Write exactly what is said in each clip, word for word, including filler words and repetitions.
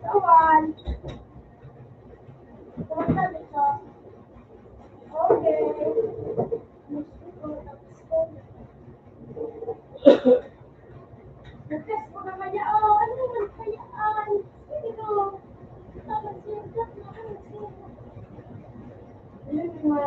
Awan. Kumusta, Bishop? Okay. Nag-test ko na kaya, oh, ano naman kaya? Ay, sino? Tapos yung test na, ano, sino? Yun nga.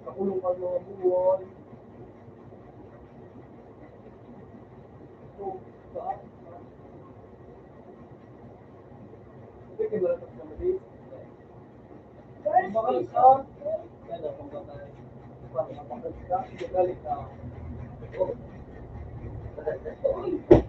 Kakulong ka mga buwan. Ito, saan? Hindi ka malakas na mali. Ang mga isa, yan ang pagkatay. Pag mapakagka, gagaling ka. Oh. Uy! Uy!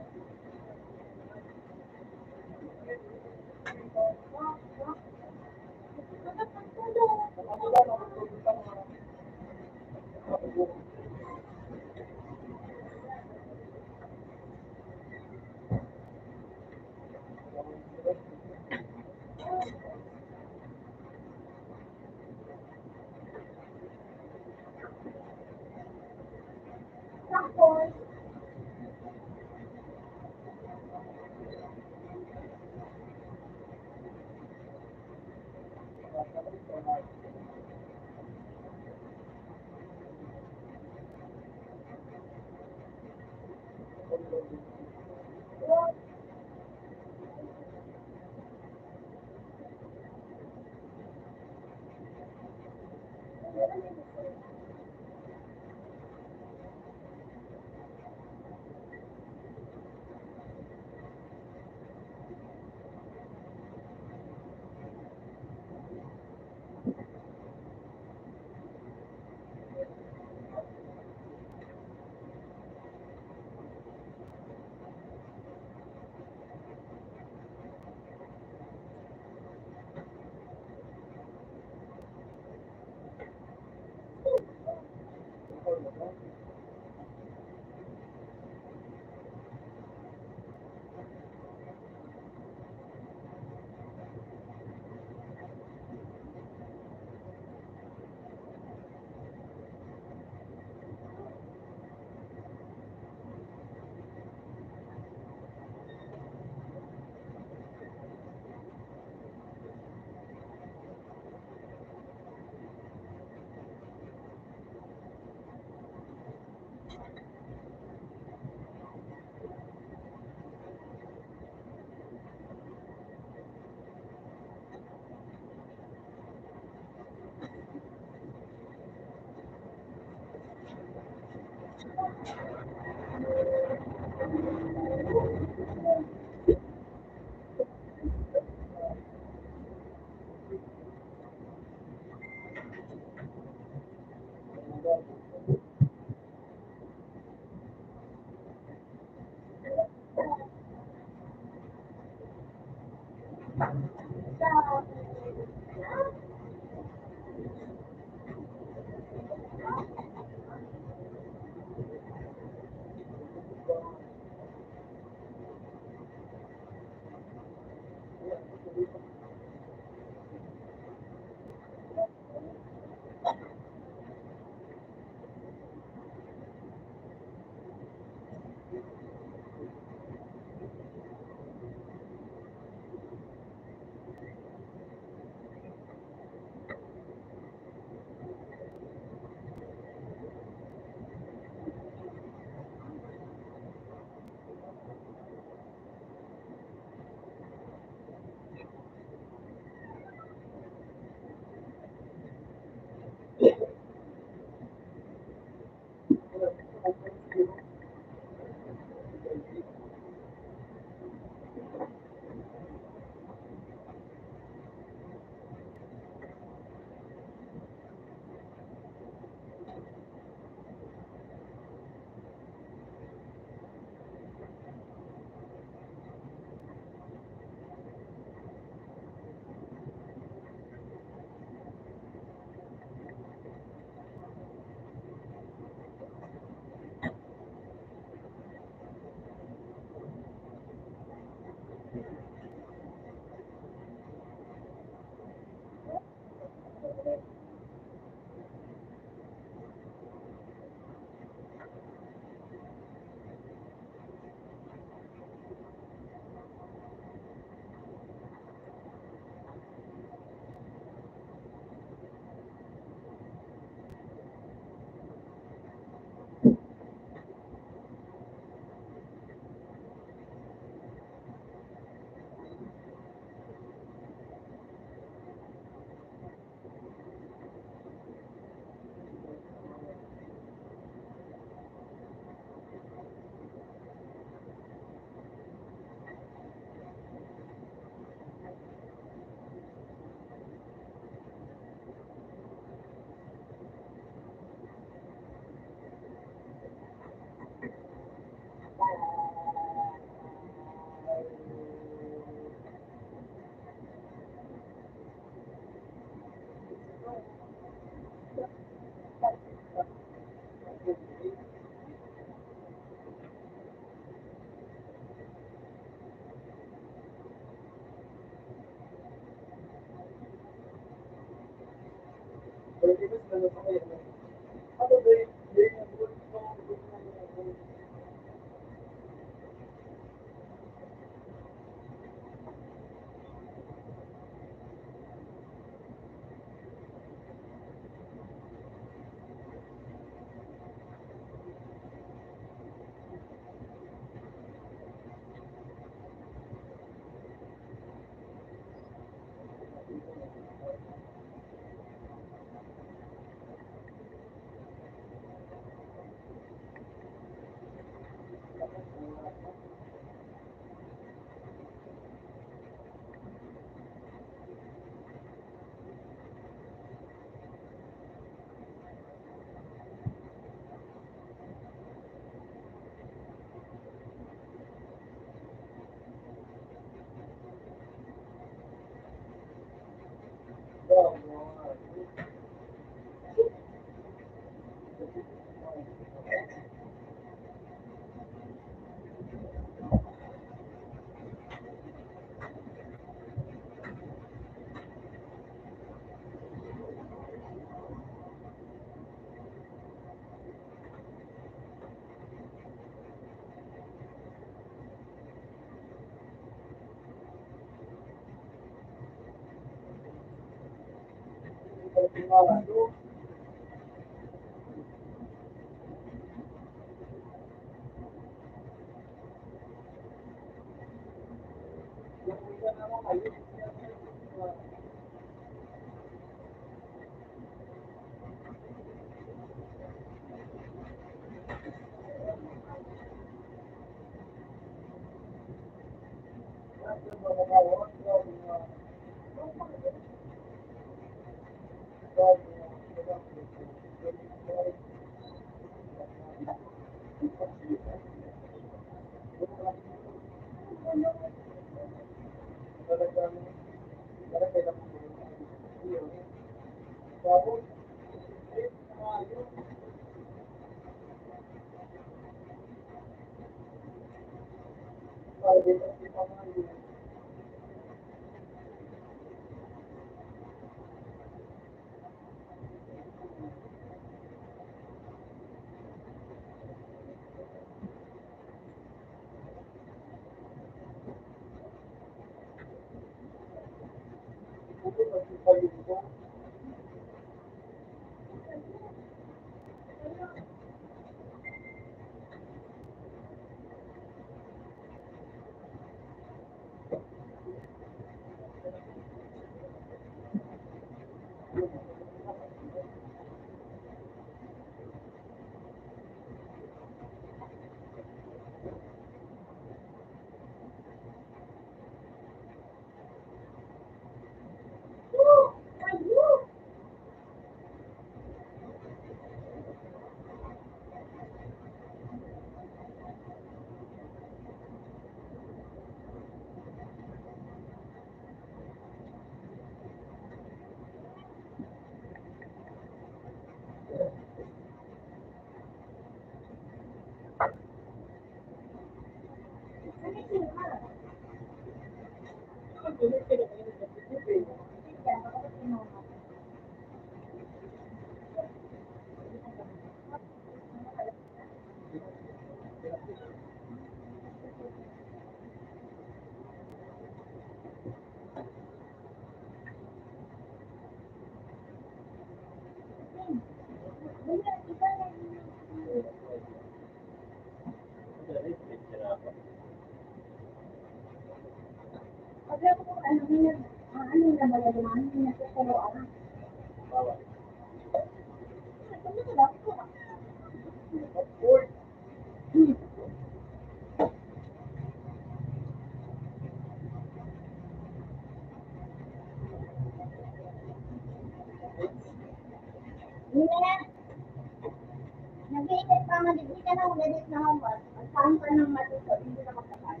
Nag-iinit pa man, di ka na mag-edit na homework. Ang saan ka nang matuto, hindi na makakain.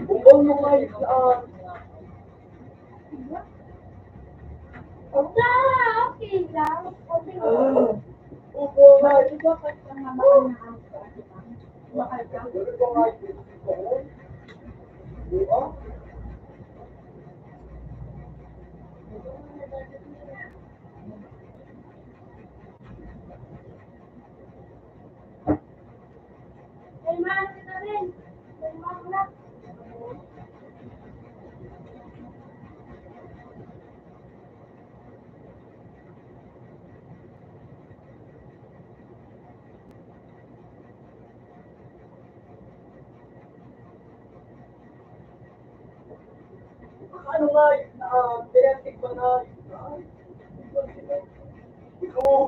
Bumbong mo kayo sa... Okay lang. Okay lang. Bumbong mo. Dapat ang mga anak. Ano nga, ah, kaya tikman na, ah, ikaw.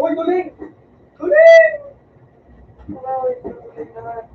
Uy, tuling! Tuling! Ay, tuling naman.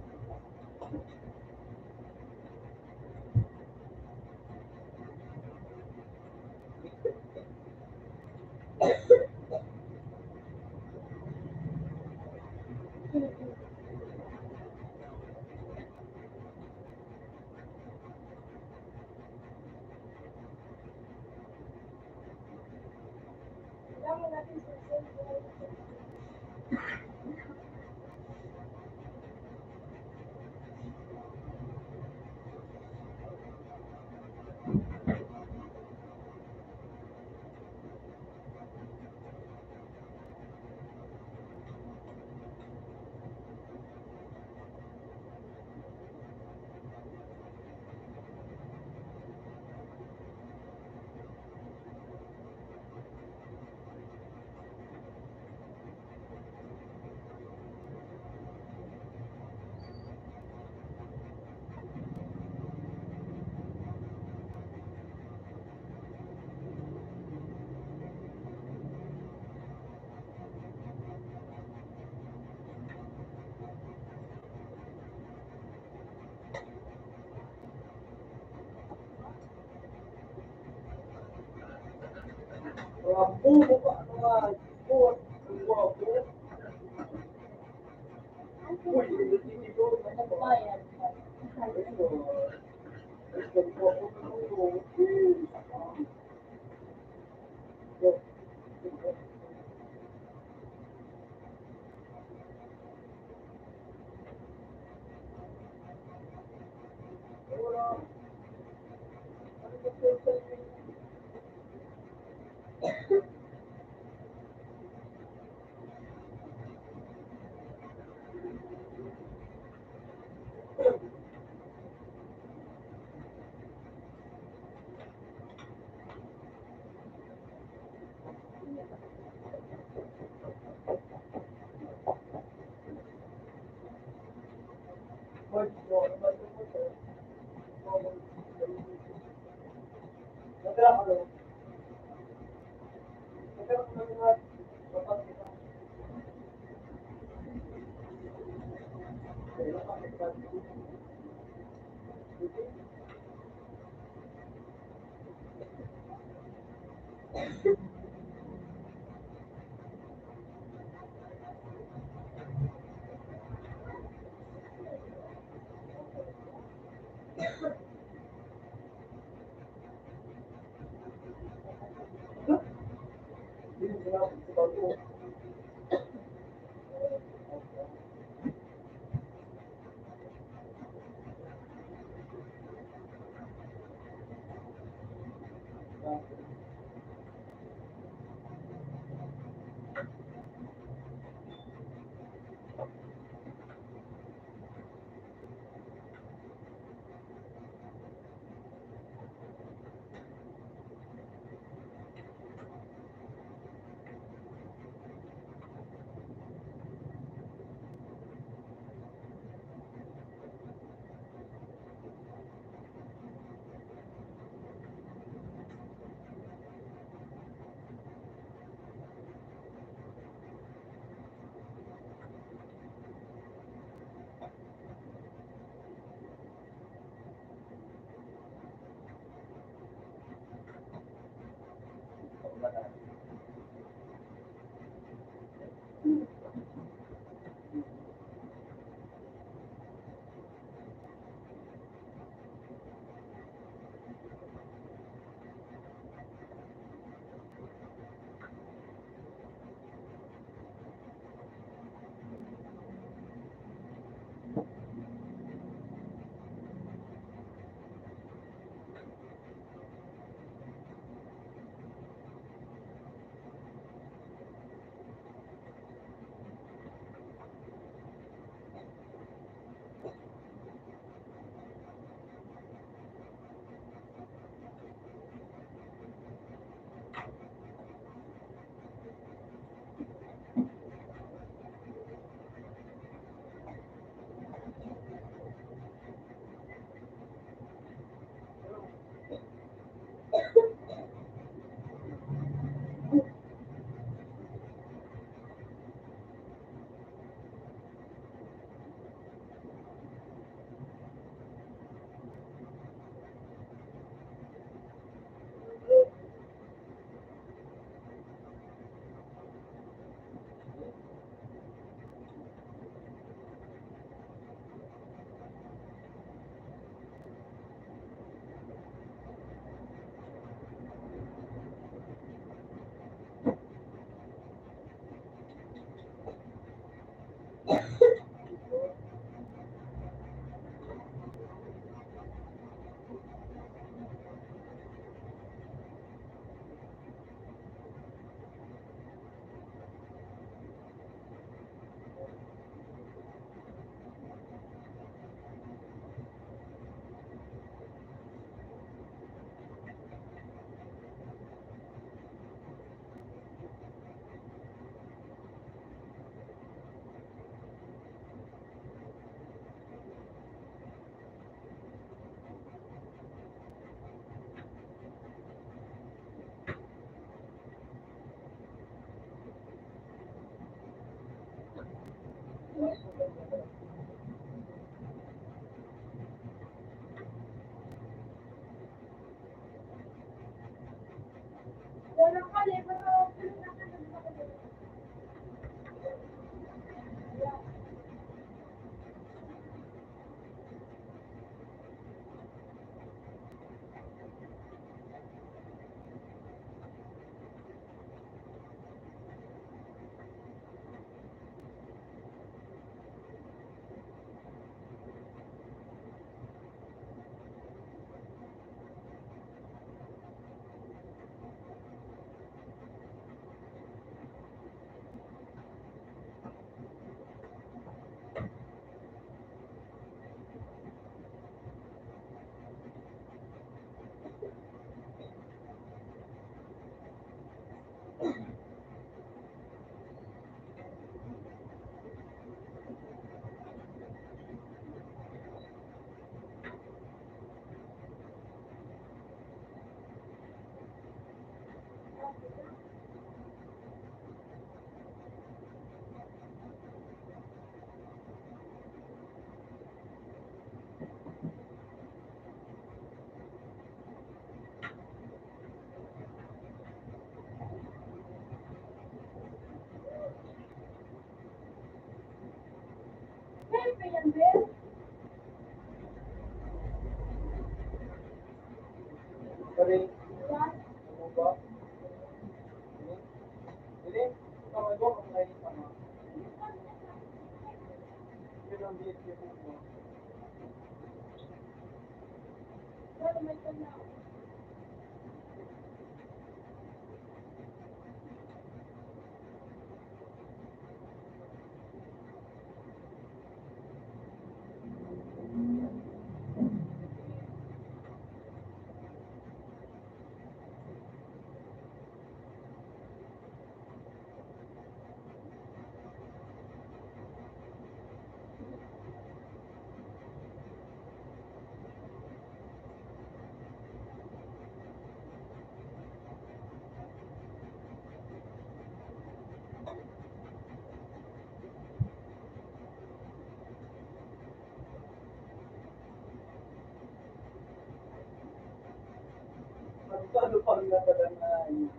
Ano pa ang natagal na iba,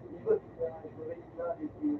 iba, iba, iba, iba, iba,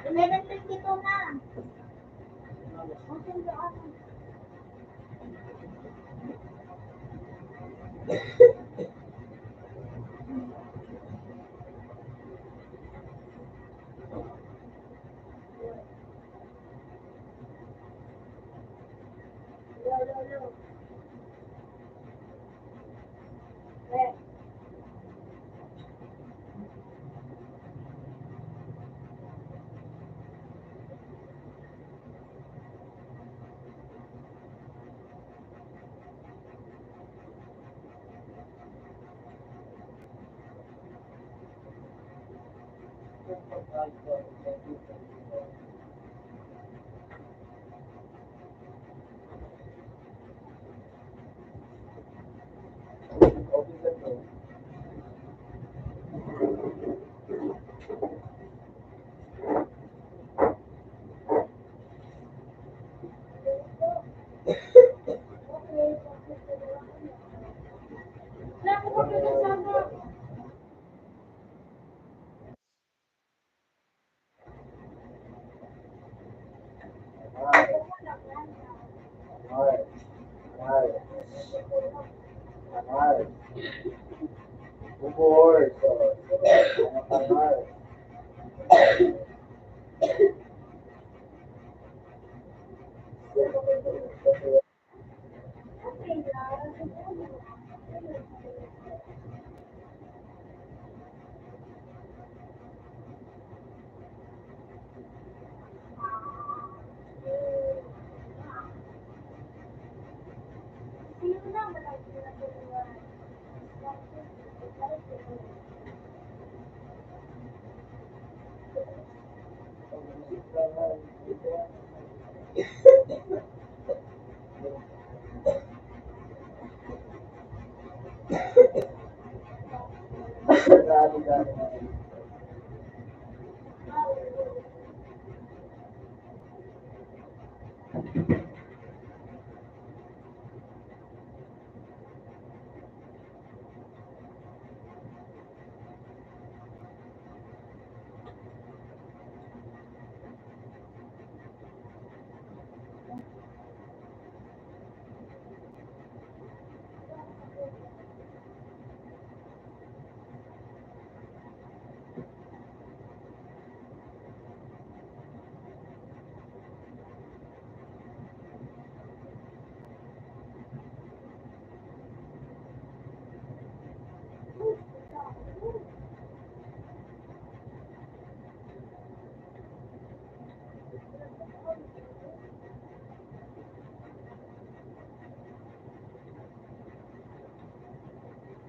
Eleven fifty-two na.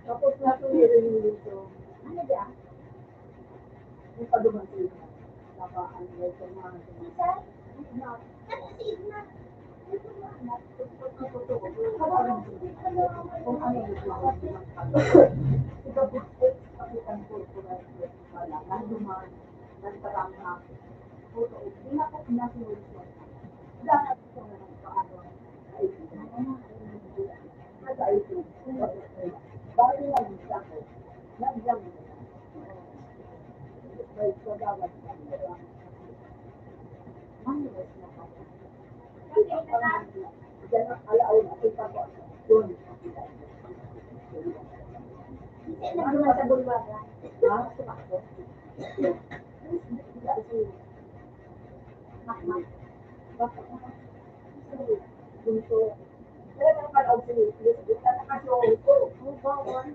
Tapos nato niya rin yung luto. Ano ba? Yung paduman ko yun. Naka, ano, yung mga, ano, si Igna. Kung ano yung mga, ikaw, kapitan ko, wala, nagduman, nagtarang na. Totoo, di na ko pinasunod siya. Dapat ko na nagpaano. Ano naman sa bulwagan? Ha? Sa bakto? Makmak. Bakit? Bunso. Wala nang palaog sa English. Basta nakashow. Oh, bawal.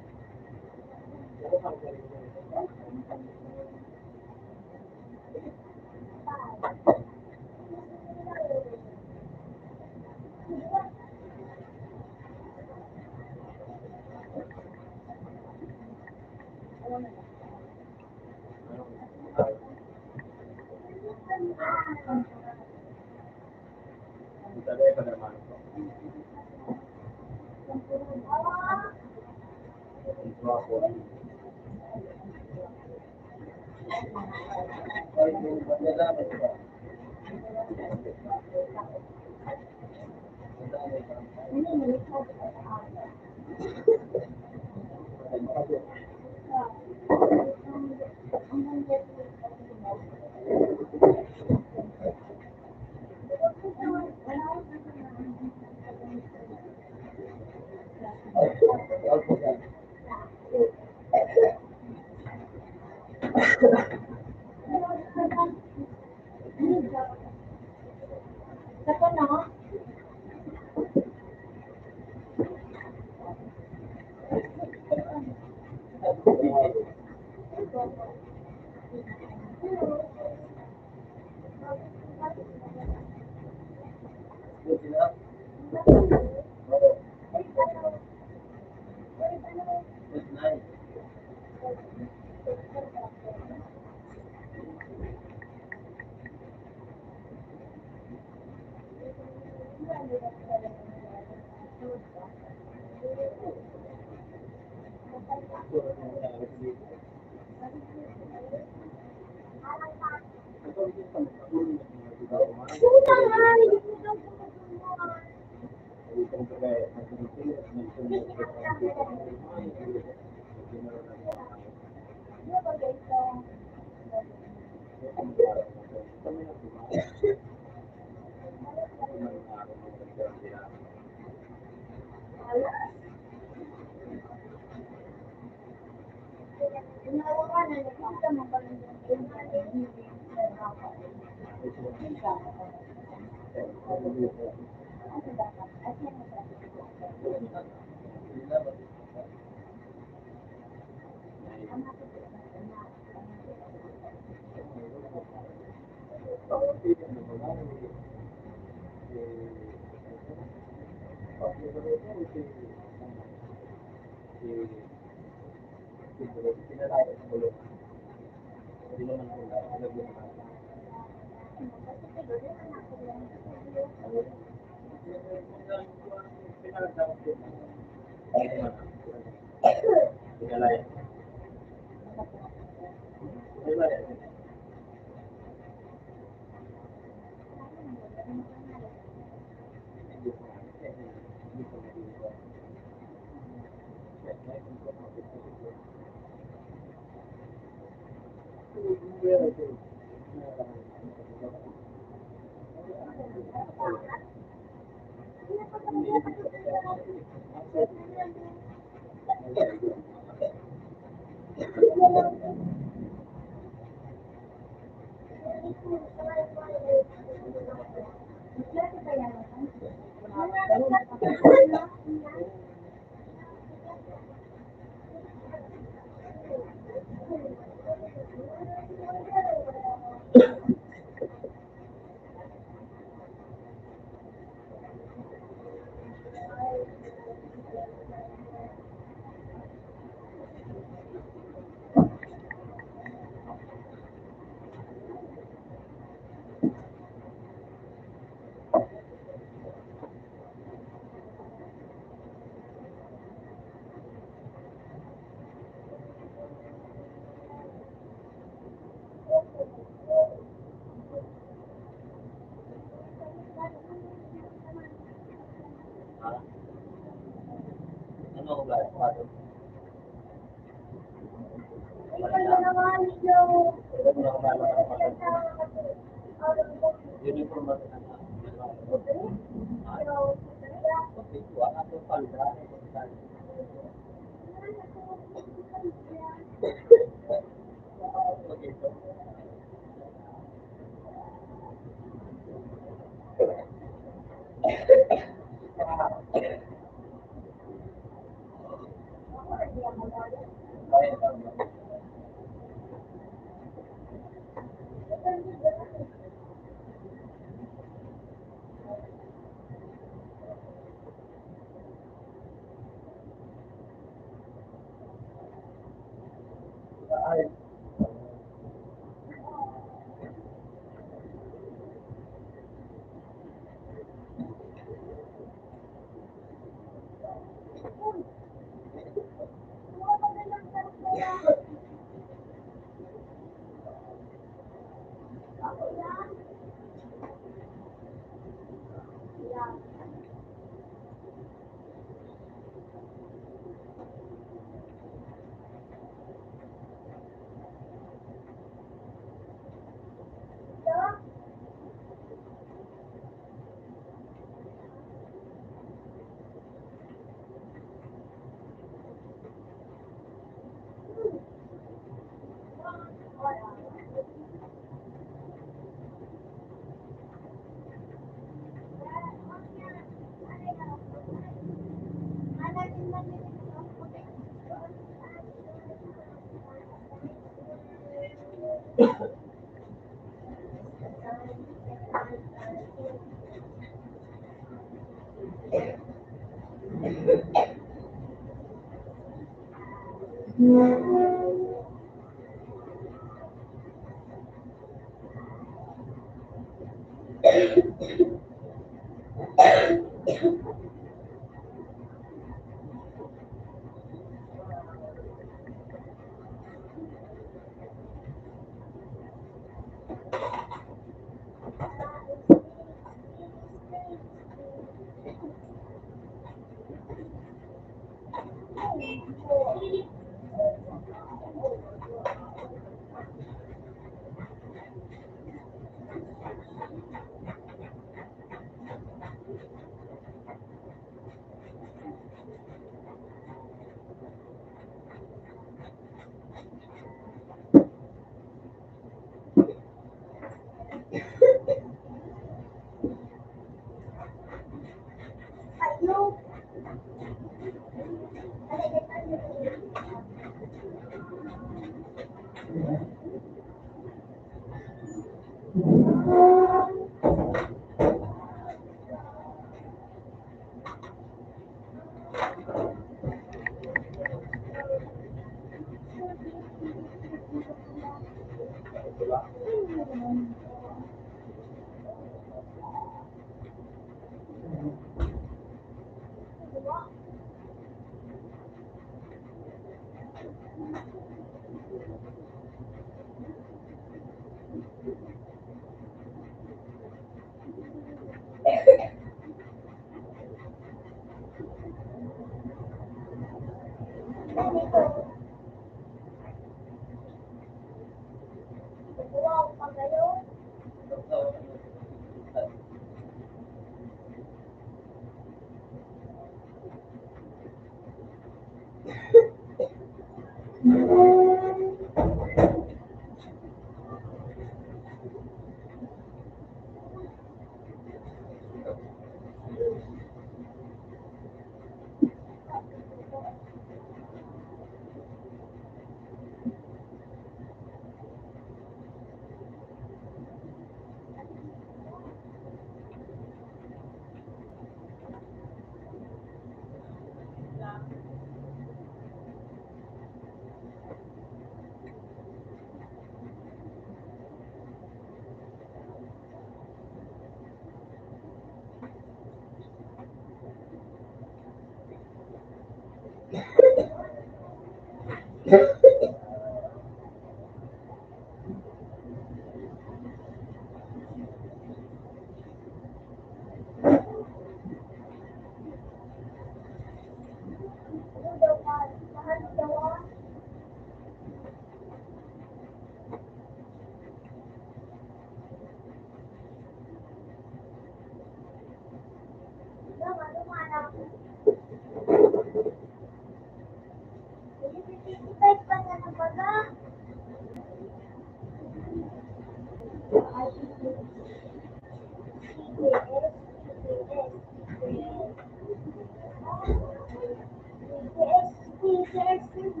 Open.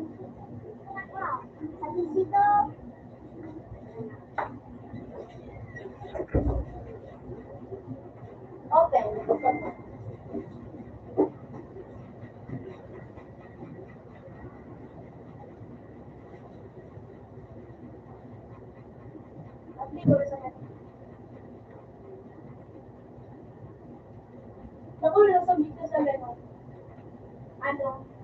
At siguro sa kanya. Naku, nasa video sa gano'n. Ano?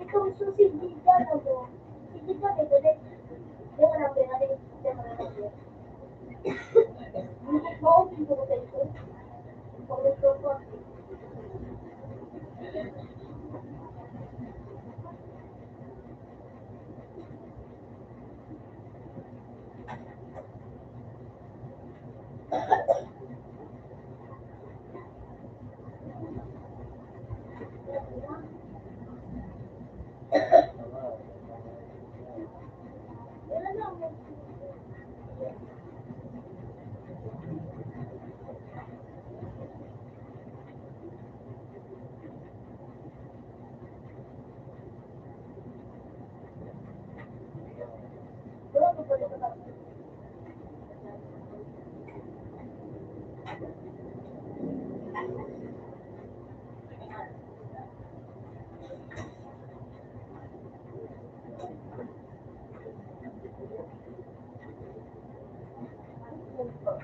Itong susi, di ka na mo. Sige ka, may galit. Di ka na pinalik. Di ka na pinalik. Hindi ko, hindi ko sa ito. Pag-,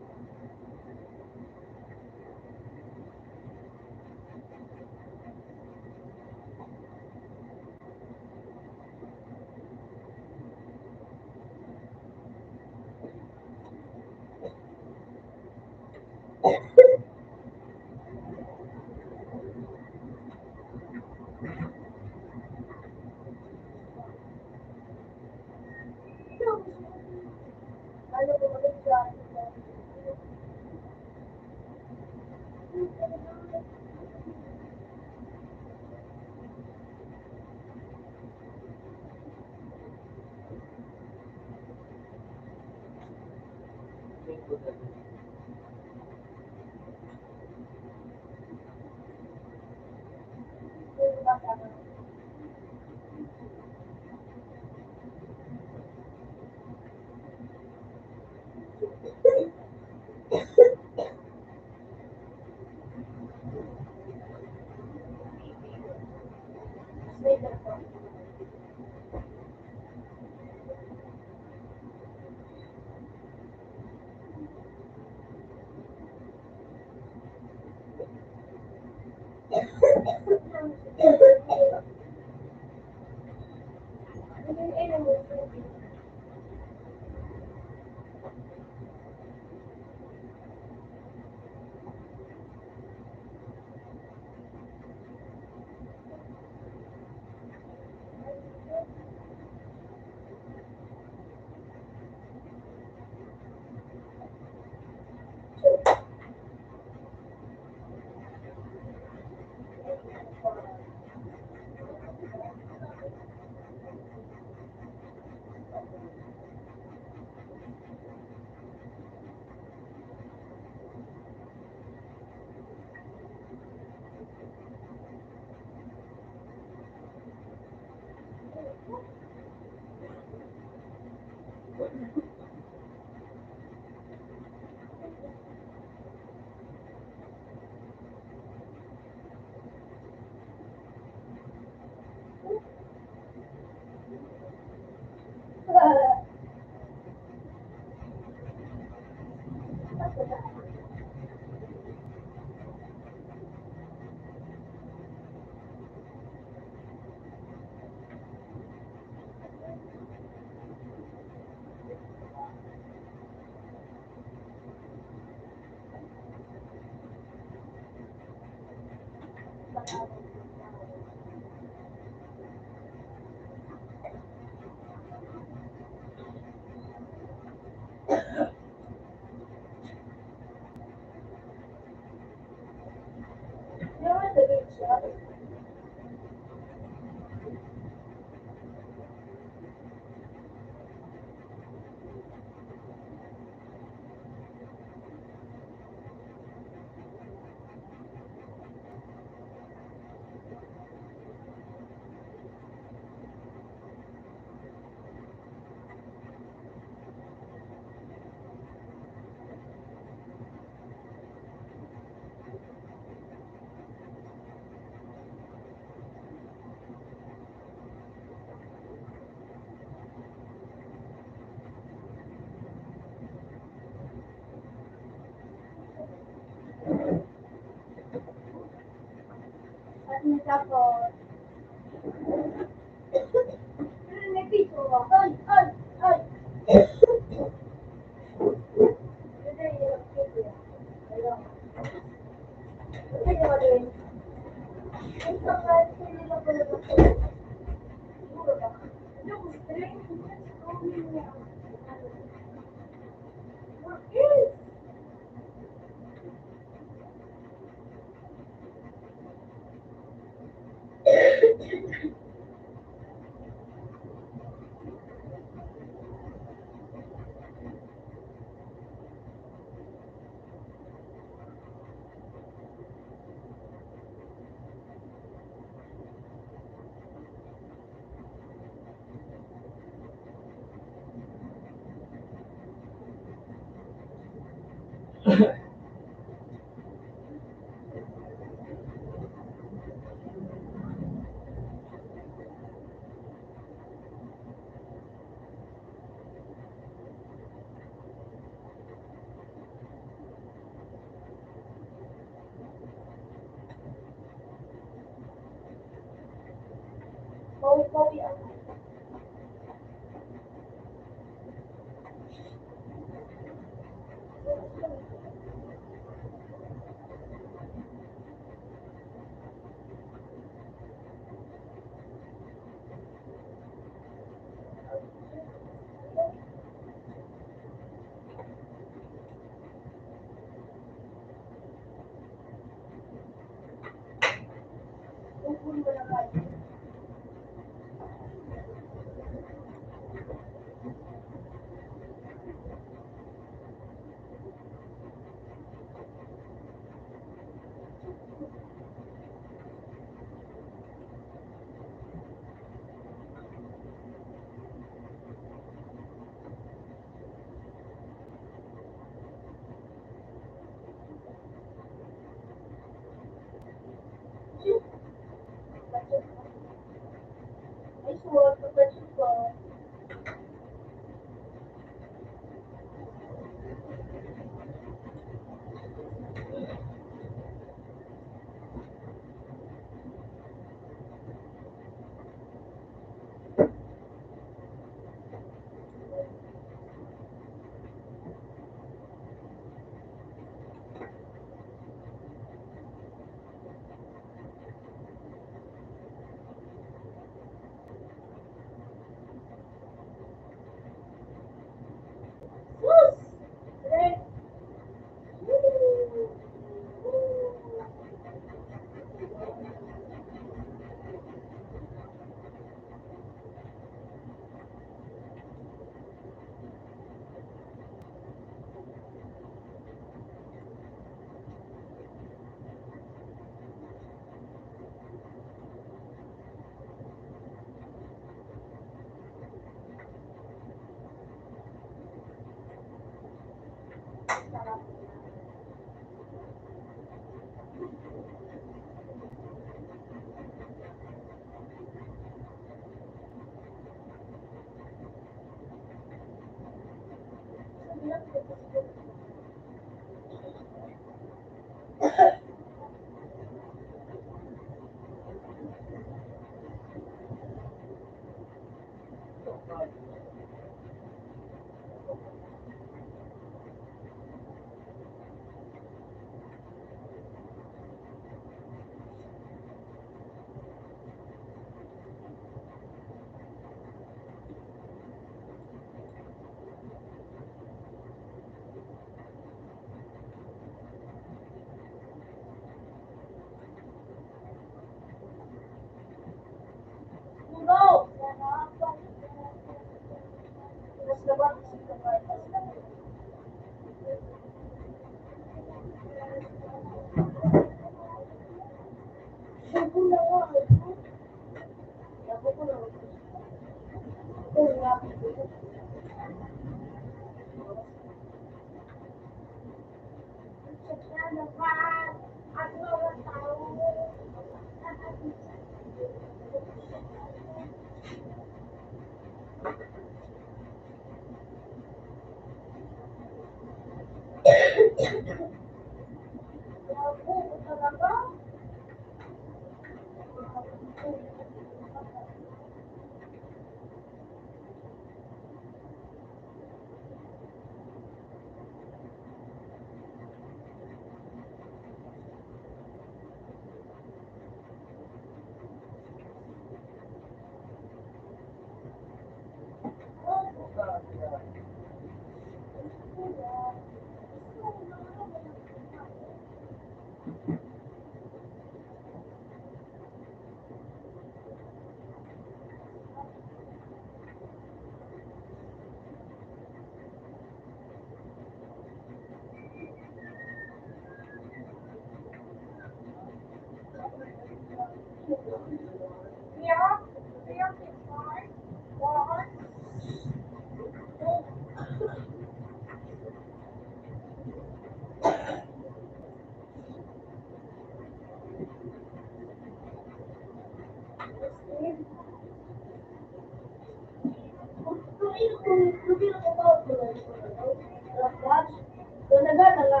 Talaga, talaga.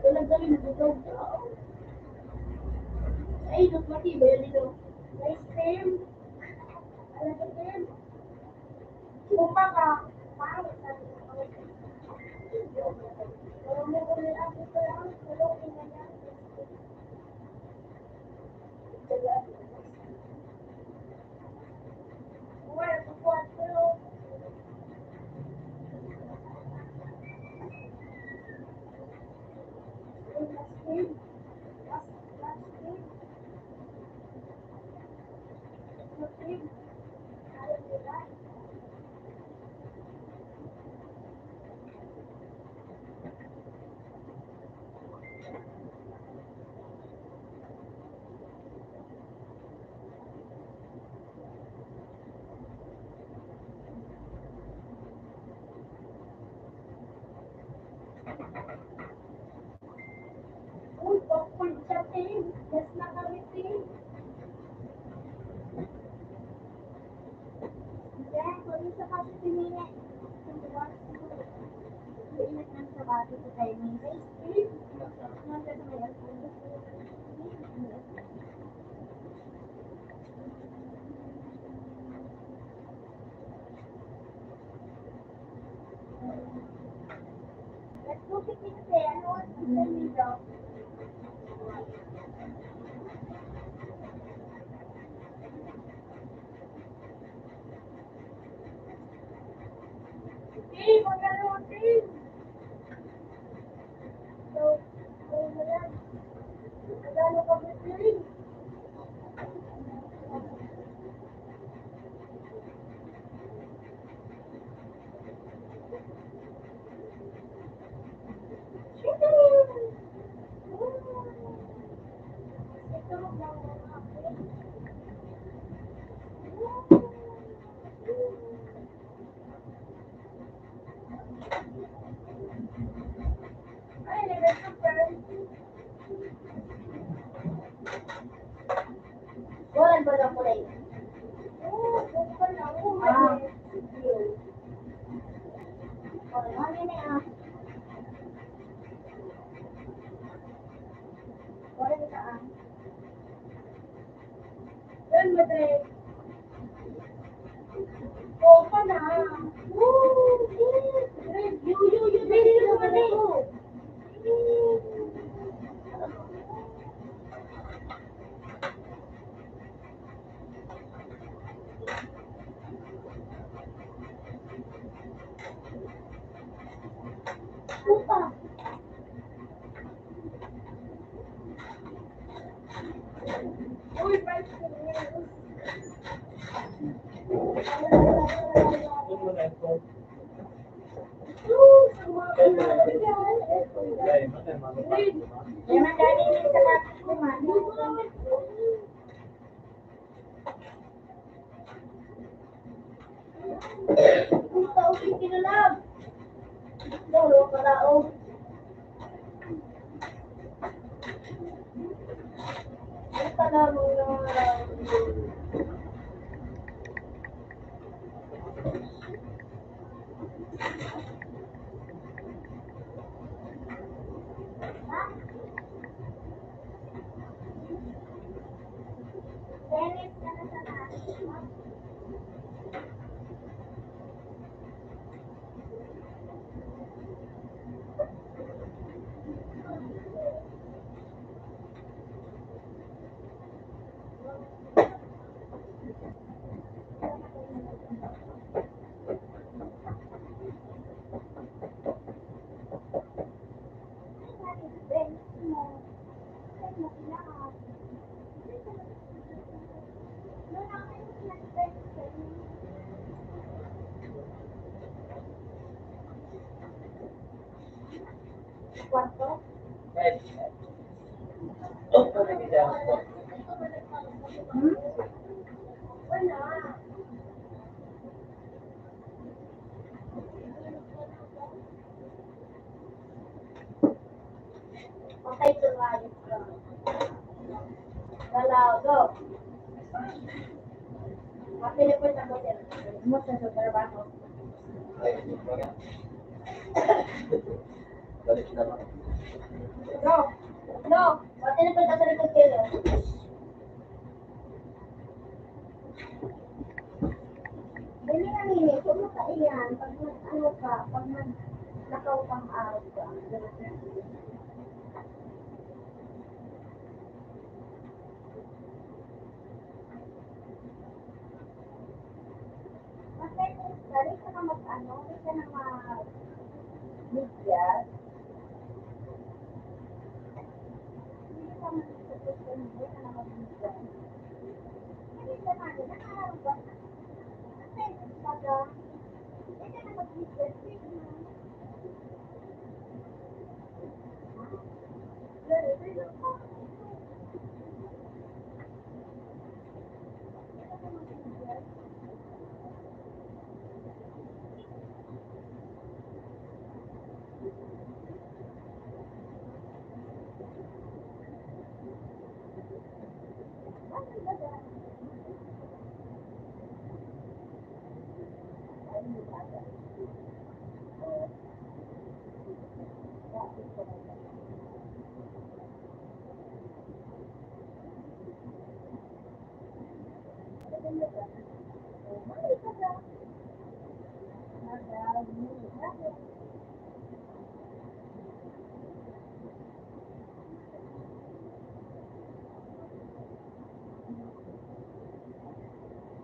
Talaga yung bitaw. Ay, nagmati ba yan ito? Ice cream? Ano ice cream? Upa ka. Pangit, sabi ko. Pero mo ko nila, ito lang. Pero okay na yan. Uy, bakul siya, Tin. Yes na kami, Tin. Yes, kung sa kasi pinili. Init ng sapatos sa timing. Ay, Tin. Nandun sa may aircon. Walang ba ng kulay? Ah. Ano na, ah? Walang ka, ah. Yan, madre. Opa na. Woo! Yo, yo, yo, yo, yo, yo, yo. Opa. Ano ka namang nangarang Kwarto? Hmm? Wala. Okay, sumali ka. Galaw, go. Pati na po sa hotel. Mo sa trabaho. Go. No. Pati na po sa hotel. Dali na, Nini. Kung mo kaiyan, pag nag-ano ka, pag nag-, nakaw kang araw ka. Kasi, dali ka na mag-ano, dali ka na mag-medyas. Dali ka na mag-medyas. Dali ka na, dali ka na mag-medyas.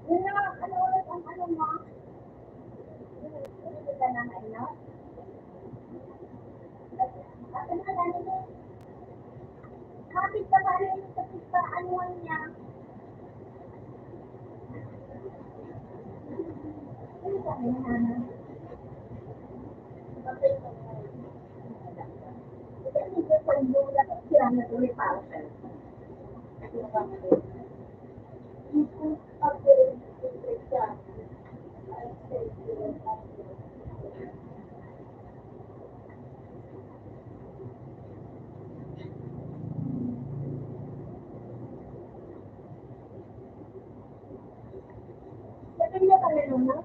Yun na, ano oras ang ano mo? Hindi ka na mainom? Ato na, dali mo. Kapit ka ba rin sa pista, ano niya? Ano sabi niya, nanay? Kapit ka ba rin? Kasi hindi ko sa inyo, wala pa sila na tuloy para sa Sabi niya pala naman.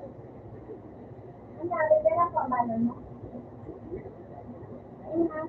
Ang sabi niya lang kung ano mo. Ayun na.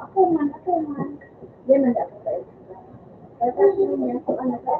Ako man, ako man. Yan ang dapat sa isip. Pagkatapos niya, kung ano ka,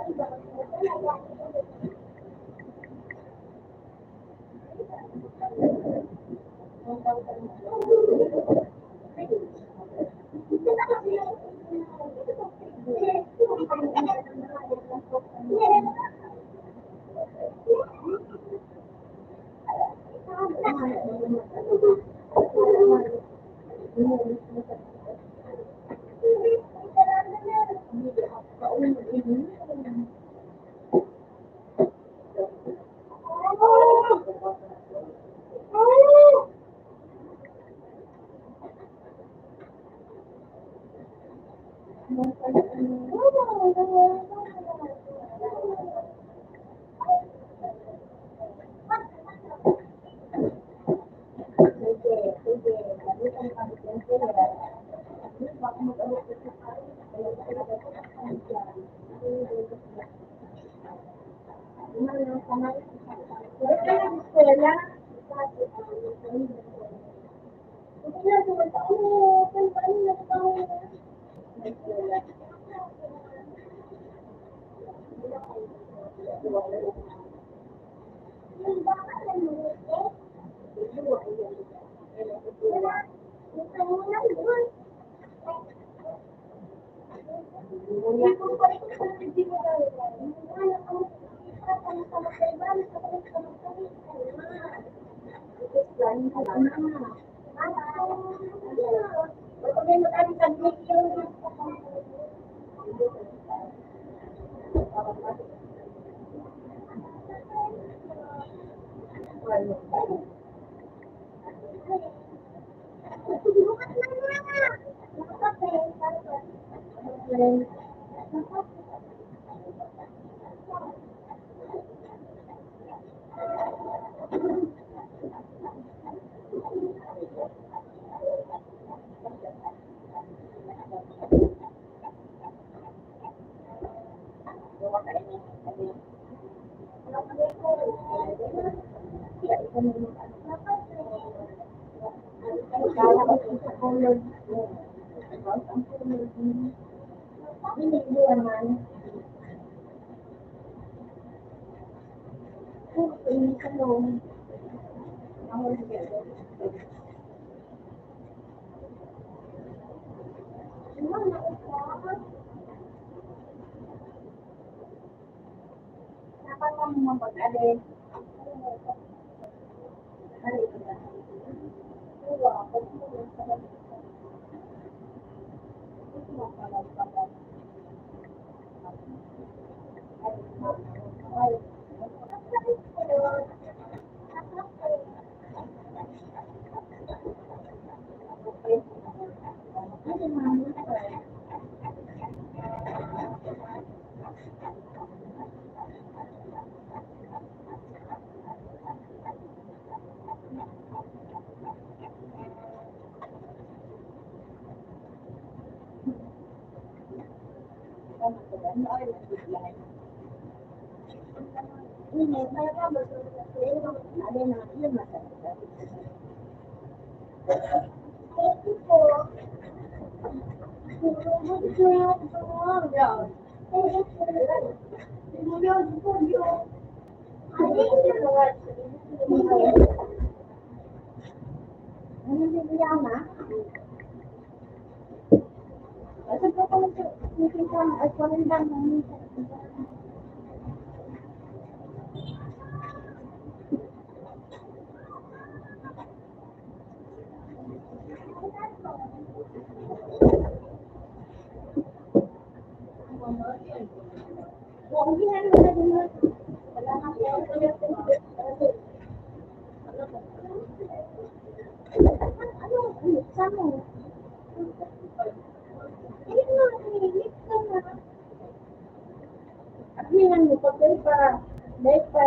At hingan mo pa, pa, dahil pa,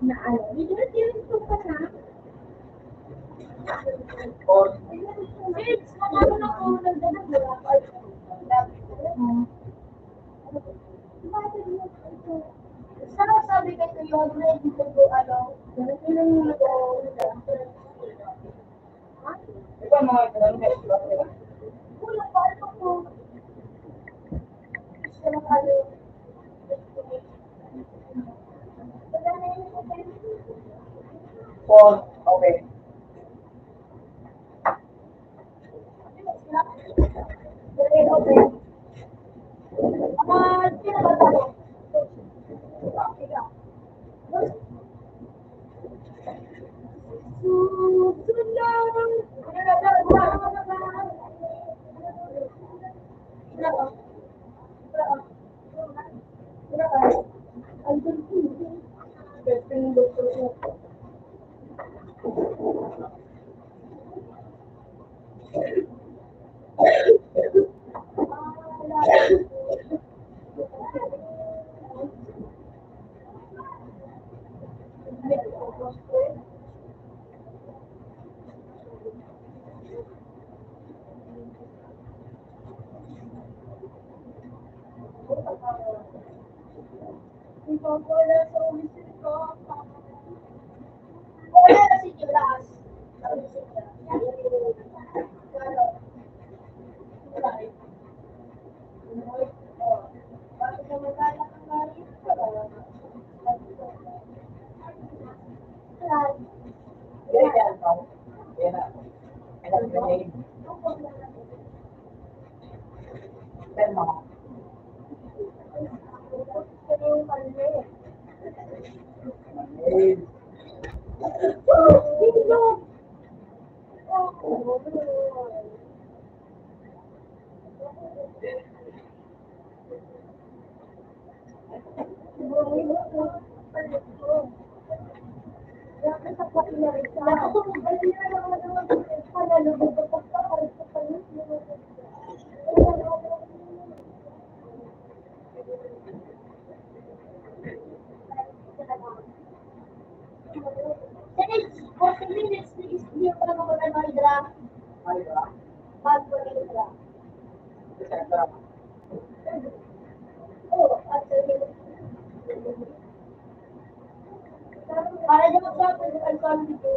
na ano, hindi na tinutong pa na. It's, ano na po, nagdala ko, ako, ay, sa, sa Four, okay. Forty minutes, please. Hindi pa naman ako nag-hydra. Hydra? Bago nag-hydra. Oh, actually. Para di magkapag-alcohol dito.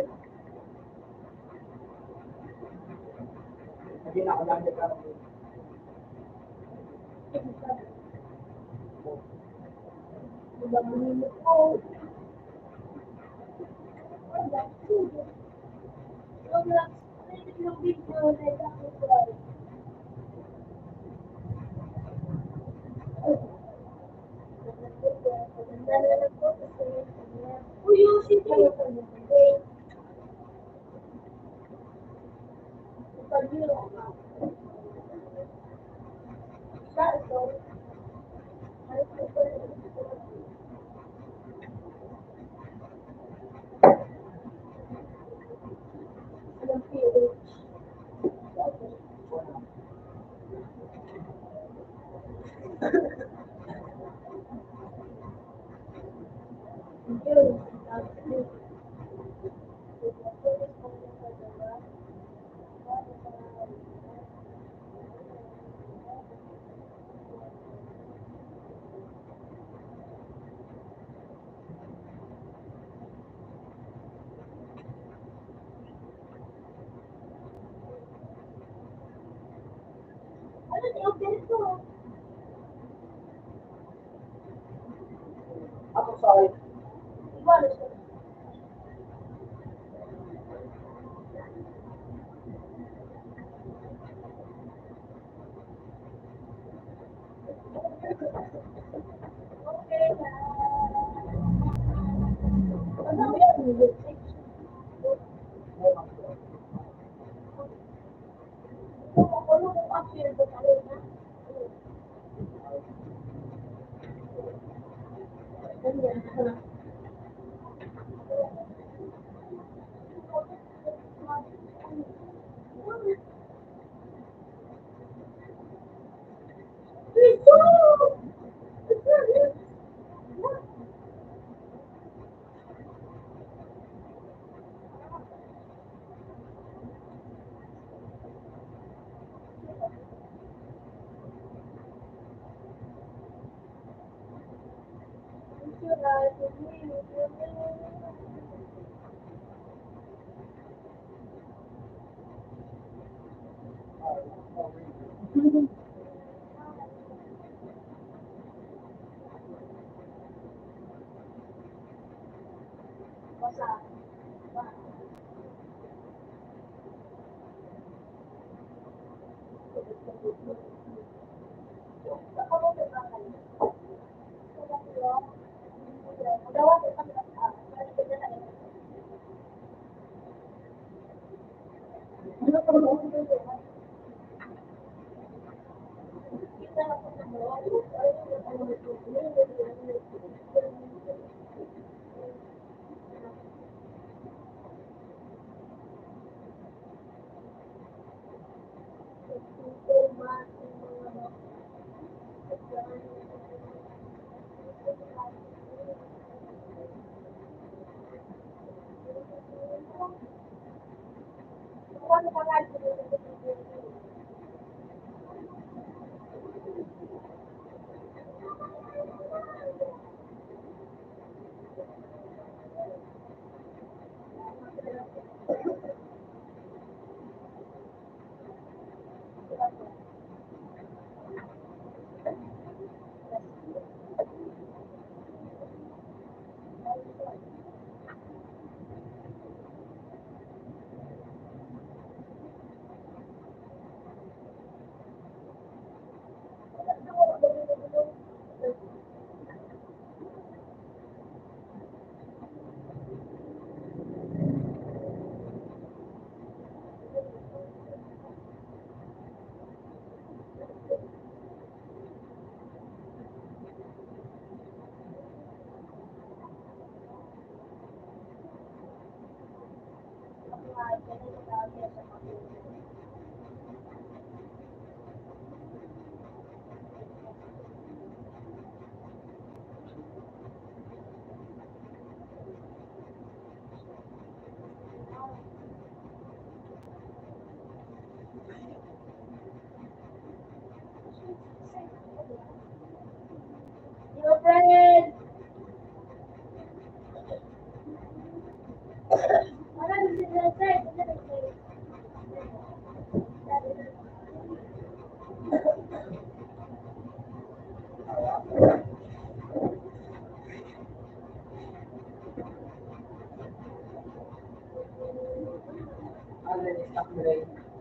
Your friend.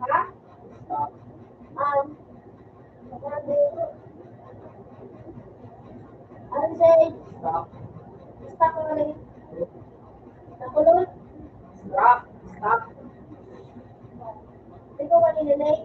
Ha? Um, ano siya? Stop. Stop mo na. Nakulot? Stop. Stop. Di ko maninilay.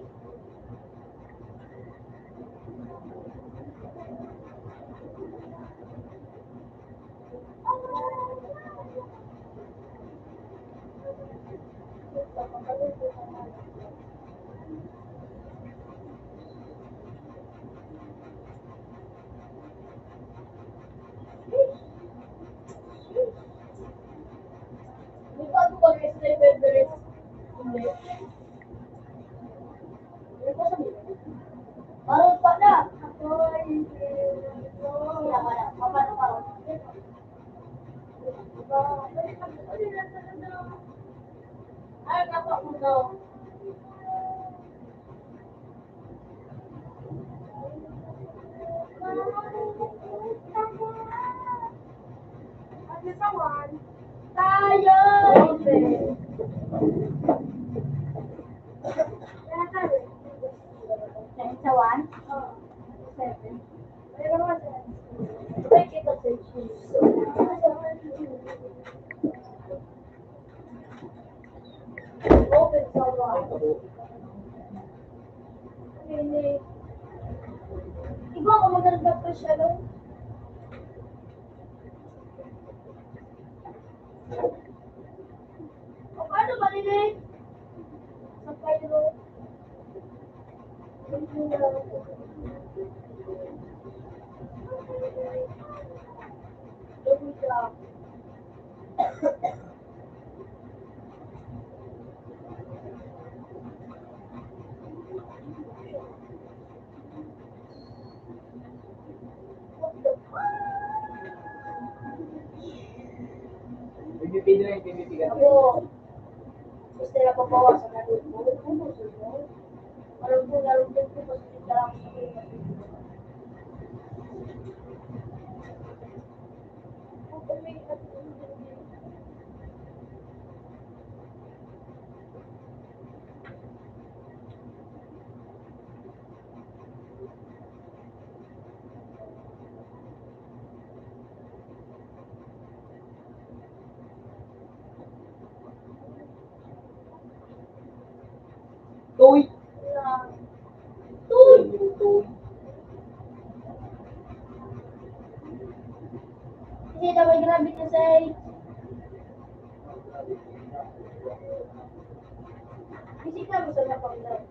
Parang pa na. Ay, kapag mo daw. Tayo! Sa one? Seven. Iba ka maganda pa siya, no? O, paano ba rin eh? Sa Cairo? Pipili na yung pipilian. Ako, gusto na pabawasan na rin po. Ano po, nalungkot po kasi yung dami. Tuy. Tuy, tuy. Kasi daw may grabe ka sa Bisita mo sa Napanglaw.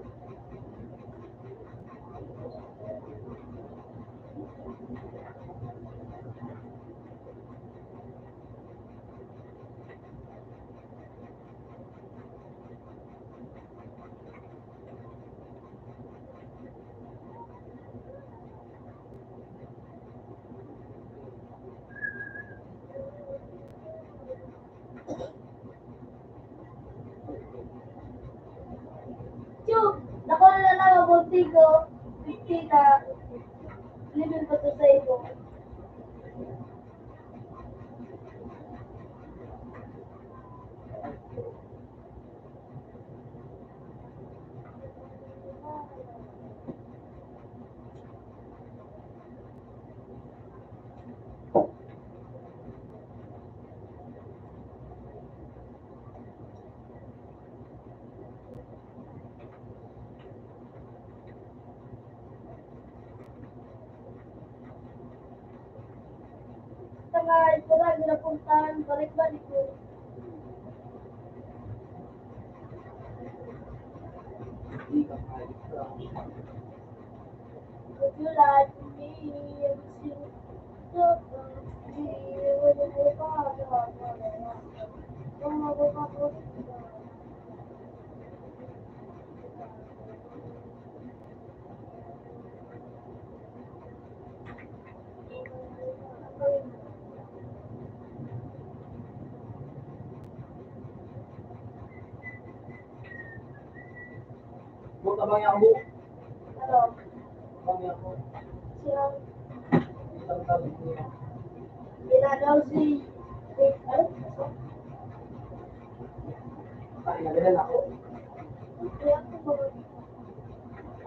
Chuk! Nakuha na lang ang multi ko. Fifty na. Libre pa to sa imo. Tangay, wala nila puntahan, balik-balik ko. Would you like me? Buta ba niya ako? Ano? Ba niya ako? Siya. Isang tabi niya. Ginagaw si, si, ano? Ay, nagdala ako. Hindi ako mag-,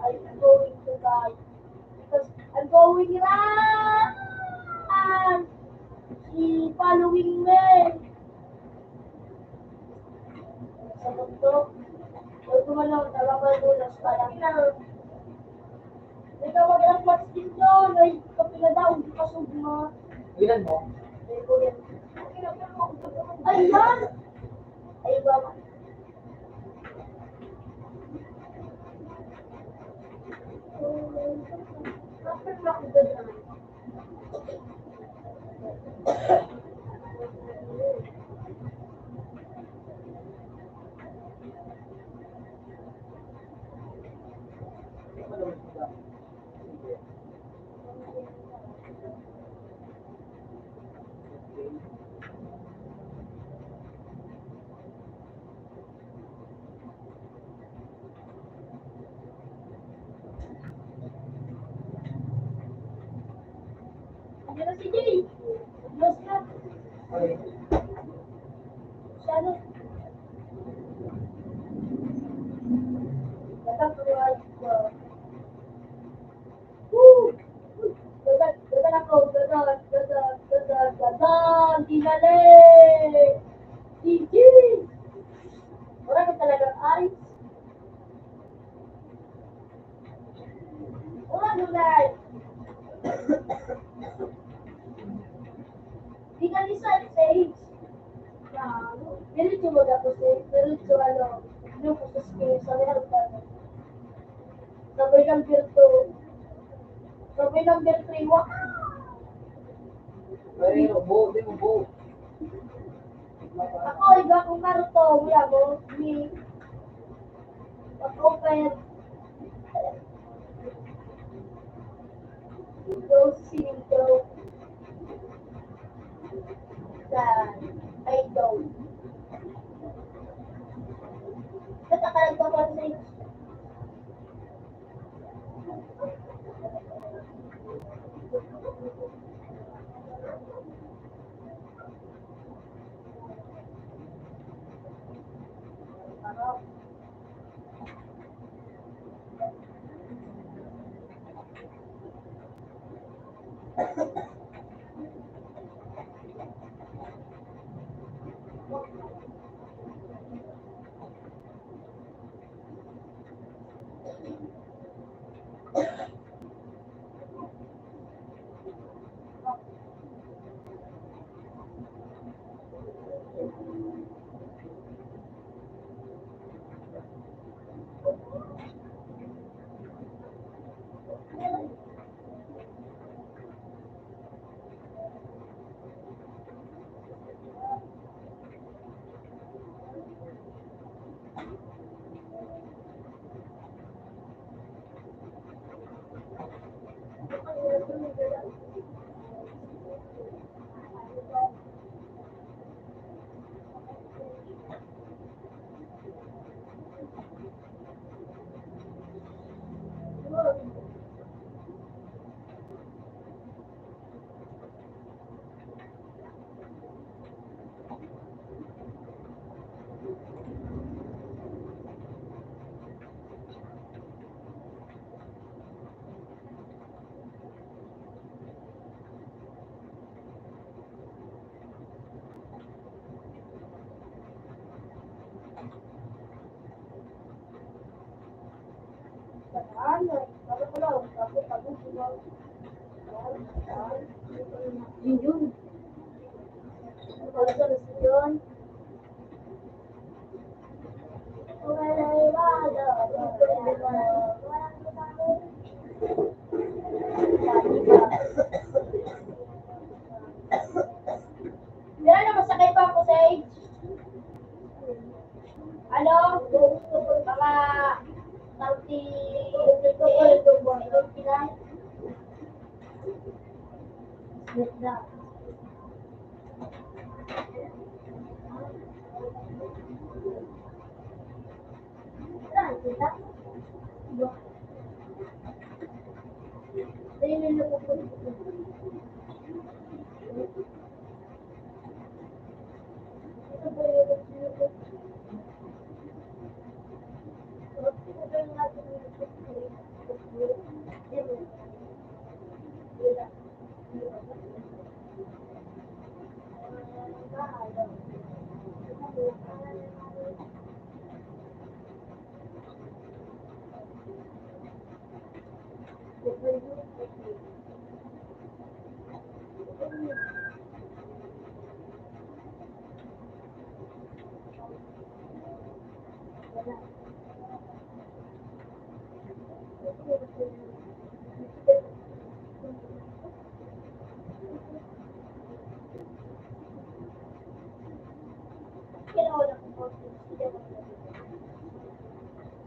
I'm going to die. Because I'm going round. She following me. Sa bundok. Huwag ko man lang, talaga mo, nasa palang na. Ikaw, wag lang mas dito, may kapila daw, hindi pa sugma. Ilan mo? Ay, yan. Ay, baba. Ano na si Jay? Close na. Siya, no? Dapat, uh, Woo! Dadan, dadan ako, dadan, dadan, dadan, dadan, dinali! G G! Wala ka talagang eyes. Wala ka na eyes. Di ka ni sa stage. Diretso mo dapat eh. Diretso ano. Yung sa stage, sa meron ka. Sabay number two. Sabay number three. Wow! Ay, buo, di mo buo. Ako, iba akong karuto. Wala mo. Ni. Pag-open. Windows, window. Sa, ay, Sa takalagpapan sa Meron na masakit pa ako, Sage. Ano? Mga thirty, thirty-eight, thirty-nine.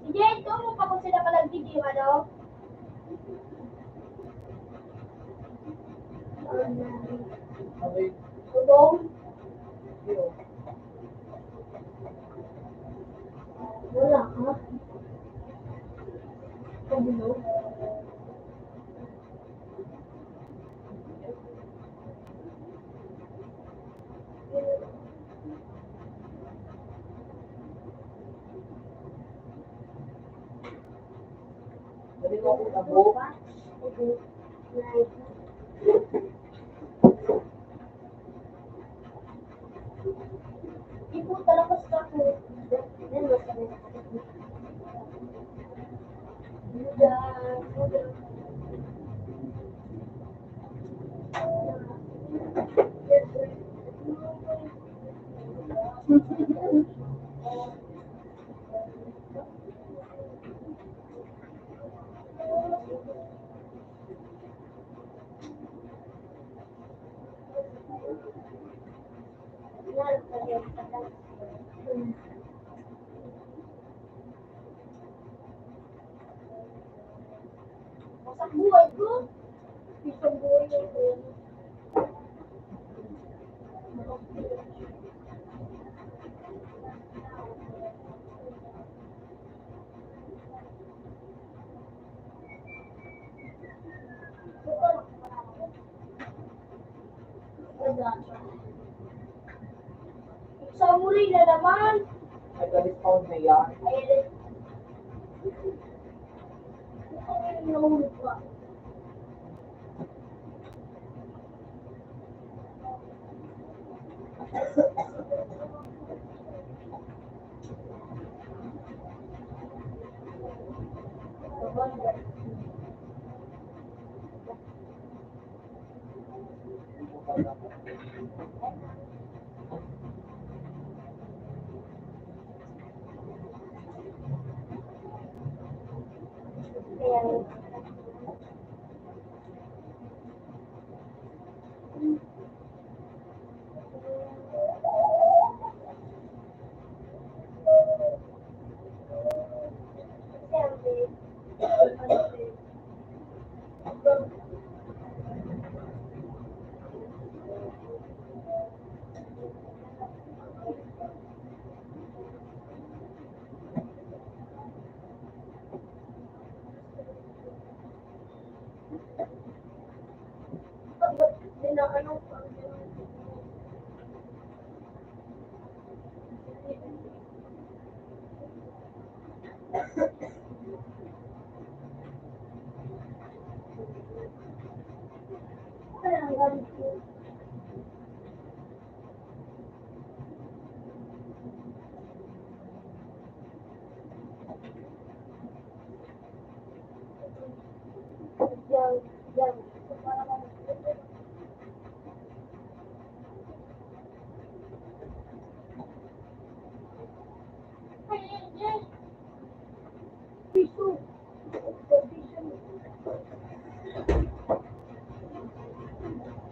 Sige, ito mo pa kung sila malagdig yung ano. Ubong. Wala, ha? Kabulo. Sa buhay ko, isang buhay ko. Sa muli na naman. Ay, galit pa na yan. Ay, ay. Ay, nahulog pa.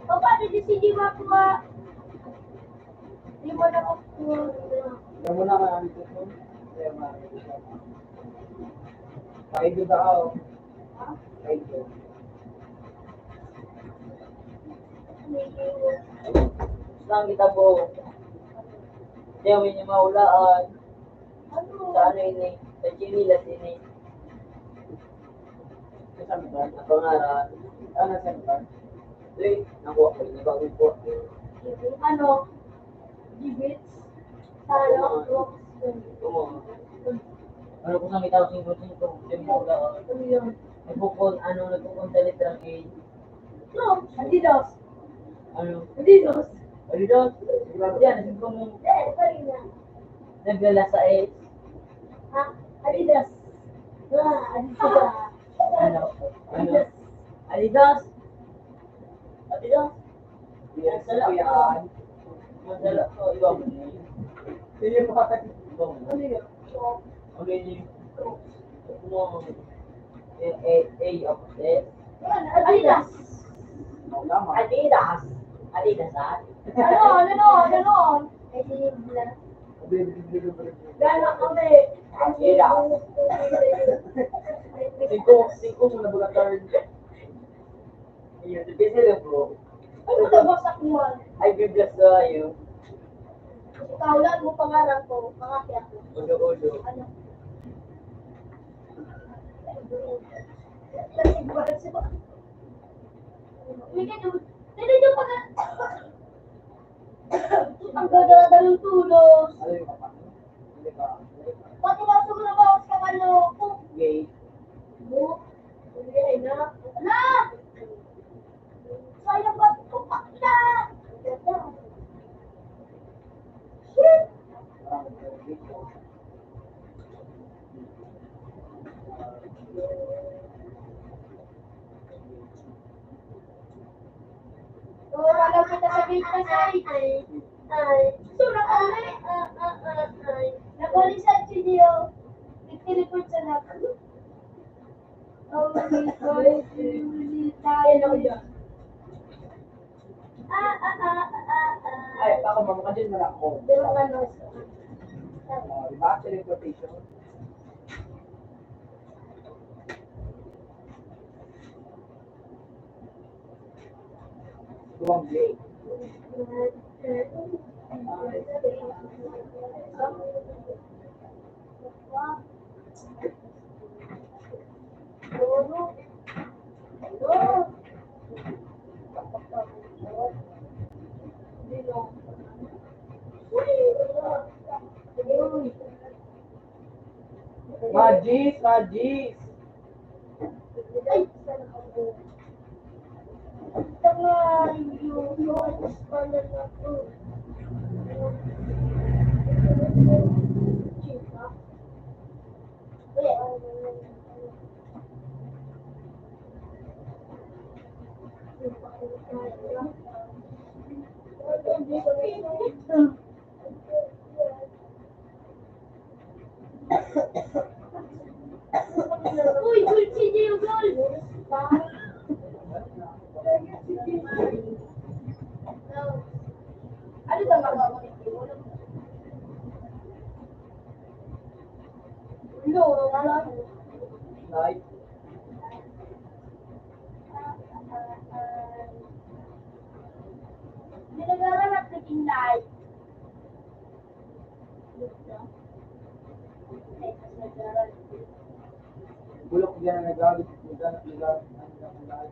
Papa, dito si Jima po, ah. Di mo na po. Alam mo na, kaya ang ito po. Kaya mga ito po. Pakaigo na ako. Pakaigo. Saan kita po? Kaya may niya maulaan. Sa ano ini? Sa chinilas ini. Sa saan ba? Ang pangaran. Ano sa ba? Wait, nakuha ko. Hindi ba ko po? Ano? Gibits? Sa ano? Ano ko sa may tao singko-singko? Yung mga, ano yun? Nagpupun-, ano, nagpupunta ni Trangay. No, Adidas. Ano? Adidas. Adidas? Yan, singko mo. Eh, pwede na. Naglalasa eh. Ha? Adidas. Ah, Adidas. Ano? Ano? Adidas. Adidas. Yan, sala ko yan. Yan, sala ko. Iba mo na yun. Sige, bakit? Iba mo na. Ano yun? Ano yun? Ano yun? Eh, eh, eh, ako, eh. Yan, Adidas. Adidas. Adidas, ah. Ano, ano, ano, ano? Adidas. Gana kami. Adidas. Singko, singko mo na ba, third? Ayun, busy lang po. Ay, matagos sa kuwan. Ay, biblas na kayo. Ikaw lang mo pangarap ko, makakaya ko. Ulo-ulo. Ano? Kasi ba, kasi ba? Hindi ka naman, hindi ka pa. Ang gagawin ng tulos. Ano yung kapatid? Pati na siguro ba sa kaloko? Gay. Mo? Hindi na. Na! Sayang ba ito? Pakita! Shit! Oh, alam kita sa bigkas, ay. Ay. Sura ka, ay. Ah, ah, ah, ay. Nabalisan si Dio. Nag-teleport sa natin. Oh, my God. Ay, ako, mama, kasi wala ako. Pero ano, Ah, di ba? Teleportation. Duwang blade. Majis, Majis. Uy, gol si Gio, gol! Ano ba mga ulit yun? Loro, wala. Light. Ginagawa na naging light. Bulok diyan ang nagawid, nagawid, nagawid, nagawid.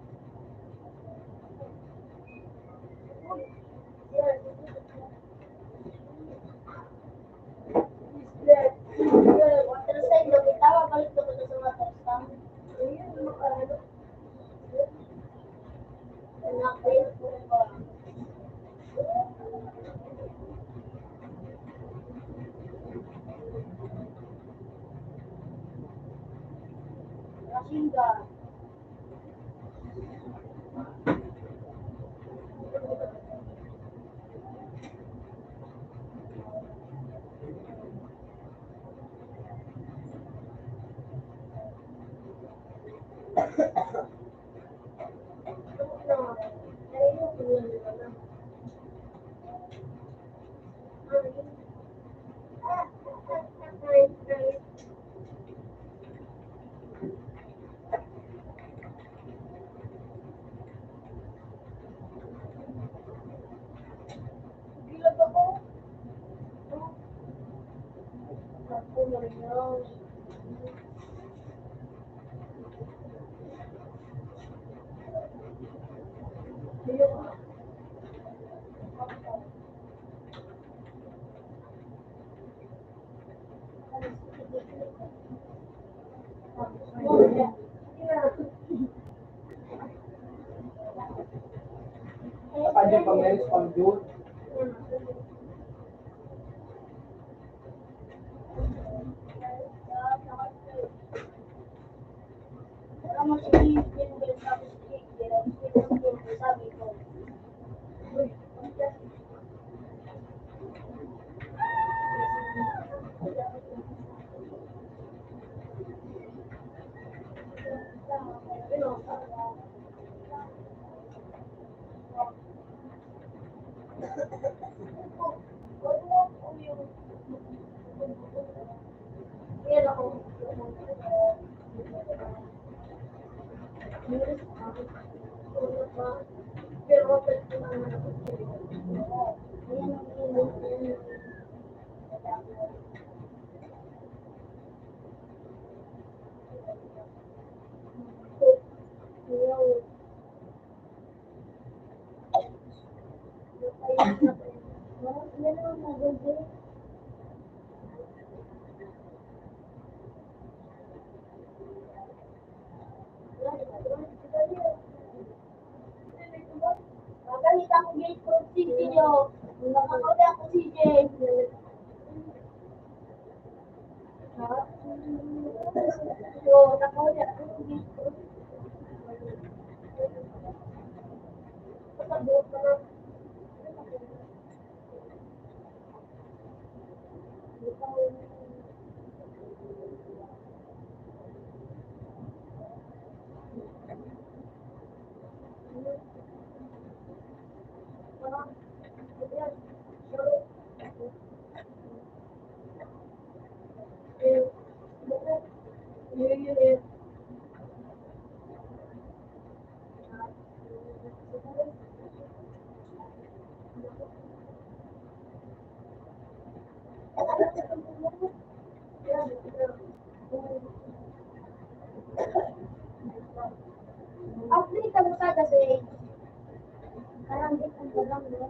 Pwede pa meron pang June. Magamit ako gate code C J, oh. Nakakauli ako C J. Oo, nakauli ako gate code. Update ang usaga sa age. Karambit ang gabang, no?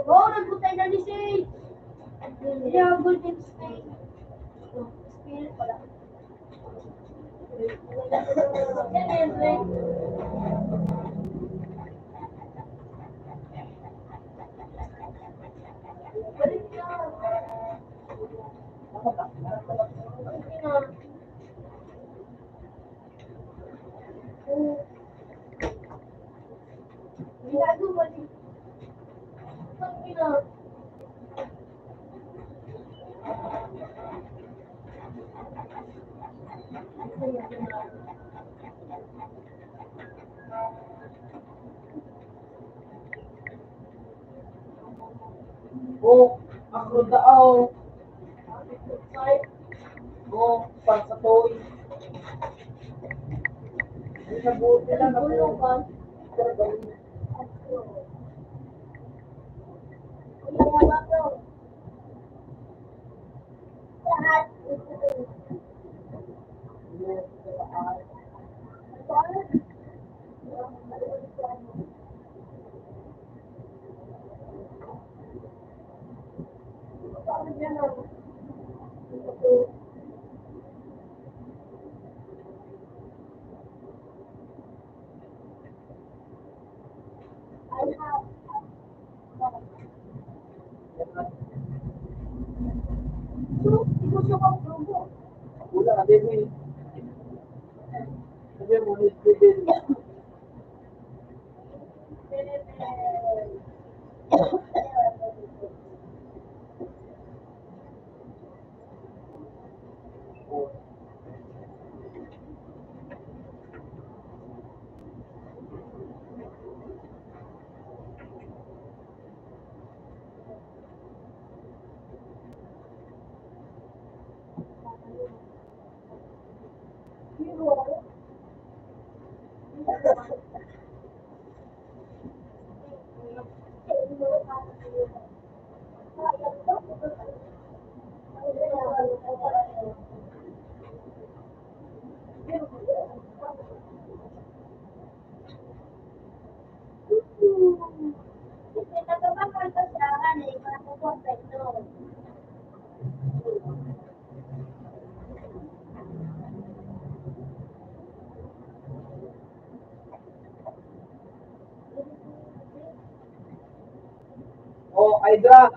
Oh, nagbutay na ni Shay. Yung golden snake. Spirit pala. Oh, ako daaw. Oh, pansatoy. Ang sagot nila, nagulungan. Oh, Aydra.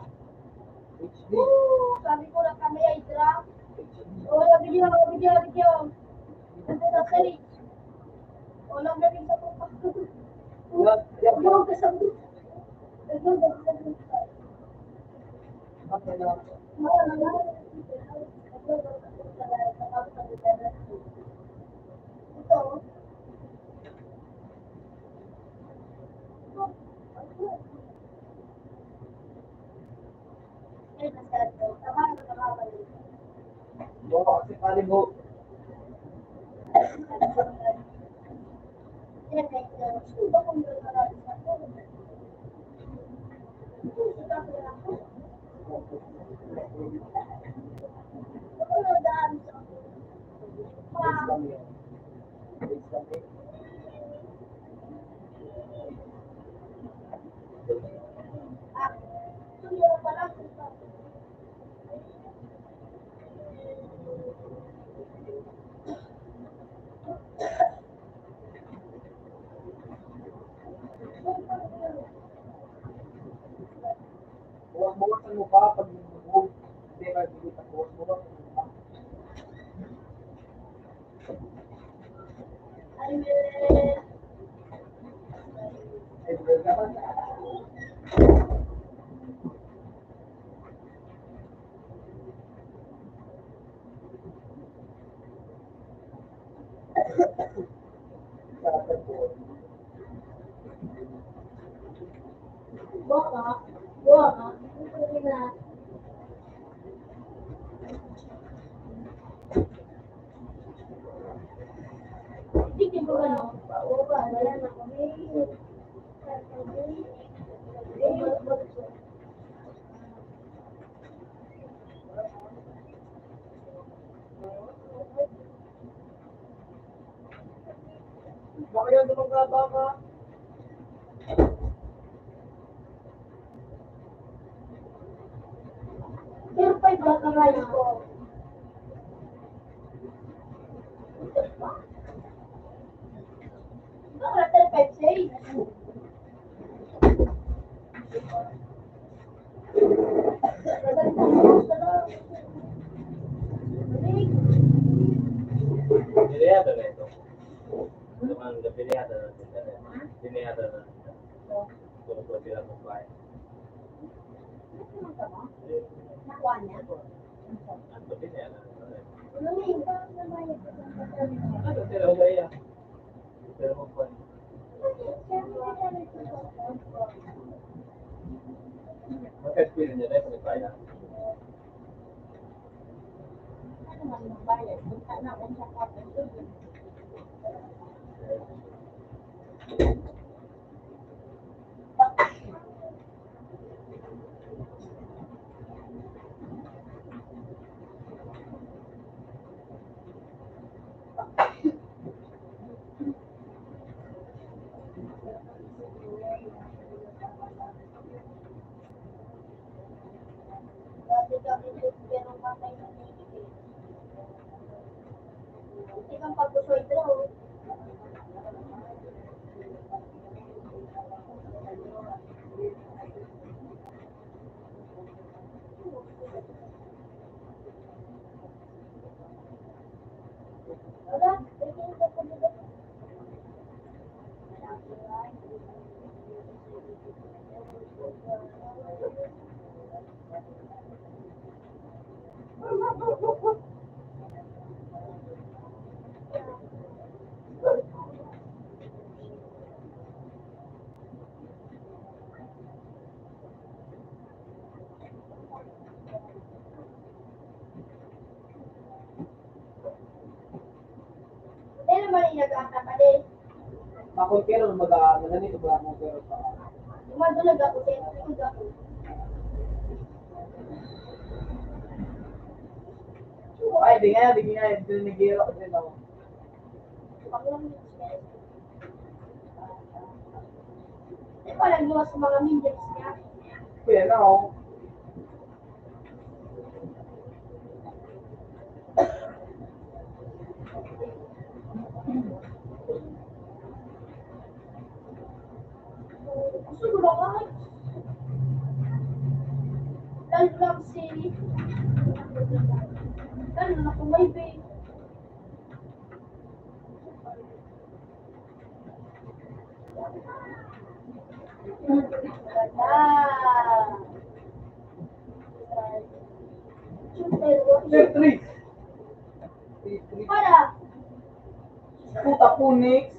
H D. Sabi ko na kami, Aydra. Oh, video, video, video. Ano na, sorry. Walang galing sa buka. Wala, wala. Walang galing sa buka. Walang galing sa buka. Okay na. Wala, wala. Ito. Baka sakali mo. Buwas-buwasan mo pa pag nagbubog. Hindi, pag hindi pa, buwas-buwasan mo pa. Baba ka. Zero five ba ka ngayon ko? Ito, wala tayo five sa eight. Pinayada na ito. Ito man, pinayada na ito. Pinayada na ito. Kung sila kumain. Nakuha niya? Ang sabi niya, ano, ano, eh. Ano, sila, wala yan. Pero magkuha niya. Magka-experience niya, dahil magkaya. Dahil naman yung nag-aantay pa din. Makonkero, mag-, ah, maganito, wala akong pero pa. Umado nag-ako, sir. Likod ako. Ay, di nga, di nga, di nga, nag-iiro ko din ako. Pag lang yung sir. Di pa nagluwas sa mga minions niya. Kaya na, oh. Gusto ko lang, ay. Dahil lang si, dahil lang kung may baby. Sir, three. Three, three. Para. Puta, Punix.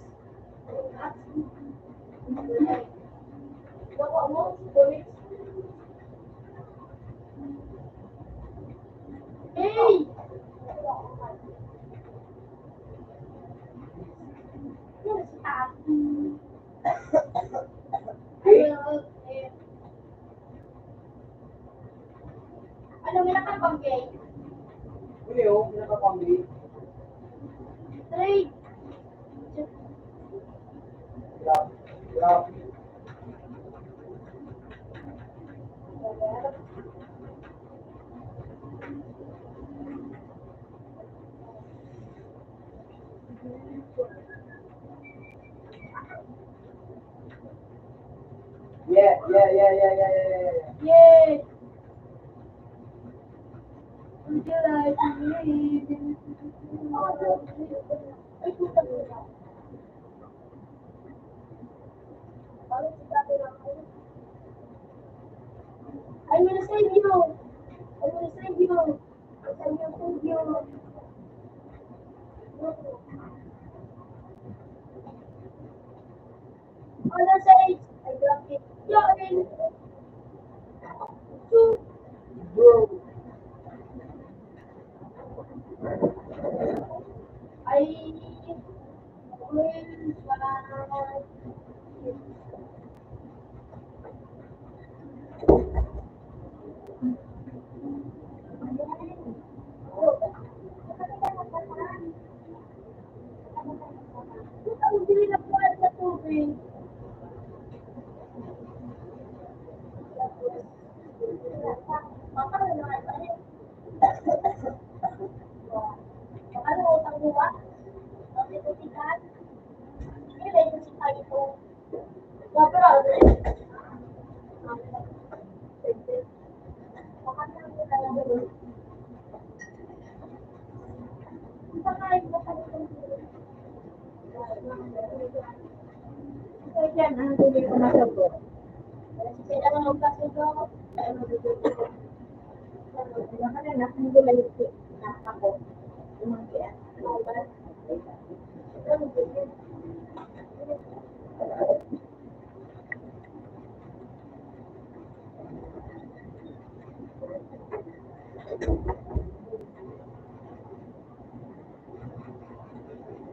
Hey! Ano, may nakapag-play? Hindi, oh, may nakapag-play. Trade. Grabe, grabe. Yeah, yeah, yeah. Yay! Would you like to read? Ay, puta ko na. I will save you. I will save you. I will save you. Ano sa age? I got it. Yo, I mean, two. Bro. I will, uh,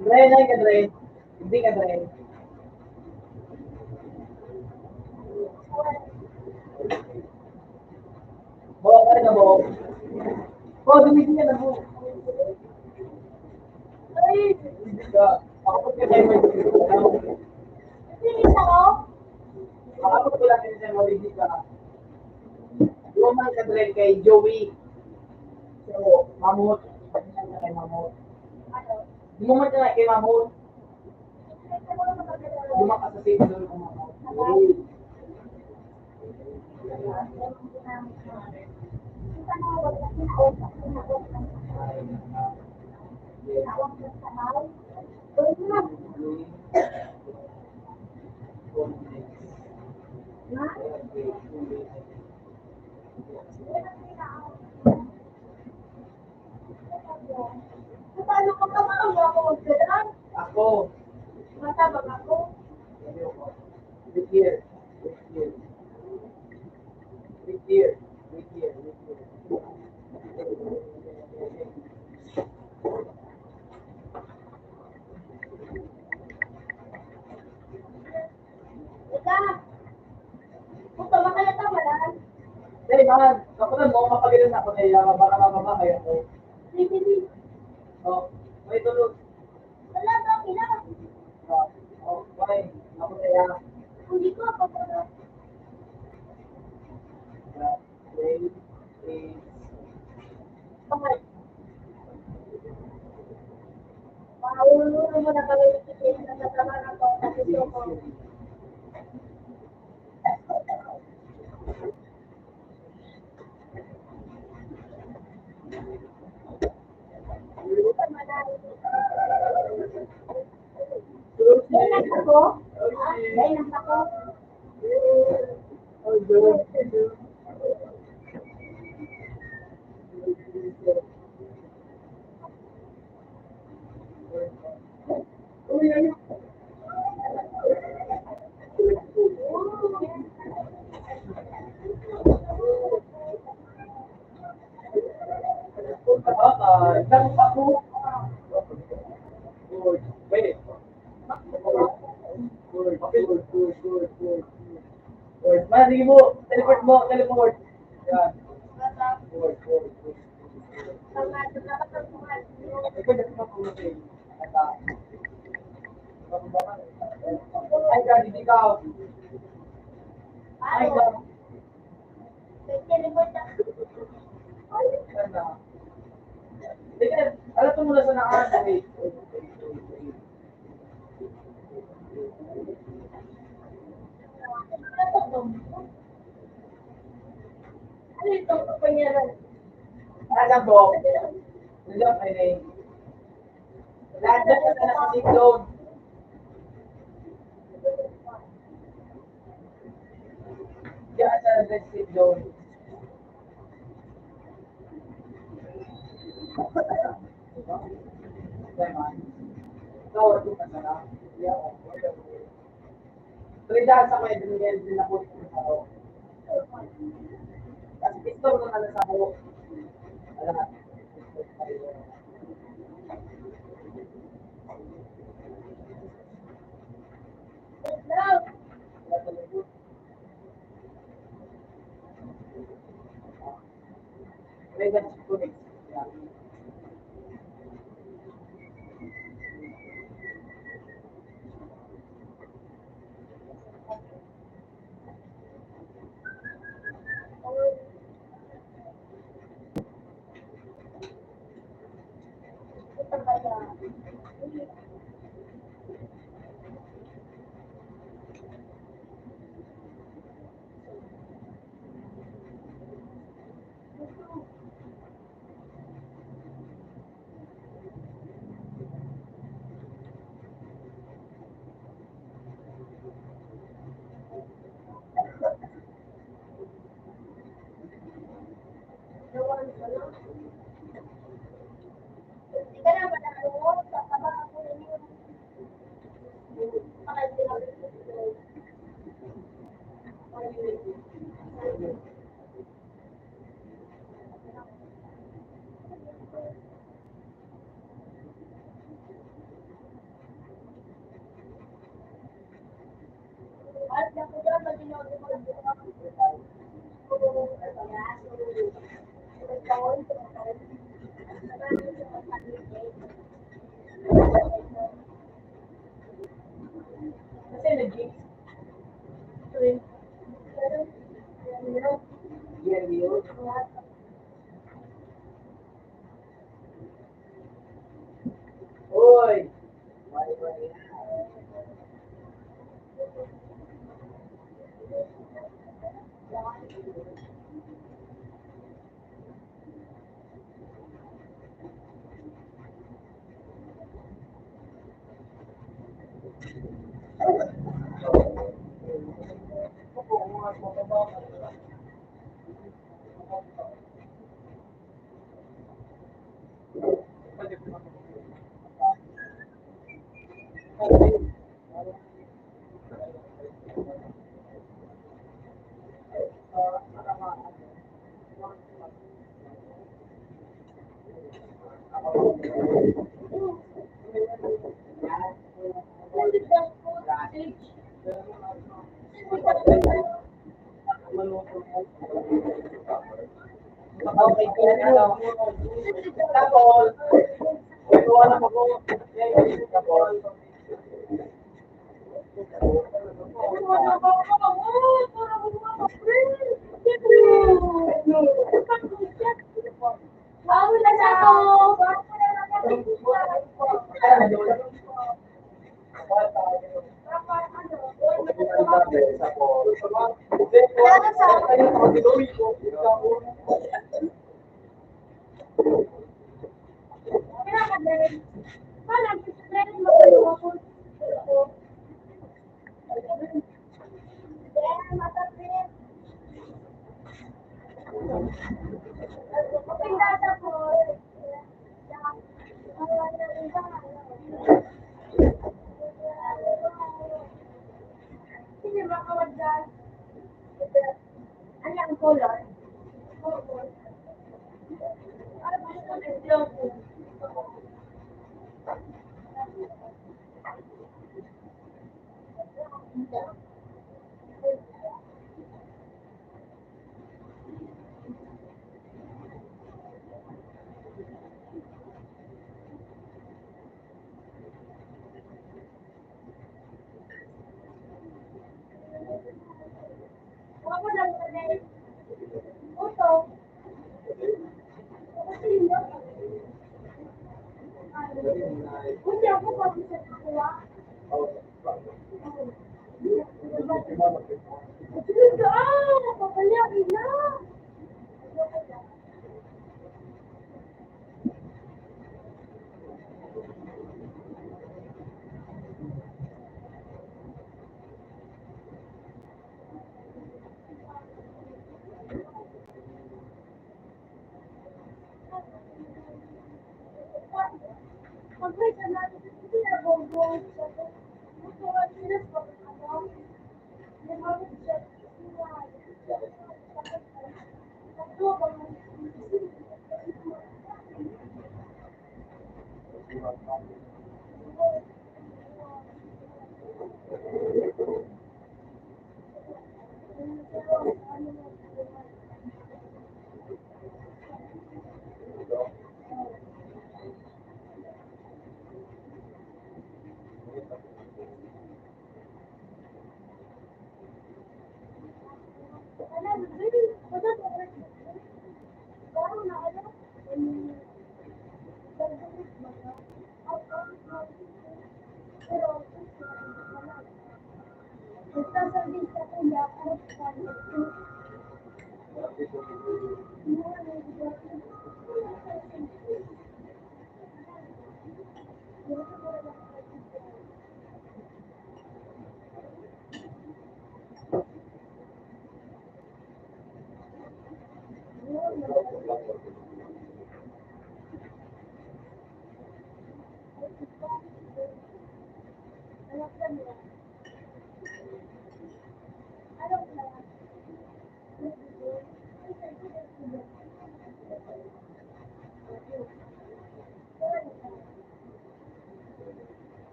Dre, dai ka, Dre. Hindi ka, Dre. Buhok ka na, buhok. Oh, dumidiyan na, buhok. Ay, hindi ka. Ako po, kaya may Ako po lang yung sa Maligi ka. Duman ka, Dre, kay Joey. So, Mamut. Kay Mamut. Duman ka kay Mamut. Duman ka sa Saint John kay Mamut. Paano ka pa makagawa ko magdala? Ako. Matabang ako. Wait here. Wait here. Wait here. Wait here. Wait here. Ika, puto, makaya ka wala? Dai man, kapunan mo, mapagilan ako na iya, baka mababa kaya ko. Sige, sige. Oh, may tulog. Wala ba, okay lang? Ah, oh, fine. Ako na iya. Hindi ko, ako na. Yeah. Play is Paulo mo na kami sa kasama ng mga gusto ko. Dahil lang ako. Ah, dahil lang ako. Wait. Good, good, good, good, good. Good. Man, sige mo. Teleport mo, teleport. Yan. Good, good, good. Ay, God, hindi ka. Ay, God. Ay, God. Sige, alam mo na sa naan. Wait, wait, wait, wait, wait. Alam mo, alam mo, lahat na sa siklon. Diyan sa siklon. Ikaw, ito ka na lang. Pero dahil sa may Daniel, din ako ito sa ako. Kasi ito na ano sa ako. Alam.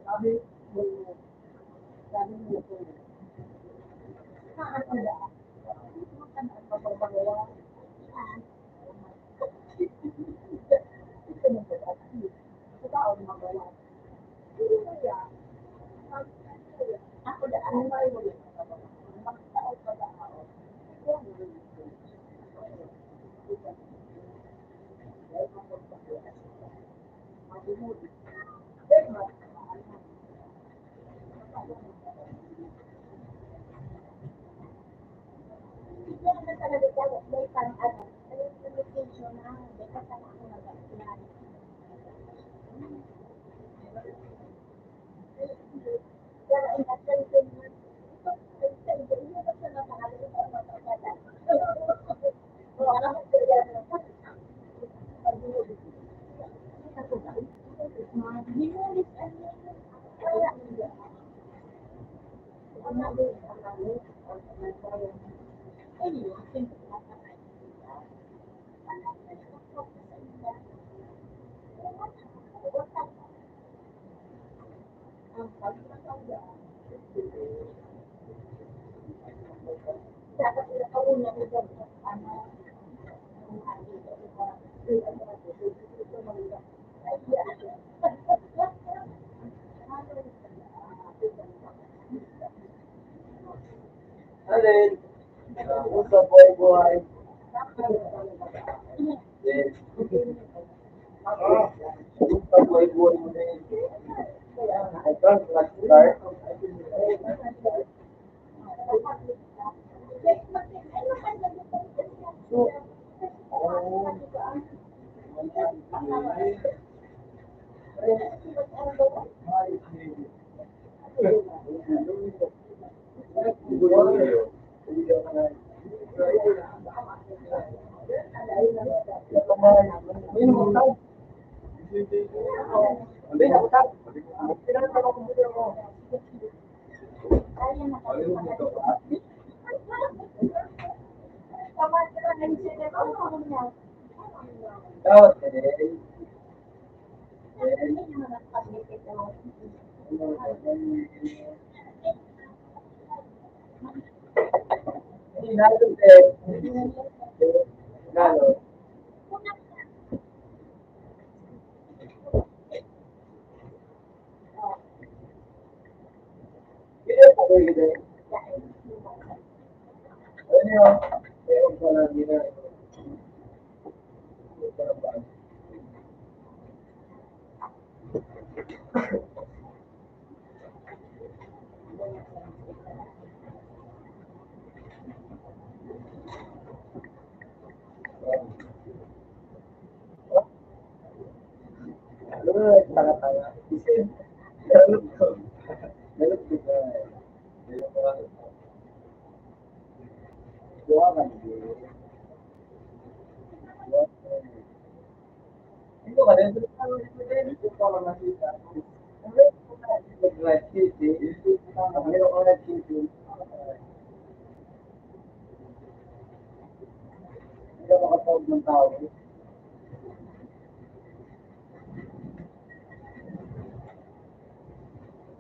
Alin? Kumusta buhay-buhay? Yes. Kumusta buhay-buhay mo na yun? Ito, nag-start. So, oh.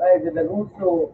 Ay, ganda gusto.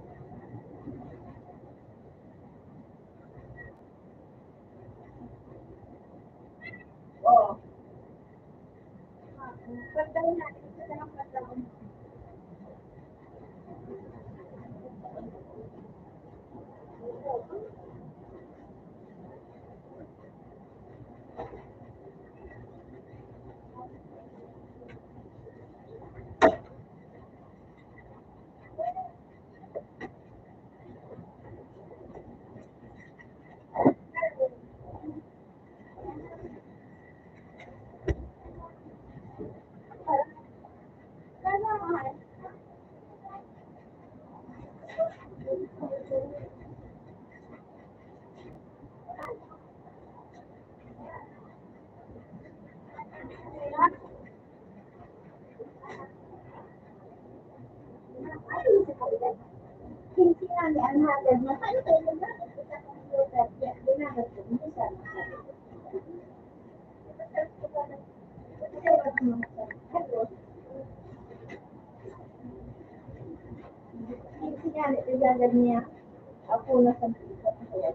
Ano, igagad niya? Ako na sa mga kaya.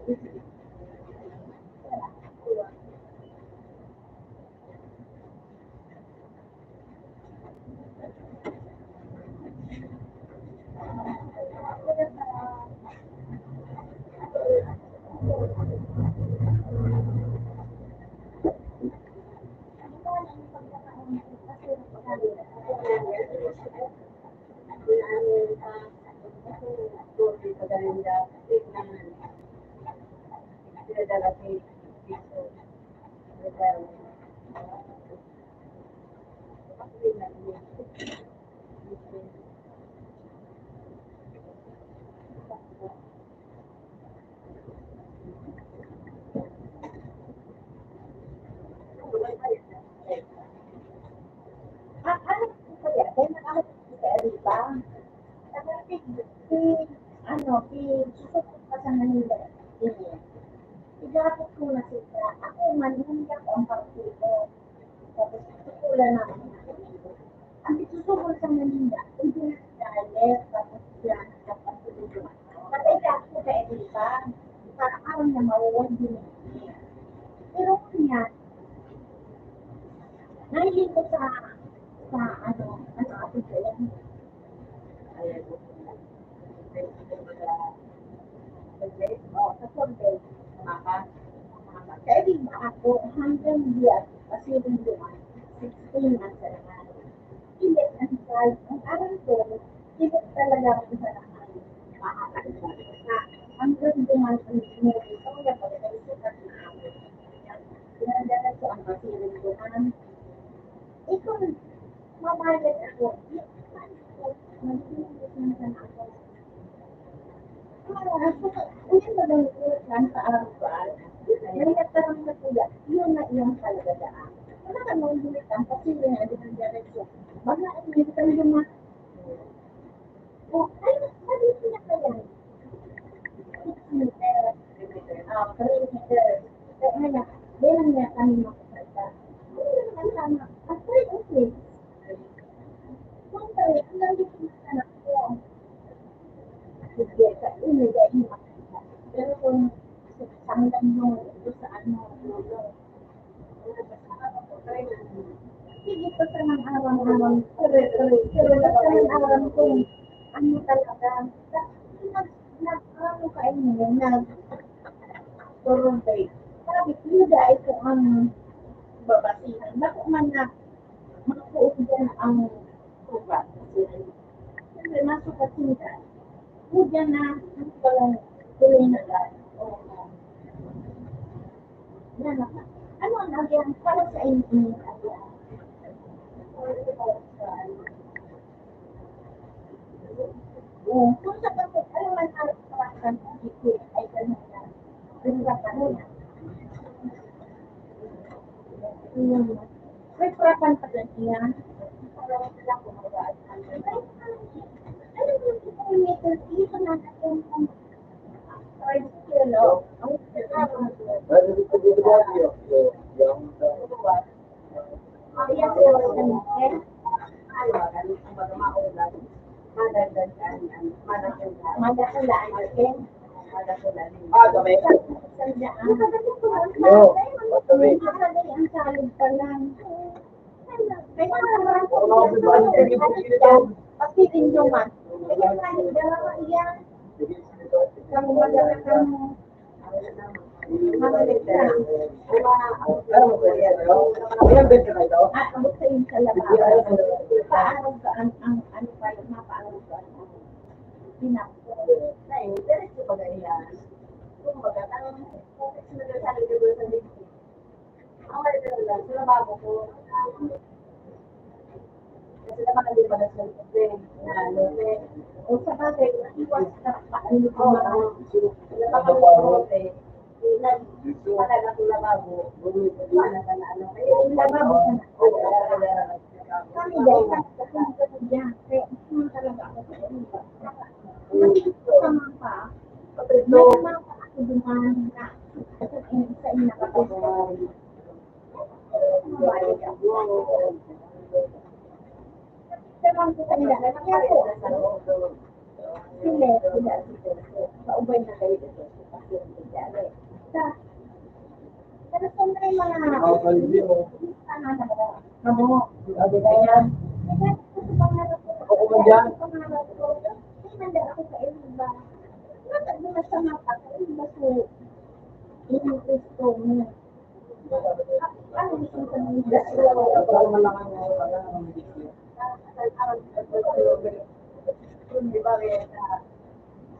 Ah, ano po kaya? Dahil nakakapagkita, di ba? Nakakapag-, si, ano, si Joseph pa sa Manila. Ganyan. Igapit ko na sila. Ako man, hindi ako ang partido. Tapos, susukulan na. Ang pagsusukol sa Manila, hindi na galit. Tapos, yan, tapos, Patay ka ako sa Edipa. Parang araw na mawawag din. Pero kanya, nahiling ko sa, sa ano, ano, ato dyan. Ayan. Oh, sa survey, maka, maka, kaya di ba ako, hanggang diyan, kasi rin doon, sixteen ang sarangay. Hindi, ang side, ang aral ko, hindi talaga ako sa lahat. Hanggang dumating ang movie, so, kaya pag nagsukat na ako, pinagdagan ko ang masiring ko, ma'am, ikaw, mabayad ako. Di, ma'am, ikaw, magbibigay ka na ako. Ayun na lang po, yan sa araw-araw. May nagtarang sa kuya, yun na iyang talaga daan. Wala ka nang gulit ang kasi yun na din ang direksyon. Baka ang minsan yung mga, oh, ay, sabi ko na kaya. Six meter, ah, three meter. Kaya nga, di lang niya kami makikita. Ano naman tama? At three, okay. Kung three, ang ganda ng anak ko. Sige, sa inyo, dahil makita. Pero kung sa hanggang mo, ito sa ano, dulo. Sige, ito sa mga aram-aram. Pero, pero, pero, ito sa mga aram kung ano talaga. Nag, nag, ano ka inyo, nag, survey. Sabi, hindi, ito ang babasihan. Bako man na, makuha dyan ang sukat. Kasi, siyempre, masukat sila. Huwag yan na, ano ba lang, tuloy na lang. O, yan na. Ano ang agihan para sa inyo? O, kung sa pagkakalaman, ano ang ay ganun na. Ganun ba pa rin? Hmm. May parapan pa din niya. Parang wala ko magawa. Ano yung kilometer? Dito na natin ang five kilo. Ang kailangan ko. Ang kailangan ko. Madakula ang itim. Ah, gamay. Yo, patuloy. Ang salog pa lang. Kaya naman po, pagtitinduman. Kaya nga, dalawa iya. Kung maganda kang mga letra. Ano mo pwede ano? Ilang beses na ito? Ah, abot sa inyo sa labas. Paano ba ang, ang, ano pa yung mapaano ba? Pinap-, ay, diretso ba ganyan? Kung baga, ang context na nagsasabi ko sa video, ang wala na lang, sa lababo ko. Kasi naman, hindi pa nagsasabi. Ano, eh. O sa bagay, iwas na paano ko. Oo. Sa lababo ko, eh. Nag-, wala na akong lababo. Wala na, ano. Yung lababo ko na. Kami dahil sa, sa, sa, kaya, kaya, talaga ako sa inyo. Nandito ka man pa. May mga ako duman na. Sa inyo, sa inyo, kapag mabalik ako. Sa mga sa inyo, kaya po, Sila, sila, sila. Kaubay na kayo dito. Sa, sa, sa, sa, mga, Kamo, sabi na yan. Ako ko man dyan. Hindi man ako sa iba. Bakit mo na sa mata ko? Iba po. Yung gusto mo. Ano gusto mo sabihin? Gusto ko lang ang, ano, ang video. Ang, ang, ang, ang, ang, ang,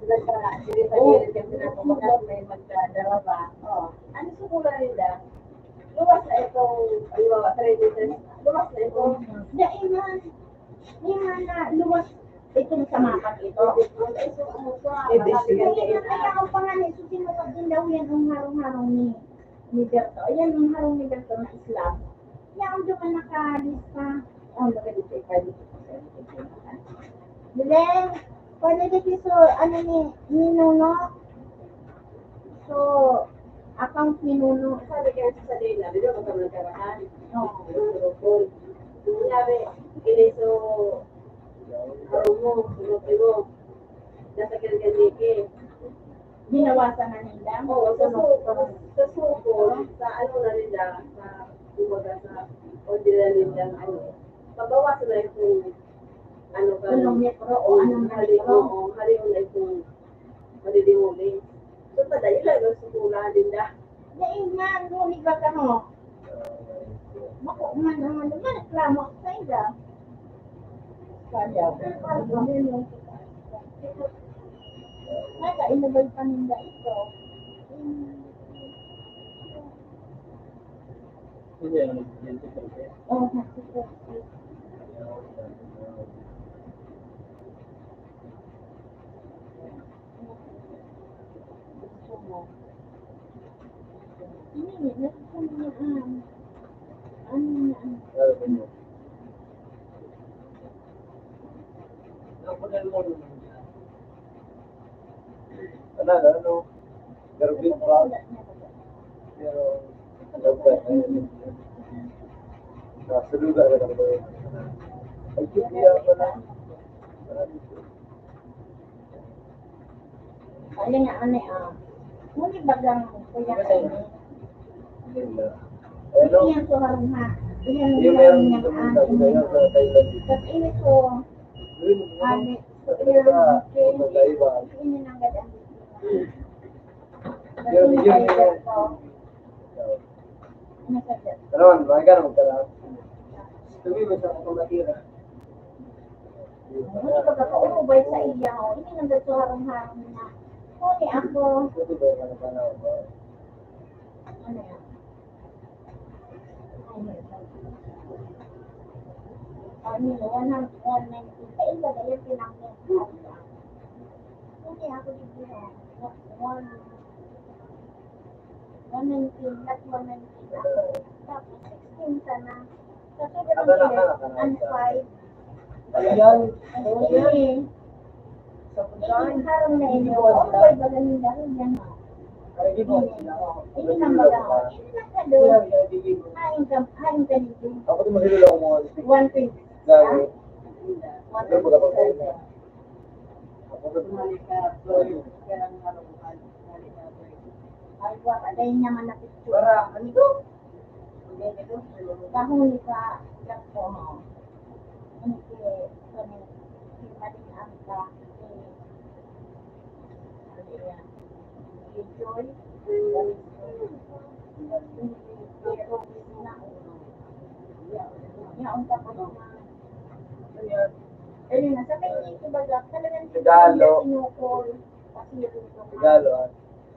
Sila sa, sila sa gilid kasi na kumbaga may magdadara ba? Oo. Ano siguro nila? Luwas na itong, halimbawa, three meters, luwas na itong, dahil nga, yung nga na luwas itong sa mapat ito. Ay, so, ano, so, Hindi, ah, sige. Kaya, kaya ang pangalan, so, sinukat din daw yan ang harong-harong ni, ni Berto. Ayan, ang harong ni Berto na slab. Yaon doon ka nakalista. Oh, nakalista ka dito. Dile, pwede dito so, ano ni, ni Nuno? So, account ni Nuno. Sabi ka sa Lena, di ba, magkamagkarahan? Oo. Sinabi, ini so, harong mo, sunutin mo. Nasa Kilganiki. Binawasan na nila? Oo, sa suko, sa suko, sa ano na nila, sa, kumbaga, sa order na nila, ano, pabawasan na itong, ano, ka, Kilometro o anong hali, metro? Oo, hali mo na itong madidimuling. So, padayon lang yung sukulan nila. Dahil nga, ngunit ba ka mo? Mako, man, man, man, reklamo sa ida. Kaya, ano, ano, Nakainubay pa ninda ito. Hindi, ano, hindi, hindi. Oh, nagsususi. Gusto mo? Hindi, nagsususi niya, ah. Ano na, ano? Ano, ano? Garbage bag. Pero, nasa lugar na lang ba yun? Ay, kaya pala. Ano nga, ano, ah, ngunit bagang kuya kayo. Ano? Iyan ko harong ha. Iyan Yung ang meron niyang sa ah, mga ano. Sa Thailand. Tapos ini ko, Yun, ano? Ano, so, Ano iyan, ba? Okay. Magkaiba. Ini nang gadang. Yun, yun, yun. Ano man, mga ganun, magkalahat. Gusto mo yun, sa mga matira. Hindi ka kakaurubay sa iya, oh. Ini nang gato harong-harong na. Huli ako. Gusto ko, ano ba na, oh. Ano yan? Ano yun? One hundred, one ninety. Sa iba, dahil pinangit. Huli ako dito, oh. One, One nineteen, not one nineteen. Tapos sixteen sana. Sa sugar ng kilo, and five. Ayan. Ayan. Sa puntahan. Ini harong na inyo. Oh, may baga ninda, yan, ha. Ini, ini nang baga, oh. Ini nang kado. Hain ka, hain ka dito. Ako din mahilo lang ako. One twenty. Dahil. One twenty. Ako din. Ay, wa ka, dahil naman na picture. Para, ano ito? Kahuli ka, yak ko, ha? Ano ki, kami, ki Maling Angka, ki, ano yan? Ki Joy, yaon ka pa naman. Ayun na, sa kanya, kumbaga, talagang Regalo. Sinukol. Kasi yung Regalo, ah.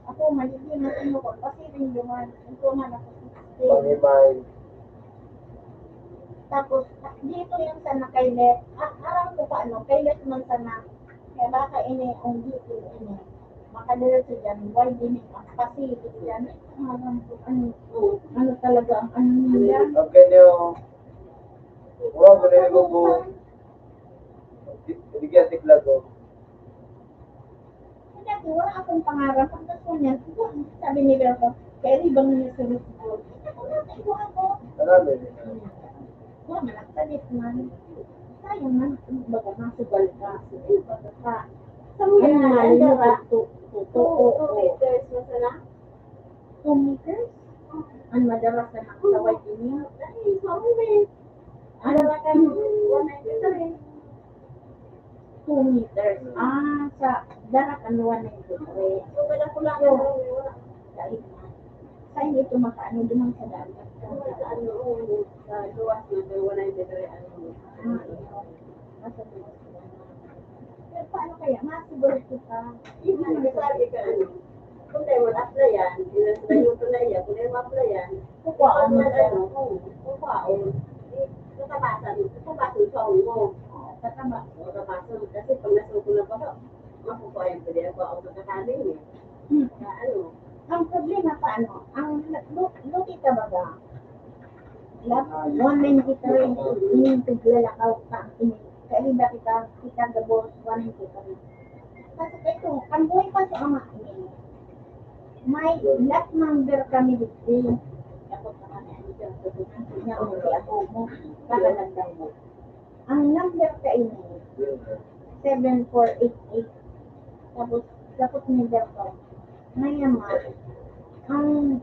Ako, maligin na sinukol. Kasi rin naman, ito man ako, sixteen. Pangimay. Tapos, dito yung sa nakailet. Ah, aram ko pa, ano, kailet man sana. Kaya baka ini, ang dito, ini. Makadiretso dyan, why din ang Pacific dyan? Alam ko, ano, ano talaga ang ano nila. Okay, niyo. Wow, ganun yung bubo. Bigyan tikla ko. Dati, wala akong pangarap. Ang gusto niya, sabi ni Berto, kaya ribang niya sa Ruth Gold. Ito ko na, ito ako. Marami. Wala man, nagpalit man. Sayang man, baga masugal ka. Sige, baga ka. Ano, malinaw, two, two, two, two, two meters na sana? Two meters? Ang madalas na nakasaway din yun. Ay, sorry. Ano ba ka? One ninety-three. Two meters. Ah, sa Darakan one ninety-three. So, wala ko lang. So, dahil na. Saan ito makaano? Doon sa dagat. Sa ano, sa luwas na, may one ninety-three, ano. Ah, iyo. Nasa luwas na. Pero paano kaya? Masiguro kita. Yun nga, nagsasabi ka, ano, kung tayo mo applyan, yun ang sabi mo na iya, kung tayo mo applyan, kukuha mo na, ano, oo, kukuha mo. Eh, tatabasan, tatabasan sa ulo. Tataba-, tatabasan, kasi pag nasuko na pa, makukuha yung pwede ako, ako sa kakanin eh. Hmm. Sa ano? Ang problema pa, ano, ang lu-, luti ka baga? Lap-, one ninety-three, yung tiglalakaw ka, ini-, kainda kita, kita gabos, one ninety-three. Kasi ito, ang buhay pa sa ama, ini, may lot number kami dito. Ako sa kanya, ano siya, sa kanya, ano siya, ako mo, kakalandaw mo. Ang number kaini, seven four eight eight. Tapos, dapat may number ko. Maya ma, ang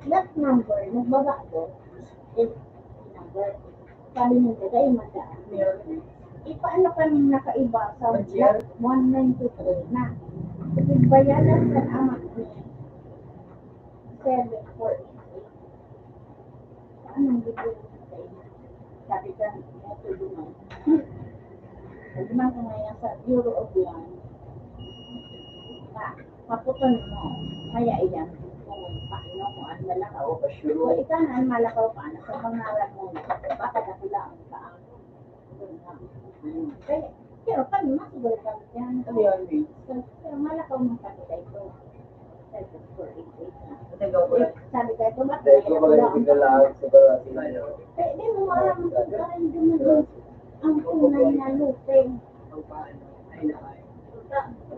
lot number, nagbaba ko. Eh, number. Sabi nila, "Dahil madaan." Eh, paano kami nakaiba sa lot one ninety-three na? Kasi bayaran sa ama ni seven four eight eight. Anong bibili mo sa inyo? Sabi ka, "Ito duman." Sabi man ko ngayon sa Bureau of Land, na maputon mo, kaya iyan, kung paano mo ang malakaw. So, ikaw na ang malakaw pa, nasa pangalan mo, baka dakula ang paa. Kaya, pero pag masiguro kami dyan, ano yun, eh? So, pero malakaw man kami dahil ko. Sabi ko, "Four eight eight na." Sabi ko, "Ito ba?" Sabi ko, "Wala akong pag-" Kaya di mo alam kung saan dumating ang tunay na lupeng.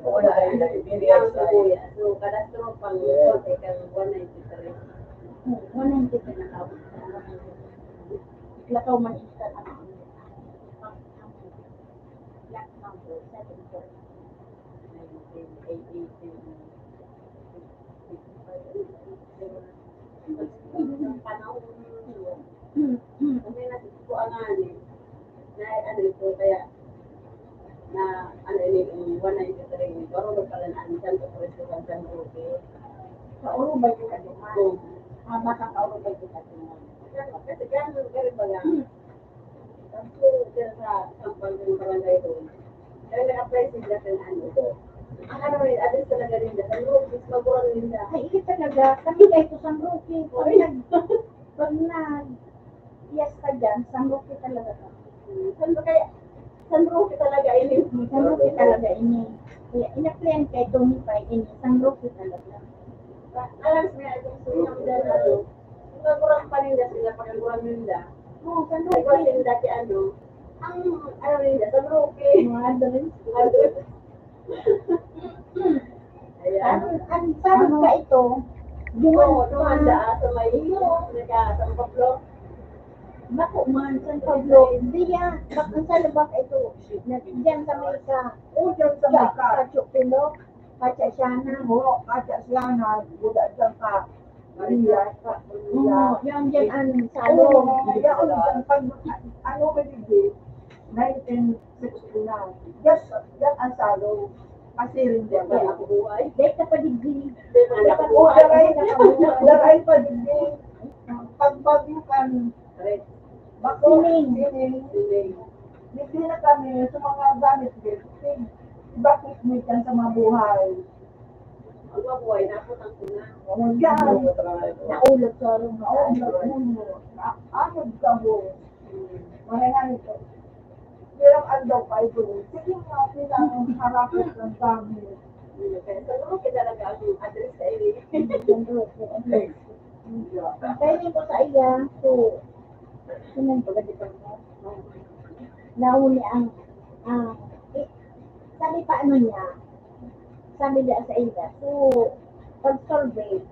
Wala, ay, ay, ay, ay, ay, ay. So, kadastro pang, yes, kang one ninety-three. Hmm, one ninety-three na tao. Lakaw man isa na. Black number, seven four. Panahon. Kung may nasisiko ang ani, na ano ito, kaya na ano ini, yung one ninety-three, pero wala pala na ang Santo Cristo, San Roque. Sa Orobay kita duman. Oo. Ah, baka sa Orobay kita duman. Kasi gano'n, gano'n ba nga? Tapos, dyan sa sampal ng barangay doon, kaya nag-apply sila sa ano ko. Ang ano rin, address talaga ninda, San Roque, Maguran ninda. Ay, iyo talaga. Kami kahit sa San Roque, pag nag-, pag nag-, fiesta dyan, San Roque talaga kami. Hmm, San Roque, San Roque talaga ini. San Roque talaga ini. Kaya in-applyan kay Tony pa ini, San Roque talaga. Alam niya, itong suyo ng dyan, ano, Nagurang paninda sila, pag nagurang ninda. Oo, San Roque. Nagurang ninda si ano, ang, ano ninda, San Roque. Mga address. Address. Ayan. Ang, ang salog pa ito, duman pa. Oo, duman da, sa may, nagka, San Pablo. Bako man, San Pablo. Diya, bak-, ang salog pa ito. Na, diyan sa may ka-, o, diyan sa may ka-, Cacho Pilo, Katya Siana. Oo, Katya Siana, buda diyan ka. Maria, Maria. Oo, yan, yan ang salog. Oo, yan, yan, pag, ano, may digdi, nineteen sixty-nine. Yes, yan ang salog. Kasi rin yan, may ako buhay. Dahil ka pa digdi. Dahil ka pa buhay. Daray, daray pa digdi. Pag bagyo kan, bako, sining. Sining. Hindi na kami sa mga gamit, eh. Bakit may kan sa mabuhay? Ang mabuhay, naputang ko na. Ano yan? Naulog sa arong. Naulog. Ano ka mo? Marangal ito. Pirang aldaw pa ito. Sige nga, pinangarap ng gamit. Kaya sa loob, kita lang ang address sa iyo. Ang training ko sa iya, so, sunod ko, di ba? Nahuli ang, ah, eh, sabi pa ano niya, sabi niya sa iya, so, pag survey,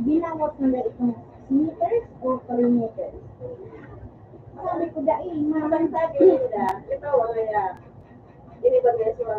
binawas nila itong meters o three meters. Sabi ko, "Dai, ma." Ang sabi nila, ito, wala. Ini ba may suwang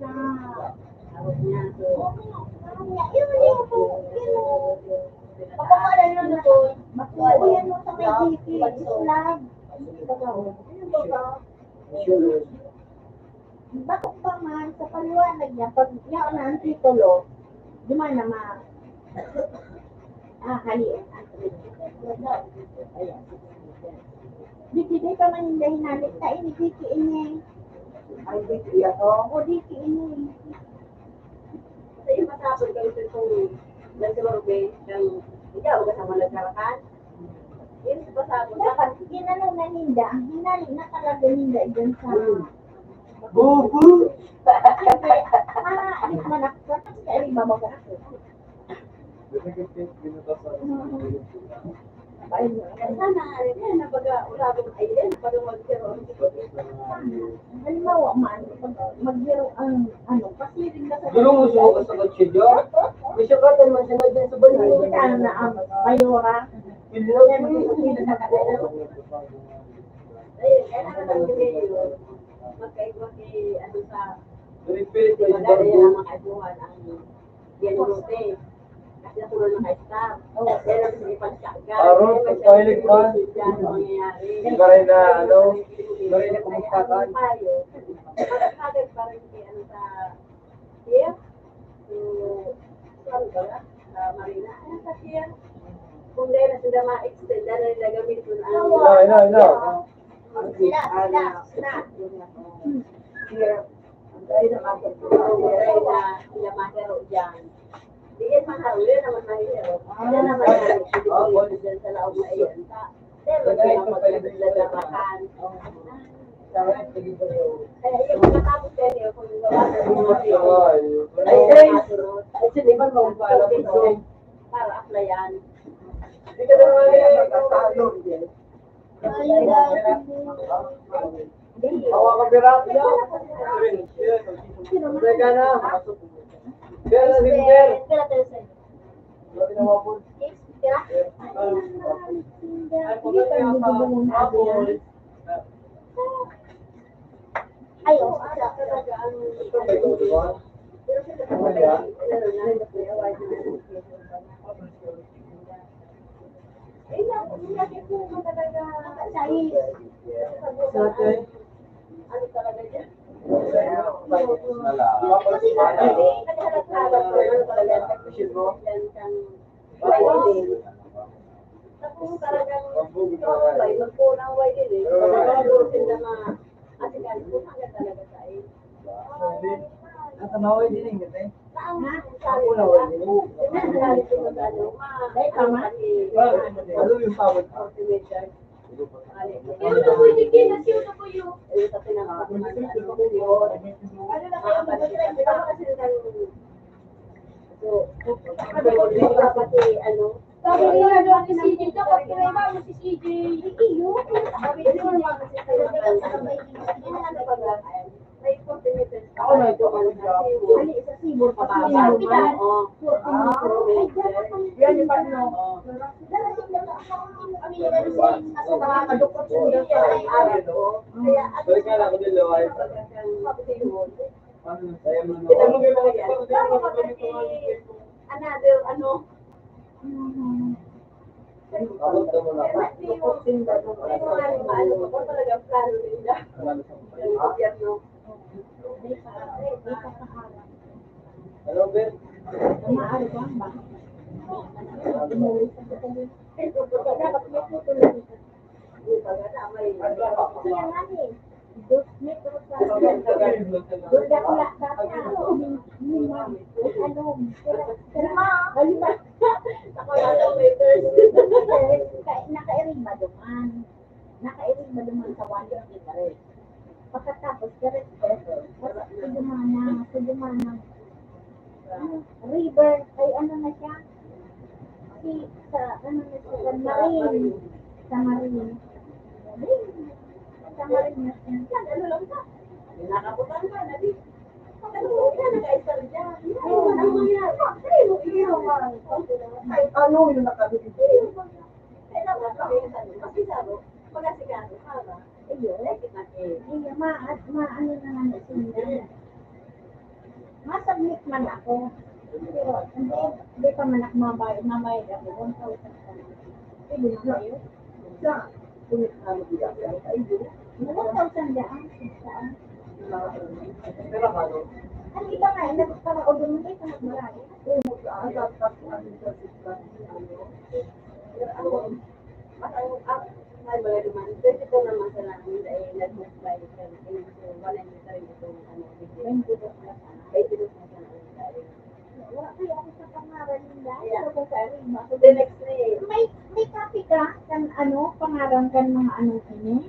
Sa, tawag niya, so, yun, yun, yun, yun. Pakuha na yun, ito. Bakuha yan mo sa may D P, Islam. Ano ba? Bako pa man, sa paliwanag niya, pag yaon na ang titulo, di man na ma-, ah, halian. Ayan. Di, di, di pa man yung dahilan, ta ini, di ki ini. Ay, di ki ako. O, di ki ini. Sa iyo, masabog ka ito itong nagsurubi, ng, ikaw, kasama nagkarakan. Yun, pasabog. Dapat, ginano na ninda, hinali na talaga ninda dyan sa Bobo! Hindi. Maalis man ako, kasi kayo, mababa ako. Ay, sana, ano yan, nabaga, wala akong idea, nabaga magsiro ang halimbawa man, magsiro ang, ano, pasiring na sa Gulong mo suko sa kutsilyo. May sakatan man siya na dyan sa banyo. Hindi ka na, ah, mayora. Hindi na yan, hindi na sa kanila. Ayun, kaya naman ang delay yun. Magkaigwa kay, ano, sa Repeat, maganda yan ang makaibuhan ang Yan yung te. Kasi ako na naka-stop. Pero sige, pag-shotgun. Aron, pagpahilig pa. Yan ang mangyayari. Iba rin na, ano, iba rin na kumustakan. Magkagad pa rin si, ano, sa pier. So, saan ba? Sa Marina. Ano sa pier? Kung dahil na sila ma-extend, dahil na nila gamiton ang No, no, no. Sila, sila, sila. Pier. Dahil na, dahil na sila mahero dyan. Di yan maharo, yan naman mahero. Yan naman mahero. Dyan sa laog na iyan. Pero di naman pwede lalabahan. Kaya yung pagkatapos yan, yung kung gawa ng mga Ay, ay, ay, sinipan mo ang pala ko. Para applyan. Hindi ka naman yung magkakaroon, eh. Hawakan, Bira. Teka na. Bira, Bira. Ay, oh, Ang tanaw ay dining gata eh. Ako na wala din. Dahil tama? Ano yung pawag? Pero na pwede din, kasi yun ako yun. Ano na kaya mag-try? Kasi kasi nang So, pati ano, sabi ni ano, si C J, dapat pinay mo si C J. Iyo. Sabi ni ano, ano ba ba? May complicated Ako na ito, ano siya? Ano, sa Sibol pa ba? Sa Sibol man. Oo. Ay, dapat ang Yan yung partner. Oo. Dala sila sa kami na rin sa mga kadukot sa Ay, Diyos. Ay, araw ko. Kaya, ano, Balik nga lang ako din, Loy. Sabi ko, Ano na, kaya mo na? Ano, kaya mo na? Another, ano? Mhm. Abot ka mo na. Kaya mas di mo, di mo nga rin maalam kung talagang plano nila. Ano sa Ang gobyerno. Ano, Ben? Maaari ba? Umuwi sa Dapat may tutulog. Di ba nga na, may Kaya nga eh. Dos metros sa Doon ako lang dati na. Lima. Ano? Pero, pero, lima. Ako lang ang waiters. Naka-, nakairing ba duman? Nakairing ba duman sa one fifty pa rin? Pagkatapos, diretso, sa Dumana, sa Dumana. Ano, river, ay ano na siya? Si, sa, ano na siya, sa Marine. Sa Marine. Sa Marine na siya. Yan, ano lang ka? Nakabutang ka, nadi. Pag ano mo, yan, nag-aisar dyan. Yan, ano mo yan? Ay, mo, iyo, man. Ay, ano yung nakabili? Iyo, man. Kailangan kami, ano, kasi sabi, pag-asikaso, para. Iyo. Ay, kita, eh. Iyo, ma-, ma-, ano na nga na siya. Ma-submit man ako. Pero hindi, hindi pa man ako mabayad, mabayad ako, one thousand pa lang. Pwede na kayo? Sa, kung ano, di ako, ay, di. One thousand dyan, saan? Pero ano? Ang iba nga, eh, nagpaparaod mo, eh, sa marami. Oo, sa, sa, sa, ano, sa, sa, ano, Ang, ang, ang, ay, wala naman. Twenty-two naman sa namin, eh, nag-move by seventeen. So, one ninety-three itong, ano, video. Twenty-two na sana. Twenty-two na sana ang dahil. Wala kaya ako sa pangaran nila. Yeah. Wala ko sa arin. The next na eh. May, may copy ka kan, ano, pangaran kan mga ano ini?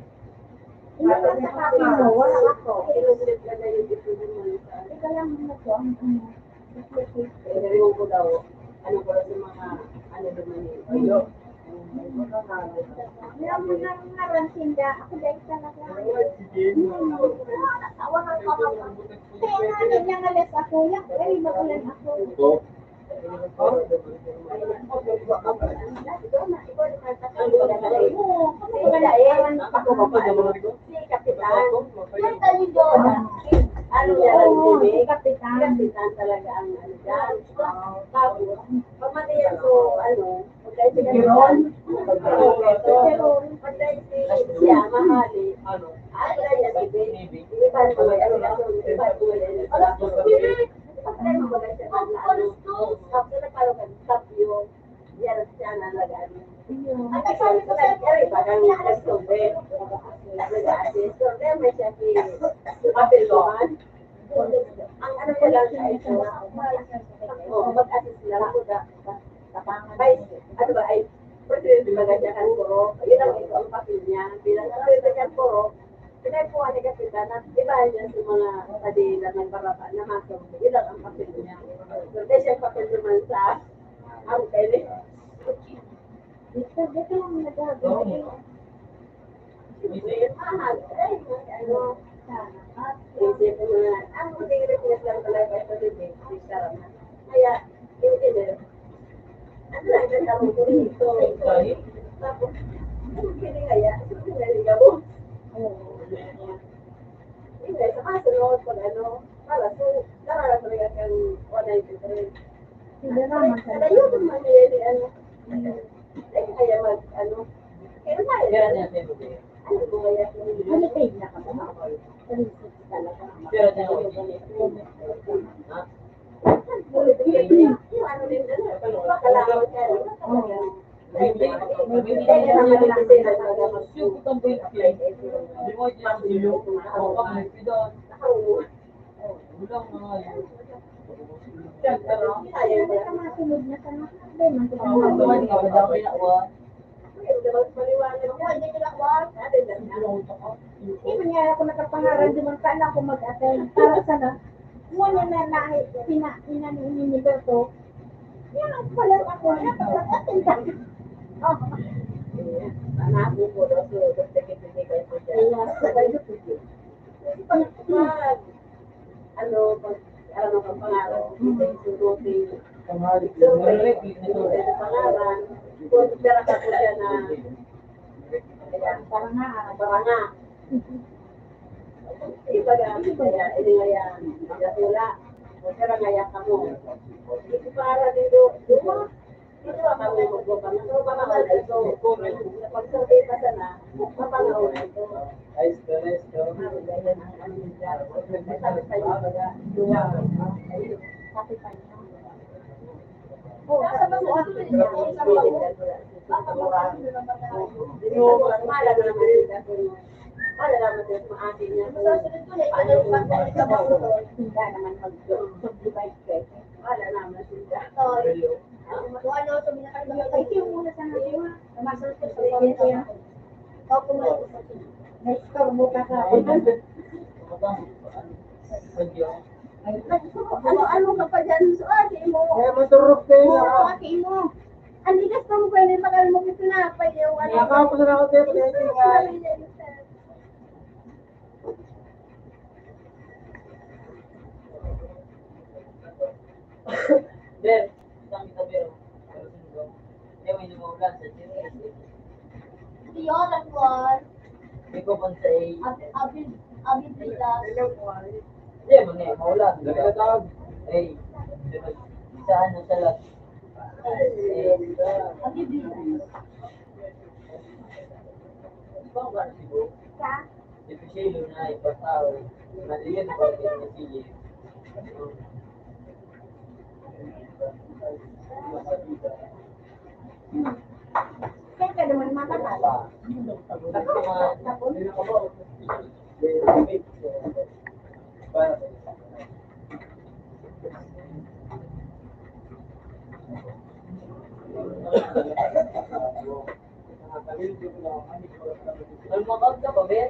Yung nasa copy mo, wala ako. Kinukulit na na yung ito naman sa Teka lang, ano po ang, ano, Ewan ko daw, ano ko lang sa mga May mga ngaran sinda. Ako dahil talaga. Hmm. Awa ng pamama. Kaya nga, nangangalas ako. Yan, ay, magulan ako. Si Kapitan. Yan tayo doon. Ano yan, si Kapitan. Kapitan talaga ang ano dyan. Tapos, pamatayan ko, ano, pagkain si Kapitan. Pagkain si siya, mahali. Ano yan, si Baby. Iban ko, ano, iban ko, ano. Pagkain mo ba siya, ano, tapos nagkaroon ka ng tapyo. Yan siya na nag-ano. At ang sabi ko sa iyo, "Ay, parang nagtubig." Nag-assist. So, kaya may siya si Kapilwan. Ang ano ko lang sa ito, oh, mag-assist lang ako sa, sa, sa, ano ba, ay, presidente ba, ganyan, kan Kuro. Yun ang ito, ang papel niya. Bilang presidente kan Kuro, pinagkuha ni Kapitan, at iba niya sa mga sadila, nagbaraba, na masok. Yun lang ang papel niya. So, kaya siya papel naman sa, ang pwede. Dito, dito lang nagagawa. Kaya, hindi na. Ano lang, ganda mo ko dito. Tapos, ano, pwede kaya? Ano, pwede kaya? Hindi, sa kasunod, pag ano, para so, nararasan talaga kang one ninety-three. Hindi naman talaga. Kaya yun, man, yun, ano. Ay, kaya mag, ano. Kaya na, ano, ano mo kaya? Ano, pay na ka ba? Talaga. Yung ano din, ano, pakalaman ka, ano, talaga. Hindi man niya ako nakapangaran, di man sana ako mag-attend. Para sana, Muna na, na, ina, ina ni, ni Berto. Yan ang pala ako, nakapag-attend ka. Oh. Sana ako po, no? So, gusto ko po kayo po dyan. Pag, ano, pag, ano, pag pangarap, susunutin. Pangarap, susunutin. Pangarap, kung pera ka po dyan na, ayan, parang nga, parang nga. Ibaga, kaya, ini nga yan, magkakula. O, kaya nga yan kamo. Ito para dito, duma. Ito ang kami magbuka. Ito ang mga ito. Pag survey pa sana, mapangaon ito. Nice to, nice to. Sabi sa inyo, baga, duma. Sabi sa inyo. Ano, ano ka pa dyan? So, ate mo. Eh, maturog kayo na. Oo, ate mo. Ang ligas pa mo pwede, tagal mo, ito na, pwede yung ano. Nakapos na ako, te, pwede nga. Ber, isang kita, Ber. Kaya may namaulan sa G S S. Hindi yun, actual. Hindi ko pang sa A. Abi, abi, abi, Pilas. Hindi, mali, maulan. Ay, saan na sa last? Abi, Pilas. Ikaw ba, Cebu? Sa? Ipisiyo na ipatao, maliit pa rin na sige. Kaya ka naman matagal. Nagmakag ka pa, Ben?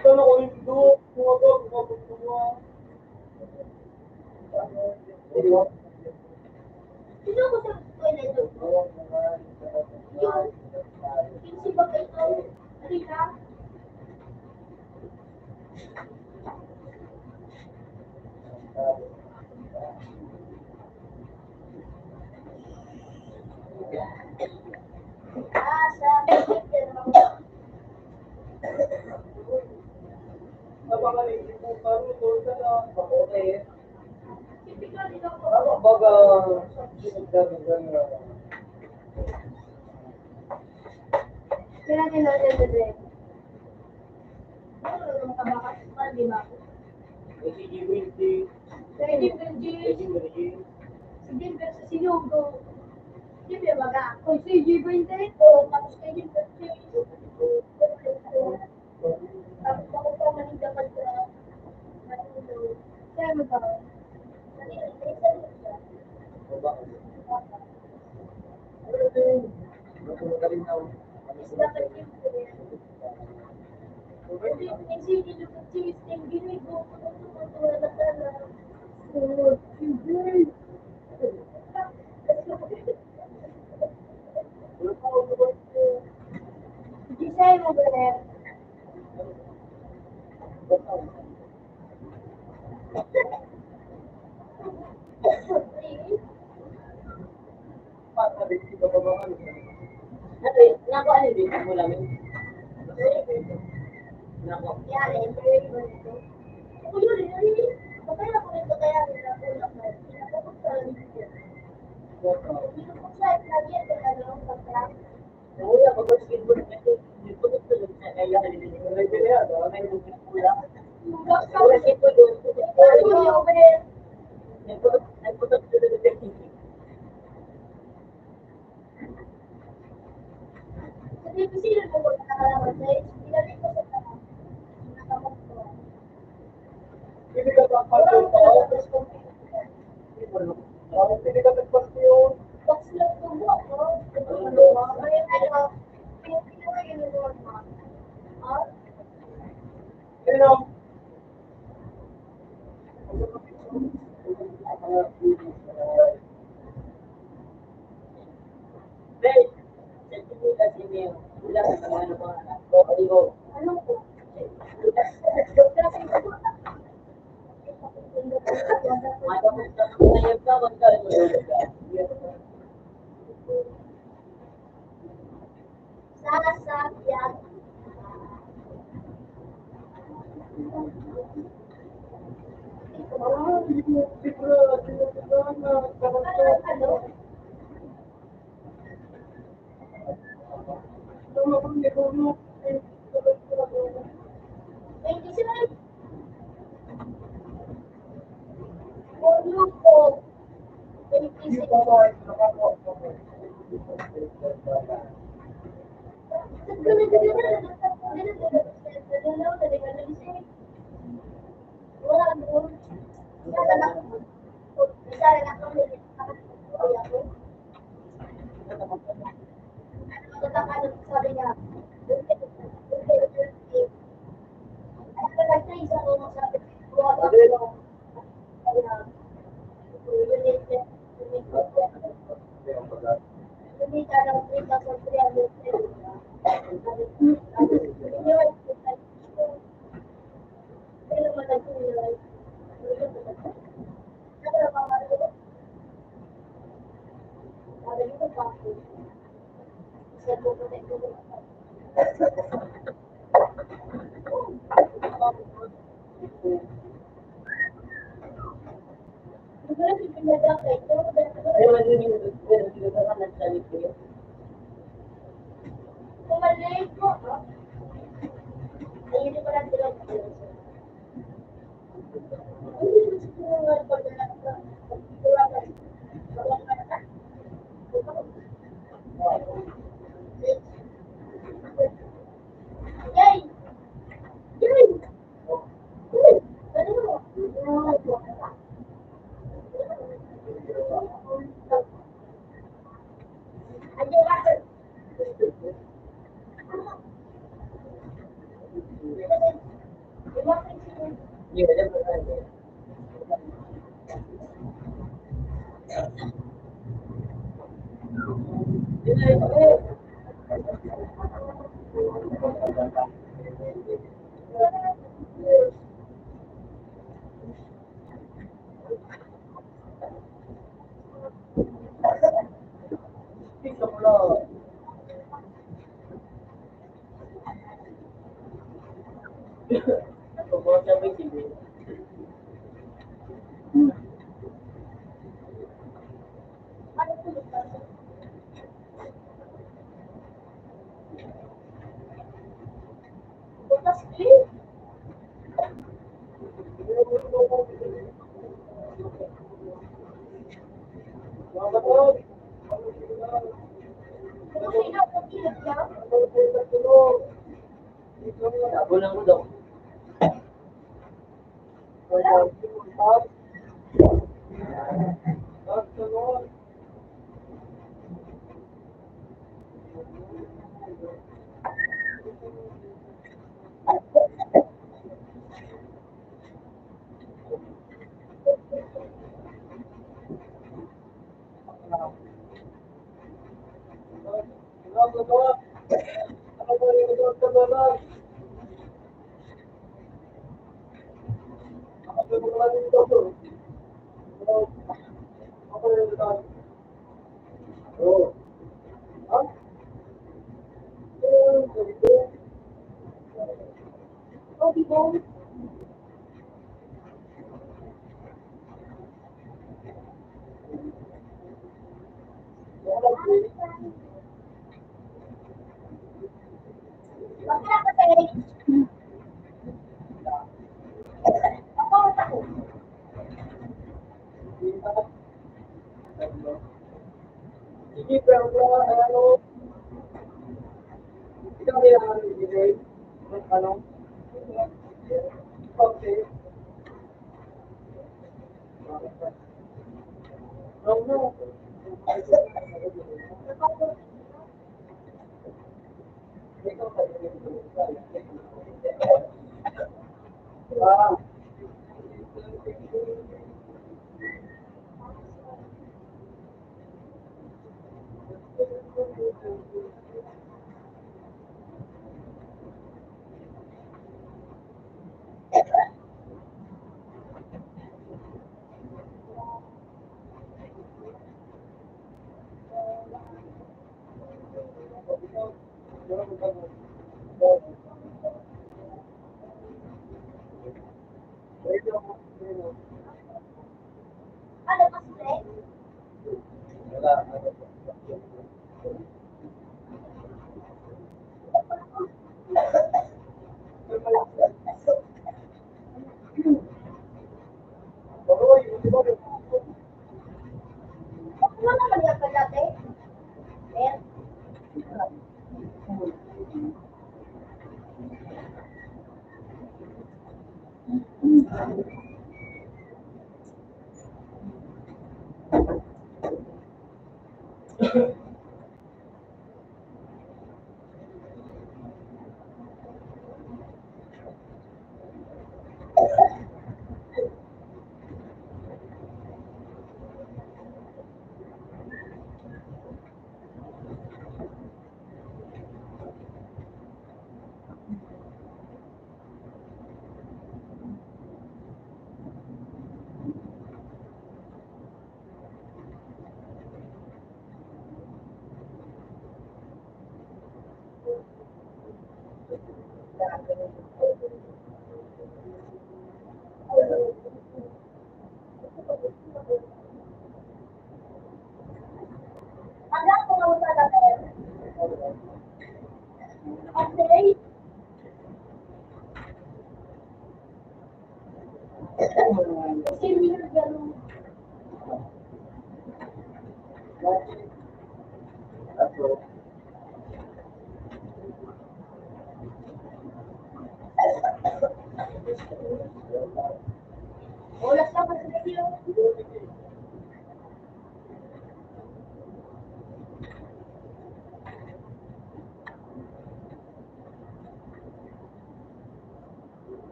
Ito na ko yung duo, mga bag, mga bag, mga. Sino ko sa eskwela ito? Yung, yung si Bagay ko, halika. Kaya nila, nila, nila. Ano, ano, makabakas pa, di ba? Sige, Benji. Sige, Benji. Sige, Benji. Sige, Benji, sinugo. Sige, baga. Kung sige, Benji, o, tapos kayo, Benji. Tapos ako pa, manindakan sa, ano, kaya mo ba? Ano eh, nako, ano din, ang ulam eh. Nako.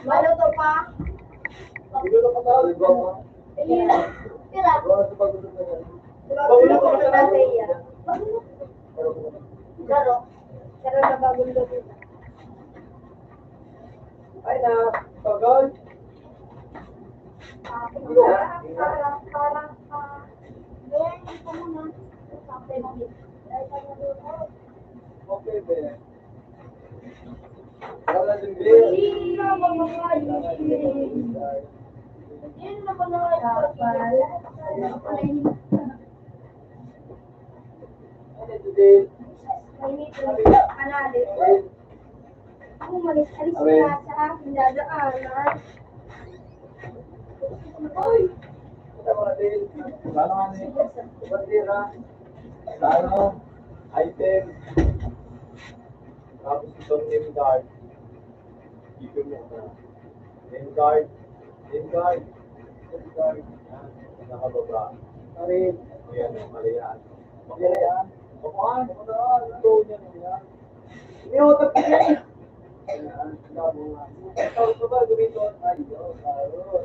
Maluto pa. Ayun. Tira. Maluto pa sa iya. Pero, pero nagagulog ito. Ay, na, pagod. Ah, parang, parang, parang, ah, ganyan, ito muna. Okay, mami. Okay, be. Wala din, be. Hindi na ba mga Hindi na ba mga Ano, be? Ano, be? Umalis-alis ka sa aking dadaanan. Uy! Ito, mga din. Paano nga ni? Bandera. Sa ano? Item. Tapos itong name guard. Dito mo na. Name guard. Name guard. Name guard. Yan. Nakababa. Pare. Ayan, mali yan. Mali yan. Bakuan. Bakuan. Ito, yan, yan. May utak ka yan. Ikaw, ito ba, gawin ko? Ay, yun, ayos.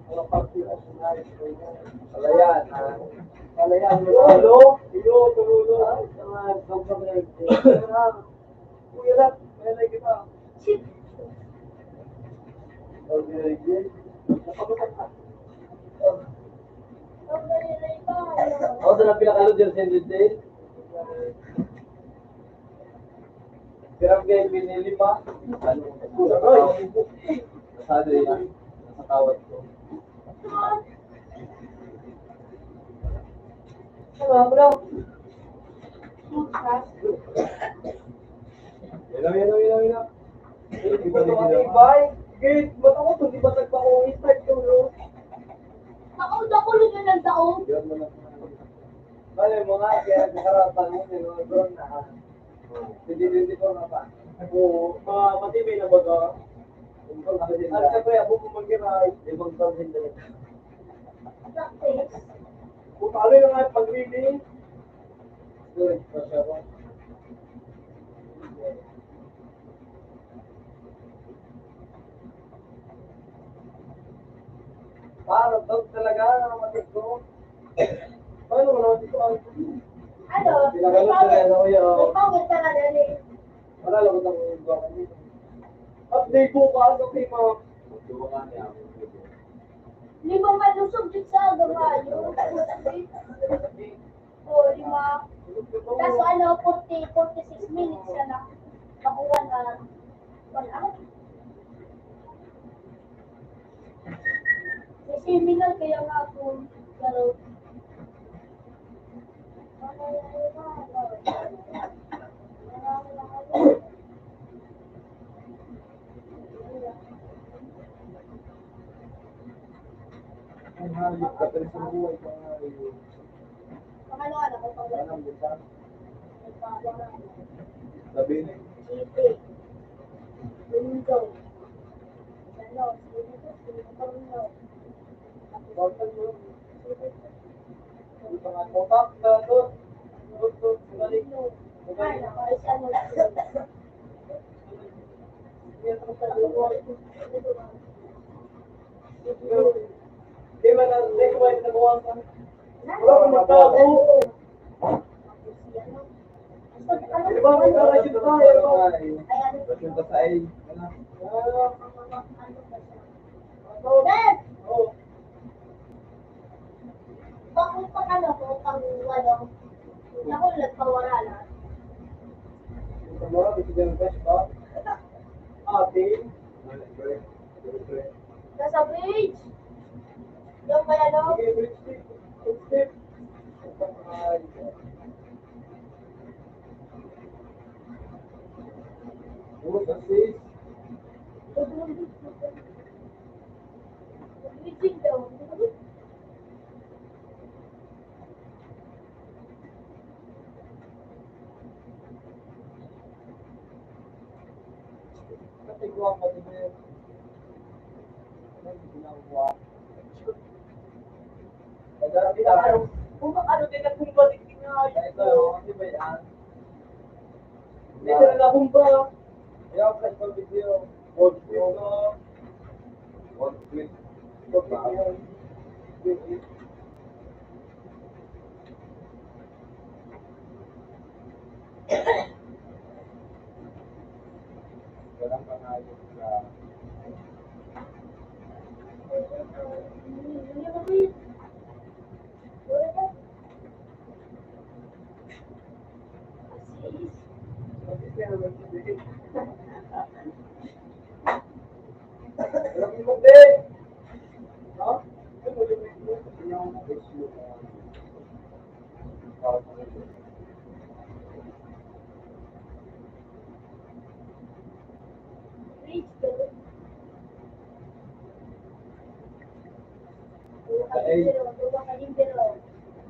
Mga pagkira sa mga ito, yan. Palayan, ha? Palayan, Tulo? Iyo, tulo. Ay, sa mga dog na may Kuya Lat, may lagi pa. Shit. Okay, okay. Napagutan ka. Ako na lang pinakalod yung sandwich na yun. Pero ang kaya pinili pa, ano, nasado yun, nasa kawat ko. Hello, bro. Hello, hello, hello, hello. Ito na mga ibay. Gate, mata ko, hindi ba nagpa-uwi? Start ko, bro. Tao, dako, luto ng tao. Bale, mga kaya nakarapan mo, yung mga drone na, ah. Hindi, hindi ko na pa. Oo, ma-, matibay na baga. Ang pagkakas din. At siyempre, ako kung mag-ride, ibang pagkakas din. Practice. Kung talo yung mga pag-reading, good, masarap. Parang dog talaga, kapatid ko. Paano mo naman ito? Ano? Pinagalot na rin, ano, yun? May pawit talaga, eh. Wala lang akong gawa dito. Update ko pa, ano, kay mga Lima man ang subject sa Agarrayo. O, lima. Kaso ano, forty, forty-six minutes ka na. Makuha na. Wala. May seminar kaya nga ako, pero Ang hayop ka, pero sa buhay pa nga, eh. Ano, ano, ano, ano? Anong buta? Sabi na. G P. Window. Ano, sino to? Sino to? Bawal mo. Ang mga topak, dato. Ay, nakaisa mo. Di ba na, di ko ba yung nakuha ka? Wala akong magtago. Di ba, may karayot tayo? Ay, ano? Ba't yung basahin? Ano? Ah, Dad! Oh. Bako pa ka na po, pang ano, ako nagpawara na. Sa mga gusto niyang best ba? Ate? Nasa bridge. Yung may ano? Sige, bridge, bridge, bridge. Ay. Bukas, sis. Kung ano din ang kung balik nga, ito, di ba yan? Ito na lang kung ba? Kaya ang video. World Cup. World Cup. Walang pangayon sa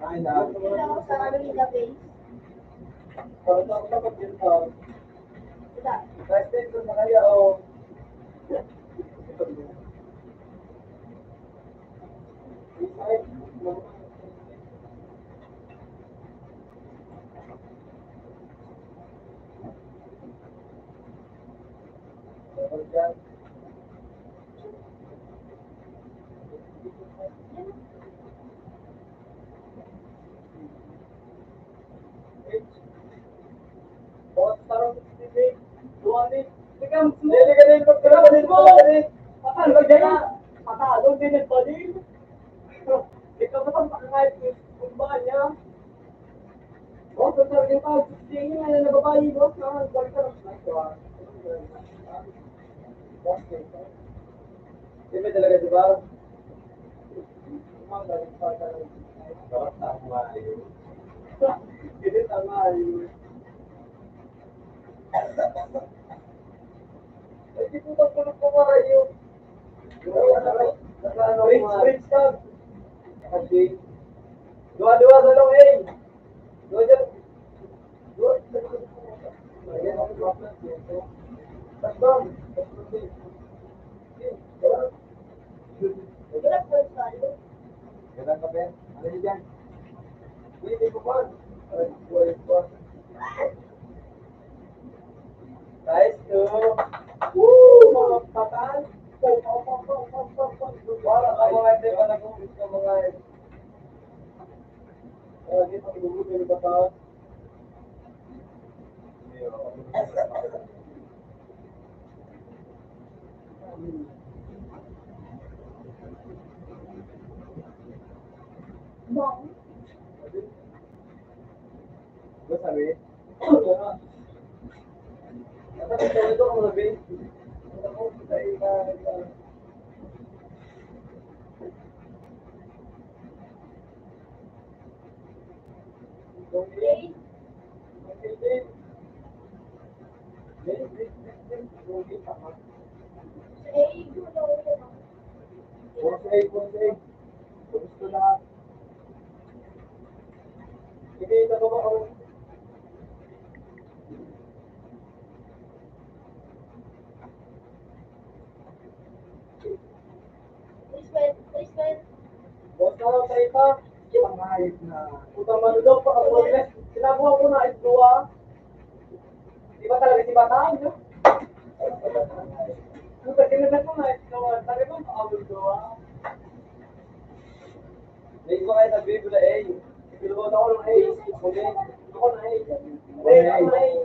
Ay, na. Para sa mga pagkita. Guys, thank you sa kanya, oh. Di ba talaga, di ba? Dapat tama yun. Hindi tama yun. Ay, di po, pagpulog ko marayo. Rich, rich ka. Okay. Dua-dua sa long, eh. Dua dyan. Dua. Tatlo. Tatlo. Ganun ka, Ben? Ano yun dyan? Hindi ko pa. Ay, buhay pa. Guys, to. Woo! Mga patay. Para ka mga hindi pa nag-umpisa mga eh. Ah, di pa nag-umpisa yung bata. Respect, respect. Boss, ano, treinta? Pangayos na. Puta, manulog pa ako. Sinabuhan ko na, ito, ah. Di ba talaga si Batang, no? Puta, kinagad ko na, ito, ah. Sabi ko, abot ko, ah. May iba kayo nagbibo na, eh. Binubuhat ako ng, eh. Ako na, eh. Ako na, eh.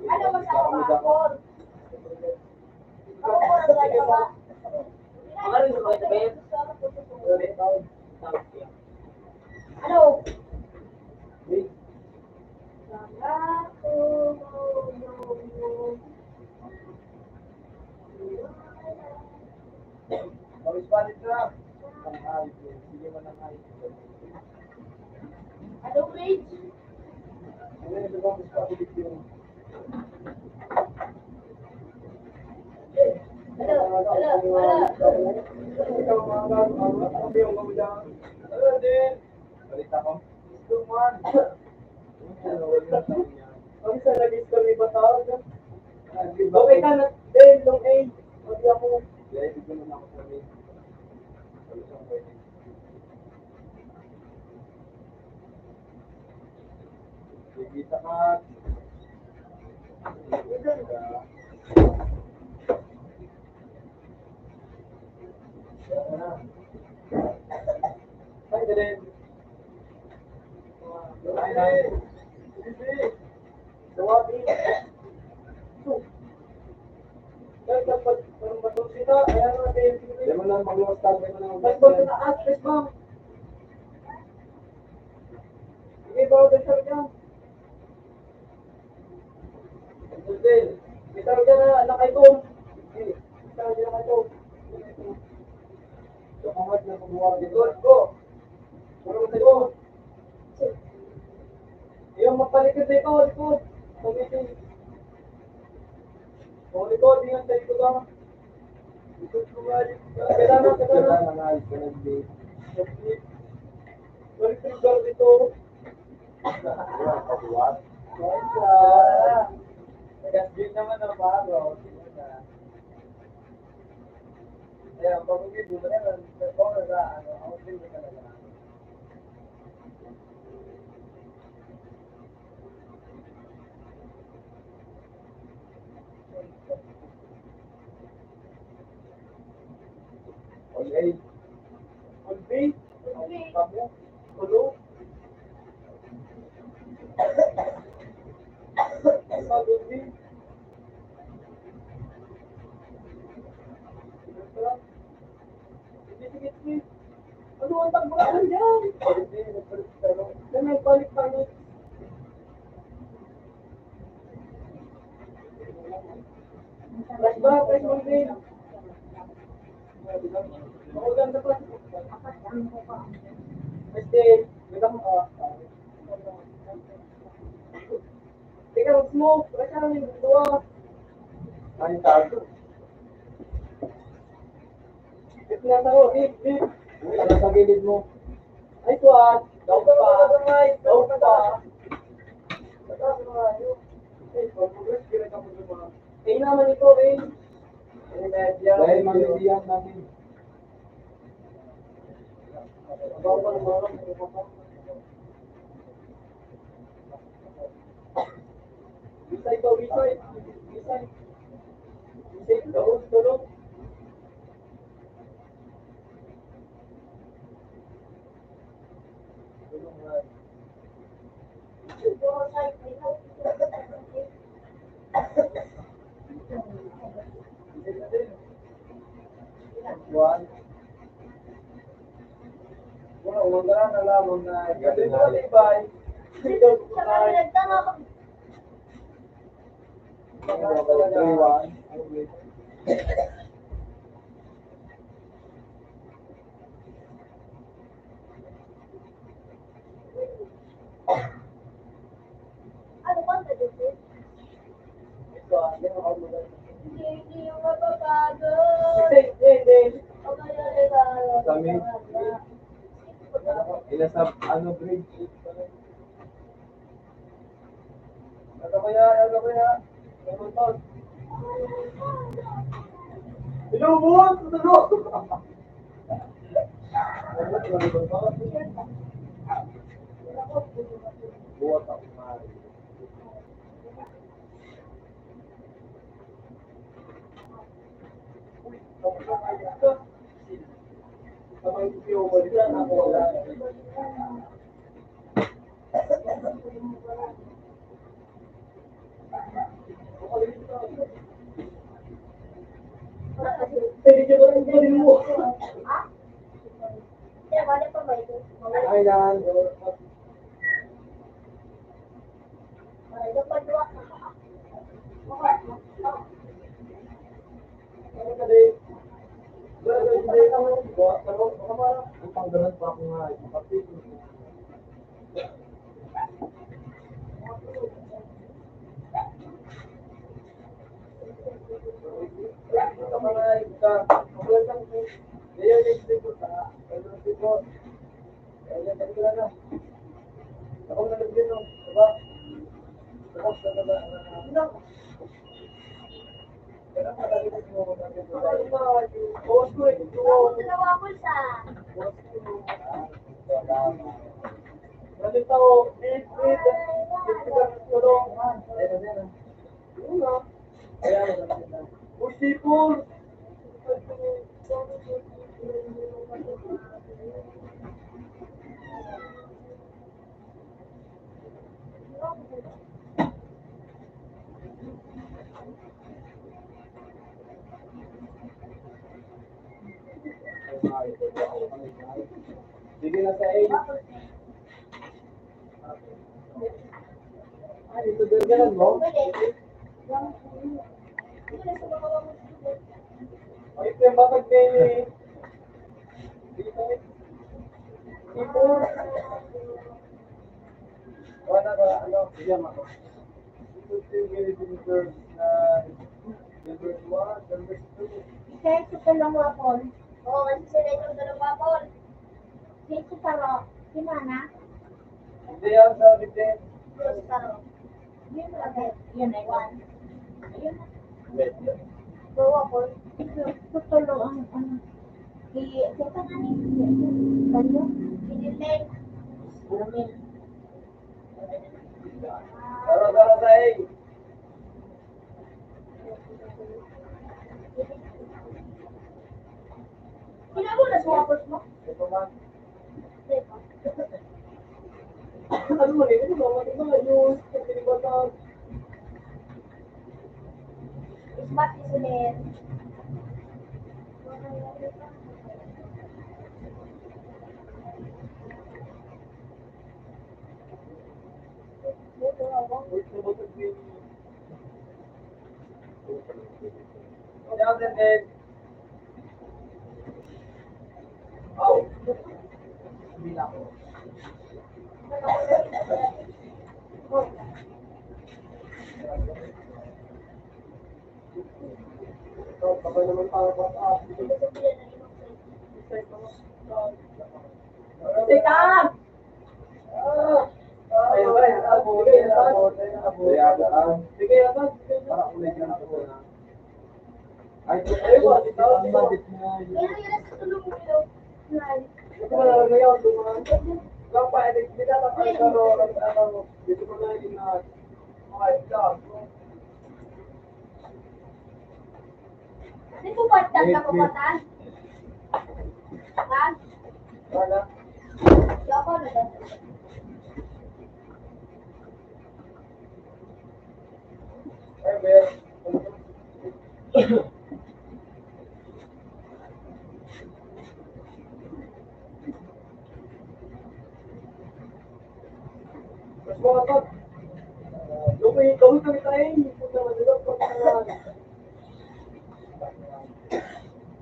Ano, masama ako? Ano? Ano, Rich? Hello, hello, hello. Balita ko. Kami sa nagis kami batawag. Okay ka na, Ben, long A. Pati ako. Sige, takat. Ay, galing. Ay, ay. Gawabi. Kaya pag, pag, pag, pag, sila, kaya nga, eh, Di mo na magluwas ka, di mo na magluwas ka. Pag, pag, taas, please, ma'am. Sige, bawal ka, sir, ka. Ito, sir. Ito, sir, na, nakaitom. Ito, sir, nakaitom. Sa mga nagbubuhat, di ba? Go. Parang sa iyo. Yung magpalikod na ito, likod. Pag-ibig. O, likod, ingat sa likod, ah. Likod ko nga, likod. Kailangan, kailangan. Kailangan, kailangan. Balik sa lugar dito. Ayan, pabuhat. Ayan siya. Nagasbin naman ang baro. Ayan, pag-ibig mo naman, sa, ano, ang sino ka na lang. Olay. Olbi. Olbi. Kamo. Ulo. Pag-olbi. Sige, sige, sige. Ano ang tagbakan dyan? Hindi, nagpalit tayo. Yan, nagbalik tayo. Flashback, flashback, flashback. Makulang na pa. Este, magandang, ah, Teka, mag-smoke. Teka, may dua. Ay, tago. Ito na tayo. Hip, hip. Uy, ano sa gilid mo? Ay, kuwan. Daog pa. Daog pa. Ay, naman ito, eh. Dahil mali diyan natin. Wisay pa, wisay. Wisay. Wisay, daog, tulog. Juan. Wala, wala na lamang na gabi na, di ba? Ikaw, Juan. Ano ba, medicine? Hindi, hindi yung mapapagod. Hindi, hindi. O kaya, iba, Kami. Iba. Ila sa, ano, grade eight pa rin. Ano kaya? Ano kaya? Ano to? Inubos! Ano? Buhat ako, Mari. Ay, yan. Ang panggalan pa ako nga, eh. Sige na sa inyo. Ay, ito din ganun, no? Ay, ito yung batag ni Ito. Wala na, ano, yan ako. Ito yung number na, number one, number two. Isa yung sa dalawang wapon. Oo, kasi sila yung dalawang wapon. Isa yung sa paro. Si Mana? Hindi yan sa bigyan. Yung sa paro. Yun, okay. Yun, I want. Ayun na. Wait. Bawa ko. Ito, ito tulo ang, ano. Di, ito pa nga ni. Banyo. Pinili. Umin. Tara, tara, tara. Kinabo na sa wapos mo? Ito man. Ano man eh? Ano ba? Ano ba? Yung sa Kiribatas. Ismat, Isimen. Teka! Di po ba tan kapapatan? Ha? Yawa na lang. Mas mga pag, ah, lumay, gawin kami tayo, hindi po naman nila pag, ah,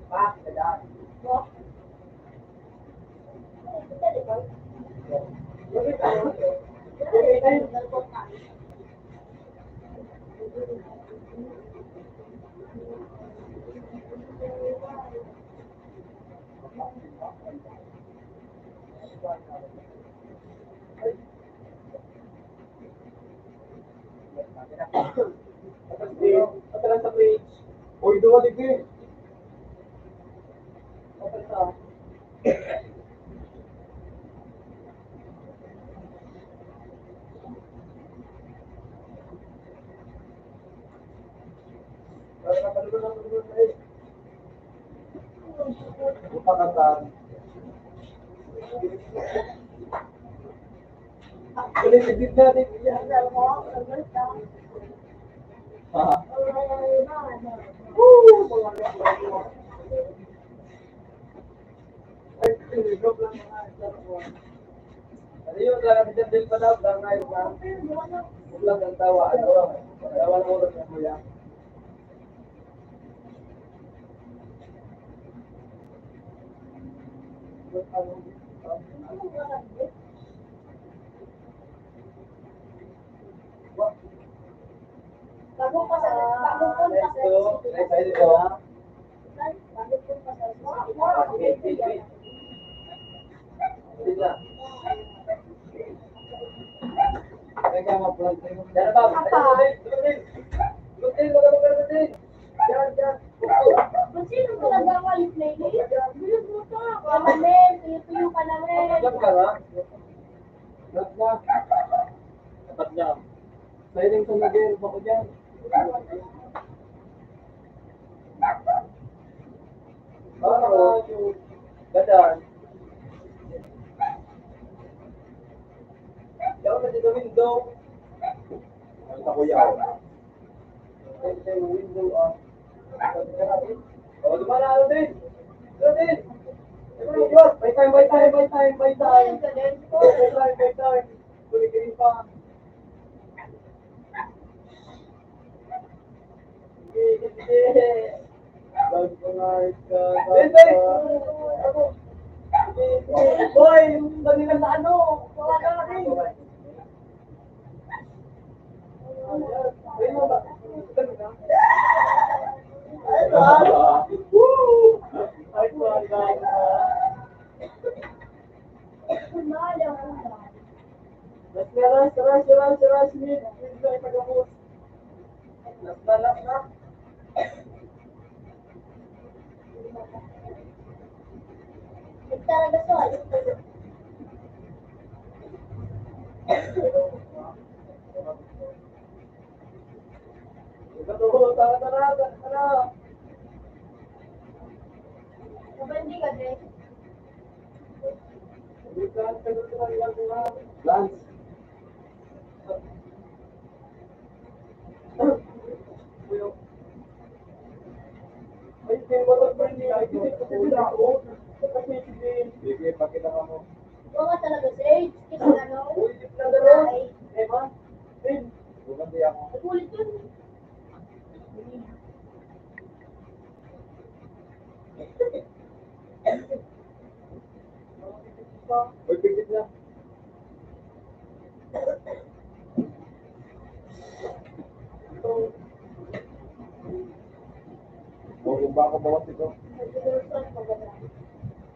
back na lang. Uy, duwa, digdi. Ayun, talaga, si Jandel pa daw, lang na yun, ha? Huwag lang ang tawa, ano? Tawa ng oras na, kuya. Bago pa sa, bago pa sa, Next, next, next, next, ha? Bago pa sa, Kung sino talaga ang alis na ini? Bilog mo to. Kamanin, tuyo-tuyo ka naman. Dapat ka na. Dapat na. Dapat na. Silent sa nag-air, bako dyan. Baro. Gadan. Yaw na dito window. Ang takuyaw. Ay, ay, window, ah. Oh, di ba na, ano din? Ano din? Buy time, buy time, buy time, buy time. Buy time, buy time. Tuloy kayo pa. Hindi, hindi. Bago pa nga ito. Hindi. Boy, yung kanila na ano, wala ka na rin. Last na, last, last, last, last, mid, mid na ipagamos. Last na, last na. Talaga, Sol. Ito, tara, tara, tara, tara. Kabandi ka, Dre. Lance. Ay, kaya wala pa rin yung nakikita ko sa wala ako. Kasi sige. Sige, pakita ka mo. Ikaw nga talaga, Sage. Kasi ano? Uy, di pala dalawa. Ay. Eh, ma? Sage. Bumati ako. Nagulit yun. Uy, pigit na. Bumaba ako, bawas ito.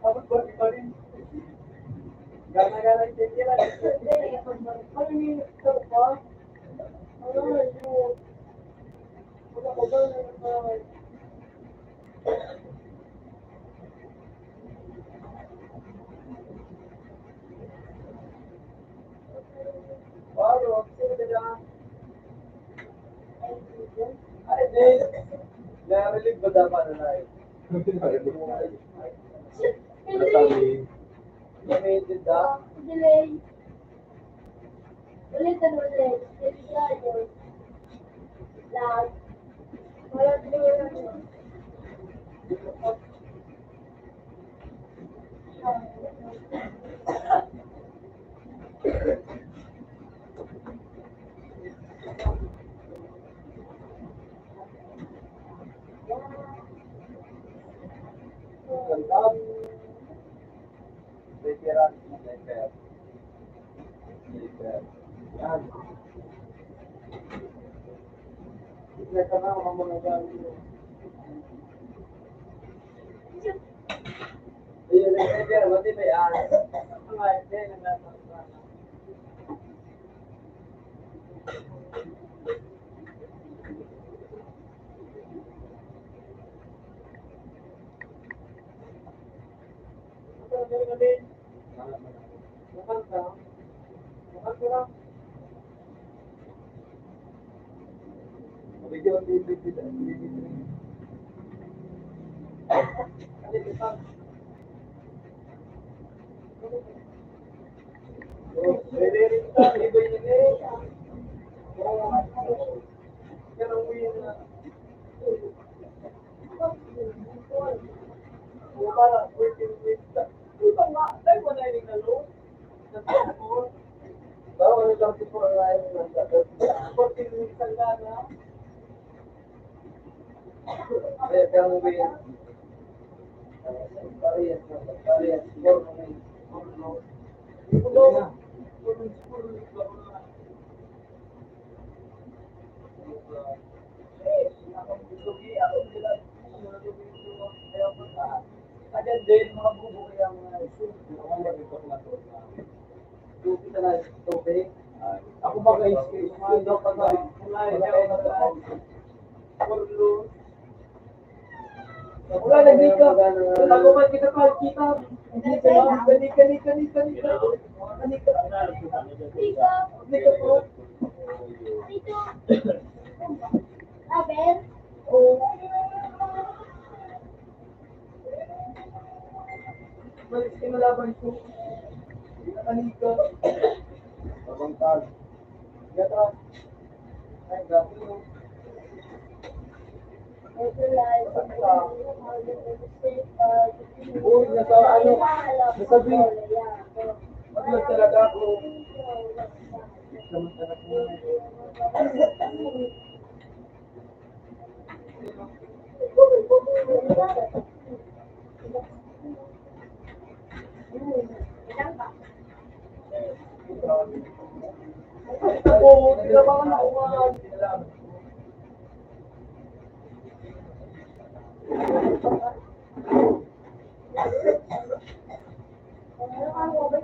Tapos, balik pa rin. Gana-gana yung titira. Ano yung isa pa? Ano yung Ay, di. Na-relieve ba dapat na, Nay? Hindi. Hindi, di ba? Delay. Ulitan mo, Dre. Delikado. Lag. Walang dulo. Veteran sniper. Sniper. Yan. Sniper na, mga mga gamit. Ayun, sniper, pati may ahas. Ang ahas, eh, nagtatangka. And then, mga bubo kaya mga isip, mga nagkakla ko na. Tubig na lang, tubig. Ako ba guys, kung ano pa ba? Wala, nagdi ka. Wala ko ba kita pa, kita? Hindi ka lang, kani, kani, kani, kani ka. Kani ka. Hindi ka po. Balik sa malaban ko. Nakaliga. Pabangkag. Yata. Ay, grabe, no? Uy, nasa ano, nasa beach. Matulog talaga ako. Naman talaga.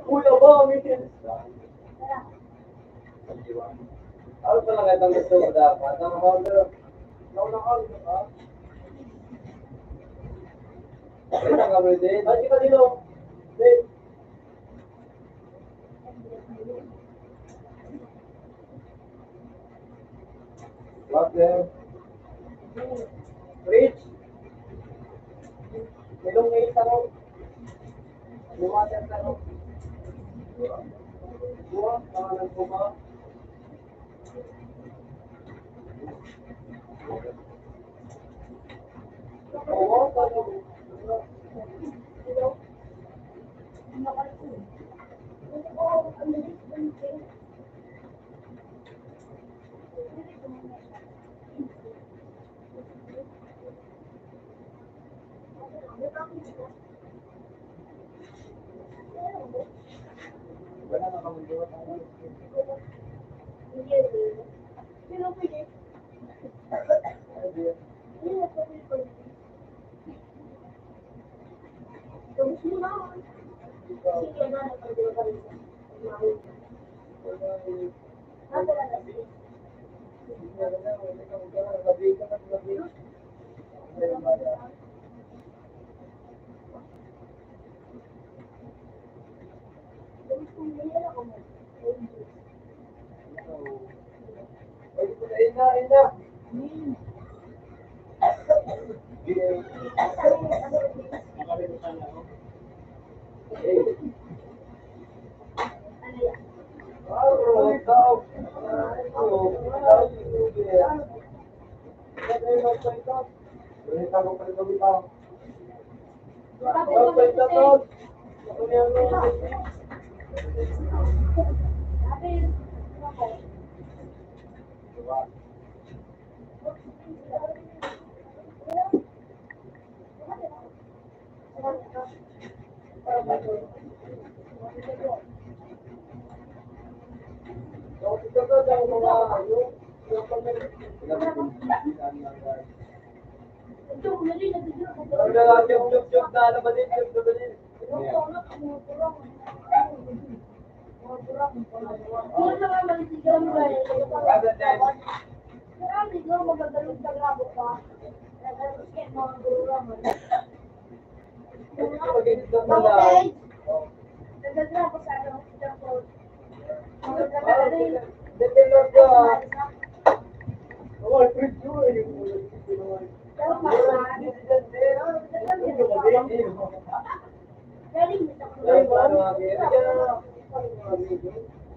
Kuya ba, may Ano talaga itong gusto mo dapat? Ang order, nauna ka, di ba? Ano ka, Brother? Ay, di ba, Dino? Brother. Watch, Rich. Ilong na yung tanong. Yung water tanong. Buwan, pangalan ko ba? Oo, tanong.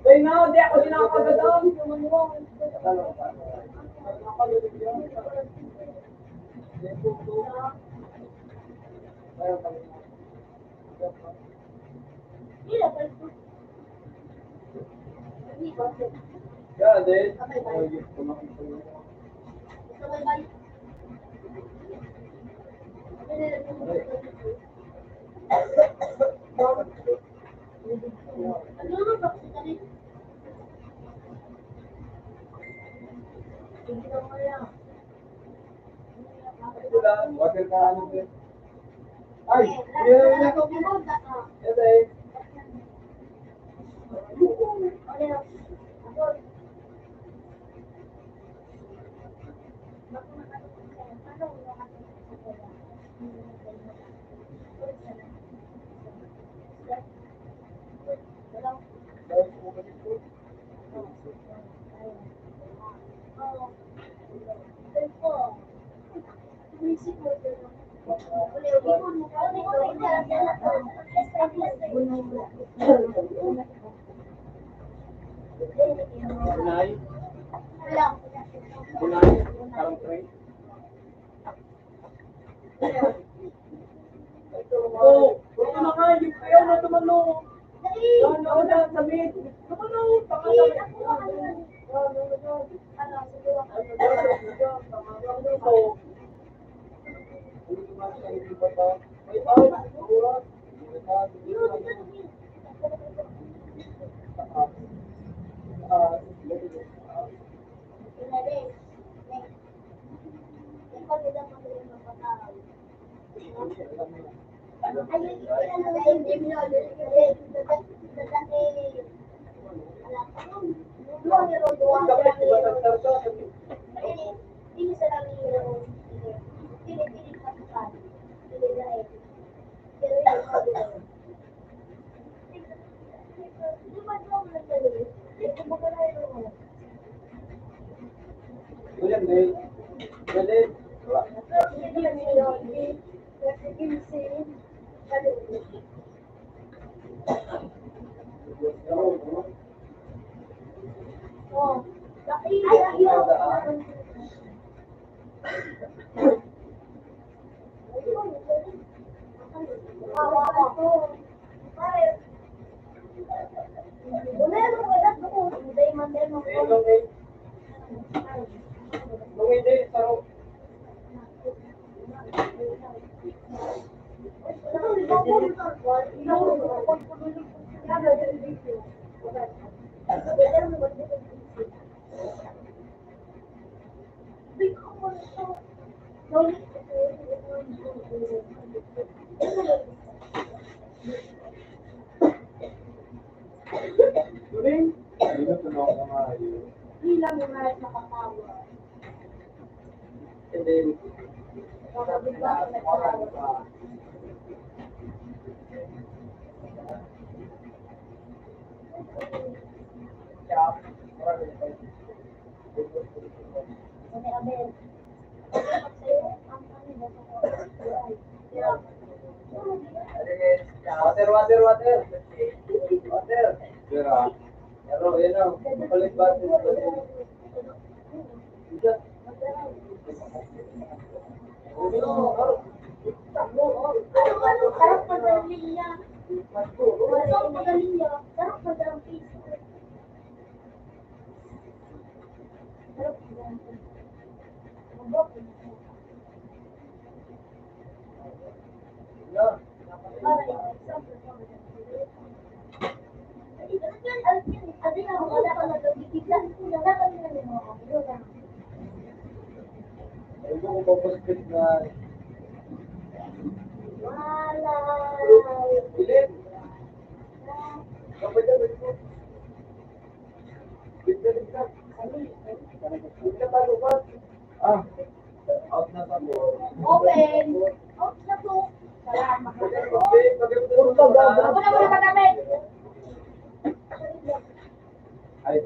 Kaya na, di ako din nakakagadaw. Water ka, ano, Ay, yun na. Ito eh. Bunay. Bunay. Parang train. Oh, ito na nga, yung kayo na tumalo. Yan, ako na, sa mid. Tumalo, tama na. Water, water, water. Water. Pero, pero, yan ang, balik ba? Ah, out na sa mo. Open. Out na po. Salamat. Ako na muna magamit. Ay.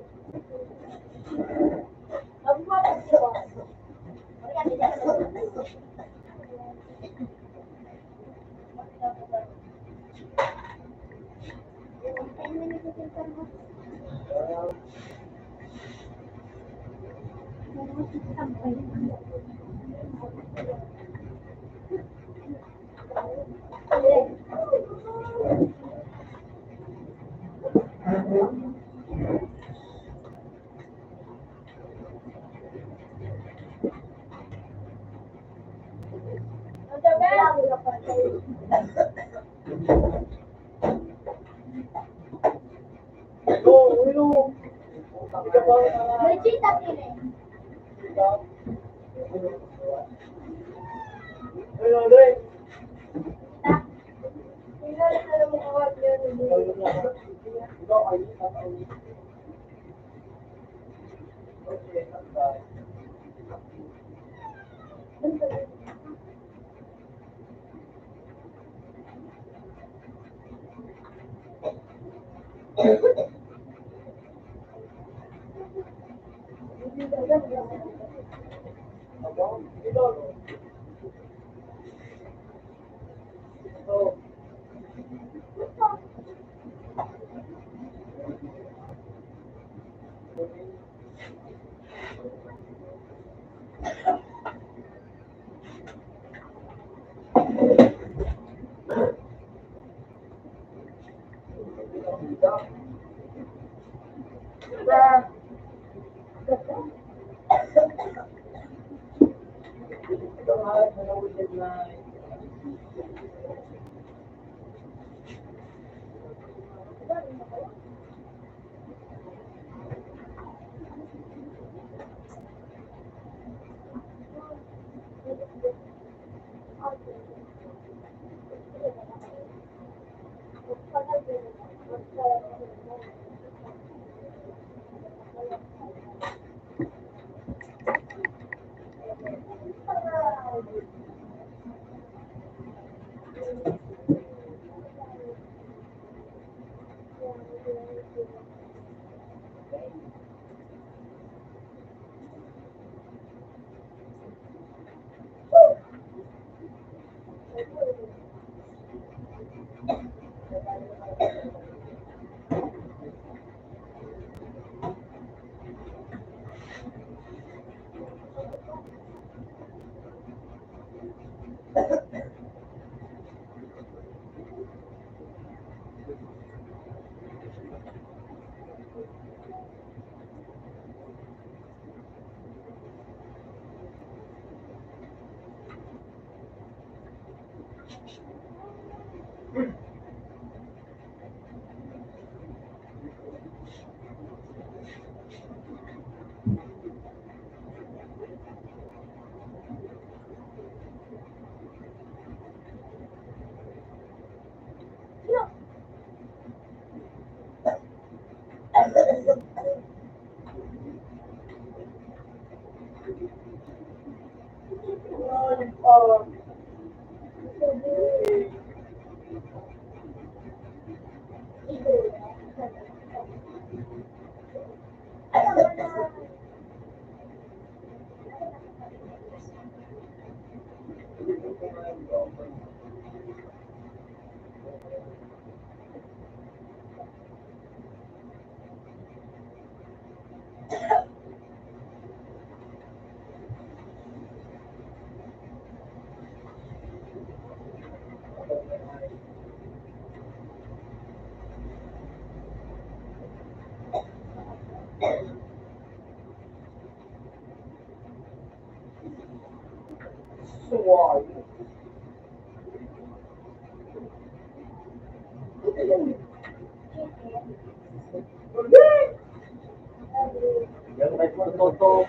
Yan, may pagtotoo.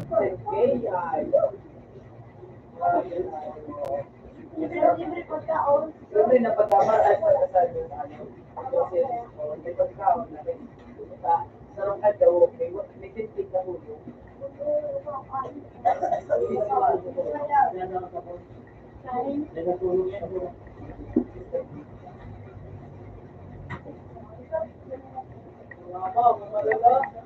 Okay, ay. Libre pagkaon. Libre na pagkaon, ay, pagkaon. Kasi, oh, may pagkaon na rin. Sa, sa rong adlaw, may, may tintig na ulo. Yan ang kapag-, yan ang tulog siya. Mama, malala.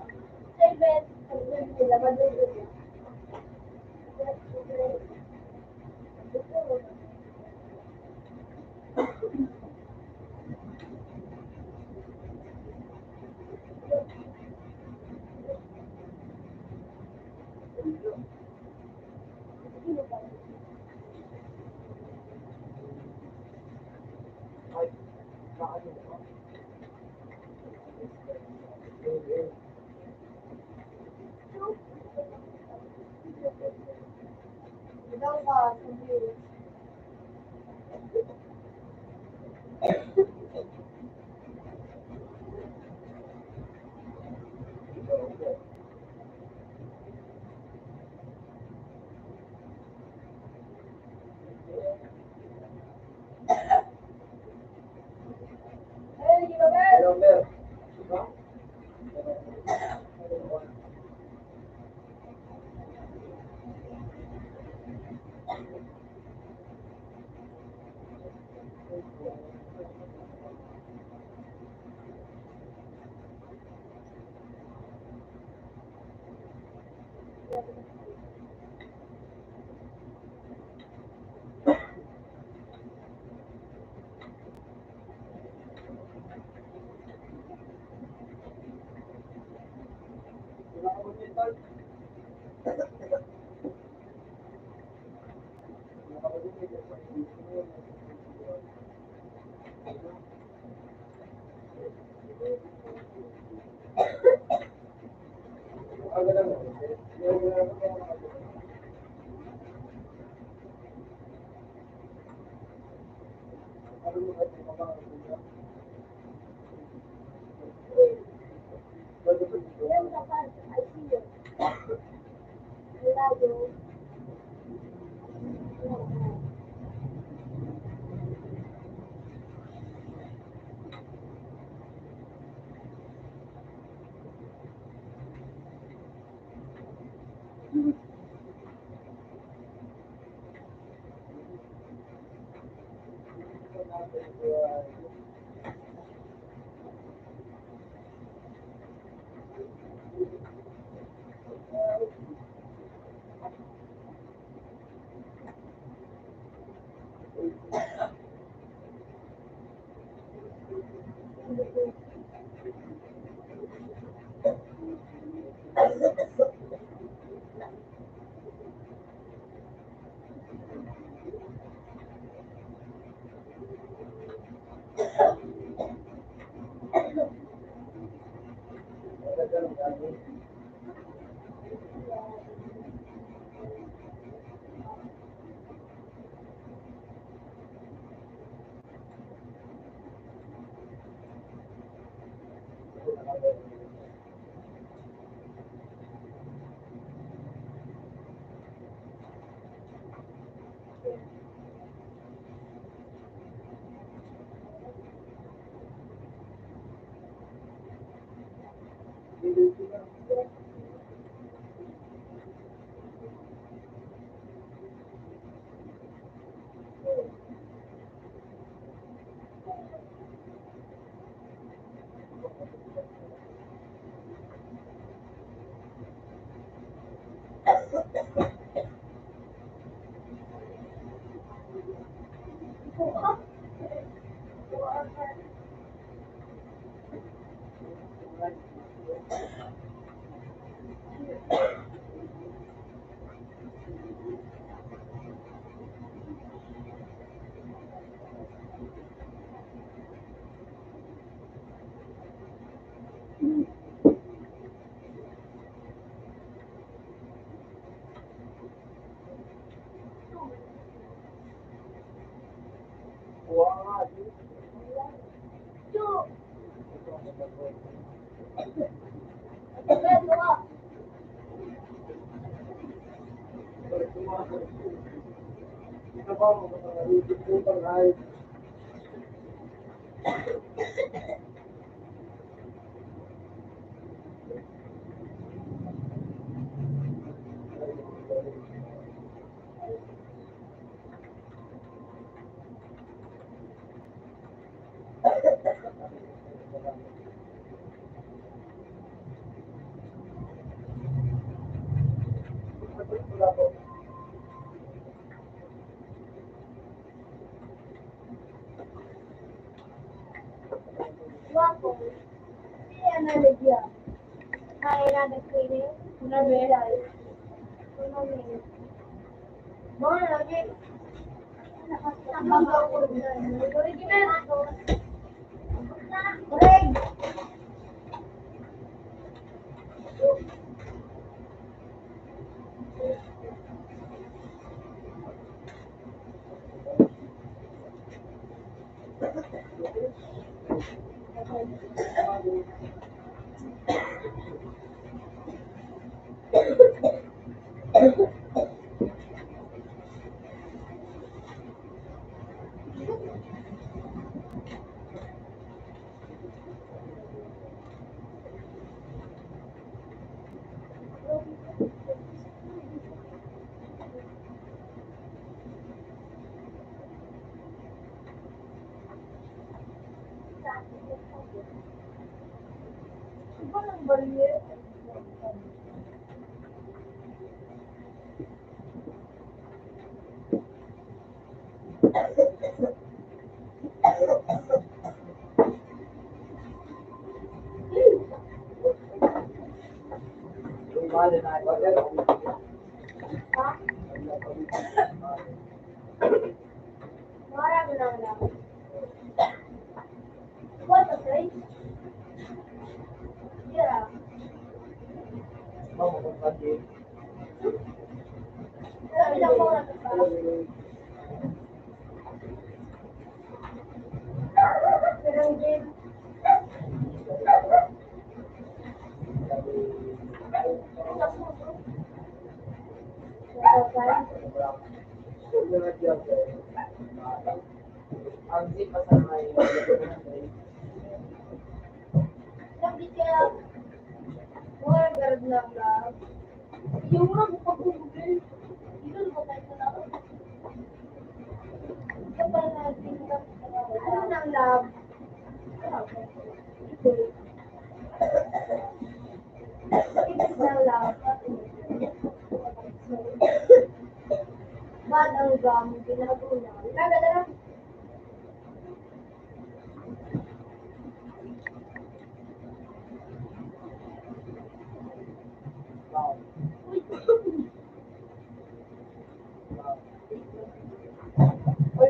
Ay,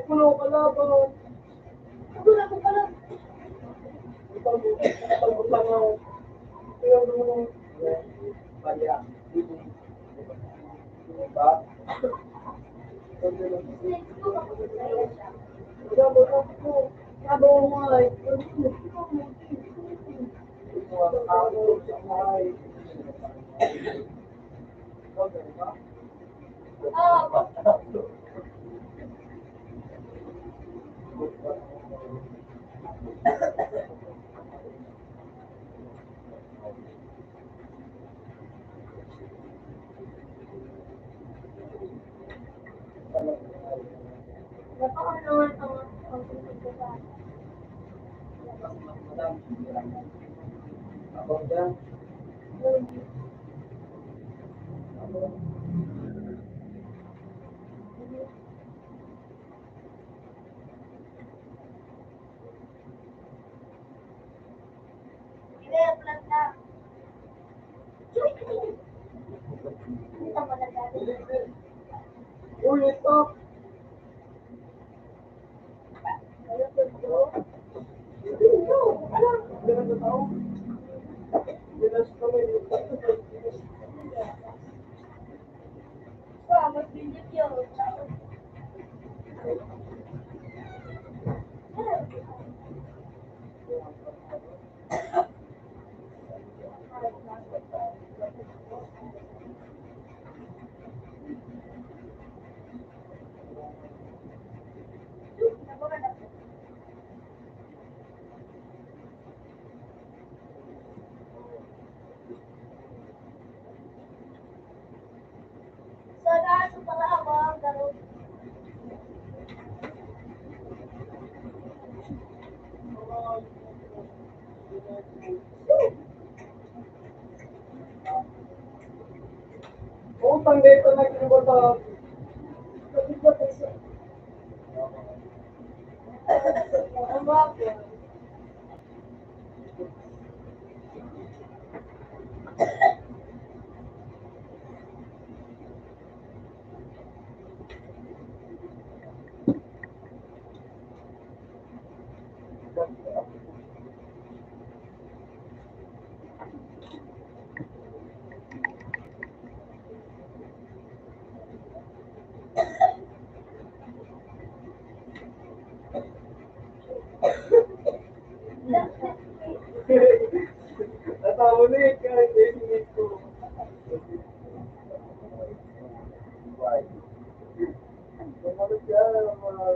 puno ka laban. Puno na ko pala. Ito, ito, ito, ito, ito, ito, Utang dito na kinabata. Natawa na yun, kahit naiinip ko. Bumalik siya, mga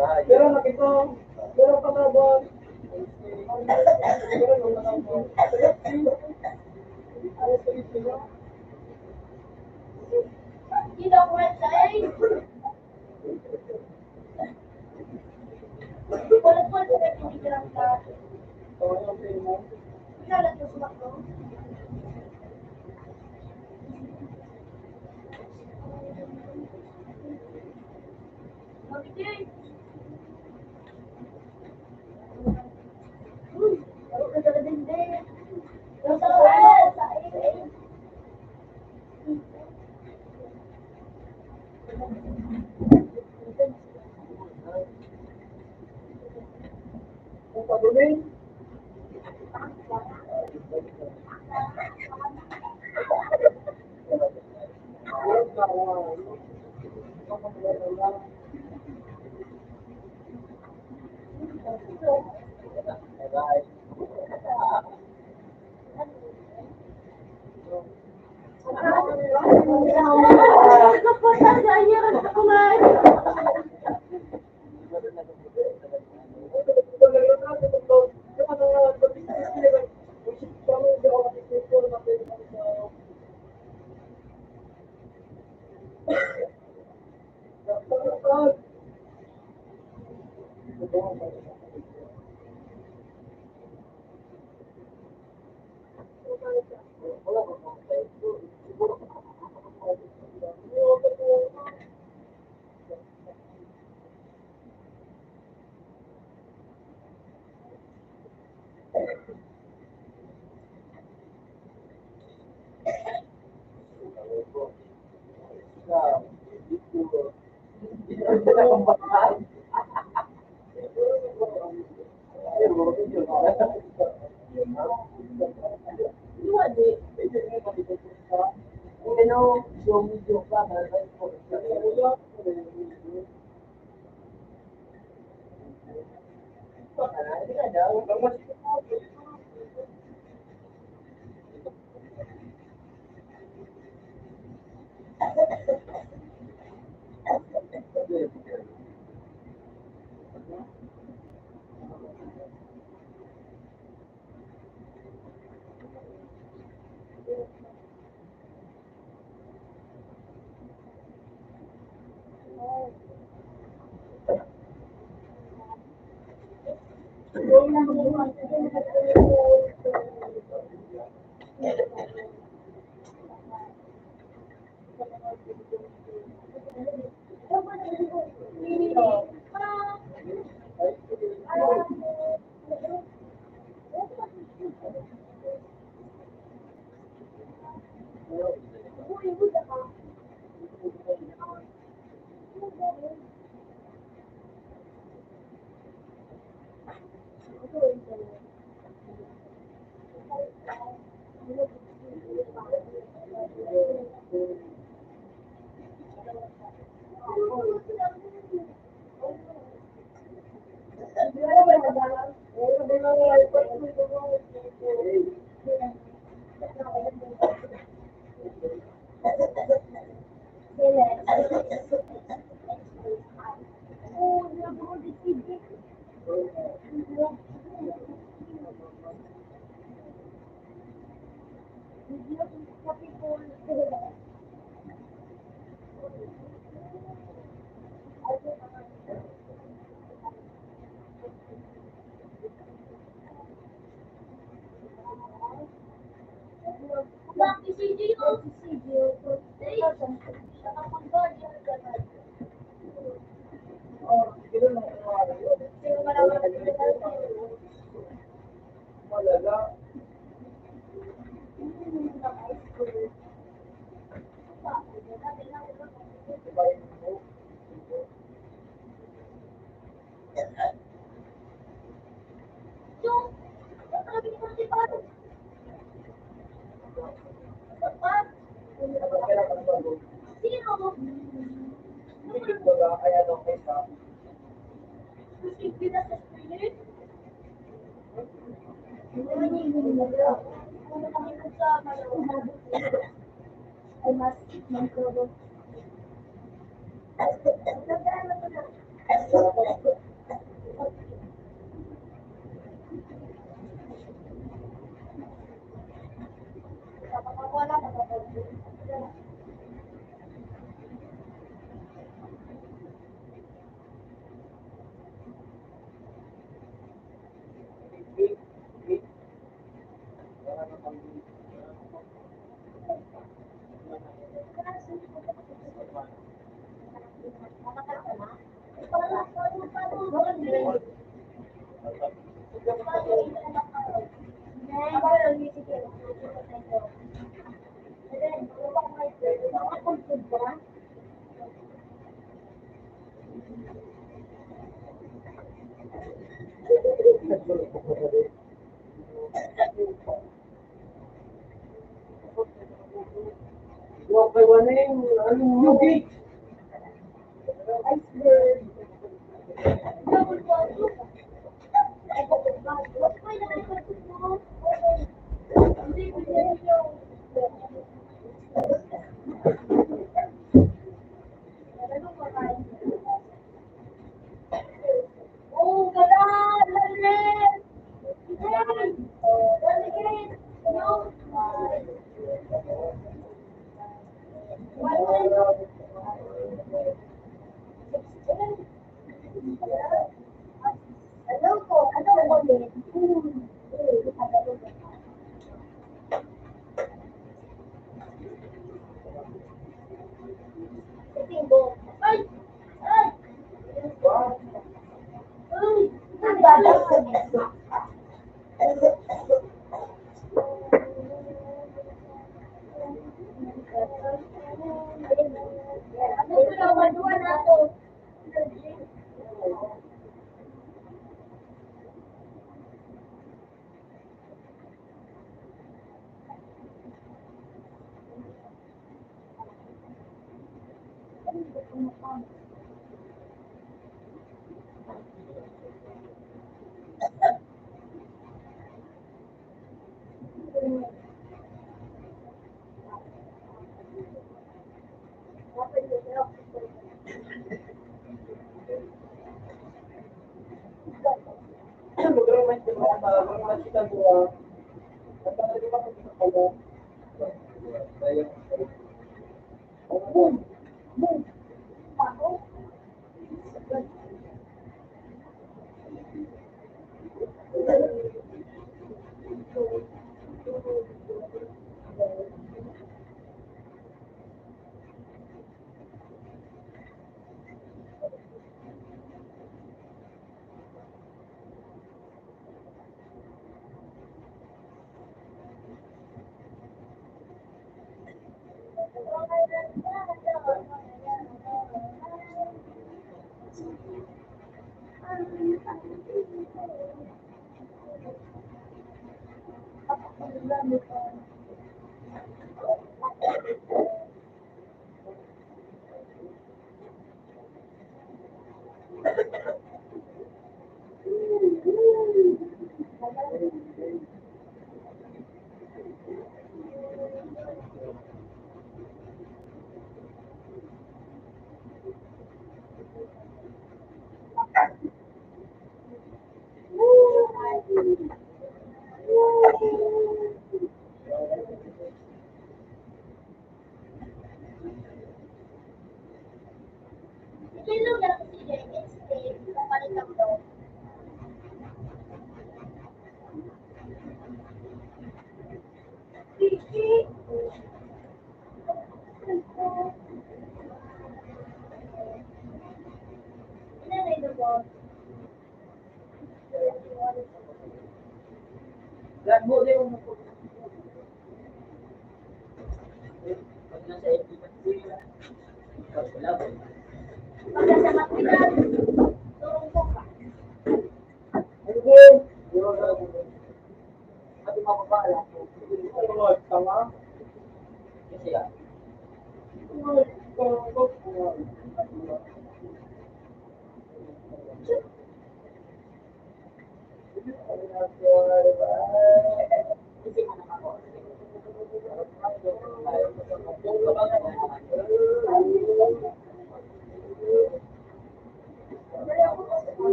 Pero nakita, pero pataban.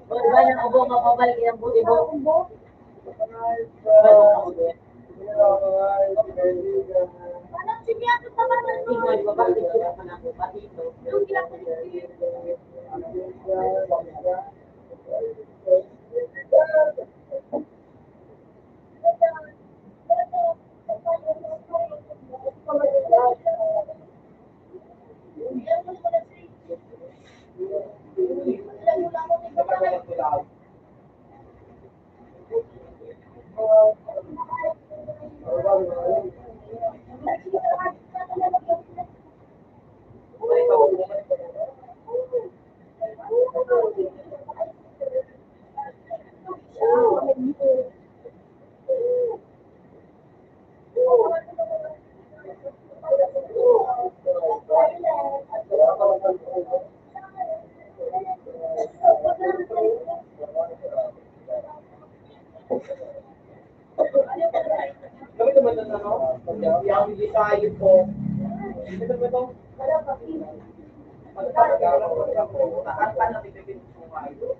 Wala na ako mapabalik ng buti mo. Kami naman ng ano, yung design po. Ito ba ito? Ano pa nagkakaroon po? Taas pa natin yung mga ito.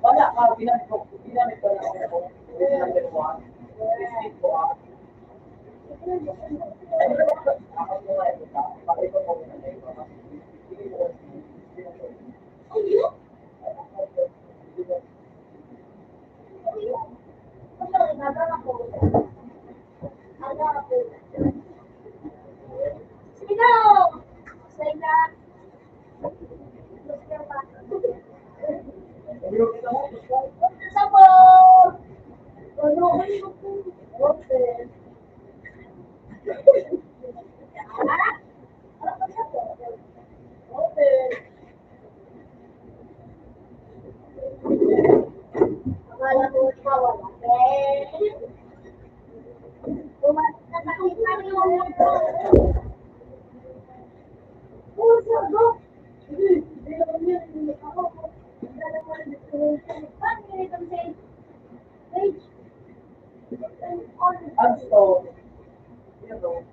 Wala ka, binagtok, ginamit ko na ako. Number one. Receive ko, ah. Ang stone, you know,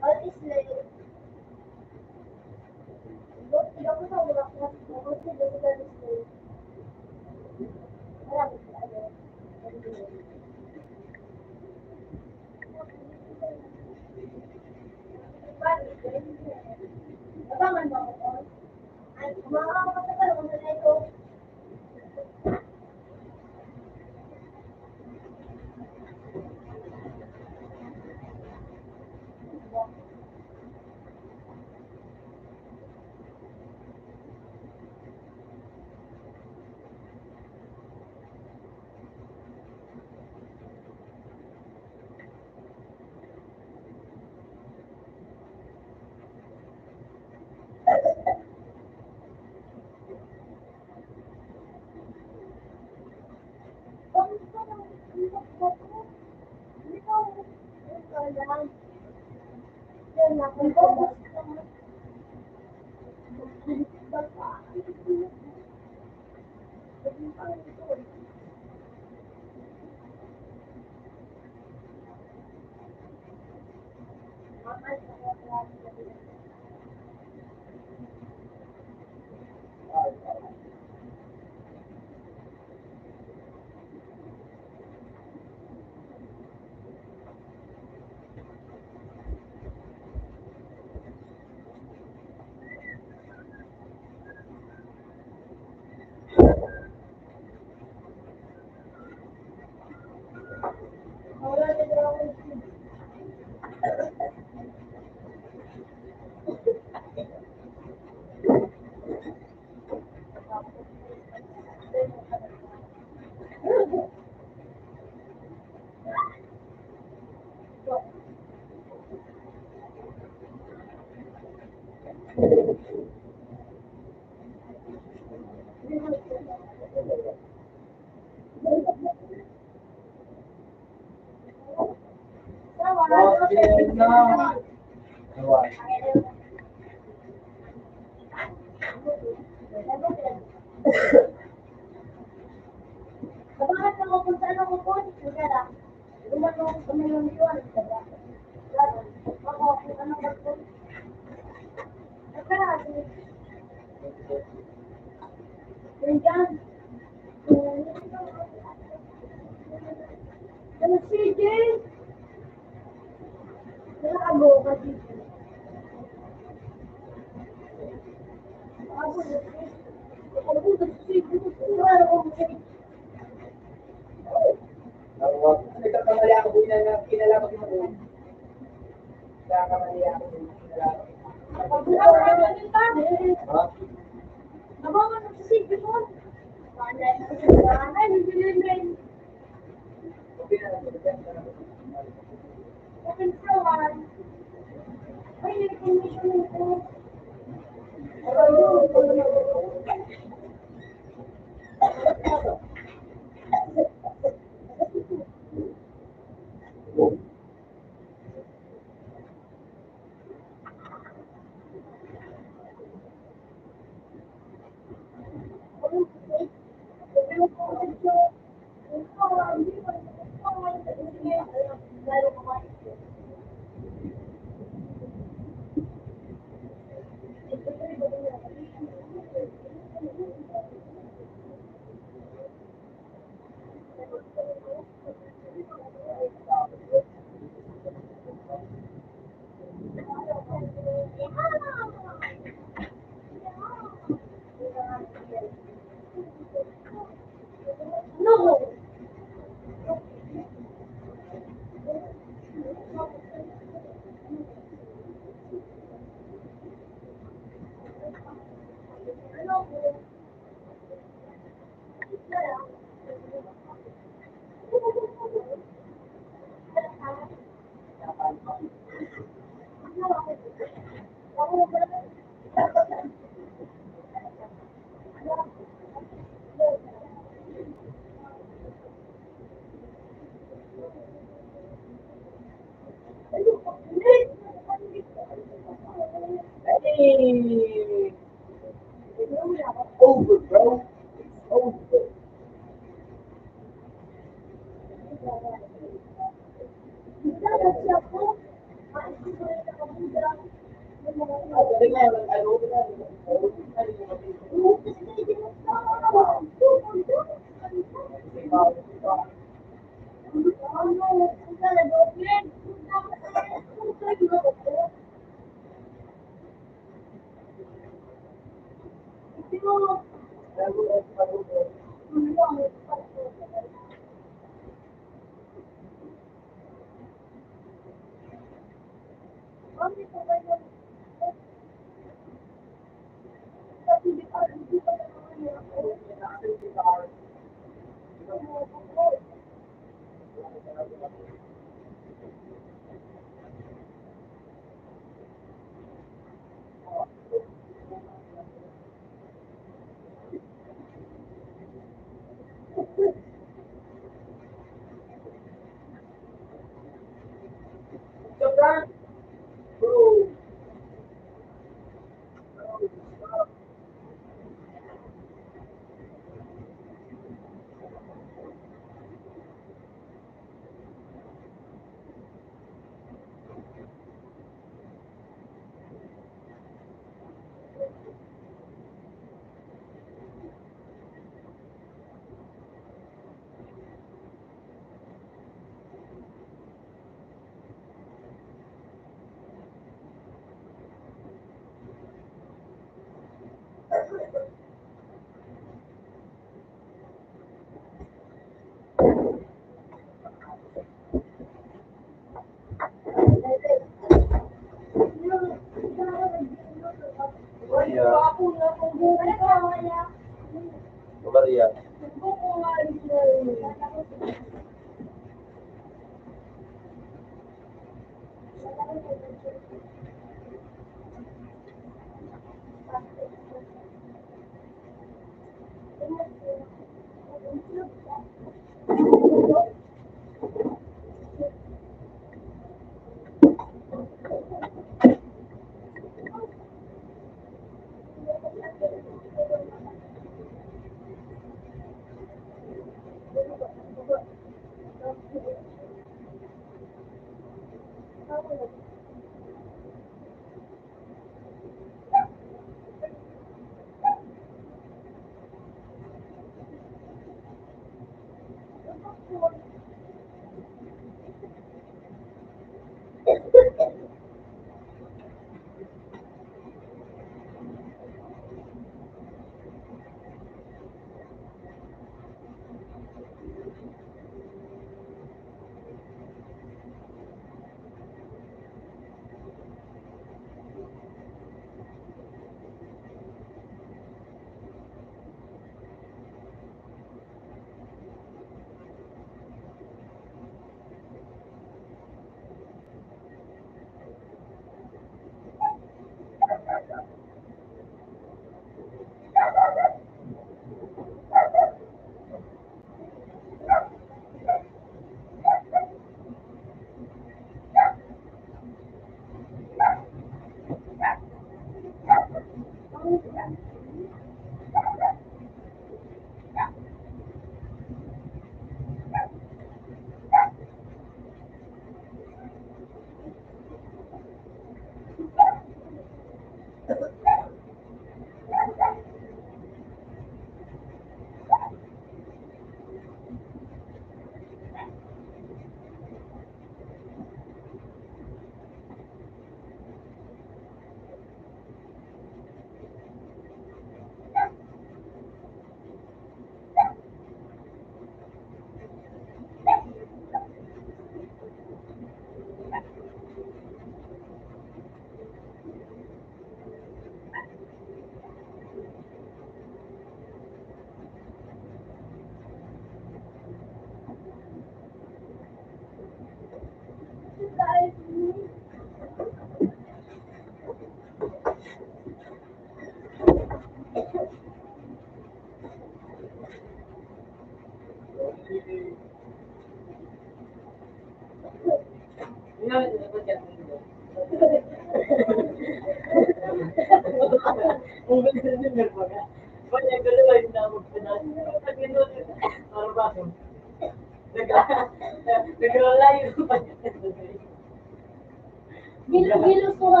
Bilo-bilo ko nga.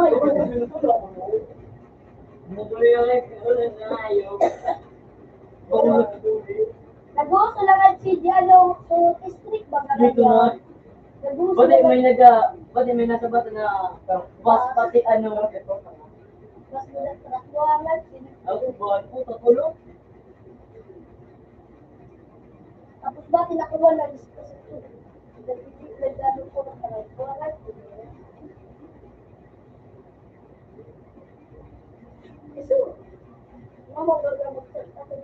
Nag-uso lang ang C D, ano, so, strict ba ka? Dito na. Nag-uso lang. Pwede may naga-, pwede may nasabat na, was pati ano. Mas mula sa Lac-Guardia, sin- Ako ba? Ako, pakulo? Tapos ba, tinakuan na disposito? Nagpipit, nagdalo ko sa Lac-Guardia, sin- Eso, mama, baga magsalita ko.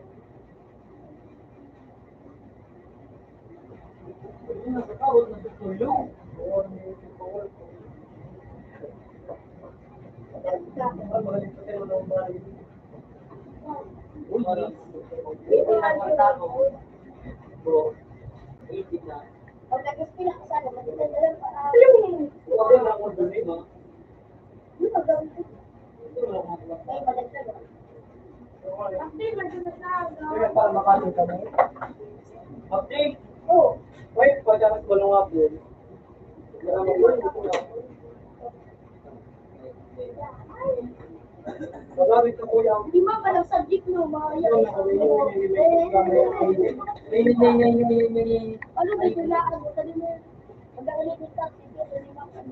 Update. Oh. Wait, pagkakas ko nung update. Magamit na po yan. Di ba, parang subject, no? Mga yan. Ano, may dulaan mo. Sabi mo, magkakalit yung subject, ano, ano, ano.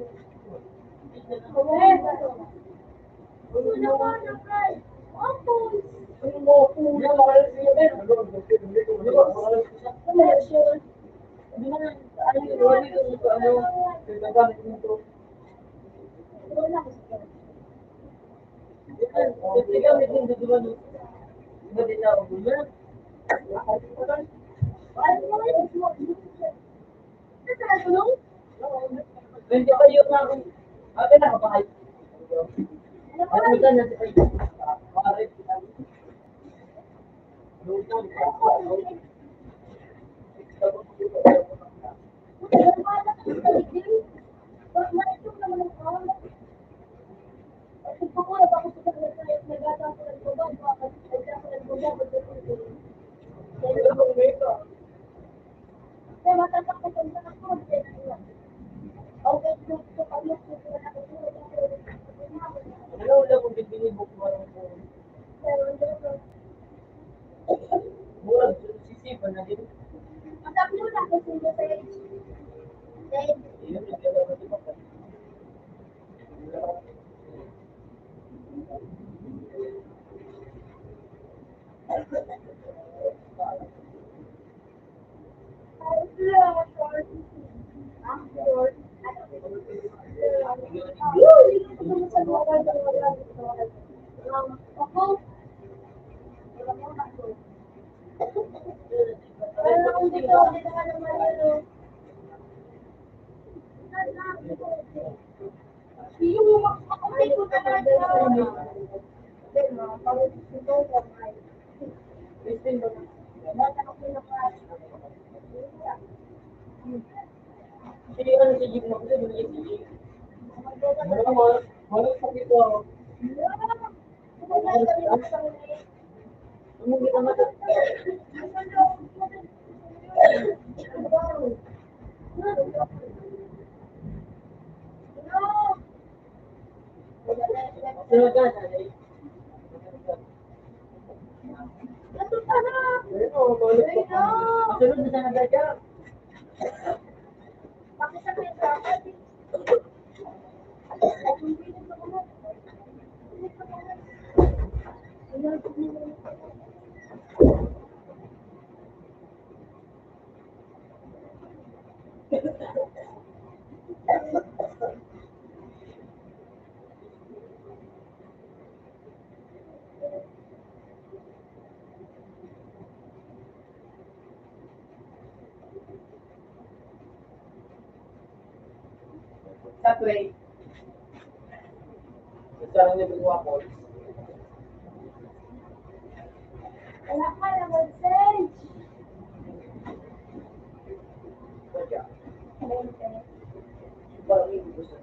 Sa tray. Sa sarang niya, binuha ko. Wala ka na mag-change. Wala. Parang yung gusto.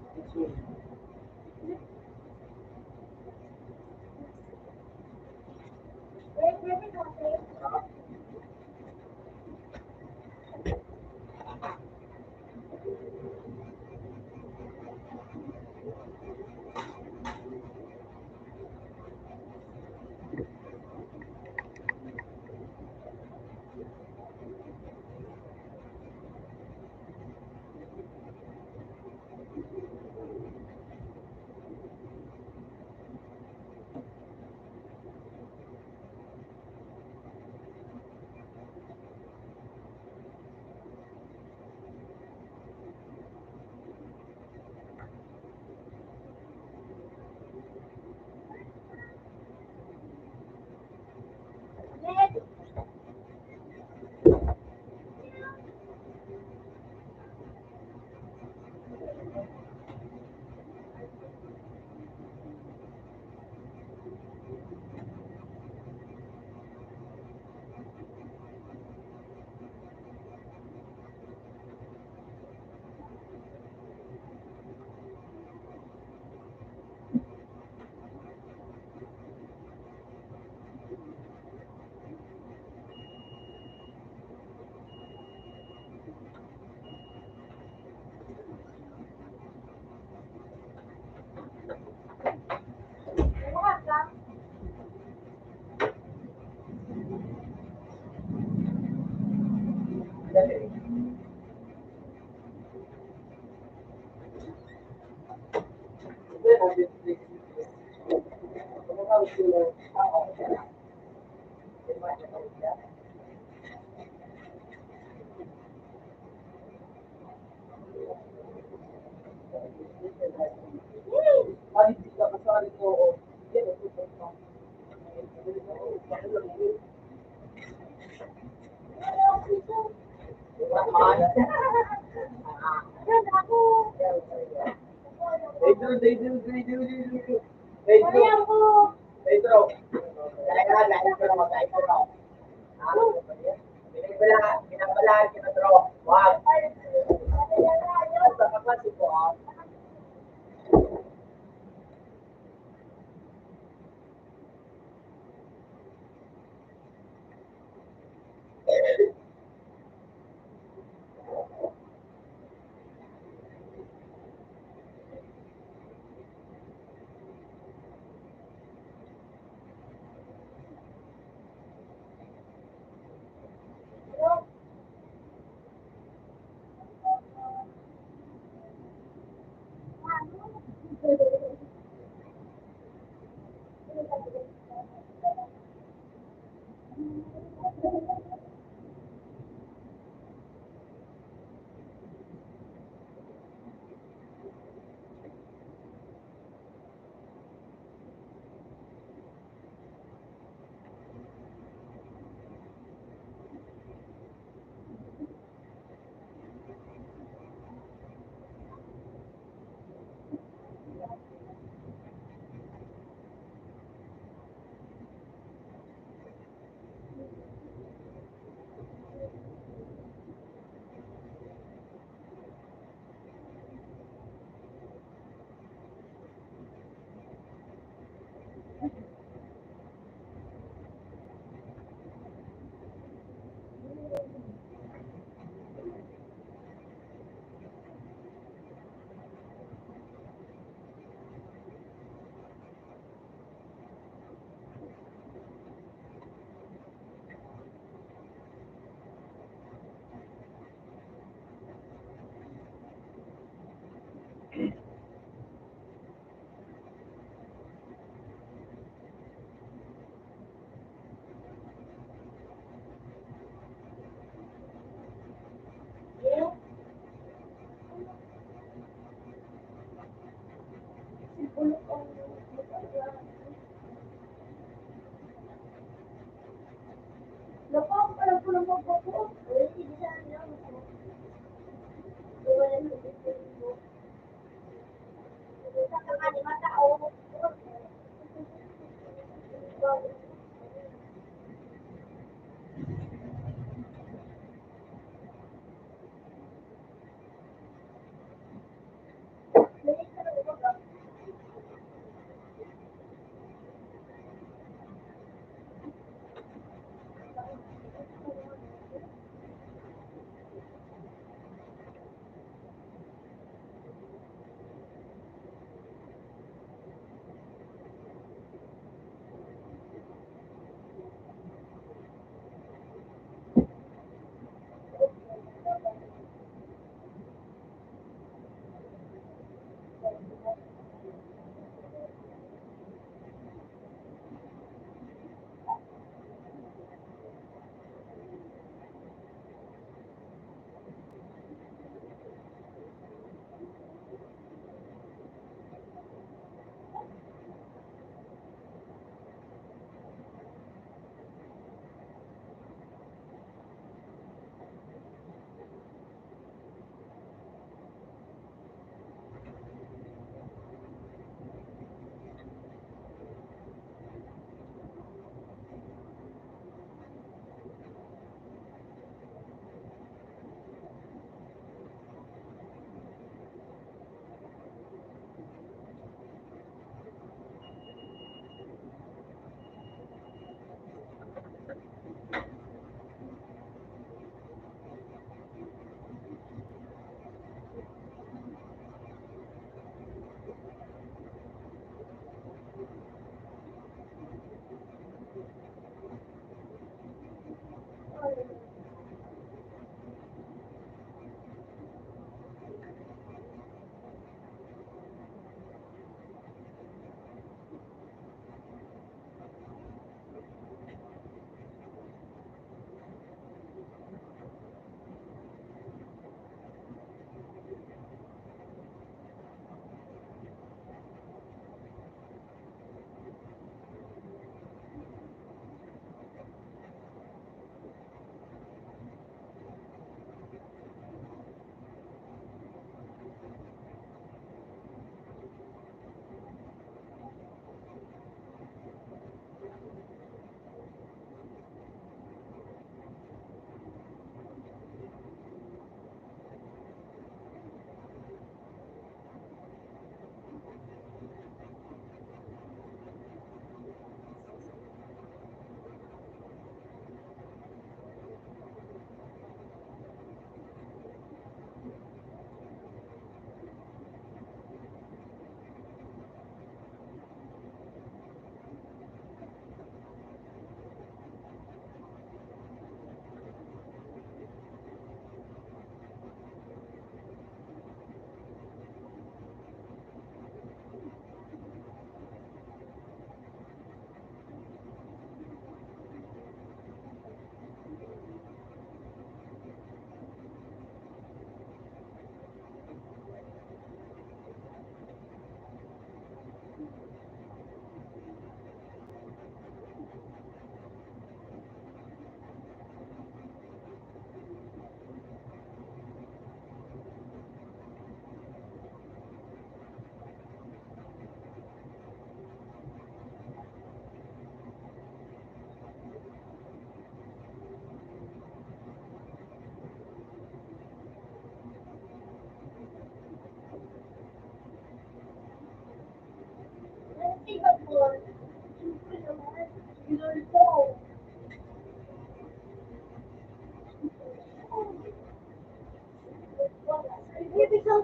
Yes,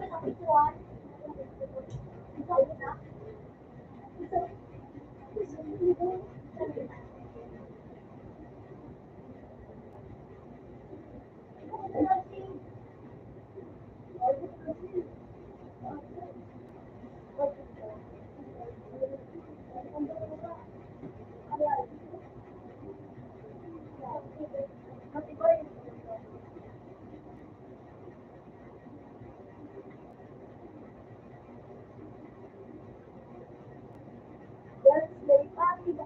may pati ba?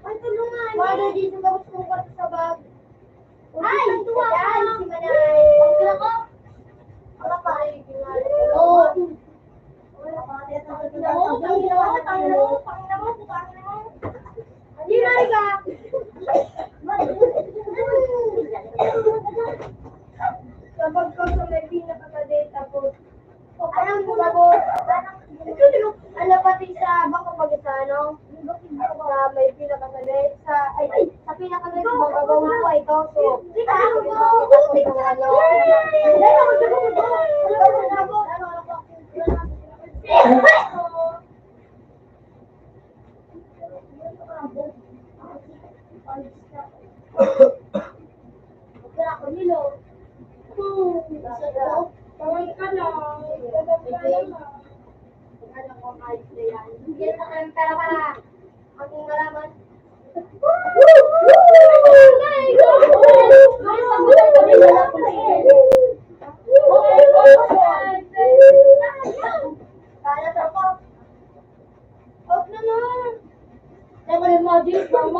Ay, tulungan. Paano di sumagot kung ba't sa bag? Ay, tuwa ka. Si Manay. Ang sila ko. Wala pa. Oo. Wala pa. Ang ginawa, ang ginawa, ang ginawa, ang ginawa. Di, Marica. Kapag ko sa may pinakatabi, tapos, anong lumabot? Ano pati sa bako pag sa ano? Sa may pinakatabi, sa, ay, ay, sa pinakatabi, sa mga babaw mo, ay, ito, so, di ba? Ano?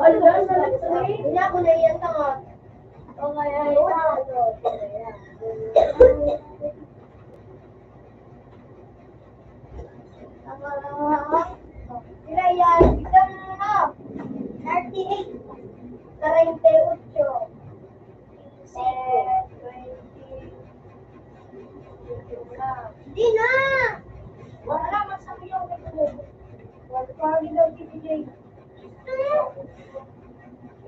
Ano ba, sa Hindi ako naiyak na nga. Okay, ay, ano? Sila yan, isang na. Thirty-eight. Treinta y ocho. Eh, twenty. Hindi na! Wala naman sa iyo. Wala pa rin daw si D J.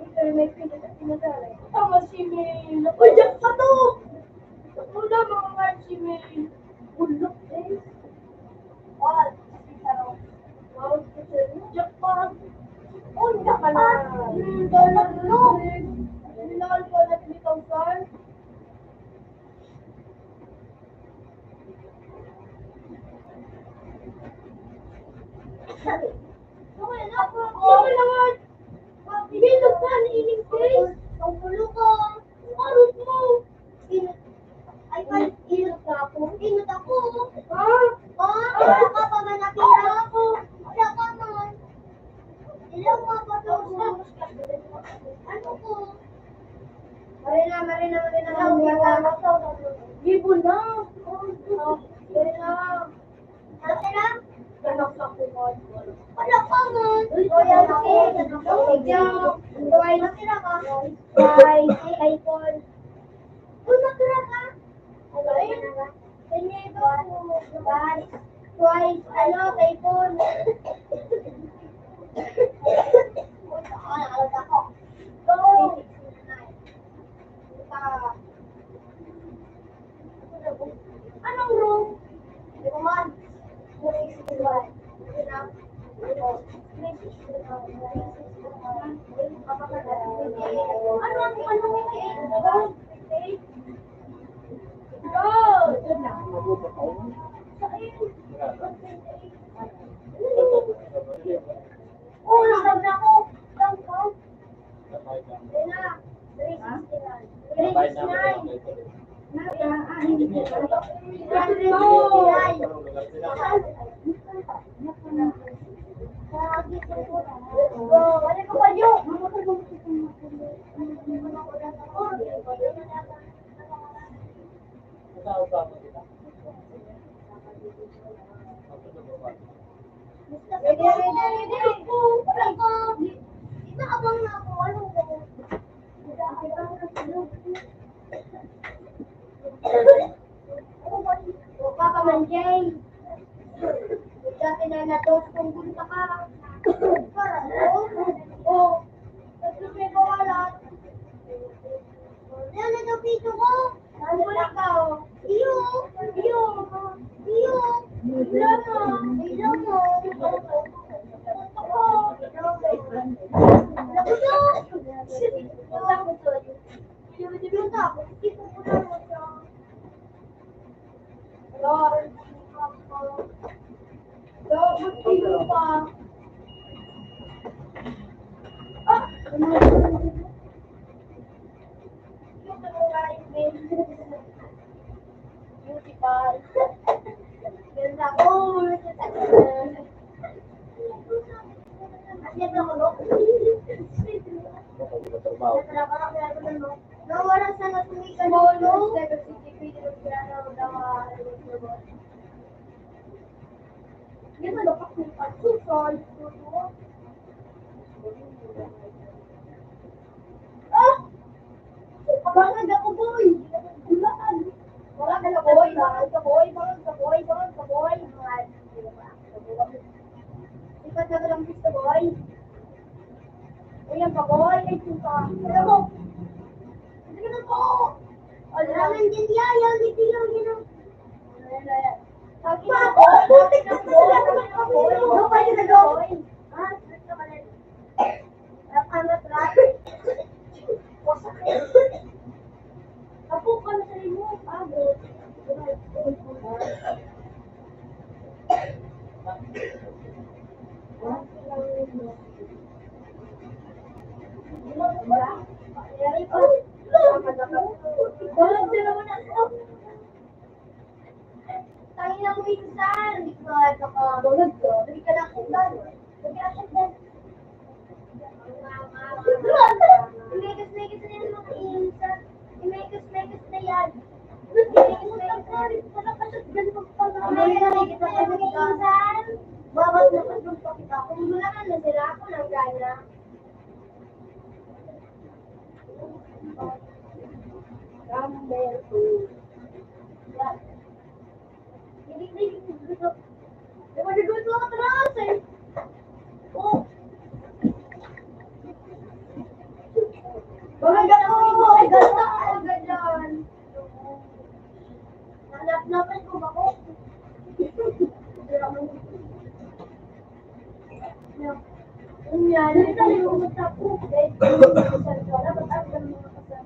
Ito, may pinag-, pinag-alay. Tama si Mel. Uy, jackpot to! Wala, mga man si Mel. Bulok, eh. Wow, jackpot. Oh, jackpot! Hmm, dollar, no? Kailangan ko na three thousand. Sabi, okay lang, okay lang. Bilog ka, naiinis ka. Ang ulo ko. Ang arot mo. Inot. Ay, pal-, inot ka ako. Inot ako. Ha? Ha? Wala ka pa man nakita ako. Wala ka man. Ilang mga patubo. Ano ko? Marina, Marina, Marina, Marina. Gibo na. Marina. Marina. Wala pa man. Kuya, bakit? Ikaw, ikaw, ikaw, ay, Marina ka. Ay, ay, iPhone. Uy, Marina ka. Ano, Marina ka? Twice, ano, typhoon. Go! Anong room? Hindi ko man. Ano ang, ano ang, Ready, ready, ready. Wala pa. Inaabang na ako. Ano ba? Papa Manjay. Dati na natos kung punta ka. Para, oh. Oh. Tapos may bawalan. Yan na daw pito ko. Ano ba ikaw? Iyo, iyo, iyo. Iyo mo, iyo mo. Ako. Ako. Iyo, iyo. Iyo, iyo. Iyo, iyo. Dapat sino pa? Ah! Beauty pie. Ganda ko. Ang ganda ko, no? Susol. Ah! Bangag ako, boy! Bulaan! Bangag ka, boy! Bangag ka, boy! Bangag ka, boy! Bangag ka, boy! Sikat na ka lang gusto, boy! Ayan pa, boy! Ay, puta! Alam mo! Sige na po! Alam mo, hindi niya! Yan, hindi niya! Yan ang... Sabi na, boy! Sabi na, boy! Sabi na, boy! Ano pa yun, ano? Ha? Sabi na, boy! Tangina mo minsan, di ba? Baka, baka, hindi ka na kung gano'n. Hindi ka na kung gano'n. Imegas-megas na yan, mga insan. Imegas-megas na yan. Imegas-megas na yan. Imegas-megas na yan, mga insan. Babag na pag magpakita. Kung wala ka na sila, ako lang gana. Number two. Yan. Hindi, hindi, hindi. Di ba, nagulat ako, atras eh. Oh. Baka ako, ay, ganda, ay, ganyan. Hanap-napan ko ba ko? Unya, nagtalikod sa tubig. Sa wala, ba't ang ganun mga kasal?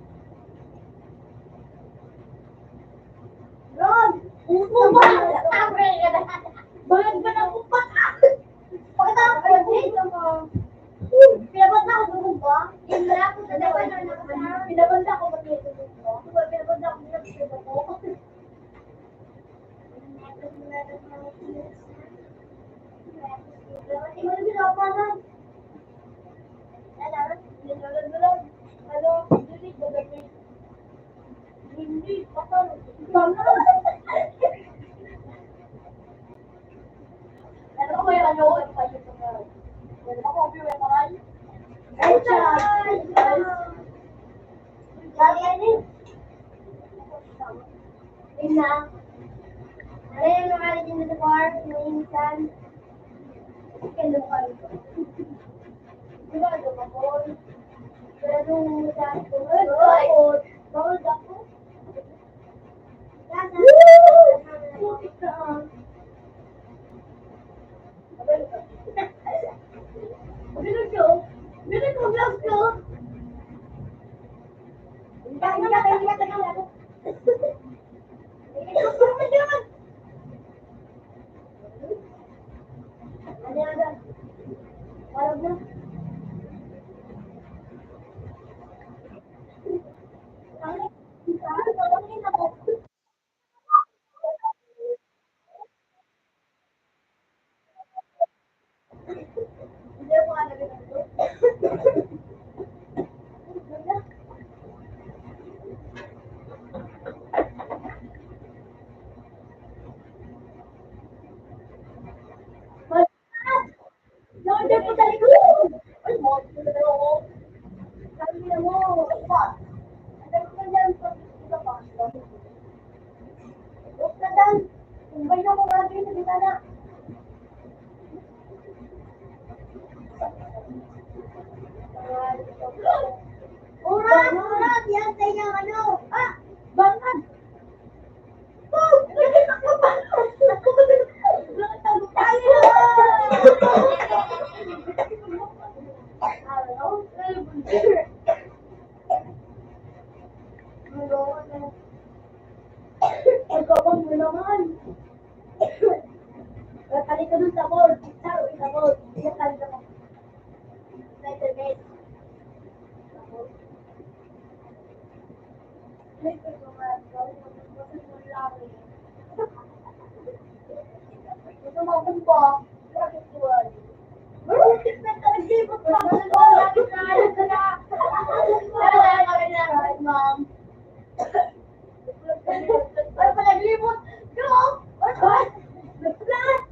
Ron! Upo ba? Abre ka na! Bayad ba na upat? Pakita ko, Jay. Pinabot na ako, ganun ba? Pinabot na ako, ganun ba? Pinabot na ako, ganun ba? Pinabot na ako, ganun ba? Ina, ano yung mga legend sa bar? Minsan, kailan pa rin. Sigurado ka, boy. Pero nung sa akin, ay, bakit? Bakit ako? Woo! Putik ka, ah. Bilog ko. Bilog ko, bilog ko. Hindi ka, hindi ka, hindi ka, hindi ka. Ano yan, ano? Parang na. Ang Lord, dito sa likod. Ay, mo, dito na ako. Sabi niya mo, pa. Ang dami ko dyan, pa, pa, pa. Huwag ka dyan. Kumbay na kung ano yung salita na. Oras, oras, yan sa inyong ano. Ah, bangan. Ang gabang mo naman. Talikod sa board. Sa board. Sa board. Ito, mabumba. Ma'am. Ay, panaglibot. Yo! Ay, ay! Nag-flash!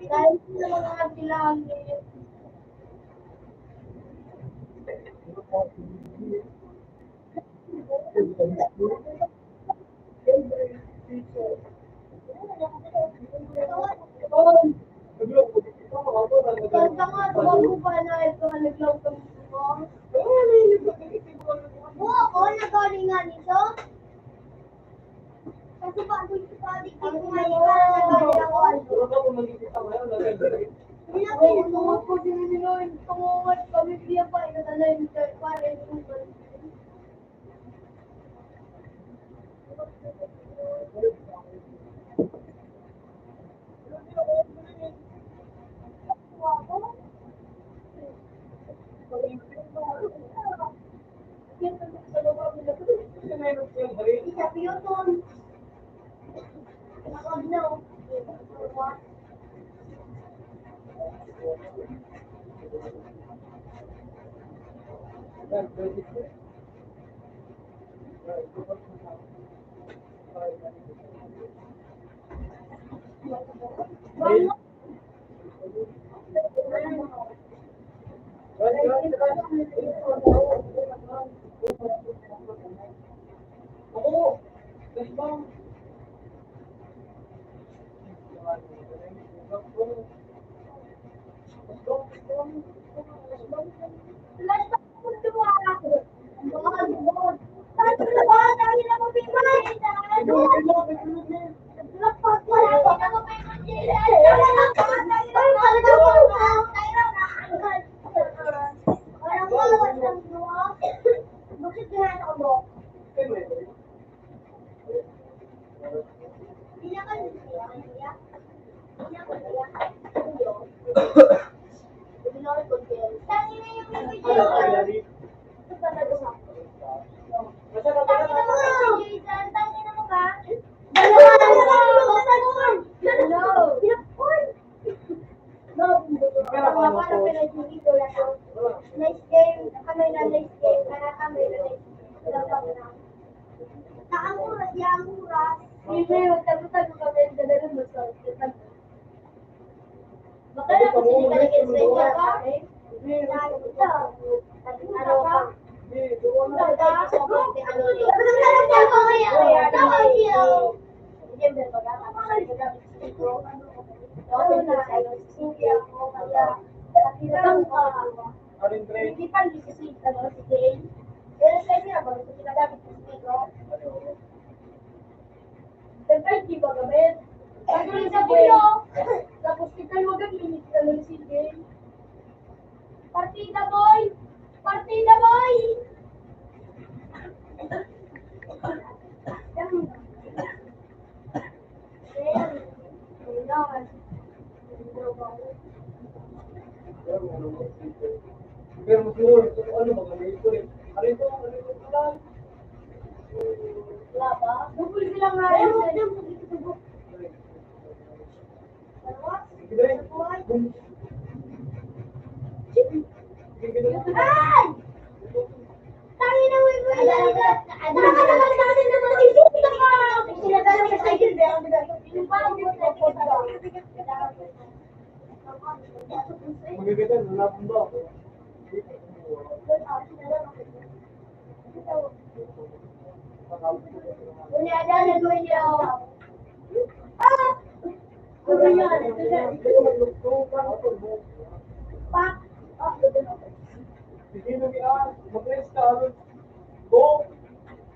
Dahil sa mga bilangin. Kanta nga, tuwag ko pa na ito, naglaw kami sa mga. Oo, ako, nagaling nga nito. Kasi pa, kung ito pa, di ko nga ito, nagaling ako, ano. Hindi na pinatungkol ko, hindi nila yung tungungan, pamilya pa, ikaw na lang yung third party, yung Nice game. Kami na nice game. Kaya kami na nice game. Ang oras, ang oras. Hindi, magtago-tago kami. Ang ganda ng masal. Baka na kung sino talaga yung special ka. Ano ka? Hindi pa, hindi kasi, ano, si Jane. Pero sa inyo, bago ko sinasabi, Nagkay di ba gabi? Pag-uwi sa buyo, tapos kita luwagan, minit ka lang sige. Partida, boy! Partida, boy! Pero mas mura ito kung ano, mga libre. Ano ito? Ano ito? Wala ba? Double bilang nga yun. Ay! Tangina mo, ibo na lang. Ano ka naman sa akin naman? Yung parang Magaganda, nalapon ba ako? Kunyari, ano yun? Ah! Ano yun? Pak! Ah, sige, mag-, ah, mag-rest ka, ano? Go!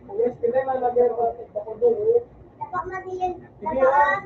Mag-rest ka na, nalagyan ka, bakit ako doon, eh? Dapat madiyan. Sige, ah.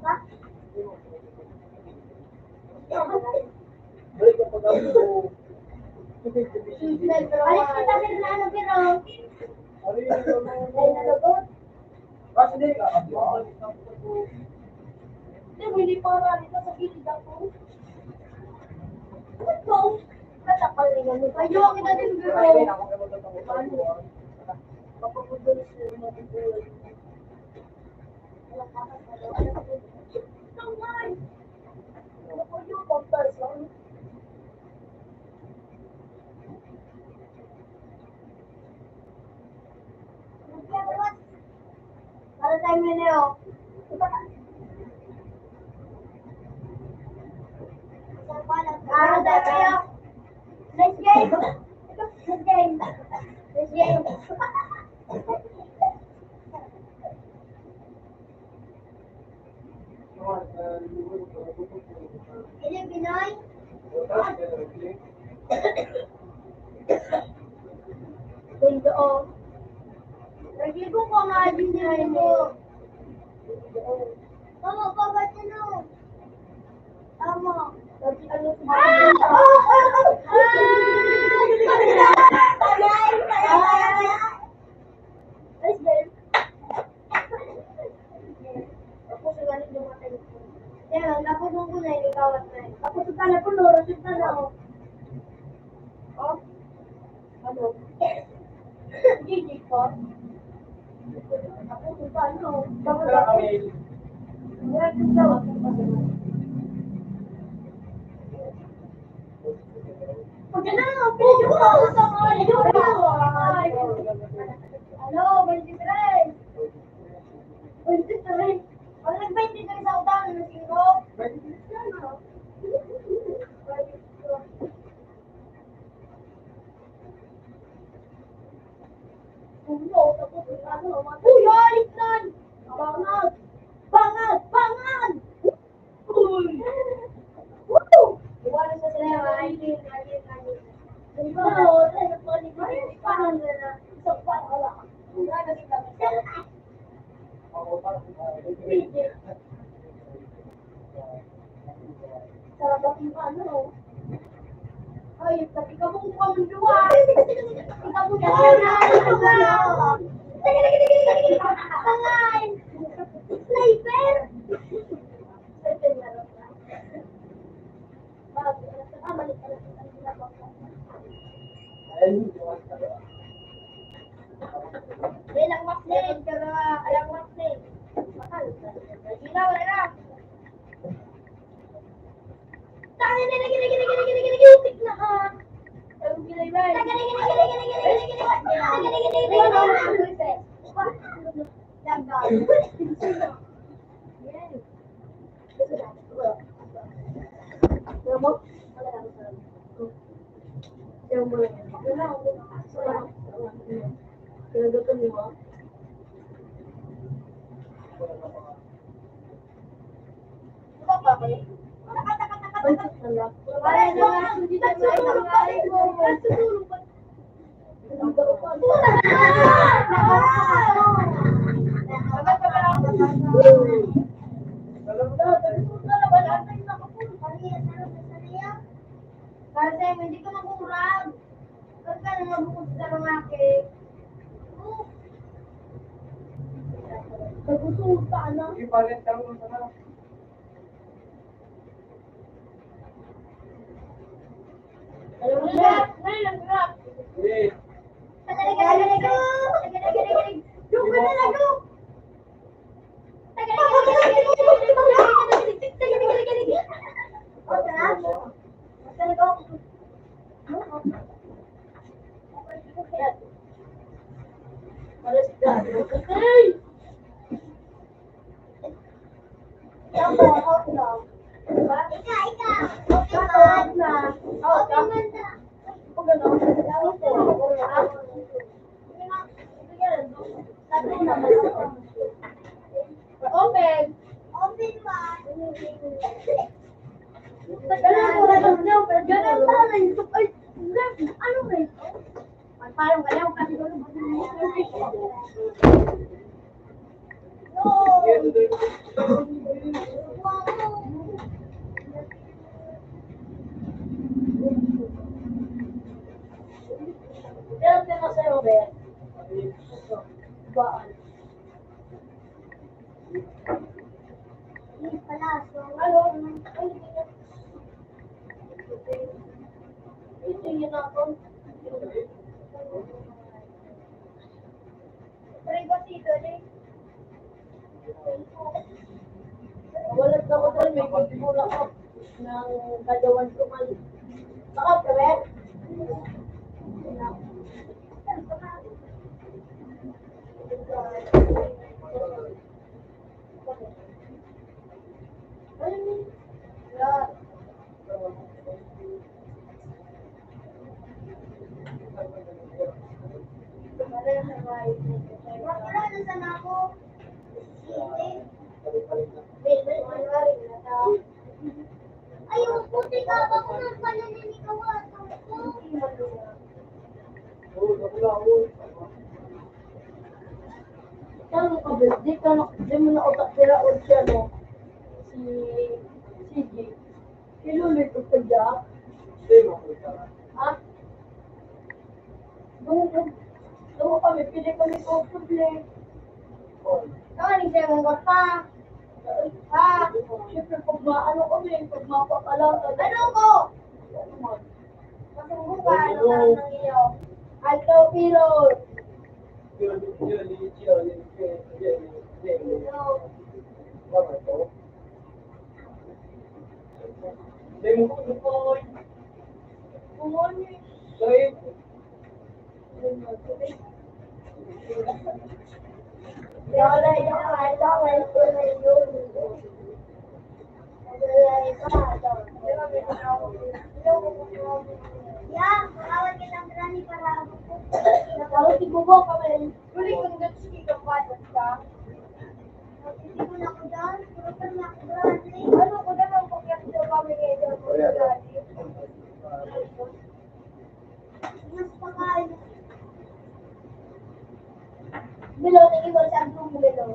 Alis kita, Fernando, pero ay nalagot. Hindi, hindi pa nga, dito sa gilid ako. Ito, matakal rin ano. Ayaw kita din, bro. Ano? Mapapudulis na rin ang buhay. Ito nga. Ano po yung pagpasok? Para tayo, Mineo. Para tayo. Next game. Next game. Next game. Hello, Pinoy. Ganda, oh. Nagigong ko nga din yan, oh. Tama, Papa, tanong. Tama. Sabi, ano, si Ah! Ah! Ah! Ay, guys. Tapos, wala nang dumating. Kaya lang, tapos nung ko na, inikawat na eh. Tapos, ito na po, Lord, ito na, oh. Oh? Ano? Gigi ko. Tapos, ito, ano? Tapos, Wala kami. Wala nang dumating. Pagka na, video ko, sa mga video ko. Ano, twenty-three. Twenty-three. Pag nag-twenty-three sa utang, ano, singko? Uy, alis na! Bangat! Bangat! Bangat! Uy! Woo! Iwanan sa sila, ay, ay, ay, ay. Ito, ito, ito, ito, ito, ito, ito, ito, ito, ito, ito, ito, Sarap ang ano. Ay, sabi ka mong pamuluan. Ikaw mo na. Sniper! Ilang makne? Ilang makne? Mahal. Hindi na, wala na. Tangin na, lagi, lagi, lagi, lagi, lagi, lagi, utik na ka. Ang gilay-lay. Lagi, lagi, lagi, lagi, lagi, lagi, lagi, lagi, lagi, lagi, lagi, lagi, lagi. Lagi. Kasi hindi ka magurag. Pagka na mabukod sa lalaki. Nagusulta na. Sige, pares ka mo sana. Alam mo na. Ngayon, ang grab. Sige. Tagalog, Tagalog. Tagalog, Tagalog. Doon ka na lang, doon. Open. Open pa. Ganun po, ganun, ganun pa rin. Ay, ano rin? Magpayong ka lang, kasi ganun. Pero tingnan sa'yo, Robert. Baan? Wala na ako doon, may pagkulang ako ng kadawan ko man. Baka, pre? Ay, yung puti ka, bako ng pananinigawa. Tama ka, Bel. Di ka na, di mo na utak sira o siya, no? Si, si G. Kiluloy ko pa dyan. Di mo ko siya. Ha? Doon, doon, doon kami, pili kami sa public. Kani siya mong kwarta? Ha? Siyempre, pag maano kami, pag mapapala, ano ko? Ano man? Masunggukan, ano ka ng iyo? Alto, Piro. Tama to? Lemon ko, boy. Boy. Dahil Mas pakal. Bilo, nag-iwan sa akin ng bilo.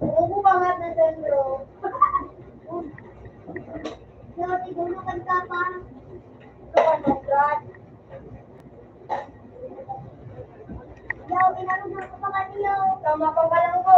Upo ka nga na dyan, bro. Bilo, tigulo ka pa. Oh my God. Yaw, inano na ako pa kaniyo. Tama pa pala ko.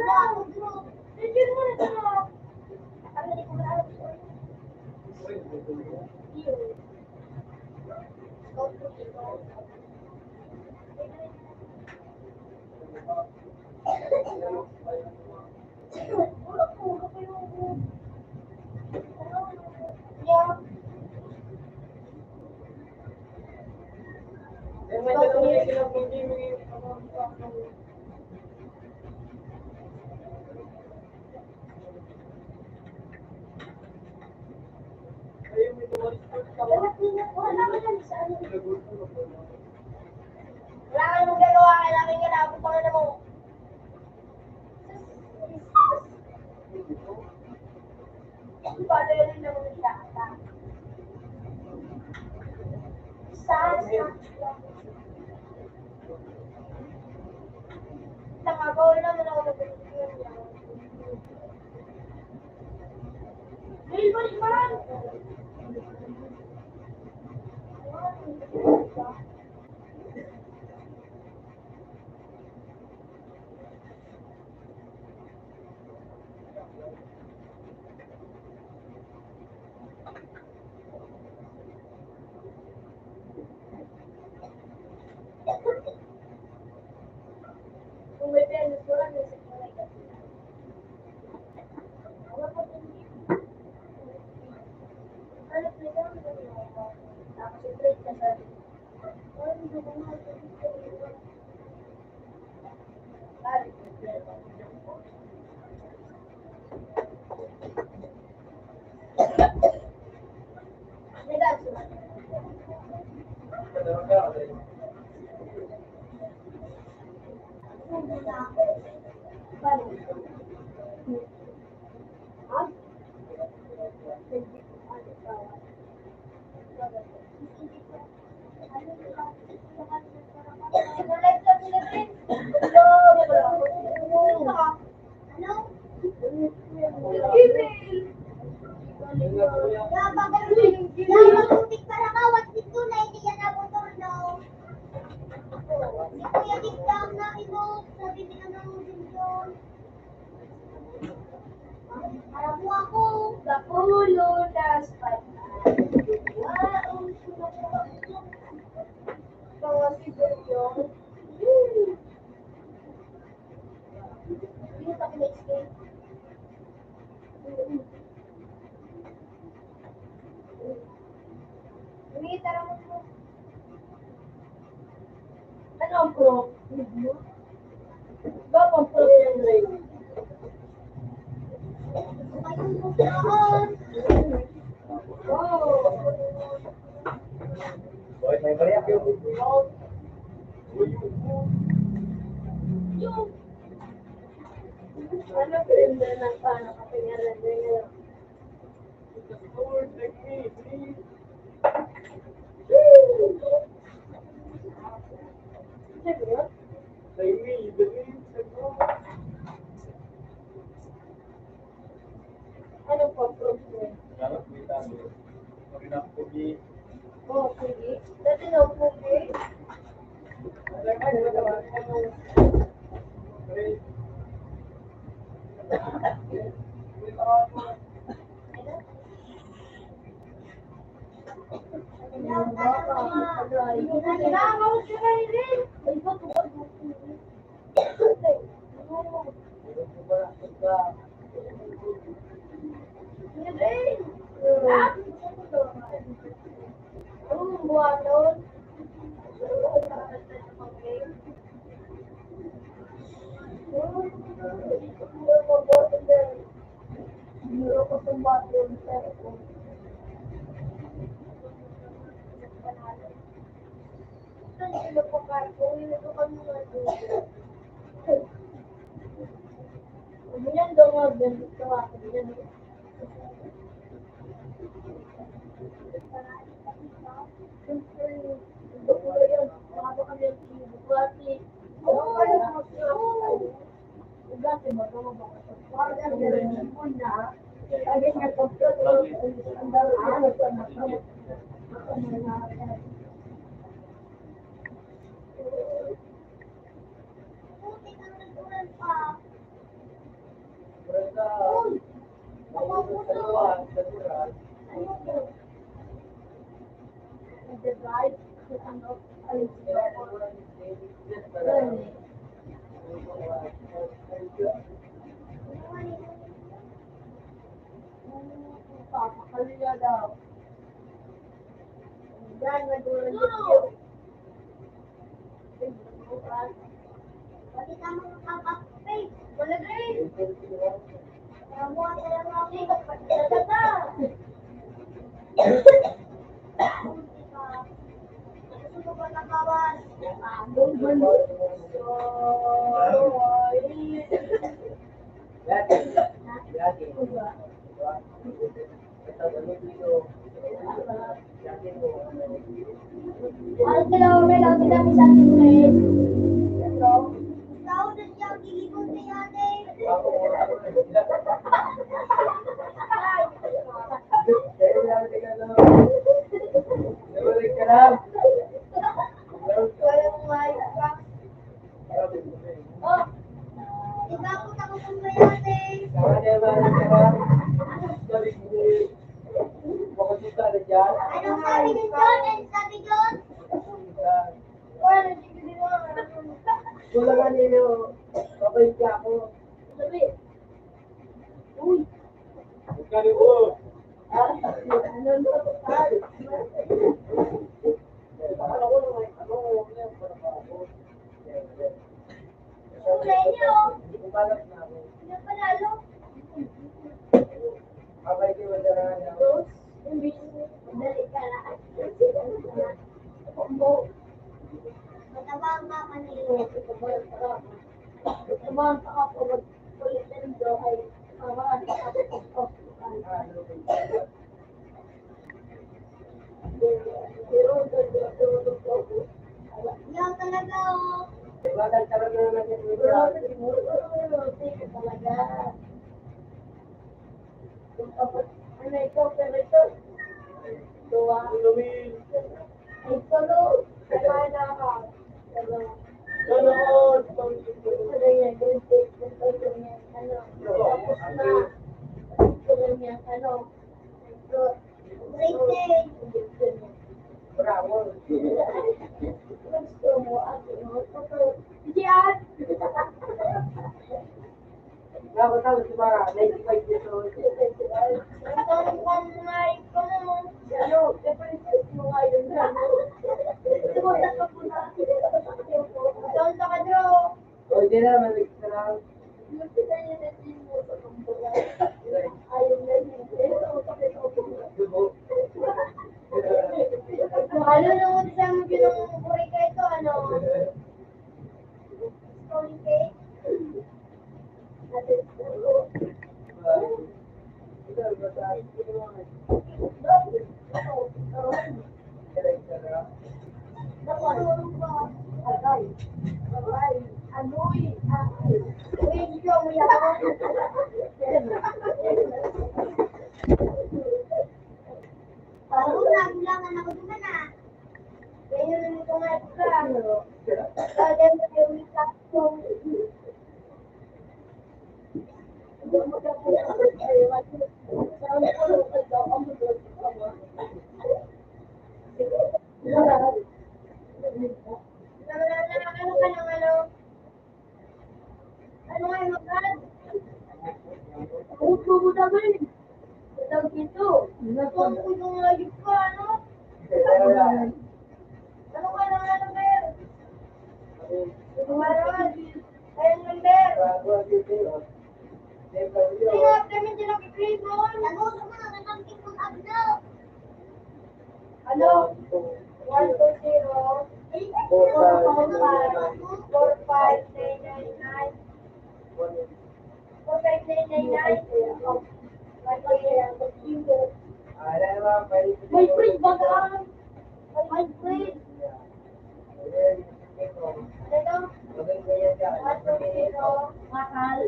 Wala kang magagawa, kailangan nga naabot ang ano mo. Ang balo yun ang nagkakata. Sa, sa, tanga, bawal naman ako mag-, Real balik man! Kung may pera, mas marami sa mga. Ano po yung, ano po yung, tapos i-plate na sa, ano yung mga Bakulo das patay. Wow! Mga siguryo. Hindi pa kami-escape. Uy, tara mo po. Ano ang proof? Ba ang proof yan, Ray? Oh. Yung, ano, ganda ng paano kapangyarihan na yun? Ano pa, prof? Salamat, may tago. Pag nakukugi. Oh, kugi. Dati na kugi. Ano ba? Ano? Ano sila, okay lang sila, minsan yung friend. Ito. Ikaw na siya, kilikot ni ate. Walang mic. Oh. Di ba ako takot ang mayate? Anong sabi ni John? Anong sabi doon? Wala nga ninyo. Babay siya ako. Sabi. Uy. Ikaw, oh. Ah, ano, ano, ano? Yan talaga, oh. Grabe, siguro, siguro, siguro talaga. Ano ito, pero ito? Duwa. Ay, tulo. Ay, wala ka. Tulo. Ano yan? Grade six. Ano? Tapos na. Ano yan? Ano? Grade ten. Bravo. Gusto mo, ate, no? Yan. Bravo, tapos yung mga ninety-five years old. Ang panay ko, ano, siyempre, yung ayun na, ano. Ito mo, dapat po na. Doon sa kadro. O, di na, maliit na lang. Ano nung sa mga ginuguguri ka ito, ano? Story cake? Parang nagulangan ako dun, ah. Kaya yun ang ito nga, ito ka. Kaya yun ang ito ka. Ano ka ng ano? Ano nga yung magkano? Ang gusto mo naman. Ang dito. Ang gusto mo yung ayos ka, ano? Ano ka na nga naman? Ano nga naman? Ayun, number. Hindi nga kami pinag-grade mo. Ano? One two zero, four five, four five nine nine nine. Four five nine nine nine. May grade ba ka? May grade. Ano to? One two zero. Mahal.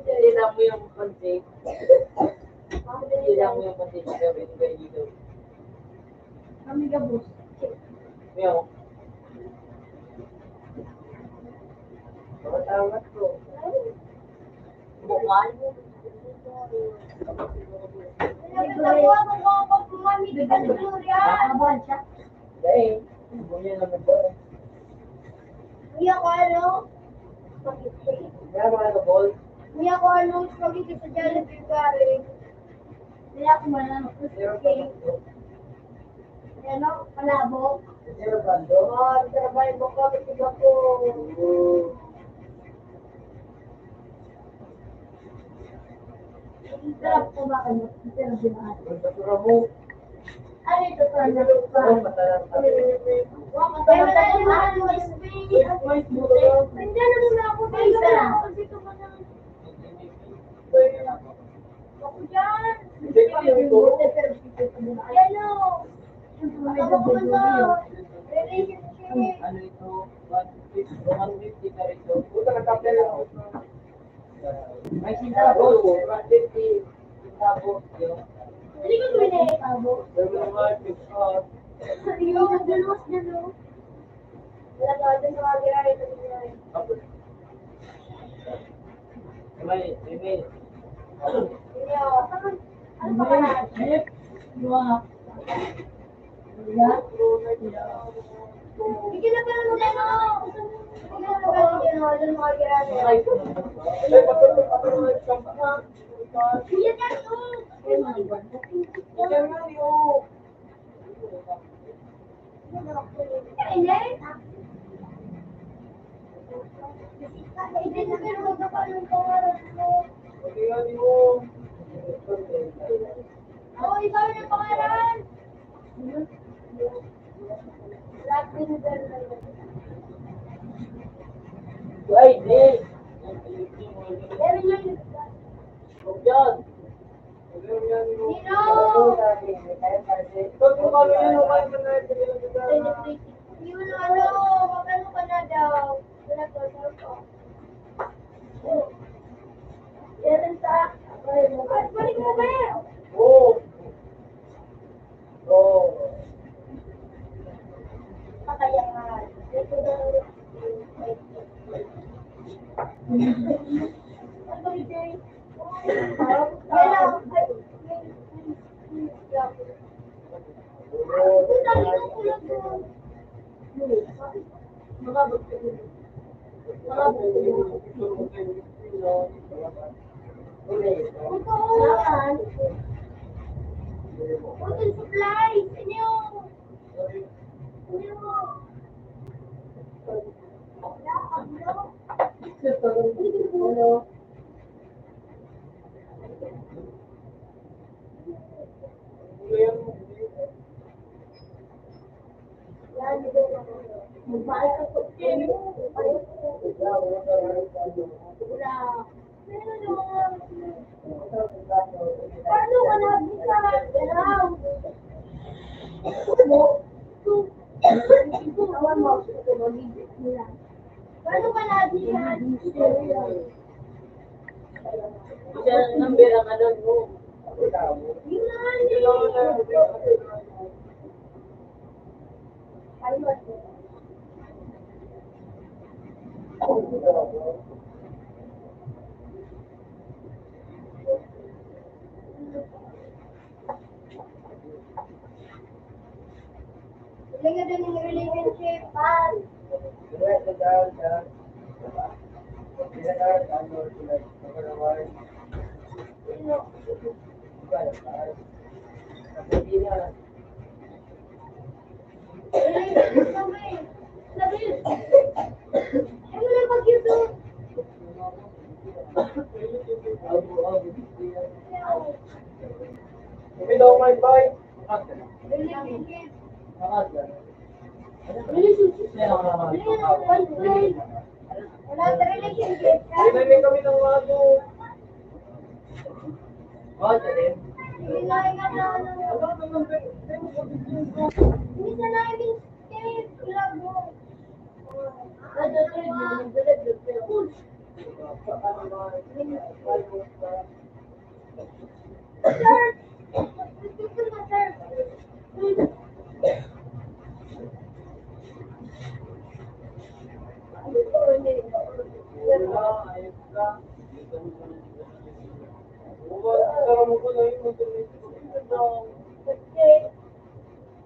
Dali lang mo yung pansit. Dali lang mo yung pansit. Sabi ko kayo dito. Kami gabos. Yo. Matamat ko. Bukan. Dahil, hindi mo yan ang nagbuhay. Kuya ko, ano? Spaghetti. Yan, mga kabol. Kuya ko, ano? Spaghetti sa Jollibee galing. Kaya ko man, ano? Meron pa ba ito? Ano? Palabok. Meron pa ito? Oo, trabaho ko, kapit ko. Oo. Sarap po ba kayo? Sarap din ang ating. Ang basura mo. Ano ito, sarap pa? Ay, masarap. Ay, masarap. Ay, masarap. Nandiyan na muna ako. Ay, sarap. Ako dyan. Hindi pa yung ito. Yan o. Ako naman sa relationship. Ano ito? One fifty, one fifty ka rito. Puta, nagkapya lang ako. May sintabo, one fifty. Sintabo, yun. Hindi ko gawin na yung sintabo. Pero naman, it's, uh, Hindi ko magduluwas dyan, no? Wala ka, dyan sa mga ginagawa ko, ginagawa. May, may, may. Hindi ako. Ano pa pala? Hindi. Hindi. Hindi. Hindi ka na pala mag-ano. Hindi ka na pala mag-ano. Doon mga ginagawa. Ay, patuloy, patuloy, patuloy. Kuya, dyan, oh. Ay, mga iwan. Kuya, nga, oh. Oh, ikaw yung pangalan. Ay, di. Yan. Yun, ano, magano ka na daw? Wala ko, wala ko. Yan ang sa, ay, balik mo ba? Oo. Oo. Kaya nga. Ito daw. Ano, Jay? Paano ka naging? Siya ang number ang ano mo. Yun na nga, eh. Galing na din yung relationship, pal. Relationship kami. Sabi, ano na pag-YouTube? Umi daw may bay. Wala sa relationship. Tinanay kami ng wago. Hindi na yung ano, ano. Hindi na namin, eh, vlog mo. Ano, ano, ano, ano, ano, ano.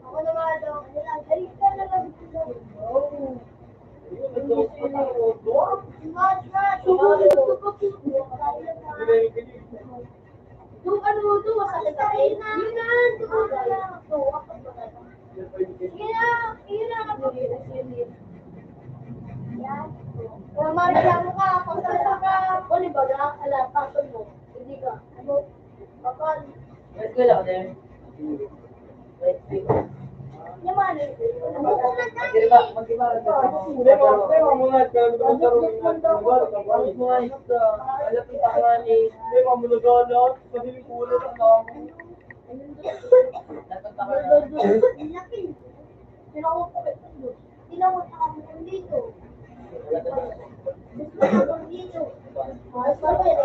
Ako naman, Dok. Ay, ka na lang. Mas, mas, mas. Doon, ano, doon, masakit sa akin. Yun na, doon na lang. Doon, ako na lang. Sige na, yun na, ako. Yan. Kaya, Maria, mo ka, pagkala ka. O, di ba, na, ala, pasok mo. Hindi ka. Ano? Bakal. Let's go lang, Deng. Let's go. Naman, eh. Buko na tayo. Di ba? Mag-iba, mag-iba. Malapit ako nga ni. Laki. Tinawag na kami dito. Gusto ko dito. Mas marami.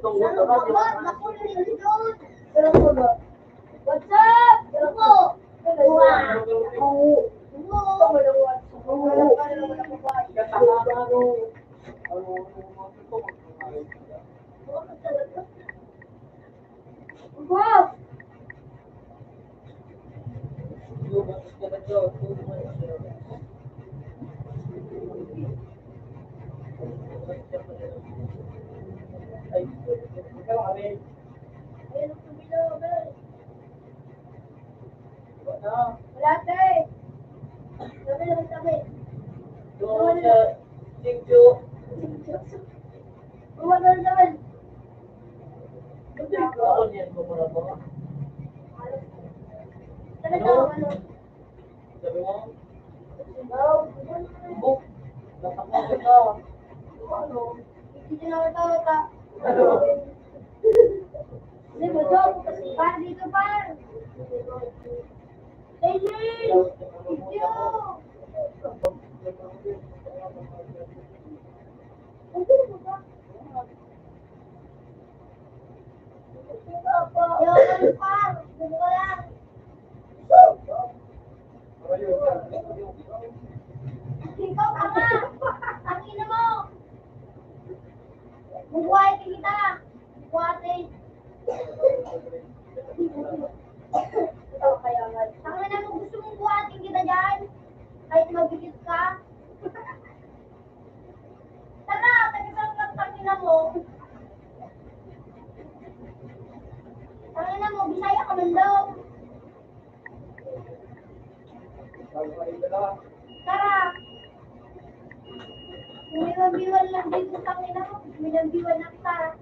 Ang baba, naku, nandun. Pero po ba? What's up? Pero po. Wow. Wow. Wow. Wala, te. Sabi naman kami. Doon sa Singjo. Wala naman. Ako niyan ko para mo. Sabi ko, ano? Sabi mo? Buk. Dapat mo ito. Ano? Hindi na ito, ito. Ano? Hindi mo, Dok. Par, dito, par. Thank you. Thank you. Yo, ano, par? Dito ka lang. Ikaw ka nga. Ang ina mo. Bubuhayin kita. Bubuhayin. Ikaw kaya nga. Ang ina mo, gusto mong buhatin kita dyan? Kahit mabigit ka? Tara, taga-Samyang tangina mo. Tangina mo, Bisaya ka man daw. Tara. Minambiwan lang dito, tangina mo. Minambiwan lang ta.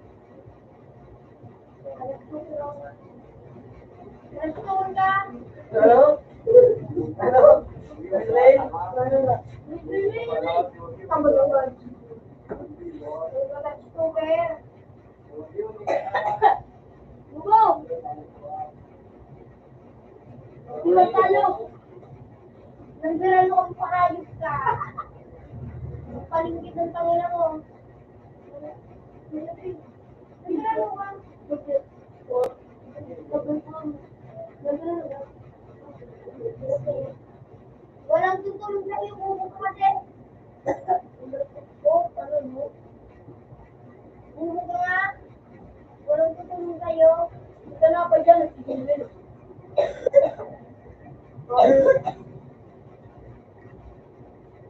Hello? Hello? Hello? Hugo! Iwan tayo! Nagbiran mo kung pahayop ka! Palinggit ng tangina mo! Walang tutulong sa'yo, bubo ka kasi. Bubo ka nga. Walang tutulong sa'yo. Ika na pa dyan, nagsisilbi.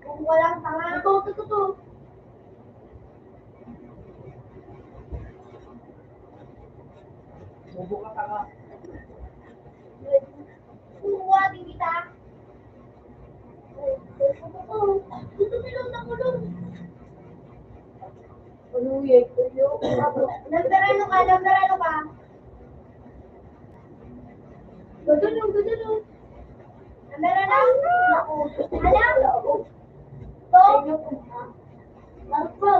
Bubo ka lang, tanga. Ito, ito, ito, ito. Bubo ka, tanga. Bubuhatin kita. Gusto nila na kulong. Uluyay ko yun. Number ano ka? Number ano ka? Gagano, gagano. Number ano? Ano? To? Marco.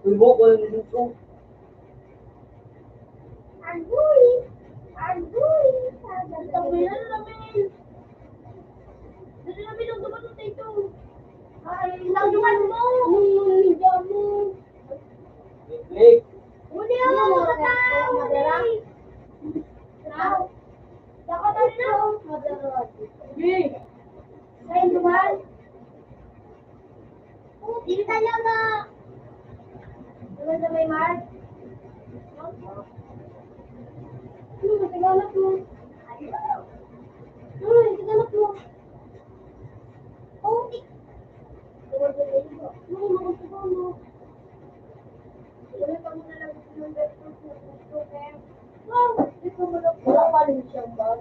Uy, mo, kung ano dito? Agoy! Agoy! Tabi na namin! Dali namin ang dumating dito! Ay, lawan mo! Ang ninja mo! Sige. Sa'yo naman. Dito talaga. Naman sa may Mark. Ano, nagkakalat mo? Ano, nagkakalat mo? Oh, wala pa rin siyang bag.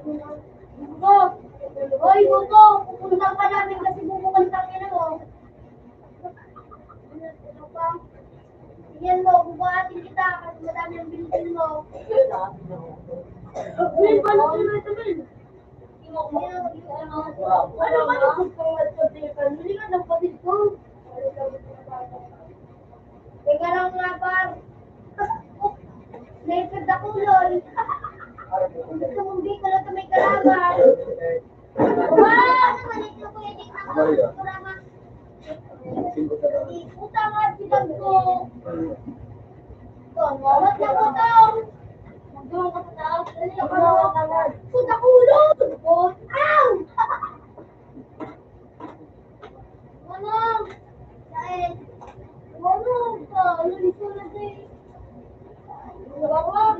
Bugo! Hoy, Bugo! Pupunta pa namin kasi Bugo kang tangina mo. Ano pa? Tingnan mo, bubuhatin kita kasi madami ang bilhin mo. Uy, paano ko na ito, men? Ano, ano, ano, hindi ka nagpatid ko. Teka lang nga, par. May pagdakulon. Gusto mong Bicol at may kalaban. Wow! Naman ito, Kuya Jake, ang programa. Puta nga, silang ko. Ito, ang awat na butang. Magdurong ka sa taas. Dali, ang awat na butang. Puta, kulon! Ow! Manang! Dahil, manang ka, lulisan na din. Wala ka.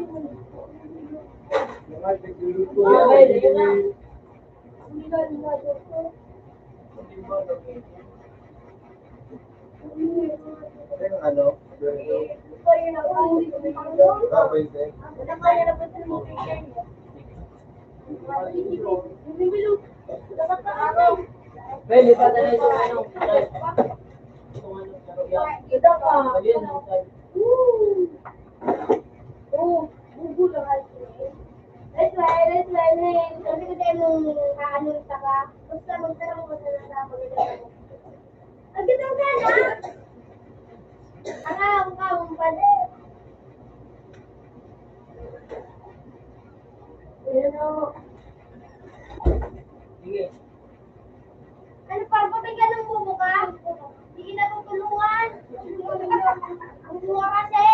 Mga nagluluto. Wala ka. Ano? Ah, pwede. Pwede pa tayo sa ano? Ayun, okay. Oh, gugulo ka. Let's try, let's try, let's try. Sabi ko sa'yo nung aanong ka, basta magtarong ka sa nasa ako. Ang ganda ka na! Ang ahong ka mong pala. Ayan o. Sige. Ano pa? Patay ka ng bubo ka? Hindi kita tutulungan. Bubo ka kasi.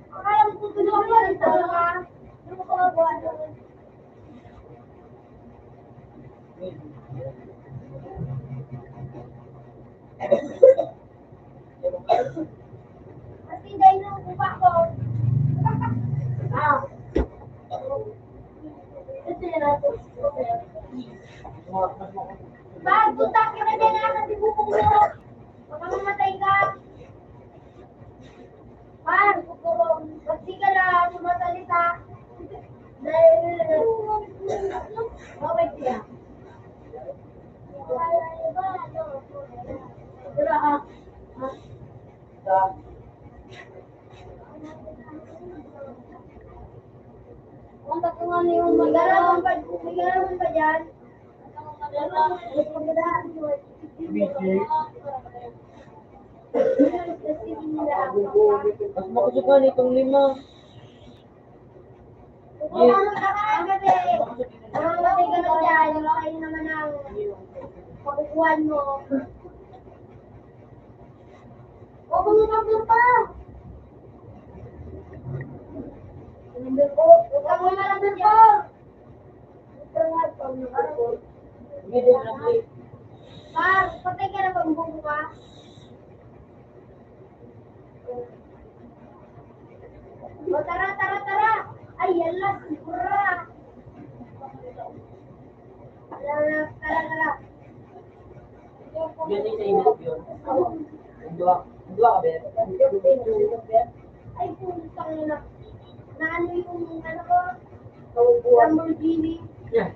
Akala mo tutulungan mo, nagtalo ka. Ano ka magawa doon? Kasi dahil nung upa ko. Ah. Ito yun natin. Pag punta ka na dyan, nakakatibukong mo. Baka mamatay ka. Par, pag di ka na sumasalita, dahil, okay siya. Pero, ah, ah, Ang tatungan niyo, may garaman pa, may garaman pa dyan. Mas makusog nga nitong lima. Yes. Ang matay ka na dyan, kayo naman ang pakukuhan mo. Huwag mo nang pa. Huwag mo nang pa. Par, patay ka na, pagbubo ka. O, tara, tara, tara. Ay, yala, sobra. Tara, tara, tara. Yan yung sa inyo, yun. Ang duwa, ang duwa ka, Ber? Ay, putang ina. Na ano yung ano ko? Lamborghini. Yeah.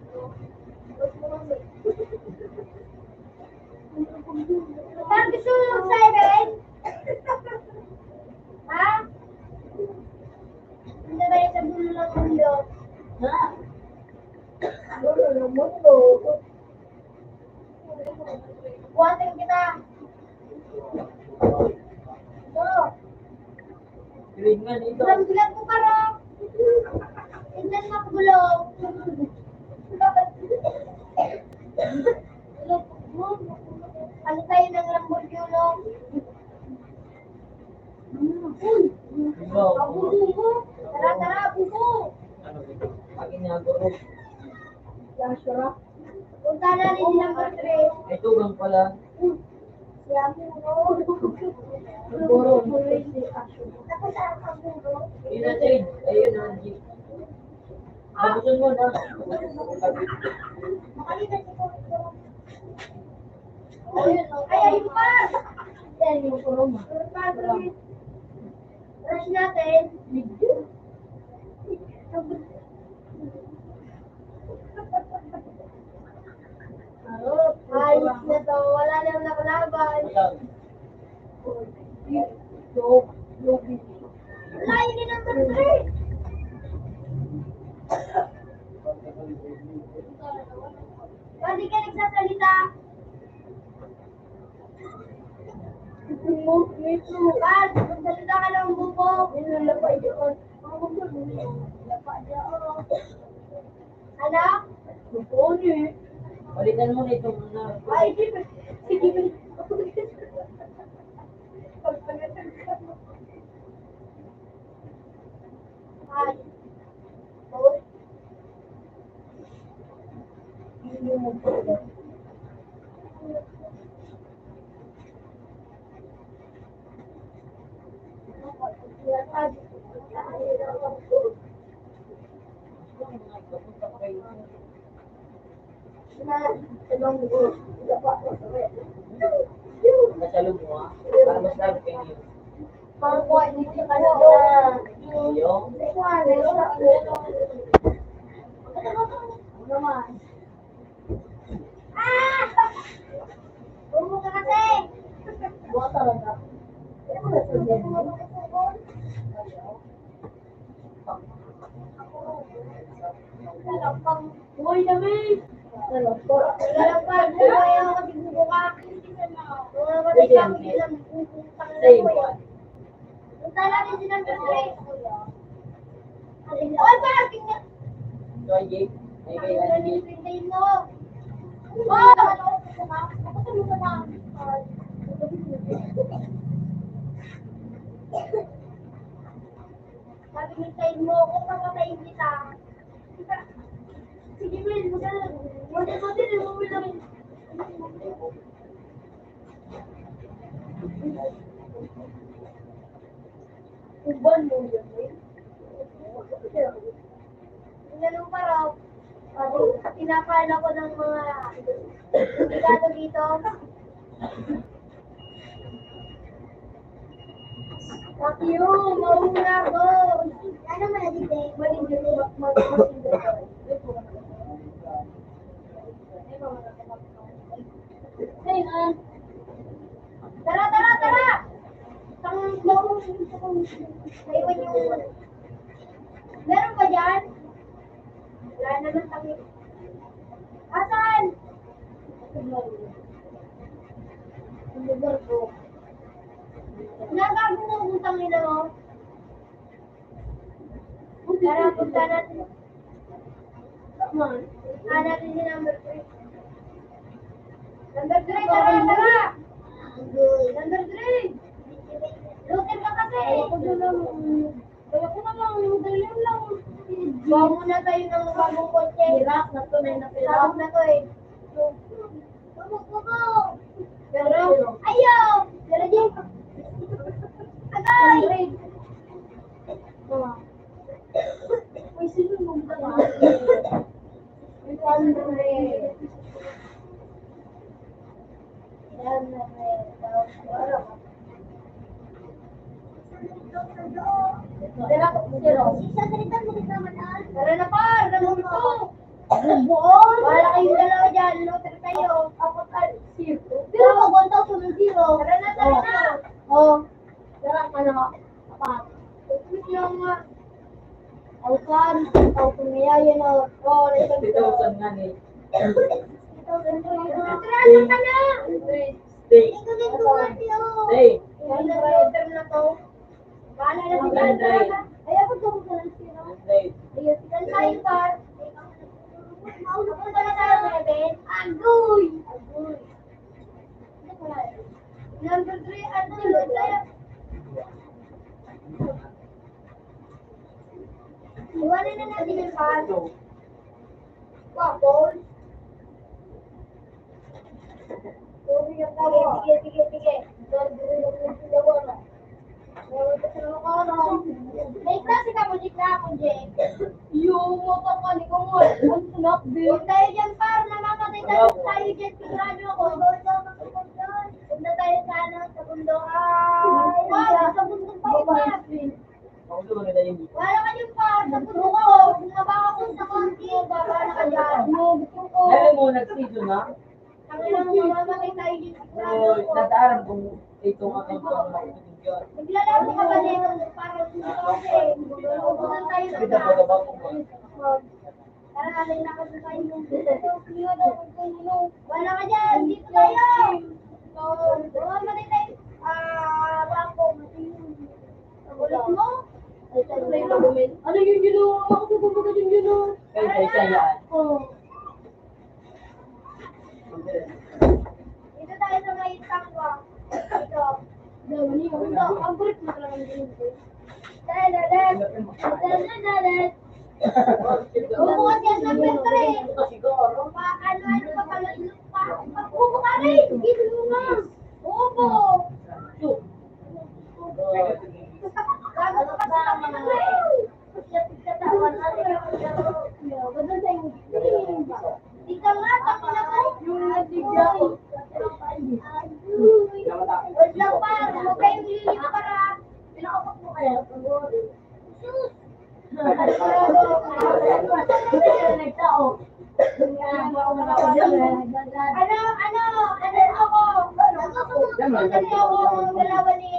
Parang gusto mo mag-seven? Ha? Hindi ba yung sa dulo ng mundo? Ha? Dulo ng mundo. Buhatin kita. Ito. Green nga nito. Ang bigat ko, paro. Tignan mo, gulo. Ano tayo ng Lamborghini? Uy! Ikaw. Abuso mo. Tara, tara, abuso. Lagi niya, guro. Punta na rin number three. Ito, gang pala. Siya. Guro. Tapos ang guro. Yun na, Jade. Ayun na, Jade. Tapusin mo na. Ay, ayun pa! Yan yung kuruma. Brush natin. Ayos na to. Wala nang nakalaban. Lain ni number three. Pwede ka nagsasalita. Pag nagsasalita ka ng buko. Ano? Buko ni. Palitan mo na itong ano. Ay, di ba? Sige. Ay. Masyalo mo, ah. Para mas lalo kayo. Pangkuha dito ka na. Iyo. Ano naman? Ah! Huwag mo ka kasi! Buha talaga. Uy, dami! Wala lang pa, buhay ako kasi bubuka. Wala pa tayo kami lang, putang ina ko eh. Punta natin si number three. Oy, parking na. Ito, Jake. May kailan, Jake? Pintayin mo. Oh! Sabi, hintayin mo ako, papatayin kita. Sige, Mel, magdala. Magdala, magdala, magdala. Uban mo yun, Mel. Inano pa raw? Sabi, pinakain ako ng mga delikado dito. Fuck you! Mauna ako! Ano man na dito? Mali dito, mag-, mag-, mag-, Hey, ah. Tara, tara, tara! Tang-, naiwan yung, meron pa dyan? Wala naman kami. Asan? Ang lugar ko. Nagago mo, putang ina mo. Tara, punta natin. Hanapin si number three. Number three, tara, tara! Number three! Looter ka kasi! Ayoko na lang. Ayoko na lang. Madali lang. Gawa muna tayo ng bagong kotse. Hirap na to, na hirap. Hirap na to eh. Pero, ayaw! Pero di. Agay! Uy, sino mong tama? Ito ang dumi. Yan na rin. Tara, zero. Isa, salita, salita, mataas. Tara na, par! Number two! Buon! Wala kayong dalawa dyan. Looter kayo. Apat, ay, zero. Pero pag one thousand, zero. Tara na, tara na. Oh. Tara, ano? Apat. Wait lang nga. Alkan, ikaw kung niya yun, oh. Oh, fifty thousand nga ni. Fifty thousand. Tara na, tara na. Stay. Ikaw din, Kuya Tio. Stay. Yan na, looter na to. Bahala na si Sandra. Ay, ako to, Sandra. Ayun, si Sandra, par. Mauna ko na lang sa Ben. Agoy! Agoy. Number three, ano yung number? Iwanan na natin yung pan. Waffle. Sige, sige, sige, sige. May klase ka mo, di ka mo, Jay. Yung mata ka ni Kamoy, ang snap, di. Huwag tayo dyan, par, namamatay tayo, tayo dyan, sigurado ako. Punta tayo sa, ano, sa bundok. Ay, wag, sa bundok tayo, par. Wala ka yung par, sa bundok ako. Bumaba ako sa konti, baba na ka dyan. Alam mo, nagsido na. Ang ilang mamamatay tayo dyan, sigurado ako. Nataram kung ito ka kay Bang Makinig. Naglalaro ka ba nito? Parang hindi ko kasi. Pupunta tayo sa taas. Tara, alay na kasi tayo ng wala ka dyan, dito tayo. So, mamamatay tayo. Ah, bako. Ulit mo? Ano yun, yun, oh? Ako po, baga din yun, oh. Kaya, kaya, kaya. Oh. Dito tayo sa may tangwa. Ito. Dali, ang ganda. Ang kulit mo talaga ng ganito. Dali, dali. Dali, dali. Bubukas yan sa number three. Pa-, ano, ano pa pala yung pa-, pa-, bubukas rin. Ginawa mo nga. Opo. Gago ka pa sa akin, ano eh. Ika nga, tangin ako. Yung nagbibiyak. Wait lang, par. Huwag kayong lilip, para pinakapag mo kayo. Sus! Ano, ano, ano ako? Ano ako? Ano ako? Galawan ni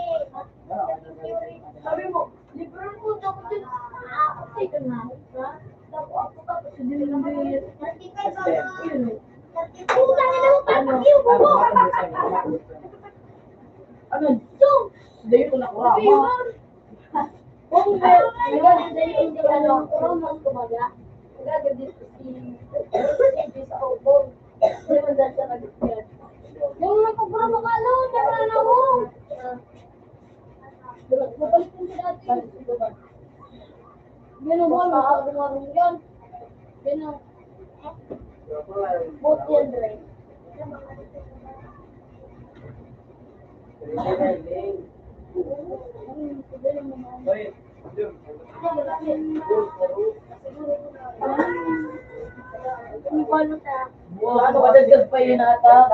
Sabi mo, "Libre ang mundo ko dyan." Ah, okay ka na, ha? Tapos ako, tapos hindi mo nag-iingat. Putang ina mo, papakiw mo! Ano? Yung! Dahil ko nakuha mo. Kung may, may ganun din yung ano, kung mas kumaga, magagabit ko si, si sa ubong. Hindi man dahil sa nagkikita. Yung nagpapapakalo, tara na mo. Ah. Mabalik yung dati. Yan ang buwan, masyado nga rin yan. Yan ang buwan yan, Dre. Ang balot, ah. Ano ka, dagdag pa yun ata?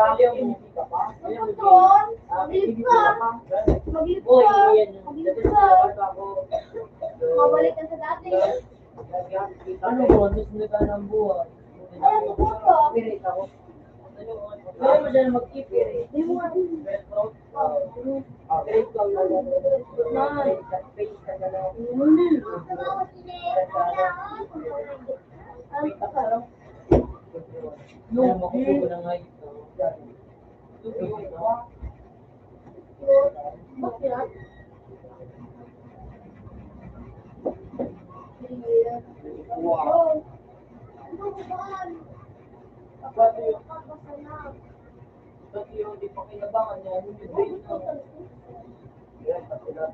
Doon, maglip ka. Maglip ka. Maglip ka. Mabalik ka sa dati. Ano mo, gusto na ka ng buhay? Ay, ano po to? Spirit ako. Pero mo siya na mag-ipir eh. Di mo nga din. Spirit ko ang nag-, nag-, face ka na lang. Ang sarap. No, makukuha na nga ito. Wow. Pati yung, pati yung di pakinabangan niya, ano yung brain na. Yan, pati na.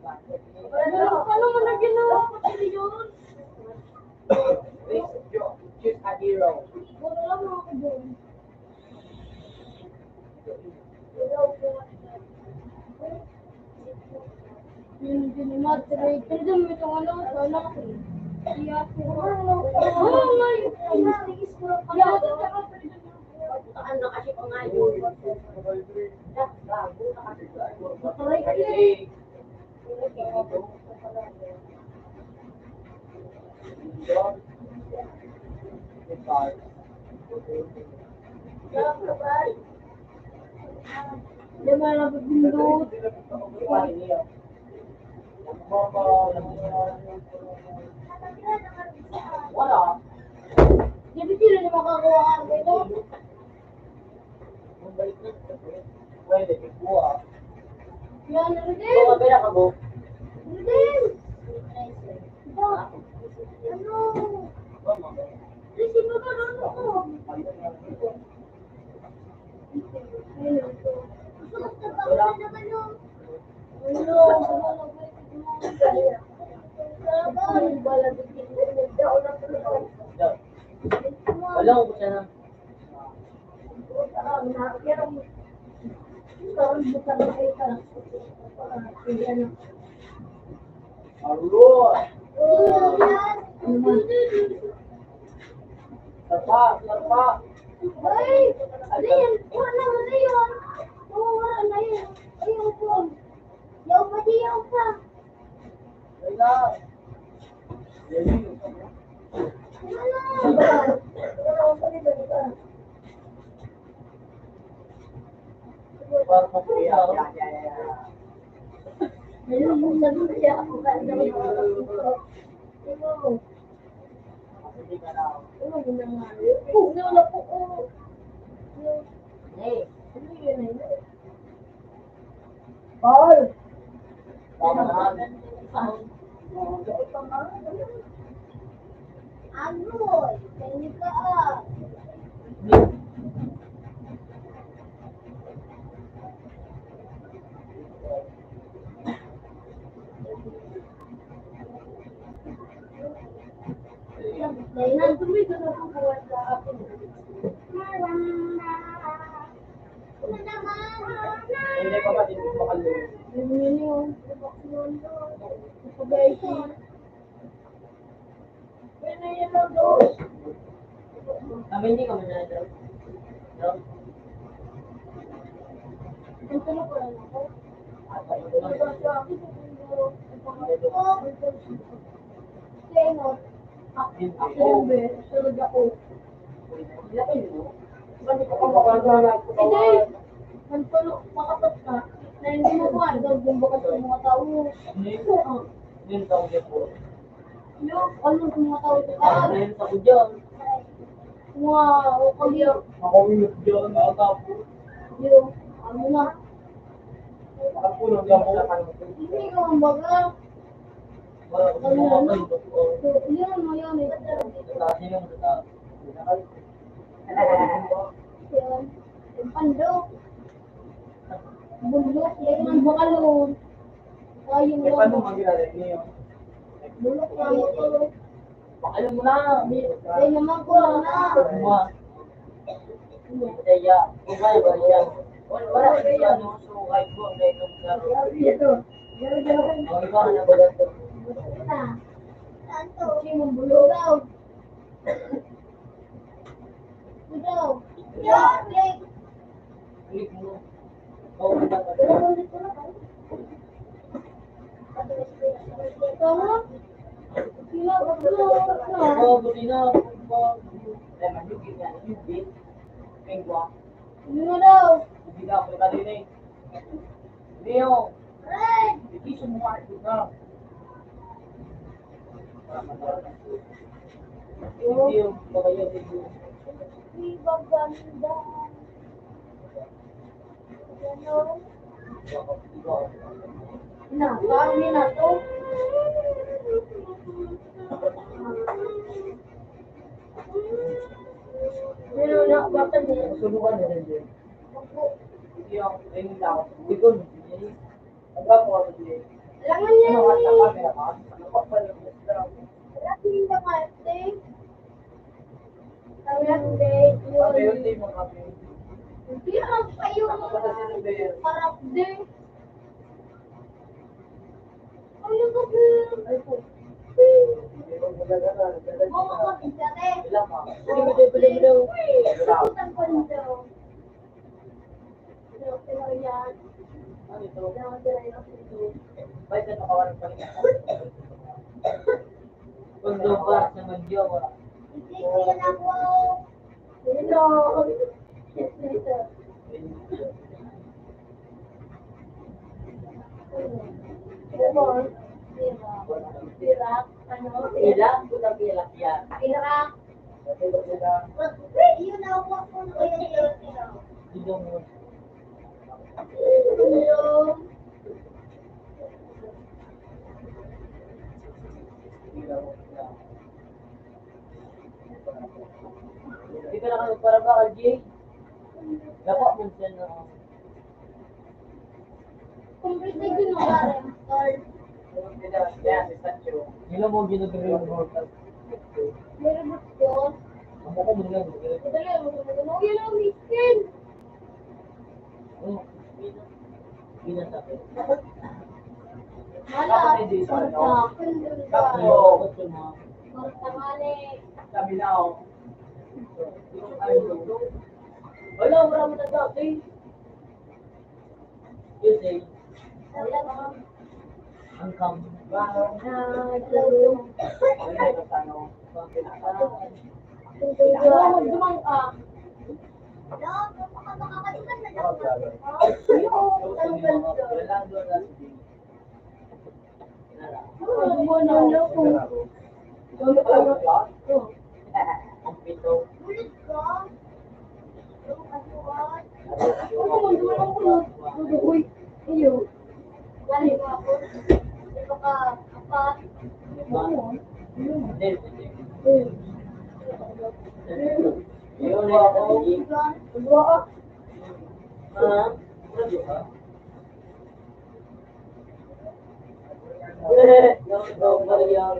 Ano, ano mo na ginawa? Pati yun. Please, choose a hero. Wala lang ako doon. Yun, yun, yung mga trade. Pero doon, may itong ano, sa anak ko. Kaya, oh, my God. Kaya, ano kasi pangayon. Bago na kasi. Mataray ka eh. Di ba, napagpindot? Wala. Di ba sila na makakuha ka dito? Pwede, kuha. Yan, Rodel! Mga pera ka, Bo? Rodel! Ito. Ano? Receive mo ba, ano ko? Gusto ko sa bawal naman, no? Aroy! Sarpa, sarpa! Ay! Ano yan? Wala na, wala yun. Oo, wala na yun. Ayaw po. Yaw pa, di yaw pa. Wala. Paul! Agoy! Kanya ka, ah! Dahil nandun may gusto kong buwan sa akin. Hindi pa ba, hindi pa ba? Yun, yun, yun. Sa Beshi. Yun na yun, no, dos. Kami hindi kami na daw. No? Ang tulog ko lang ako. Kaya, no? Ako, ako yung be, tulog ako. Hindi. Ang tulog, makapat ka. Na hindi mo kuha, daw yung bakat sa mga tao. Hindi. Hindi, tao niya po. Yo, ano sa mga tao sa taas? Ano yun sa kudyan? Wow, okay. Ako yung dyan, nakatapo. Yo, ano na? Ako lang ako. Hindi ka ang baga. Wala ko sa mga kayo. Yun, yun, yun. Sa taas yun, sa taas. Yun. Yung pandok. Bulok, yan ang bakalon. Ay, yung Eh, paano lang. Maglalagay niyo? Bulok lang ito. Alam mo na. Ay, naman ko lang na. Ano ba? Kaya, kung kaya ba siya? Wala, wala siya, no? So, kahit po, ang dahil ng klaro. Ito. Ang iba, ano ba yan? Ito. Ito, yung bulok daw. Ito. Click mo. Oh, buti na. Eh, manugit nga, manugit. Pengwa. Ano daw? Hindi na ako kanina eh. Leo. Hindi siya mukha ito na. Hindi yung mga yun, hindi. Di ba ganda? Ganon. Na, parang yun na to. Pero na, bakit niya? Subukan na rin din. Yung, yung tao. Ikon. Ang gagawa ko din. Alam mo niya, ano, at ang camera ka? Ano pa pala yung restaurant? Wala silang kamarte. Ang update, yun. Update, update mo kami. Hindi naman pa yung para update. Ano ba, girl? Ay, po. Mga kapitbahay. Ilang pa? Hindi, hindi, hindi, hindi. Uy, saan pa rin daw? Pagduba sa magjowa. Pira, ano? Pira, putang pira, pira. Pira. Yun na ako, ako na kaya yun. Hindi ka na kayo para ba, Jay? Dapat mo siya na. Complete na yun, Warren. Hindi mo ginagawa yung workout. Meron ba yun? Ang buko mo lang, ginagawa. Madali, madali, madali. Oh, yun ang miskin. Oh, yun ang, yun ang sakit. Wala. Tapos hindi sa ano. Tapos, sabi na ako. Wala, wala mo na dati. Yun eh. Ang kam-, ah, ano, dumang ka.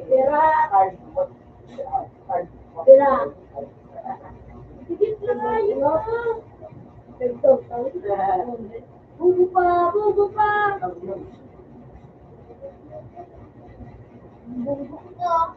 Pira. Pira. Sige, pira yun na. Bubo pa, bubo pa. Bubo pa.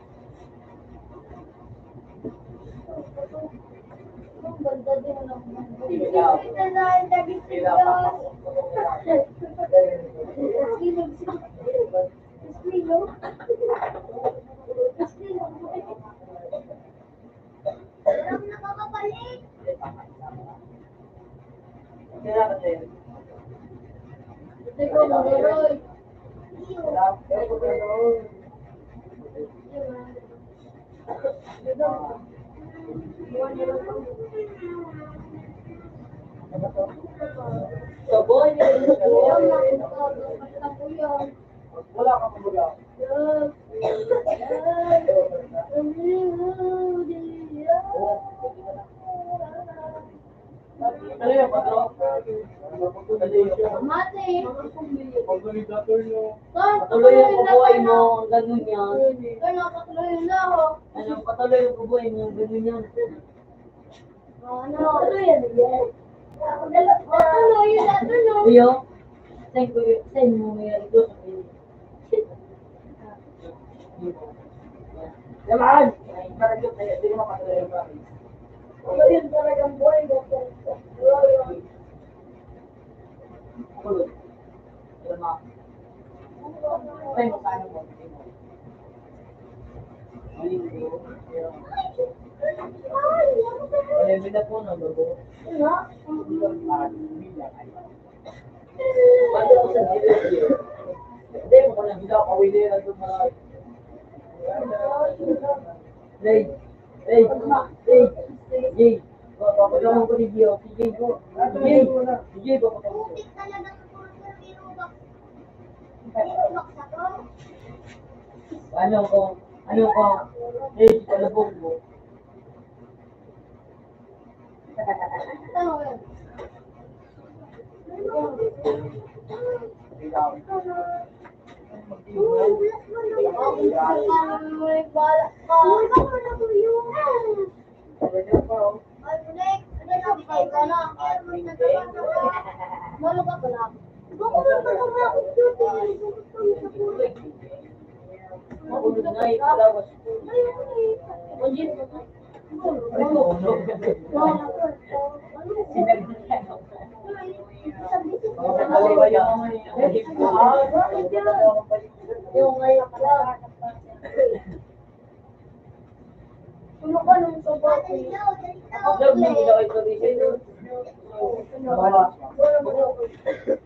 Wala ka pa ba? Mati. Patuloy ang buhay mo, ang ganun yan. Ano, patuloy na ako. Ano, patuloy ang buhay mo, ang ganun yan. Ano, patuloy yan, yan. Patuloy yan, ano? Iyo, send ko yun, send mo mo yan. Naman! Talagang buhay, ganyan. Ay, paano mo? Maligo. Wala, may napuno, lobo. Ano ko sa diretso? Hindi mo ko nang hilaw, away na yan, ang mga Hey, hey, hey, Jay. Papakulangan ko ni Gio. Si Jay po. Si Jay. Si Jay, papakulangan ko. Ano ko? Ano ko? Hey, palabog mo.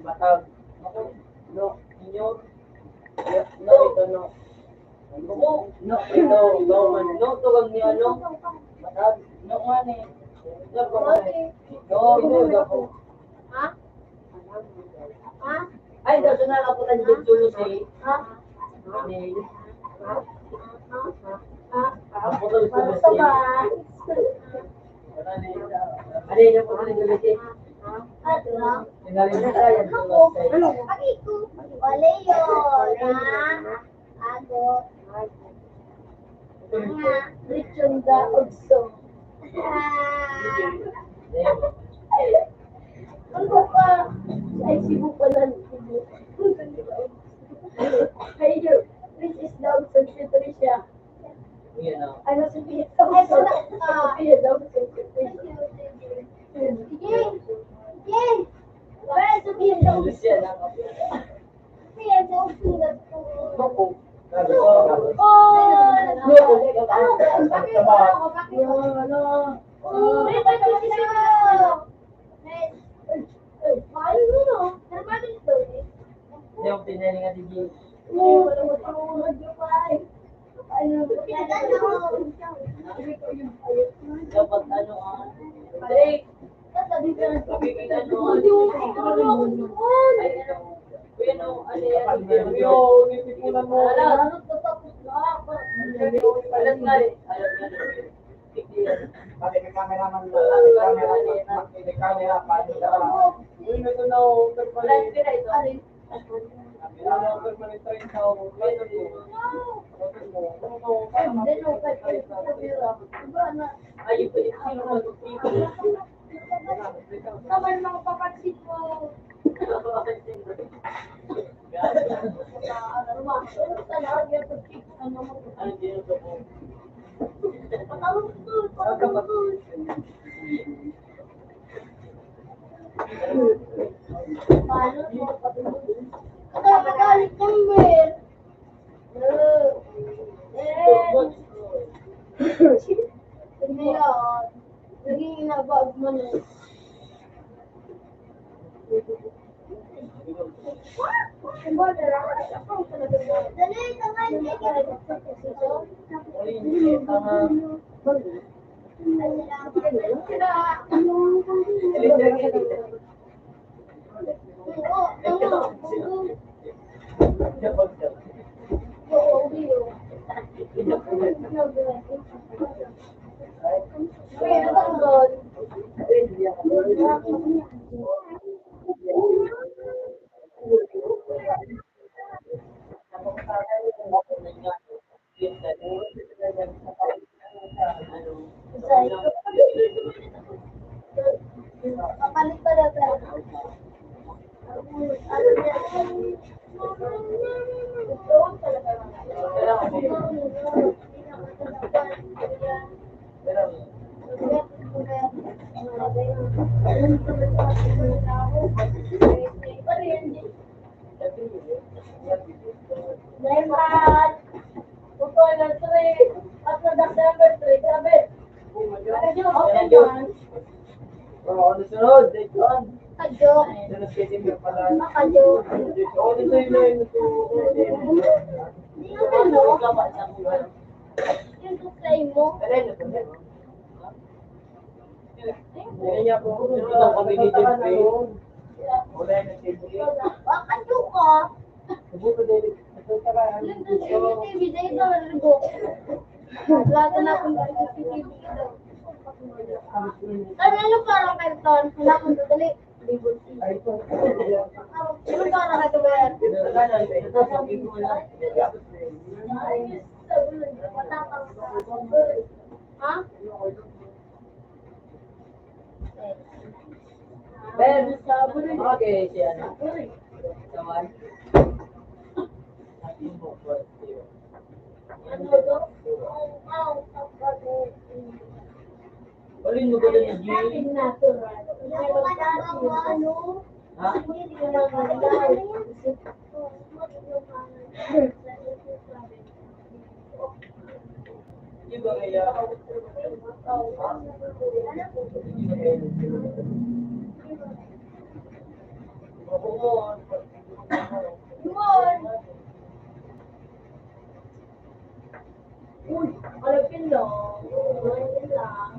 Batag. No, inyo. No, ito, no. No, ito, no, man. No, tuwag niya, no. Matag. No, man, eh. No, no, no. Ha? Ha? Ay, personal ako ng Diyos, Diyos, eh. Ha? Amen. Ha? Ha? Ha? Ako ng Diyos, eh. Ano yun ang pagkakalagay? Ano? Ano? Wala yun, ha? Ako. Mga lechon daog so. Ano pa? Ay, sibo pala. Sibo. Ay, Yung pinili nga, di ba? Dapat ano, ah, break. Sabi ko, ano, ano, ano, ano, ano, ano, ano, ano, ano, alam na eh. Alam na eh. Pati may cameraman, may camera, may camera, pati uy, may tunaw, permanent. Ano, permanent treinta o, ano, ayun, pwede ko sino mag-, Tama yung mga papansin mo. Paano mo? Kaya magalit kang Mer. Eh. Ngayon, naging inabag mo na. Kapalit pala tayo. Neymar! Putol ng three. At na December three, sabi. Ano yun? Okay naman. Oo, ano sunod? Dayton. Kadyo. Sunod kay Timber pala. Makadyo. Oo, dito yung line. Hindi yung ano? Yung gusto mo? Hindi niya po. Wala na, sige. Bakit yung ka? Yung C C T V, dahil sa ribo. Wala ka na kung C C T V. Ano, ano parang karton? Wala kang dadali. Ano parang ito ba yan? Ha? Okay, siya. Okay, siya na. Sawan. Ano to? Alin mo ba na, Jay? Ha? Di ba kaya? Uy, alapin lang. Alapin lang.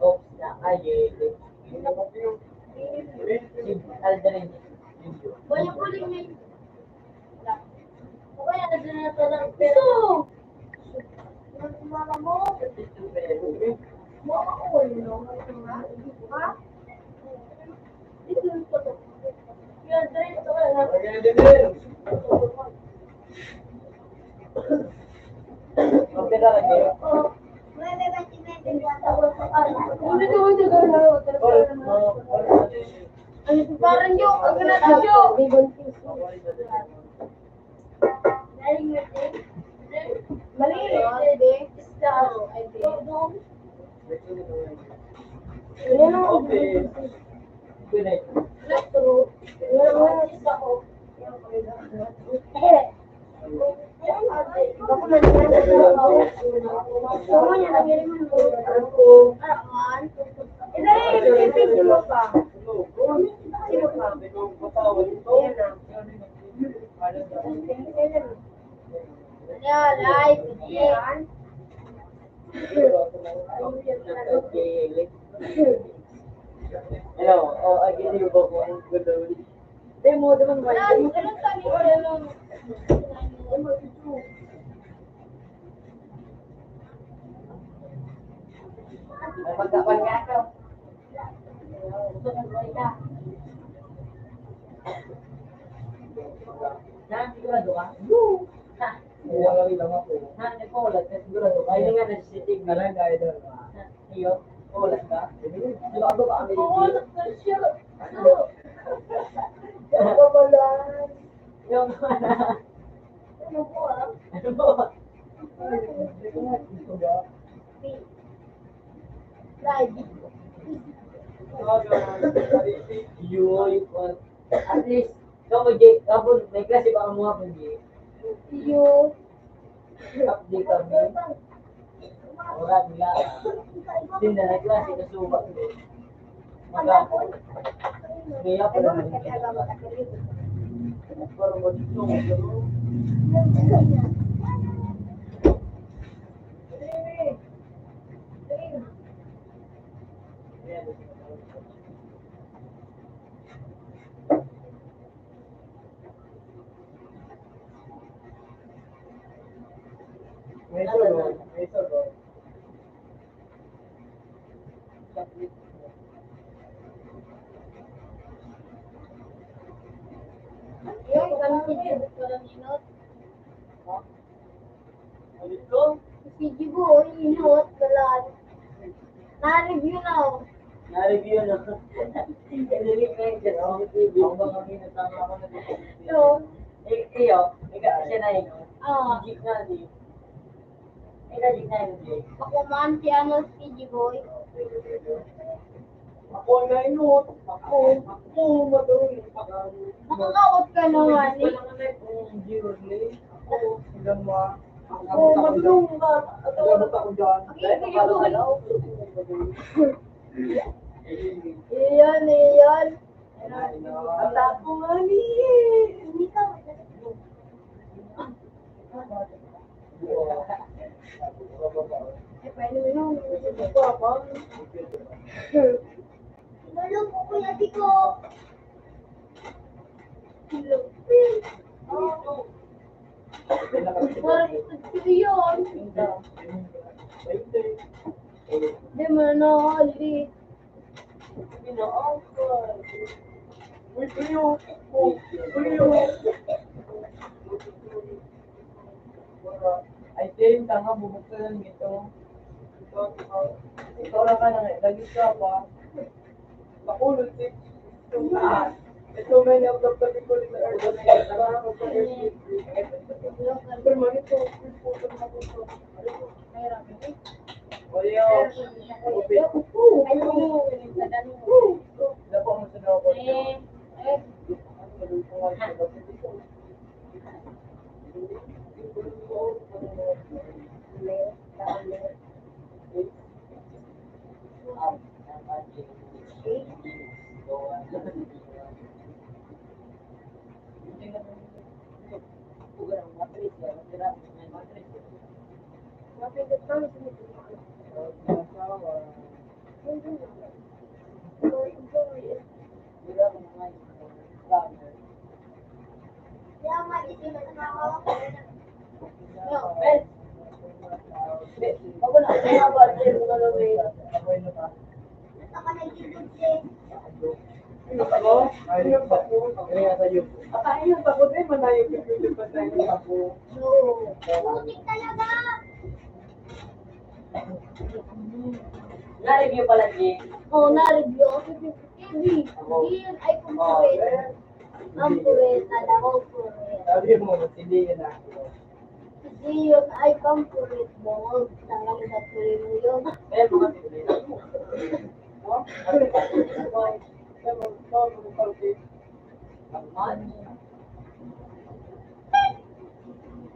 Oops, na. Ay, eh, eh. Si Aldrin. Wala po rin yun. O kaya, nagdala ka ng pera. Ito! Mama mo? Mama ko, yun, no? Ha? Ito yung totoo. Yung address ko, wala. Ano, parang joke, ang ginagawa joke. Mali. Yan ang office. Good night. Yeah, live. Yeah. Hello. Oh, I can hear you. Demo, demo, demo. May pagkapan nga ako. Ha? Sigurado ka? Ha? Wala rin lang ako. Ha? Nagpahulat ka? Sigurado ka? Ayun nga, nagsisigil. Talaga, idol. Ha? Iyo? Pahulat ka? Sigurado ka kami? Pahulat ka siya. Ano? Ano ba pala? Yung ano? Ano po, ah? Ano po? Yun, at least, kamo, Jay, kapon, may klase ba ang mga pag-i? Iyo. Update kami. Wala nila. Hindi na nagklase, kasuba ko. Magkapon. Kaya pa naman. Pero gusto ko, pero may sunod, may sunod. Yung kami si Jud ko lang inot. Ano ito? Si Jibo, inot, galan. Na-review na, oh. Na-review na. Ang mga minatama ko na dito. Ito. Eh, iyo, ikaw, siya na yun. Ah. Jeep na, di. Ikaw, jeep na yun, di. Ako man, si ano, si Jiboy. Ako na inot. Ako, ako, madali. Nakakaot ka na nga, ni. Ako, sila mo. Ako, madulong ka. Ako, ako dyan. Iyan, iyan. Ang tapo nga ni. Tulog ko, Kuya Tiko. Tulog. Parang ito yun. Hindi mo na nakakali. Uy, tuyo! Oh, tuyo! Ay, Tim, tanga, bubuksan ito. Ikaw, ikaw. Ikaw lang ka na, lagi ka pa. Makulog, Tim. Ito, may na-upload pa din ko dito, Erdogan. Pero man ito, ito, ito, ito. Oyo. Open. Dapo mo sa daw ko. Ako? Ay, yung pako. Kaya sa'yo. Apa, yung pako din, manayog yung YouTube pa sa'yo, pako. Putik talaga! Na-review pala, Jay. Oo, na-review. Ako si Jay. Ako. Jay, ay, kung Oh, correct. Ang correct, alam ko, correct. Sabi mo, hindi yun ako. Hindi yun, ay, pang correct mo. Tanggalin na tuloy mo yun. Kaya mga pipiliin mo. Oh? Ang money.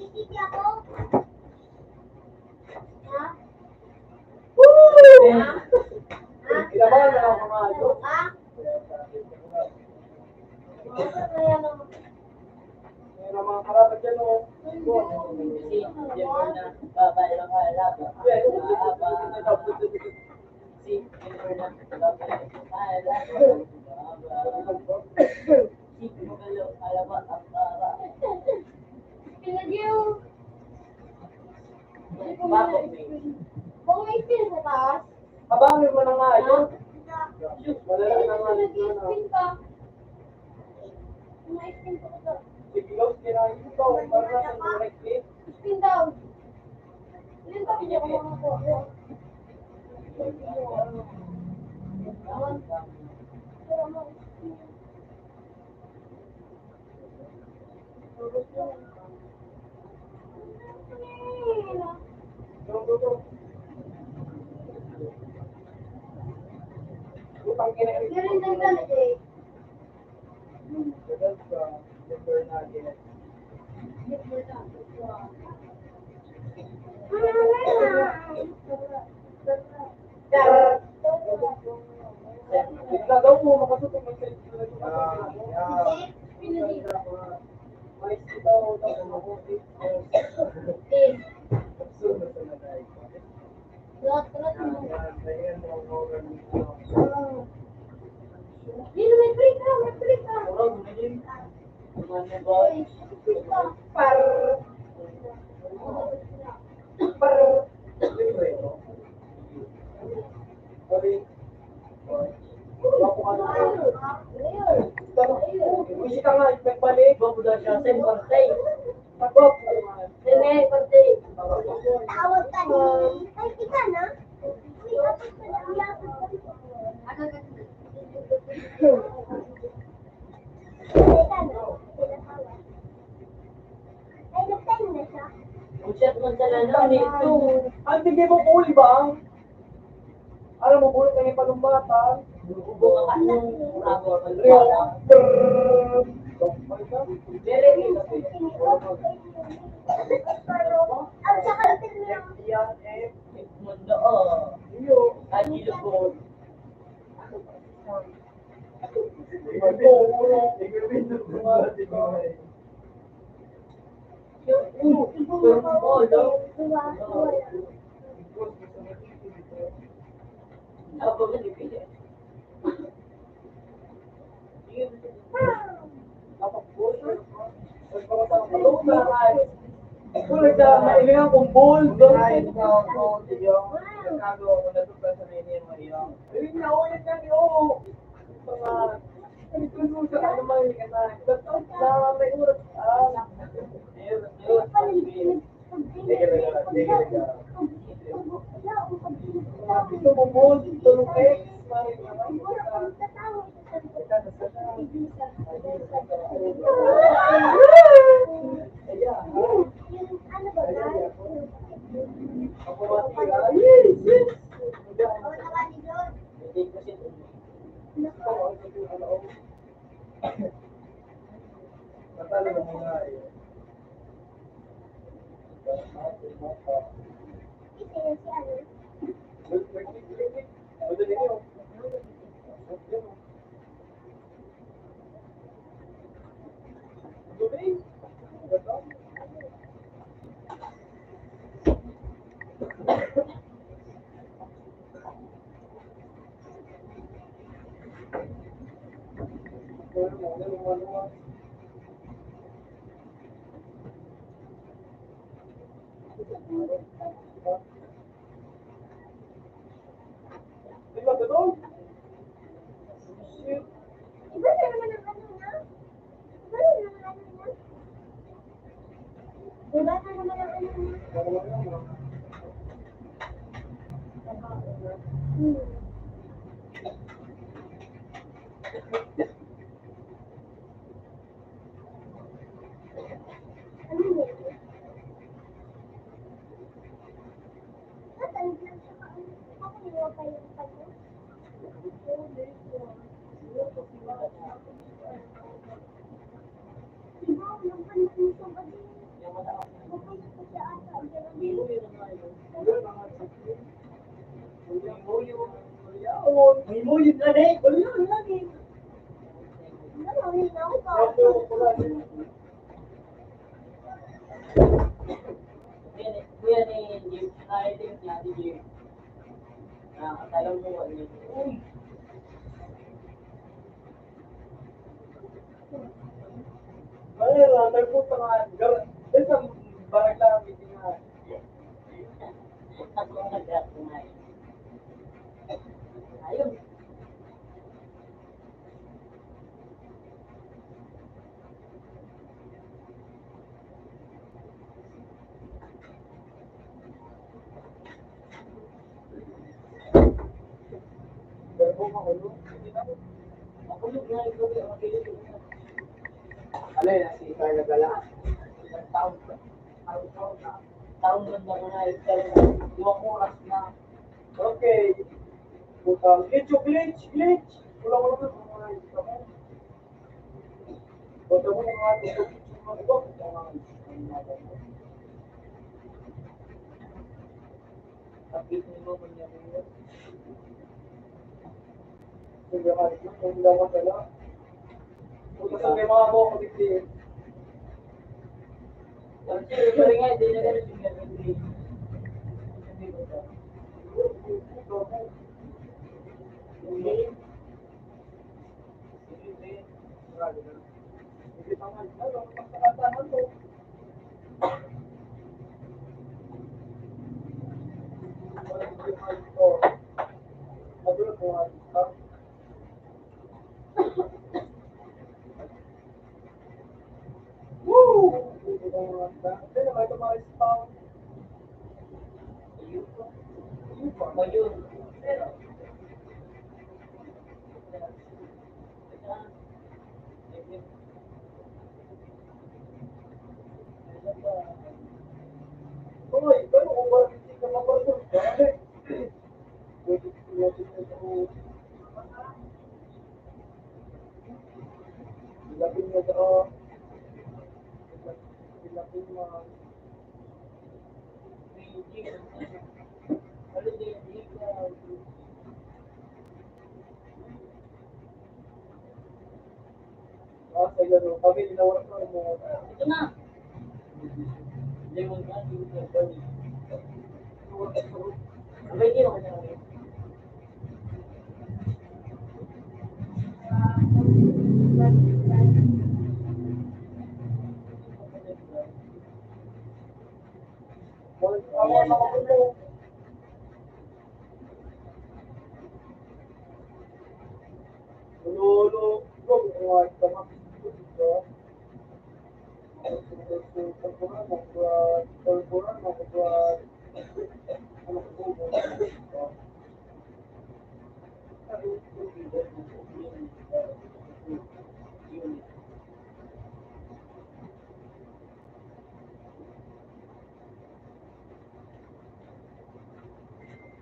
Nagtititi ako. Ha? Woo! Ha? Kinabahan na ako, mga idol. Ha? Kaya lang. Ayan ang mga karapat dyan, oh. Kasi, di ba na, babae lang kaya lang. Si, di ba na, babae lang kaya lang. Si, di ba na, kaya ba, ang baba. Pinagyo. Bakit? Kung may spin sa taas. Abangin mo na nga, yun. Wala lang na nga, yun, ah. May spin pa. May spin pa ito. Sige, Los, kinain ko, para sa direct hit. Spin daw. Yun pa, hindi ako makakuha. Ikaw daw po, makatutong ng sa inyo. Ah, yeah. Dito, may break na, may break na. Par. Par. Uy, si ka nga, nagbalik. Bago na siya, same birthday. Tawag ka na. Ay, ika na. Ang chat man sa lalaw nito. Ang tigay mo, Paul, ba? Aram mo, bulok na yung panumbatan. Ubo ka pa. Bravo, bravo. Yan, eh. Mundo, oh. Iyo. Ay, ilog ko. Ay, nako, Diyos. Nagkagawa ko na ito, pero sa ngayon, ngayon. Ayun na, ulit na, di, oo. Mga, ano, ano, ano, may oras, ah. Sige, sige, sige. Gusto mo, boss? Tulog, eh? Iba na naman ang ano niya. Iba na naman ang ano niya. Iba na naman ang ano niya. Hmm. Ano yun? Tatawid lang siya, ano, ako yung pa yung kanya. May muyog na, eh. Wala, wala, eh. Wala, wala, wala. Kuya ni, kuya ni Jim, na, I think, ni Ate Jim. Nakakatalang mo, ano yun? Uy! Ano yun, ah? Nagpunta nga, gar-, isang barangay lang ang meeting nga. Ayun. Alay, si Carla Gala. Taon, taon, taon, taon na mga ikaw. Limang oras na. Okay. Putang, glitch, glitch, glitch. Wala, wala, wala, wala, wala. Wala, wala, wala, wala. Ito na.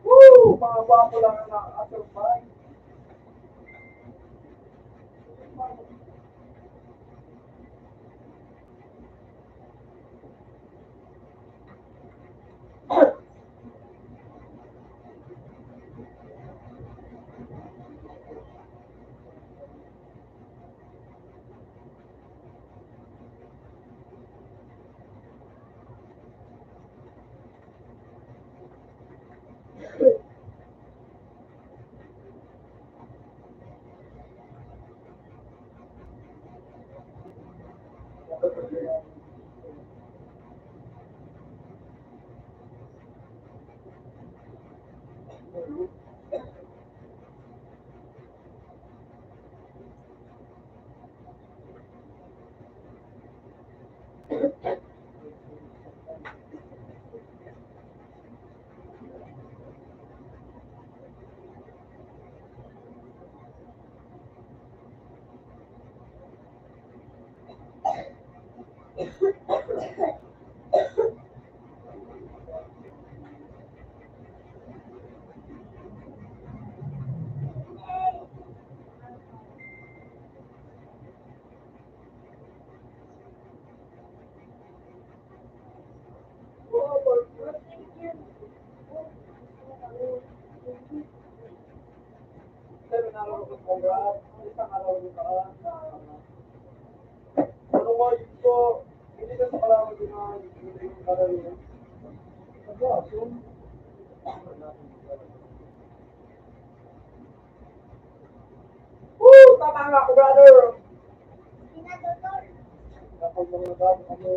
Woo! Mga gwapo lang ang nakakasabay. Woo! Tama nga ako, brother! Kapag mga bago kami,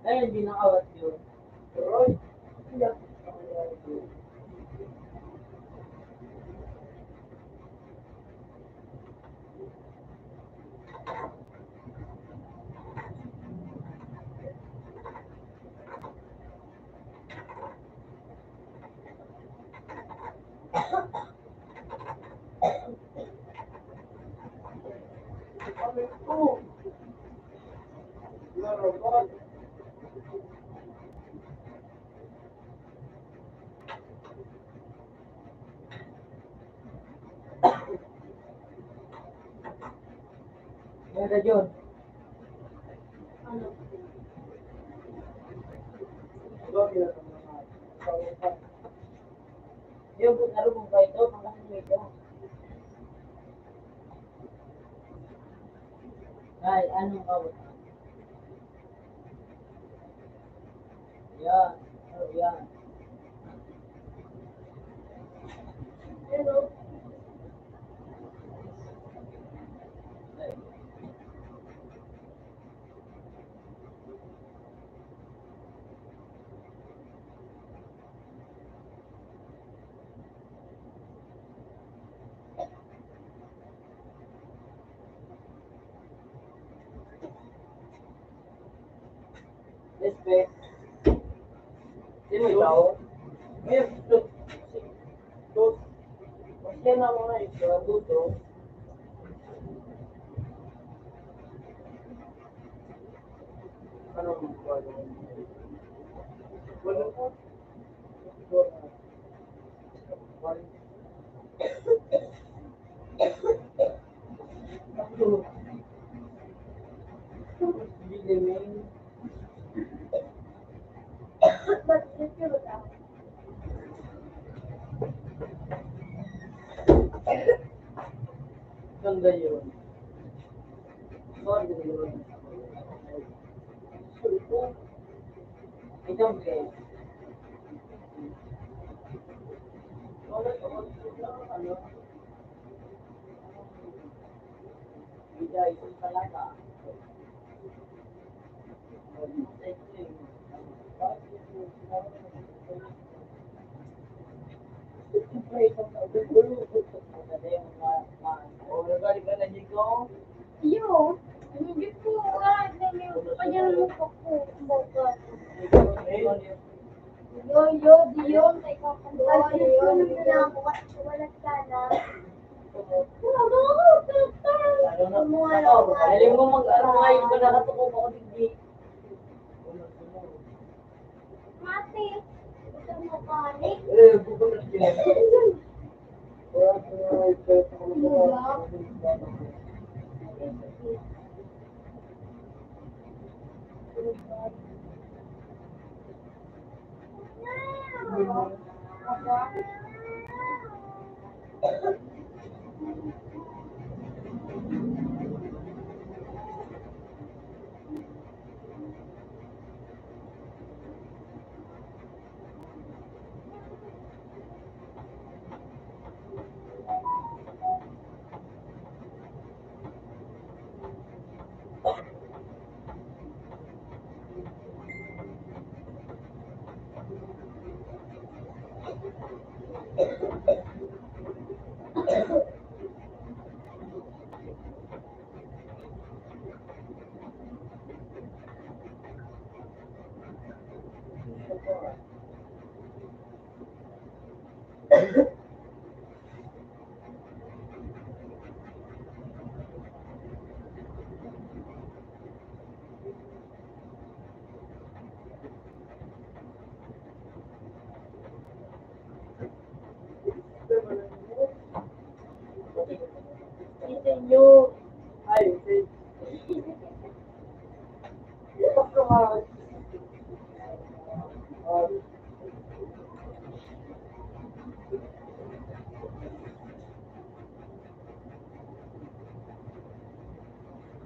Ayun, di nakawat yun. Roy, Meron yun. Yung kung narumong ba ito, mga medyo. Ay, anong bawat? Yan. Oh, yan. Hello. Respect. Sino ikaw? Ngayon, Dos. Mas yan ang mga ito, dos. Ano ang mga wala po? Ganda yun. Sorry, yun. Ikaw, guys. Ano? Yo, hindi ko, ah, hindi ko, kanya mo pa po, kumbaga. Yo, yo, di yun, kay Papa Yo, yo, yo, wala sana. Alam mo, mag-, ano nga yung panakatukop ako, digdi. Mati, gusto mo kanin? Ano ba? Ito nyo. Ay, okay.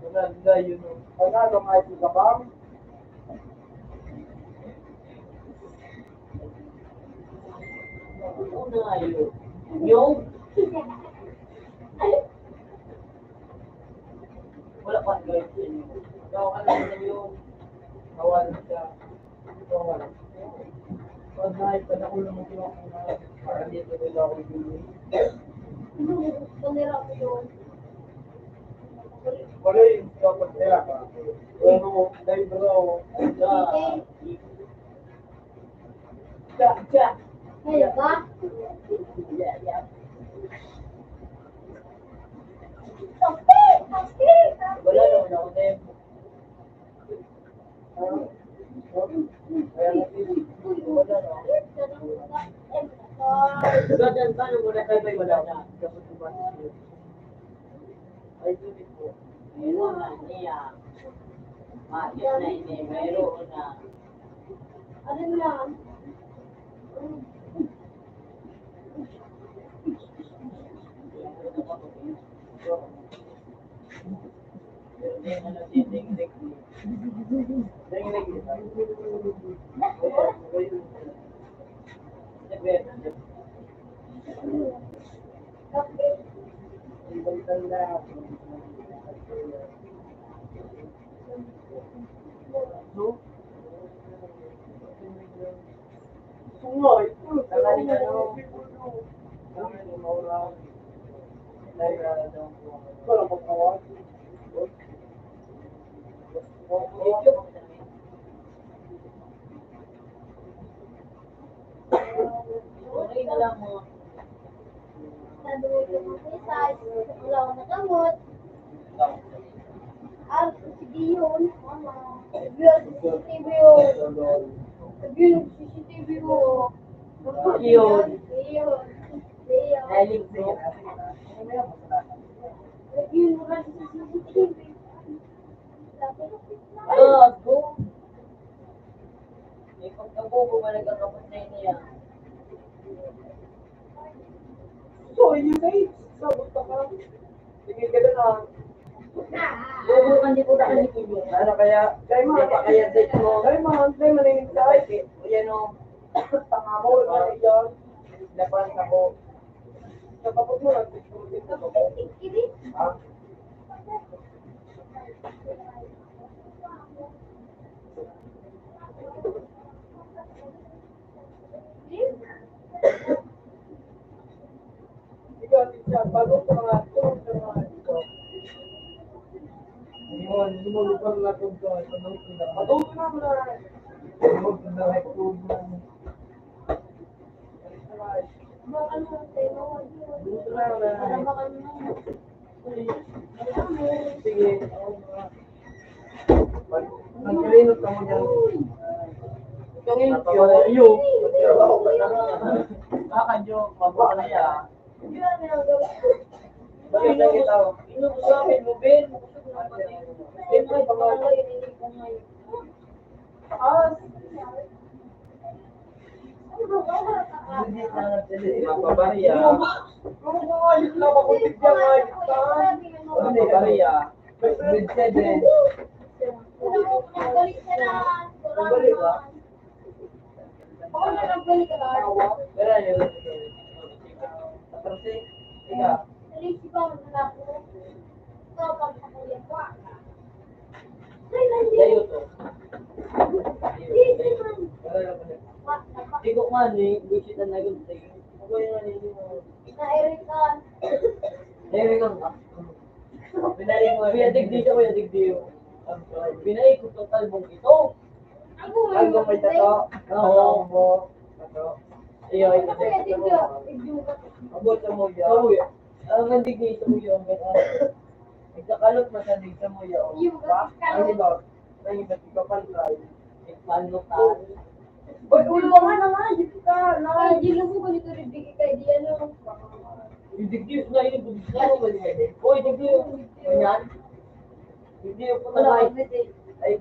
Maganda yun, oh. Panalo nga ito, Gabang. Ano nga yun? Yung? Wala pa, guys. Ikaw ka lang yung kawan siya. Wala naman ako na yun. Ay, ito po. Mayroon na niya. Mayroon na. Ano na? Sa dulo ng isa, wala akong nagamot. Ar-, si Dion, mama. Dion, si Dion. Dion, si Dion. Dion. Dion. Dion. Dion, wala si C C T V. Gago. May pagkabobo ba nagkakapatay niya? So, yun na eh. Sabot ka pa. Sige ka na, ah. Bobo ka, hindi po na kami tulungan. Ano kaya? Kaya mo, Hindi pa kaya date mo? Kaya mo, kaya mo na yung Ano kaya si, yan o. Tanga mo, ano yan? Laban ako. Kapag mo lang, Ha? Ikaw, teacher, bago sa mga, sa mga ito. Hindi mo, hindi mo lupa na itong ito. Ito, ito. Ito, ito na, ito na. Ito, ito na, ito na. Sige. Mag-, magkalinot ka mo dyan. Ito yung iyo. Baka nyo, mabuka na yan. Bakit na kita? Ino ko sa amin mo, Ben? Ben, may pangalan. Ah, Mapabarya. Mapabarya. Magbalik ba? Pero ano yun? Katorse? Ika. Dayo to. Di ko man eh, bullshit na naging. Ako yung ano yun. Ika Erican. Erican ka? Kuya, digdi siya, kuya, digdi. Pinaikot ko talbong ito. Talbong may tato? Oo. Tato. Iyo, ito. Kuya, digdi, digdi. Abot sa mo yan. Kuya. Ang digdi sa mo yan. Nagkakalot man sa digdi sa mo yan. Yung Ba? Ang iba. Ang iba, ikaw pantay. Paano ka? Oy, ulo ka na nga, dito ka, na. Ay, di lang po ganito rin, bigay kayo, di ano. Yung digdi na yun, yung digdi na yun, balik kayo. Oy, digdi yun. Ayan. Hindi yung puta na. Ay,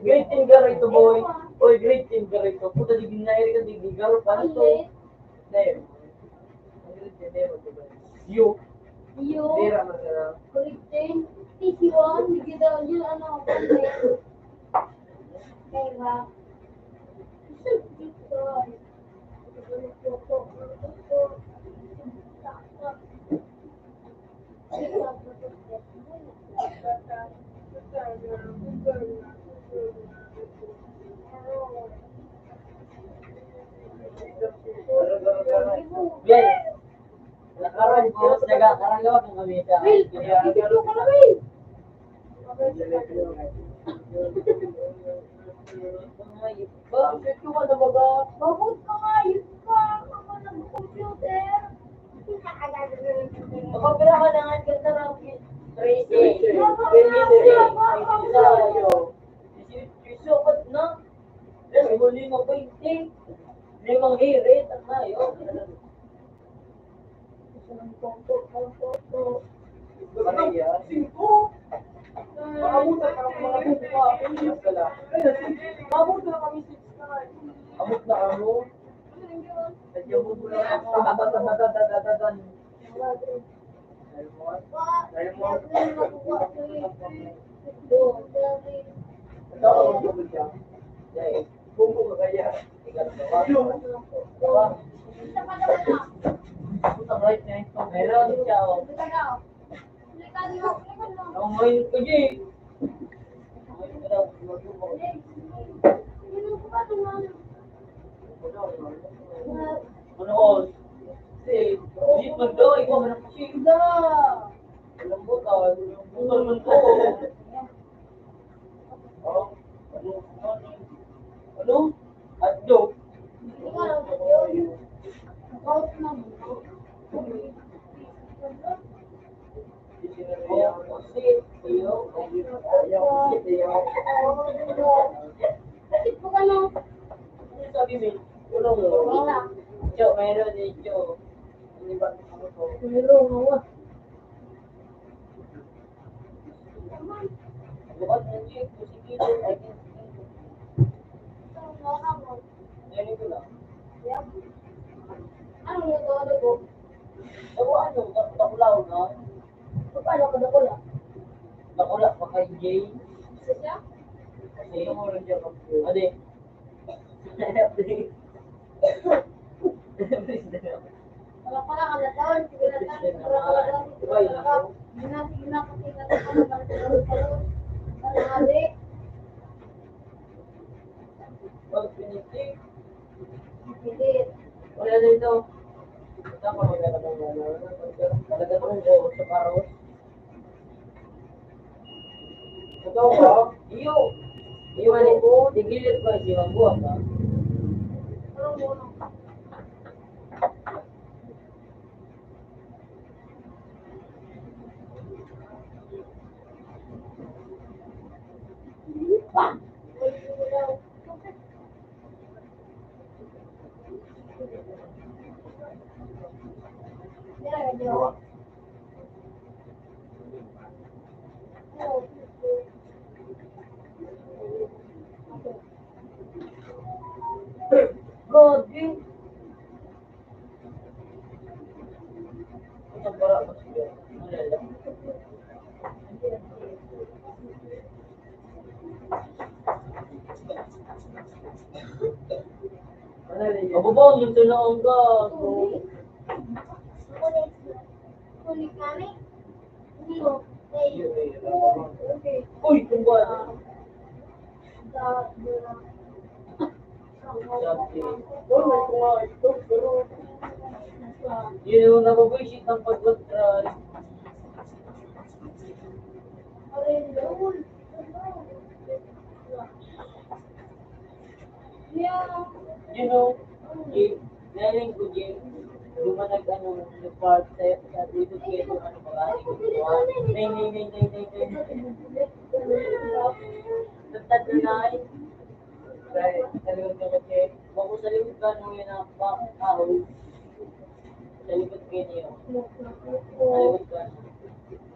great team ka rito, boy. Oy, great team ka rito. Puta, di ginahiri ka, di gigaro pa nito. Dahil. Yo. Yo. Pera, magkano? Great team. T C one, hindi daw yun, ano, content. Pera. Yan. Nakaroon ko, nagkakaranggaw ang kamita. Will, dito ka na, Will. Ang hayop ka. Bakit ka nga, hayop ka? Ako nag-computer. Makapira ka na nga, ganda lang. Tracy. Tracy. Ay, isa, ayo. Isi-, isukat na. Yes, huli mo, baynte. Limang hirit, ang hayop. Singko. Makabutan ka, mga buko ka. Ayun, singko. Makabutan na kami, six na. Abot na kamo. Sadya mo muna ako. Tatatatatatatatatatan. Dahil mo, dahil mo. Ito, ang sabi niya. Dahil, buko ka kaya. Ikaw, ikaw. Puta, right na ito. Meron siya, oh. Ang ngayon ka, Jay. Ano, oh? Kasi, hindi man daw, ikaw man ang kasi. Alam mo, tawag mo yung putol man ko. Oh, ano, ano, ano? Adto. Yo, mayroon din yo. Hindi ba? Mayroon ako. Bukas na niya, sige, ay, ganito lang. Ano yung mga adobo? Ano, ano, nakulaw na? Paano ka dakula? Dakula pa kay Jay. Isa siya? Kasi yung oras niya pag-, ade. Wala pa lang, wala taon. Sige na tayo. Wala pa lang. Sige na, sige na, kasi wala pa lang. Wala na, ade. Pag pinili. Pinili. Wala na ito. Tama, wala na ito. Talaga itong buhok sa paros. Ito ba? Iyo. Iyo, mali. Tigilid pa siya. Buwag ka. Gagi. Mabubong yung tunoong ko. Kulit kami. Uy, tumba. Yun yung nabubuisit ng pagkotral. You know, Jim, nailing ko, Jim, yung mga nag-ano, nag-part sa, sa dito, kaya yung ano, mga ano, nay, nay, nay. Nagtad na nay. Dahil, sabi ko, kaya, bako sa likod ka, nung yun ang pa-, ahon. Sa likod kayo niyo. Sa likod ka.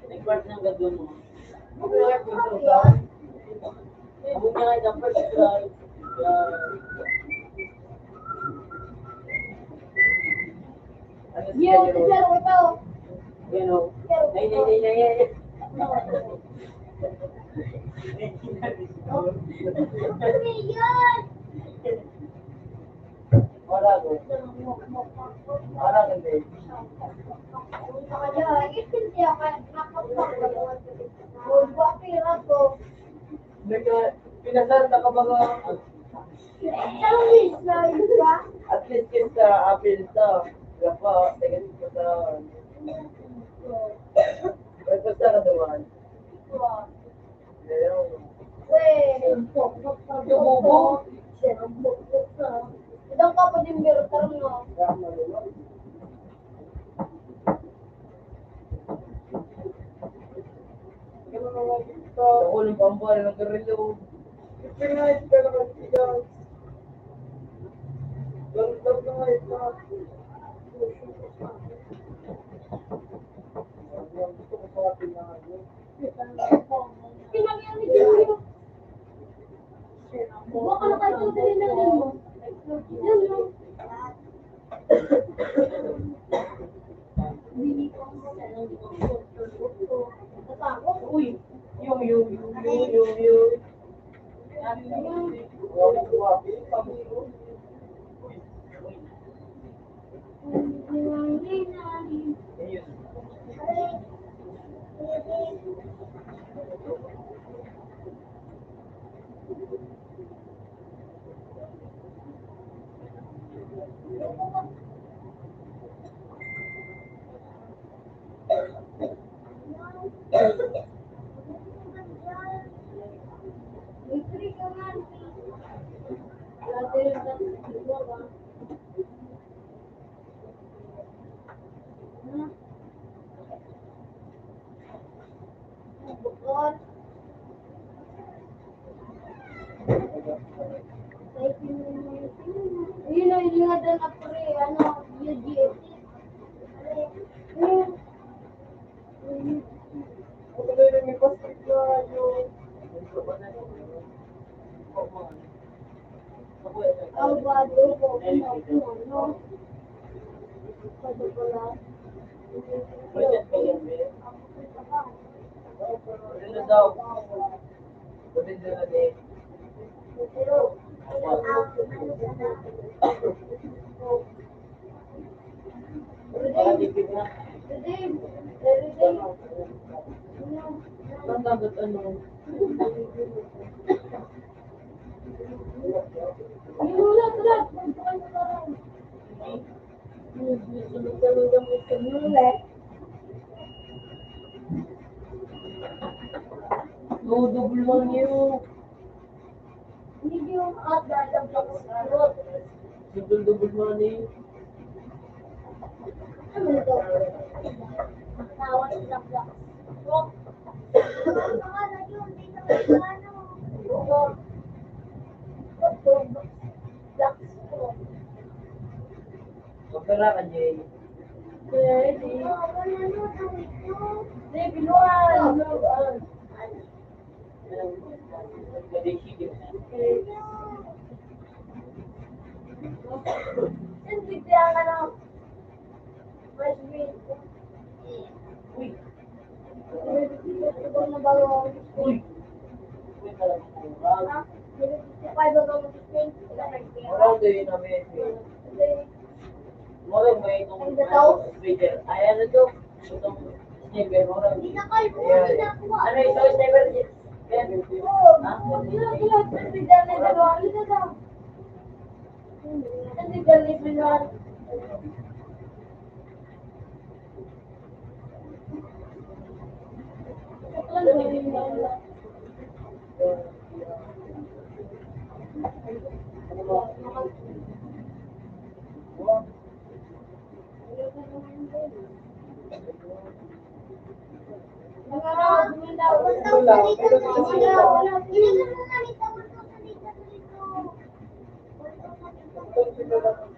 Nag-park ng gagawin mo. Abot niya kayo ng first try. Yan. Yo, teacher, ito. Yan o. Nay, nay, nay, nay, nay. Ano yan? Wala ko. Wala ko, hindi. Nagka-, pinasar na ka ba nga? At least kita apil ta. Wala pa, tagal ko sa, wala pa sa katawan. Weh. Yung bubo. Idang ka pa din, pero parang na. Ako ng pambal, nagkarelo. Pinahit ka na kasi yan. Ganun lang na nga ito. Gusto ko sa atin na ano. Uy, yung, yung, yung. Yun ang ingat na pre, ano, No, double one yun. Double, double money. Opera ka, Jay. Ready? Ready, binuan. Murag may itong, ano, speaker. Ay, ano to? Itong sniper, murag. Hindi na kayo, hindi na ako. Ano ito, sniper? Yan. Ha? Wala, wala, wala. Hindi na daw. Hindi na daw.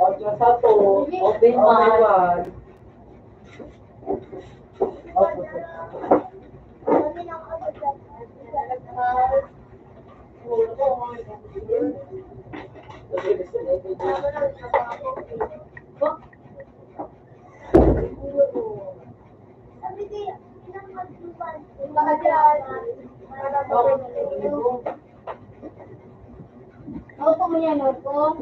Otro sa to, open man. Opo mo yan, opo.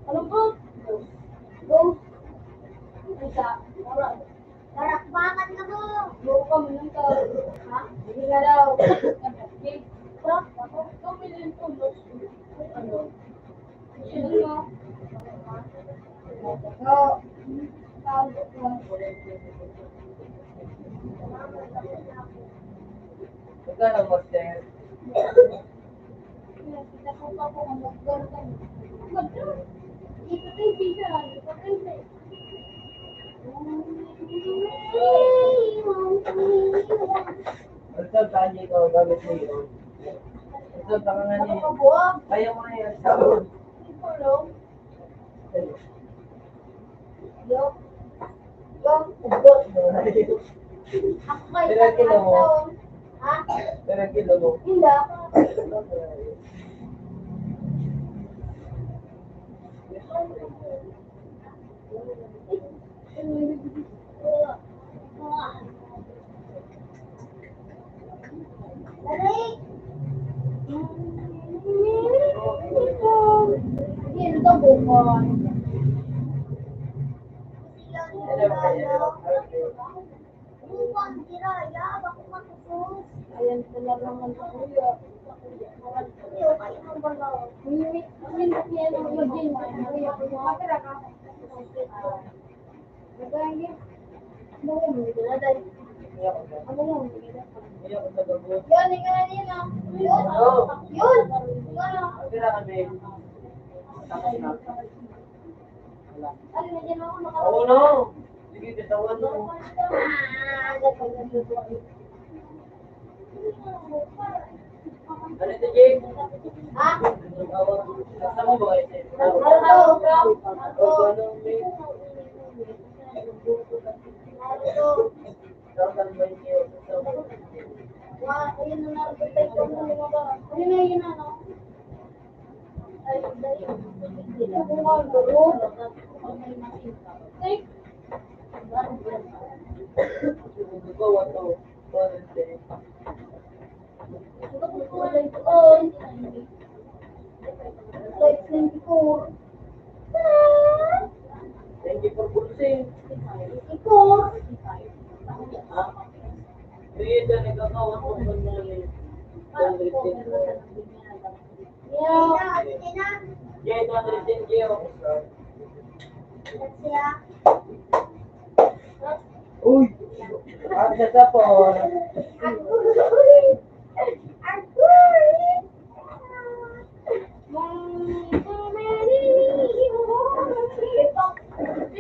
Ano ba? Ghost. Ghost. Isa, para, para, bakit ka mo? Buka mo nang tao. Ha? Hindi nga daw. Nag-update. Sa, ako, ikaw may nagtulog. Ano? Sino mo? Ikaw. Ikaw. Ikaw na, master. Ito, tali ko, gamit mo yun. Ito, baka nga niya. Kaya mo na yun. Ito, Yo, yo, ugot. Ako may Pero kilo mo. Isang taon. Ha? Pero kilo mo. Hindi. Ayan, talaga naman, kuya. Kuya, kayo mo ba na? Minit, minit niya lang mag-gym, kuya. Matira ka. Nagkaya. Ano mo, hindi na, dahil. Ano mo, hindi na. Yan, hindi ka na niya, no? Yun. Yun. Yun. Matira kami. Tapos na. Wala. Ano na dyan ako, naka- Oo, no. Sige, bitawan mo. Ah, dapat na dito. Ano ito, Jake? Ha? Basta mo ba, eh? Ano to? Ano to? Ano to? Wa, ayun na nga, protect ko muna yung mga, ano na yun, ano? Ay, dali. Ito ko nga, garo. Ay. Ito ko nga, garo. Like twenty-four. Twenty-four percent. Twenty-four. Ha? Kaya dyan, nagkakawa ko sa mga, eh. Yeah. Kaya ito, Andres, thank you. Uy! Ang ganda po. Agoy! Agoy!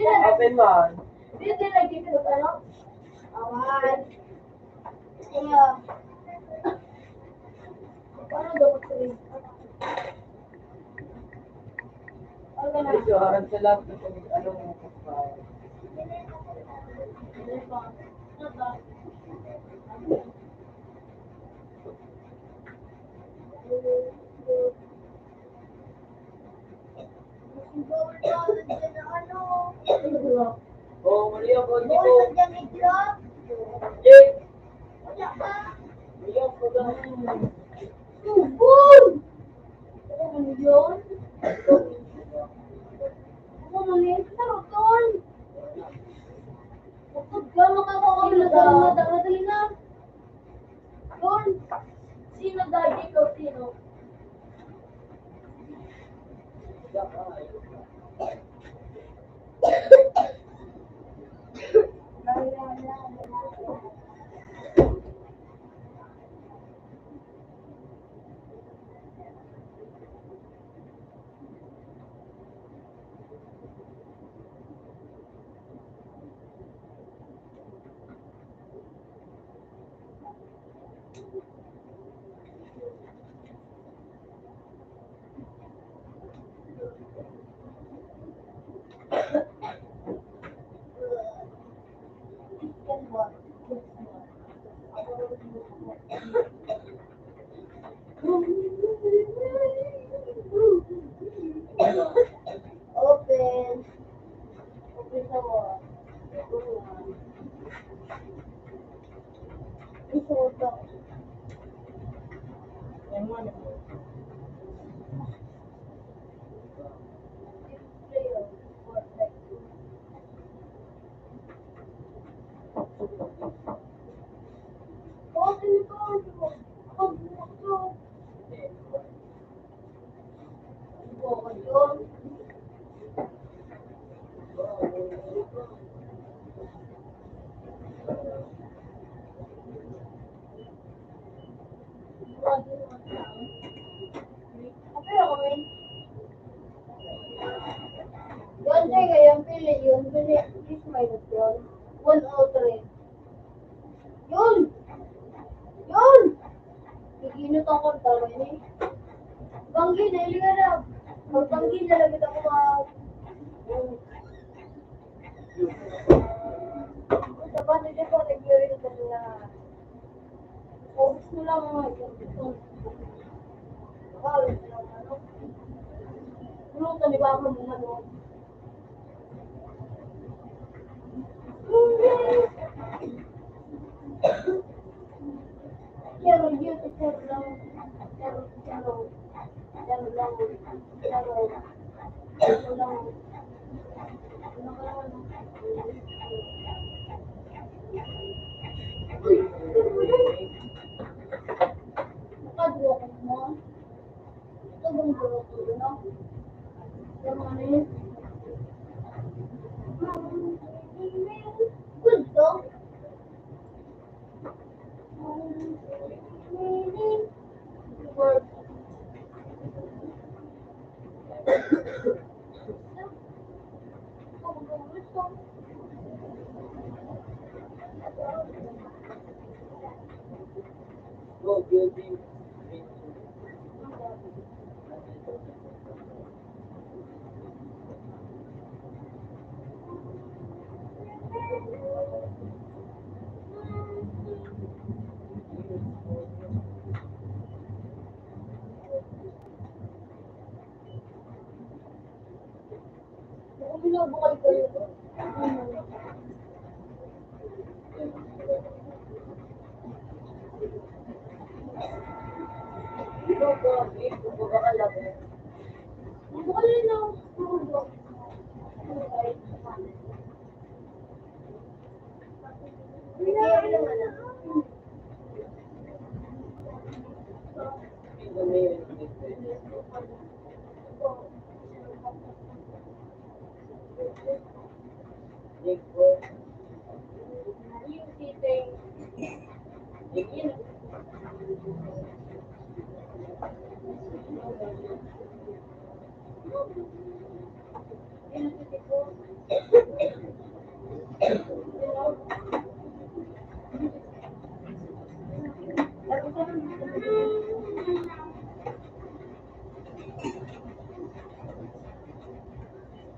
Open mo. Dito lagi ko, ano? Awan. Ano? Ano daw ko sabihin? Ano na? Medyo harap sa lab, ano mo, oh, mali ako, hindi ko. Jake! Mali ako, daw. Subol! Ano yun? Ano yun? Ano yun? Bukod ka, makakawa mo na sa mga dali na. Yun. Sino daddy ko, sino? Open. Open sa wall. Gusto ko to. Yan mo, ano? Yun, Jay, ngayon, pili yun. Pili, please, minus yun. One oh three. Yun! Yun! Iginot ang kontra, man, eh. Banggi, dali ka na. Magbanggi na lang kita, mga. Sa pati dito, nag-iirita na. Ubus mo lang, mga ito. Baka, ano, ano. Ano, tanibago mo na doon. Good to.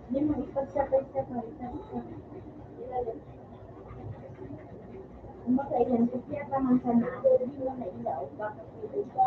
Di mo ipagsabay-sabay, sabi ko. Ang makailan ko, kaya pa man sana ako, di mo na ilaog, bakit hindi ba?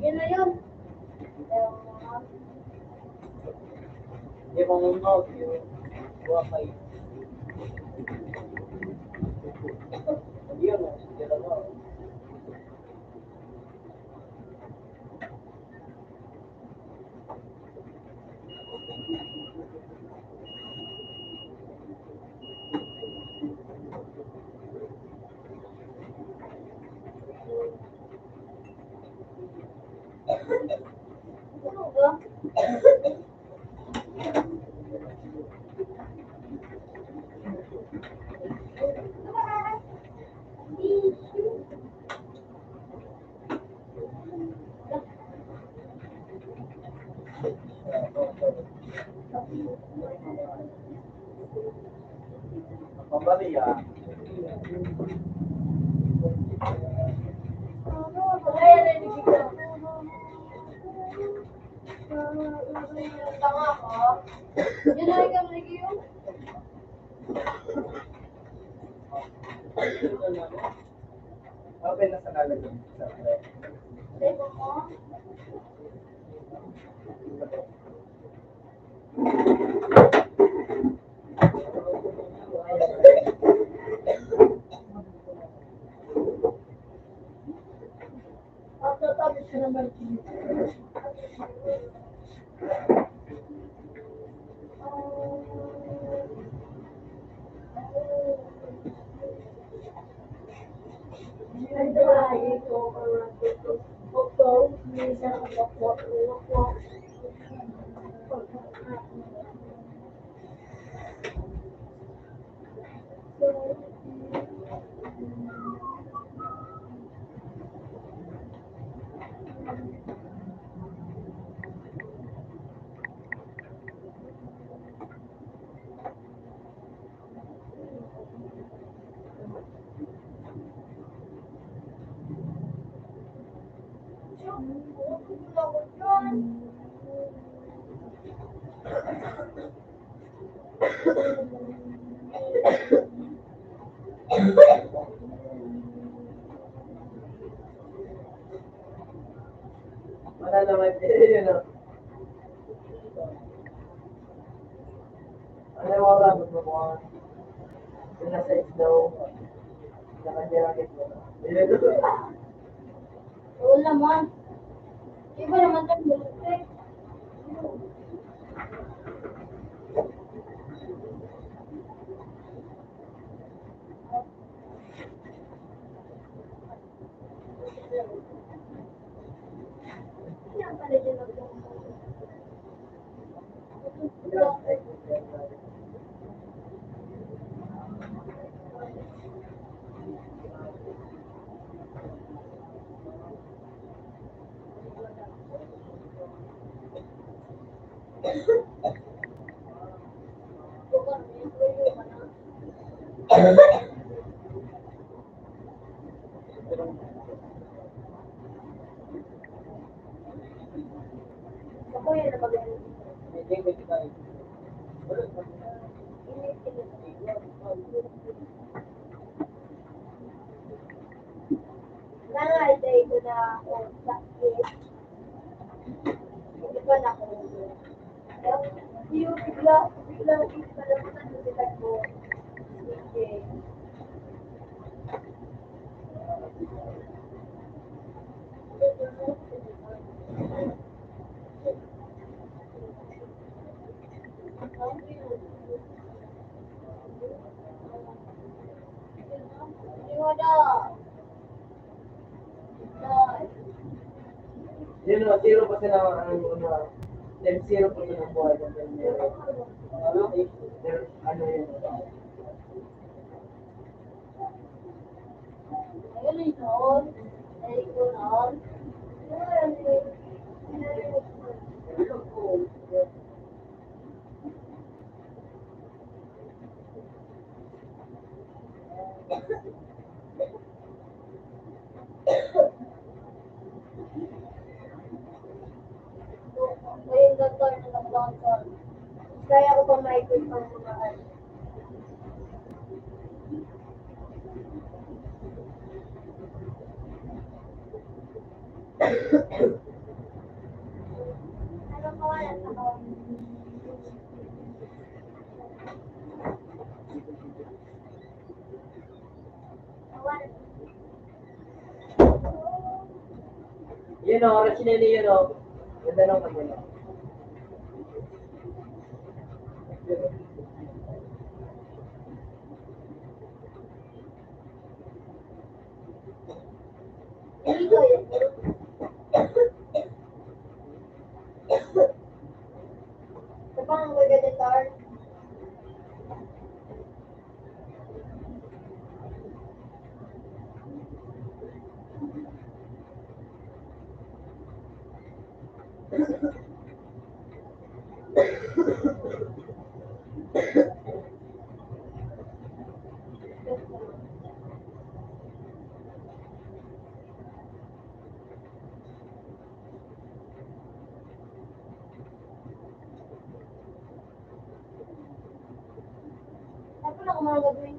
Yan na yun. Di ba mo, no? Buha kayo. Yun, oh. Yun, oh. Yun na ikaw, Ricky, yun. Open na sa lalagyan. Wala naman. Eh, yun, oh. Ano yung mga gamit mo, mga nasa snow? Nakajacket mo. Wala naman. Iba naman tayo, eh. Nanay, dai ko na ako sakit. Hindi pa na ako. Yung bigla, bigla, bigla, Yun, no, zero pa sila, ano, ano, then zero pa sila buhay. Ano, ano yun? Kaya ko pa maikot pang kumain. Yun o, oras na yun o. Ganda ng kanya. Ito pa ang magagatar. Saan ko na kumain gagawin?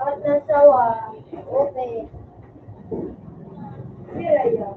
At nasawa, open. Siraya.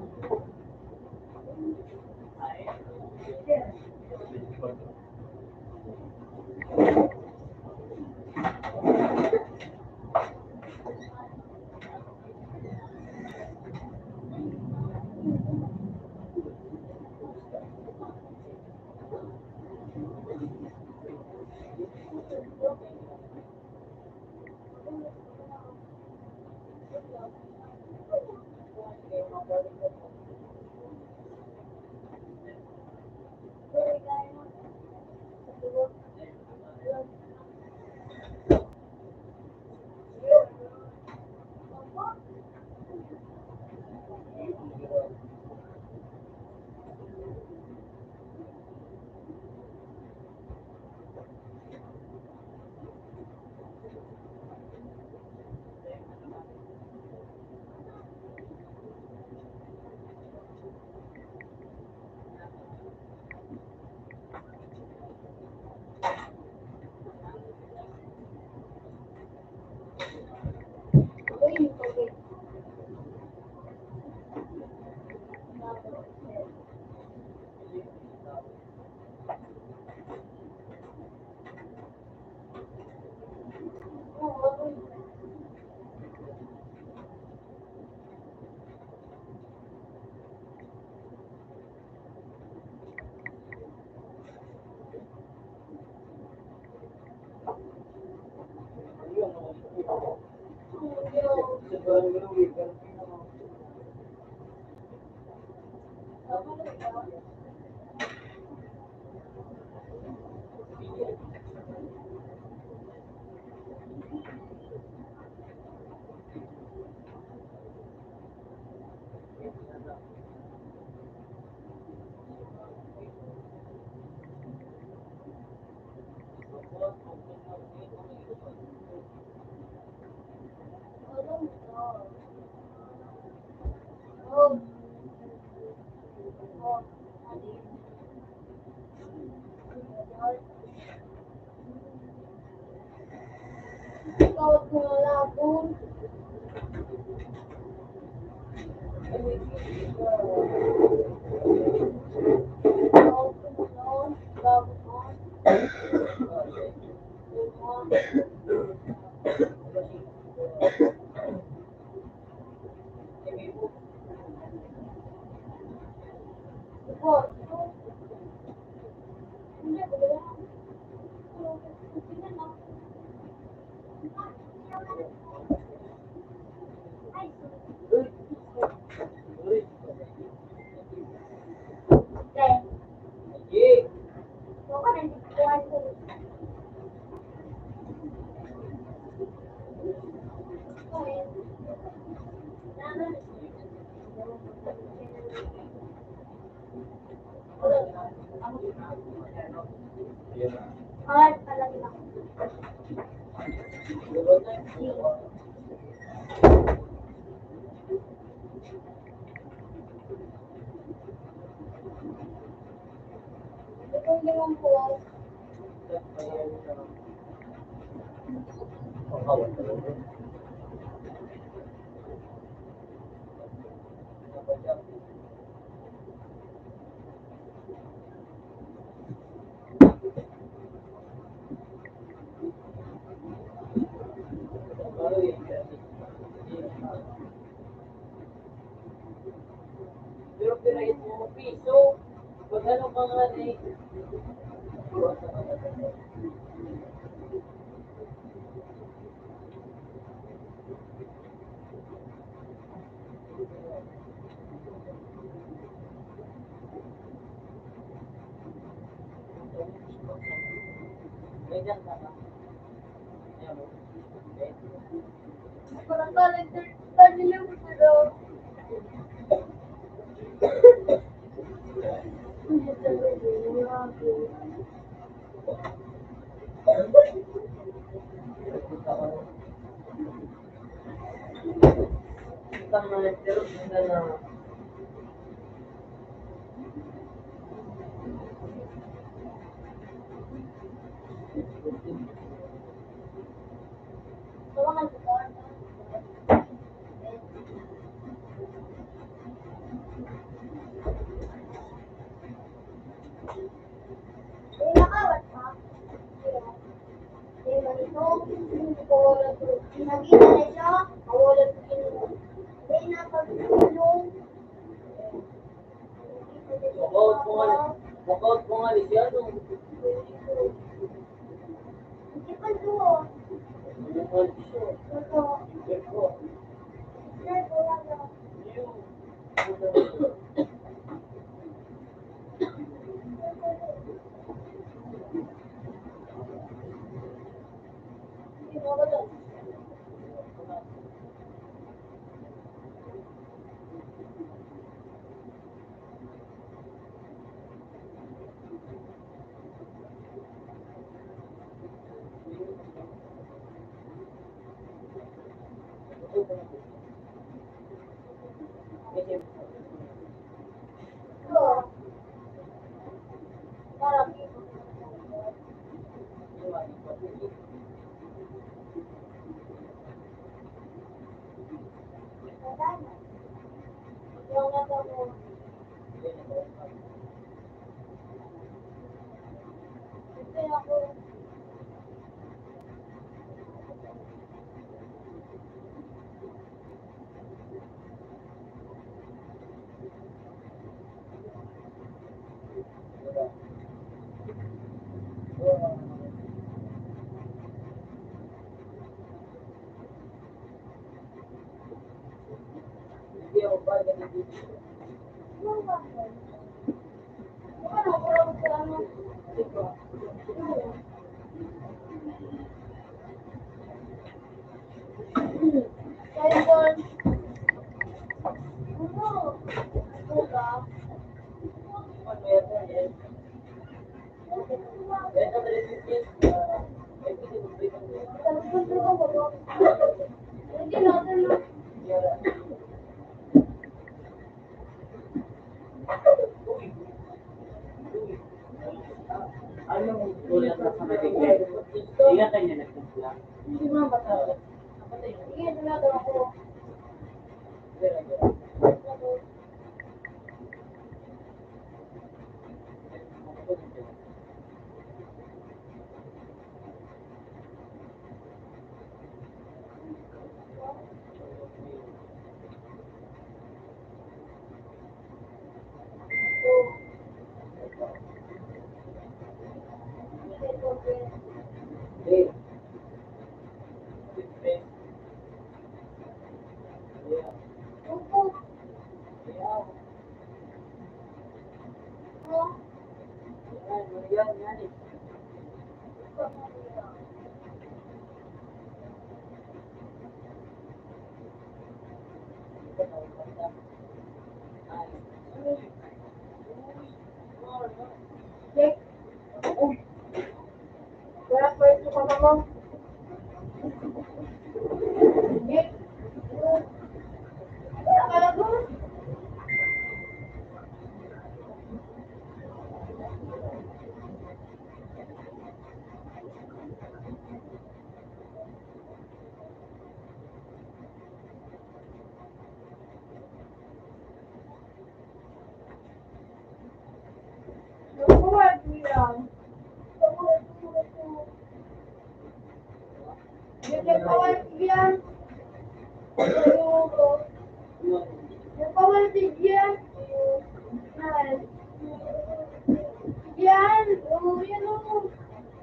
Yan, o, yan o.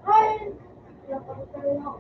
Ay, napakita na.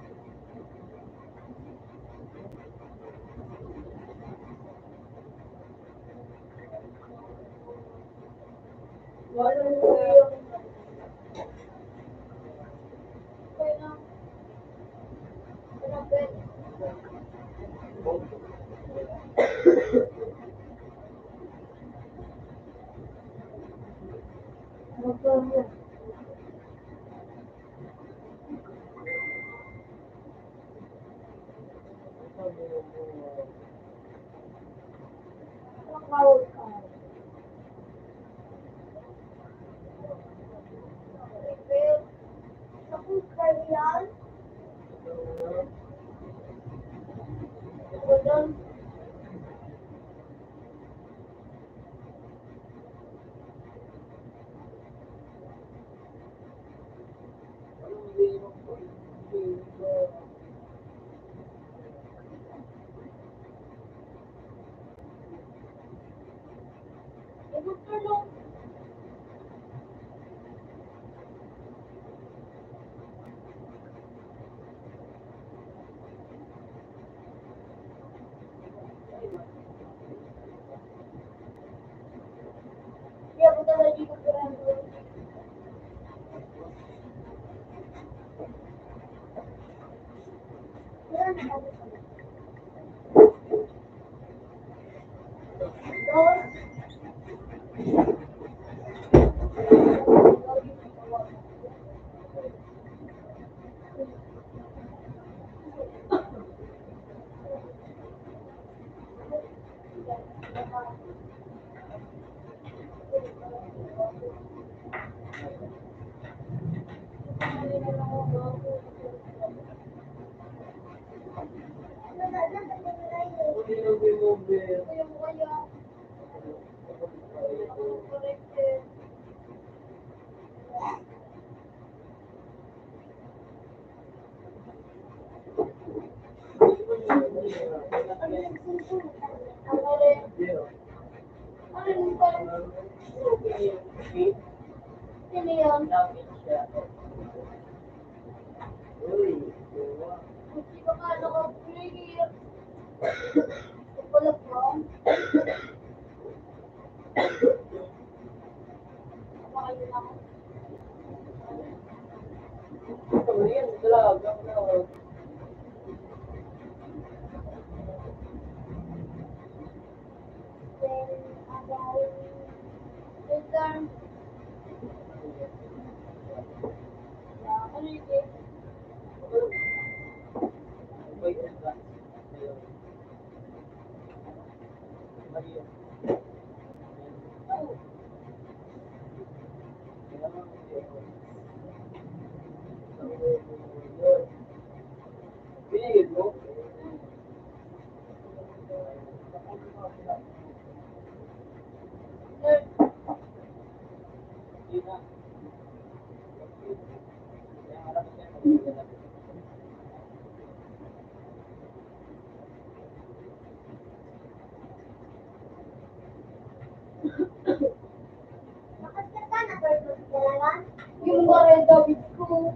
Yung mga David ko.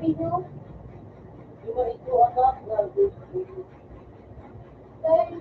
Pino. Yung mga ito, anak, na gusto. Dahil,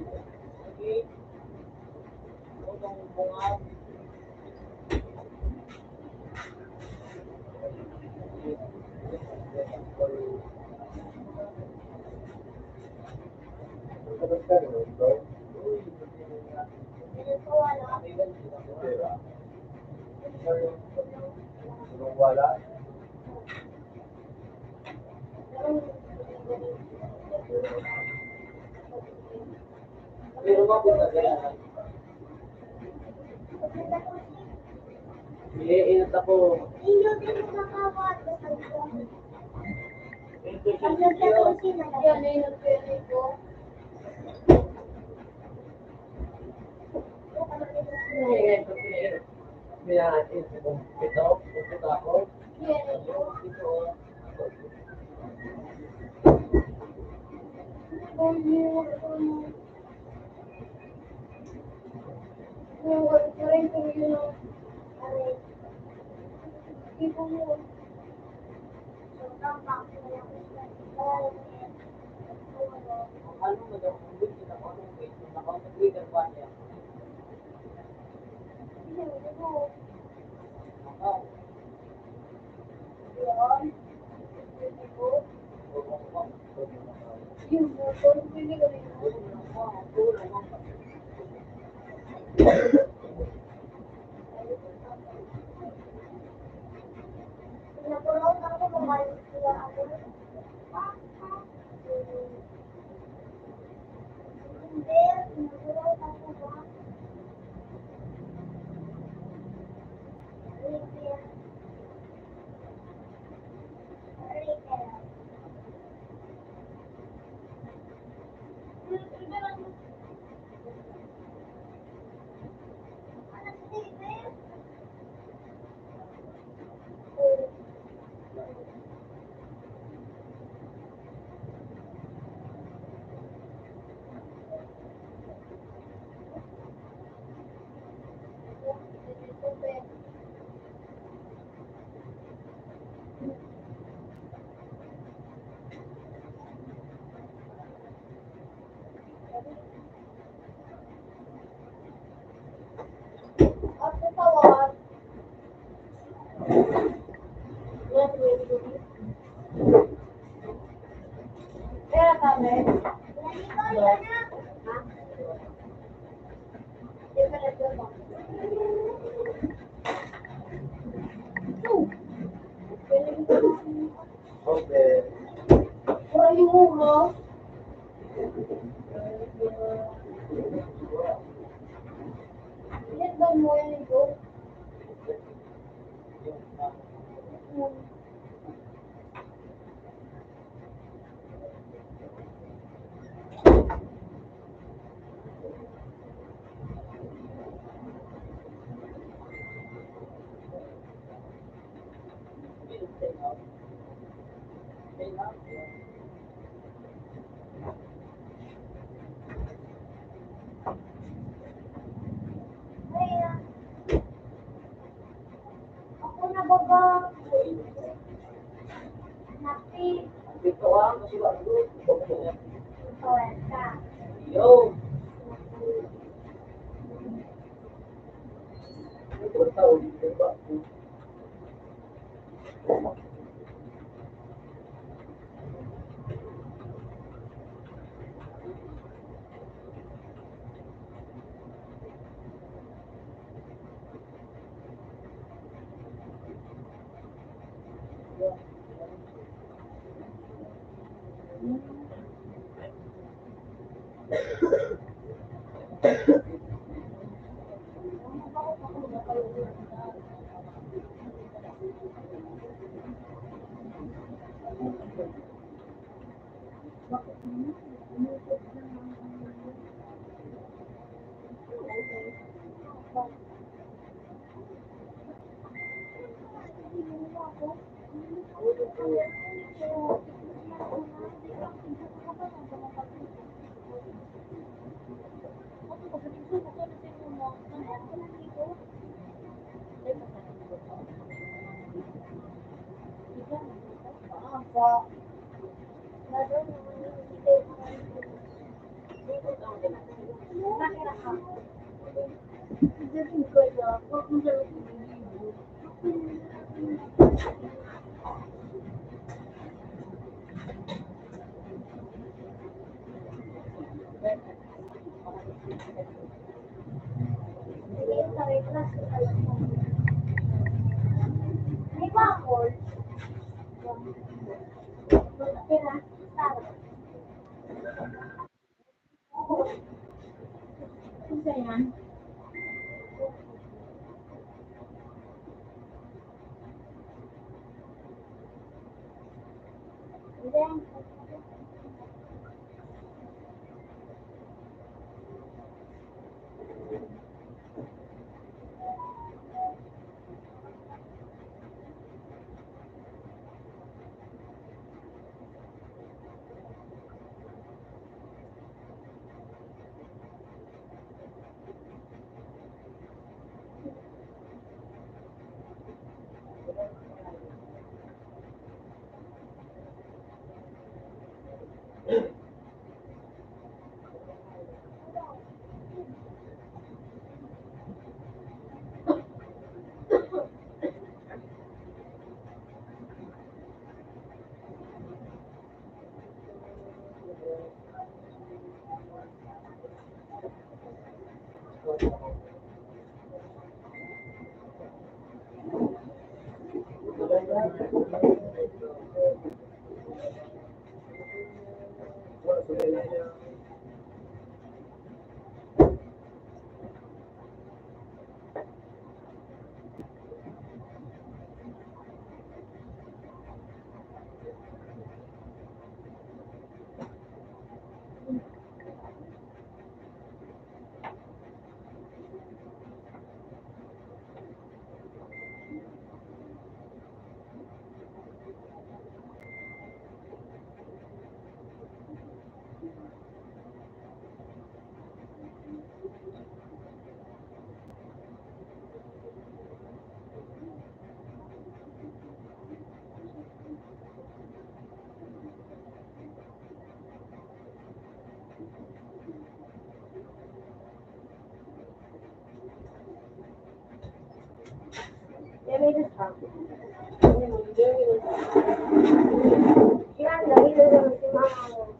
Yan, lagi na naman si mama mo.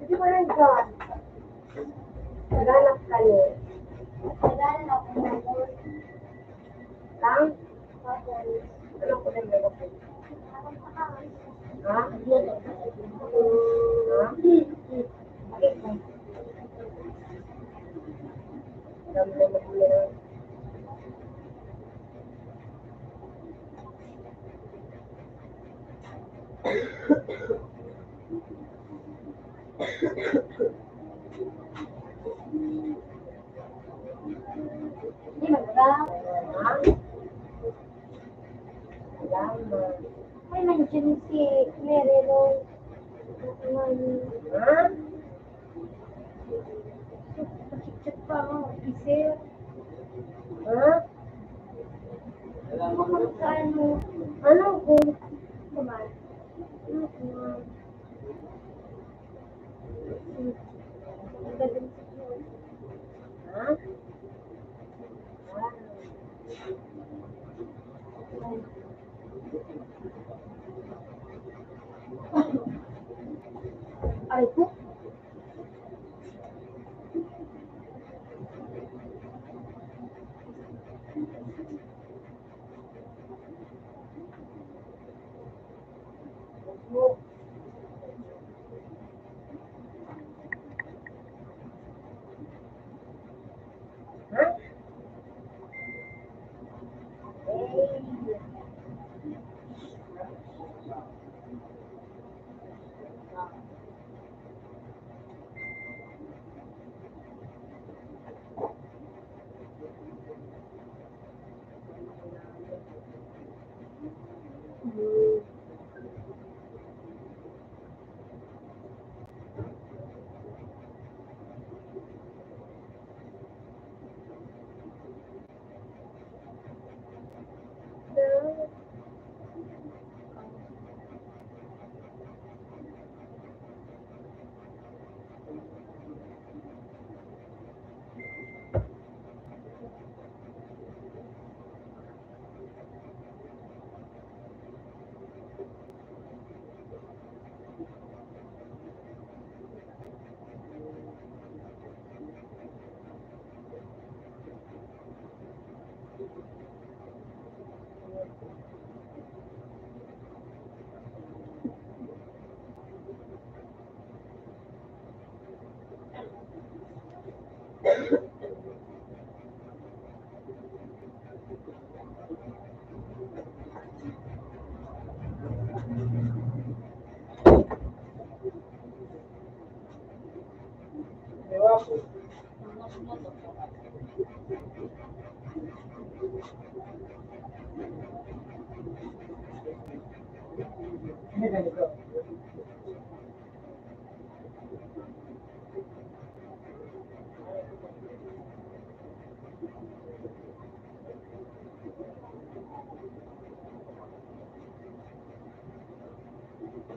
Hindi ko rin dyan. Naghanap ka niya. Naghanap ka niya. Lang? Ano ko rin meron? Ha? Ha? Dami na naman. Di ba? Ay, nandiyan si Mary Rose. Ha? Check pa ang officer. Ha? Ano? Ano? Naman. Ano? Ha? Aray ko.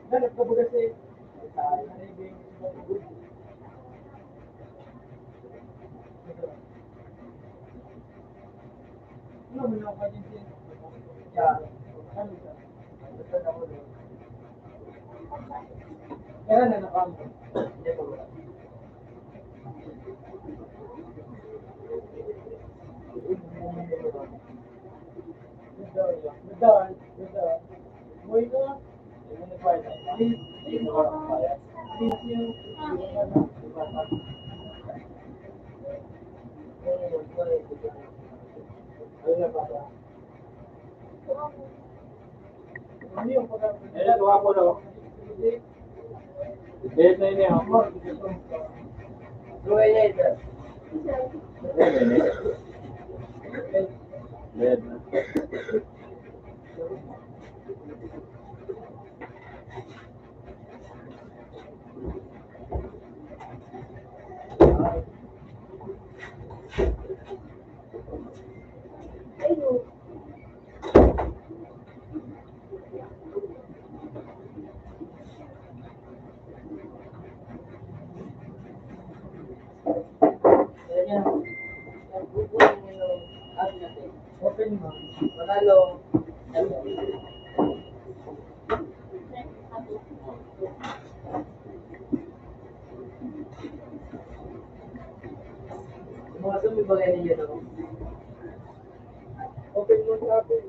Ganap ka baga sa Ayan, gwapo, no? Bed na ini, oh. Bed na ini. Bed na. Mga ito, may bagay ninyo, no? Open mo sa akin.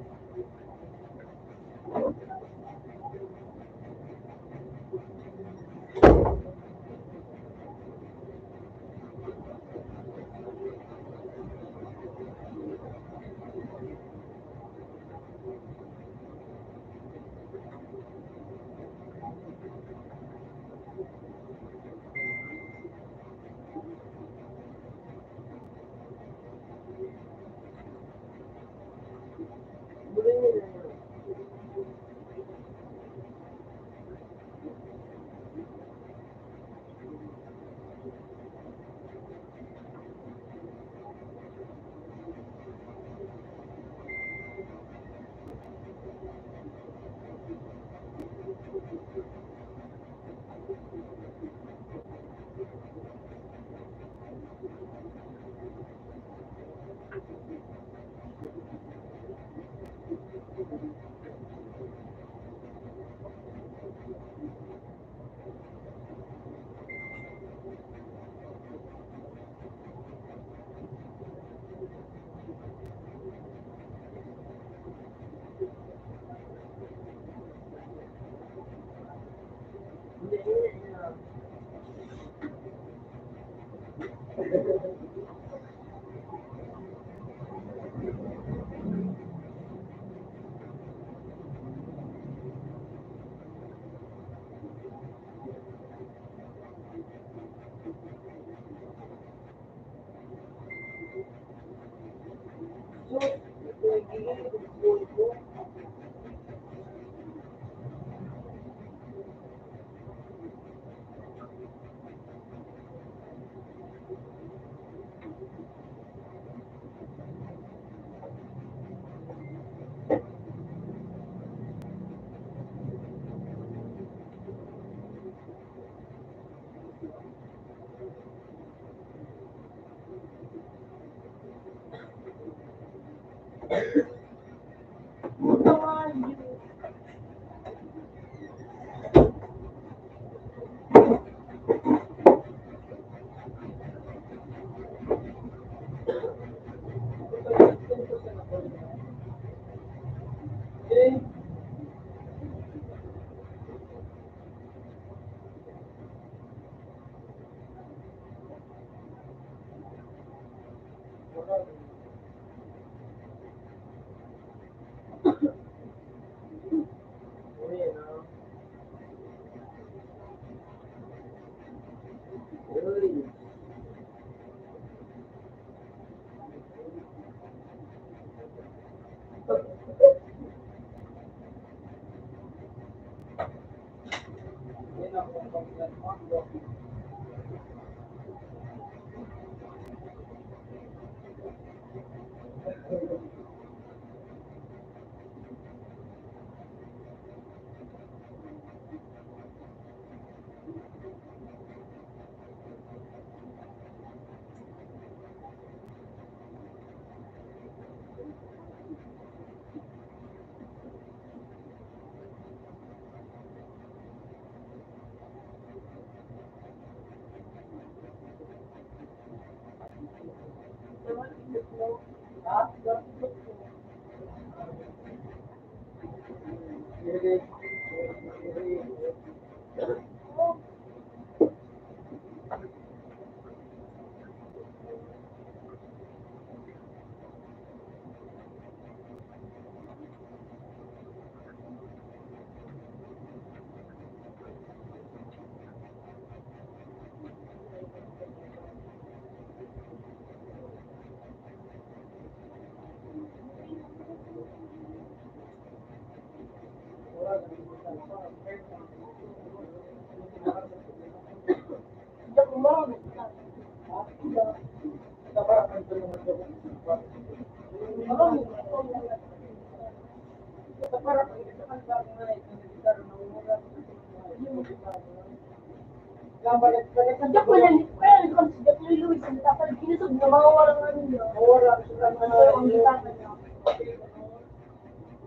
Diyak mo lang, kaya nagkakam si Jack Louie Louie, sa tapal, kinusog na mawawala ng ano niya. Mawawala ang ano niya.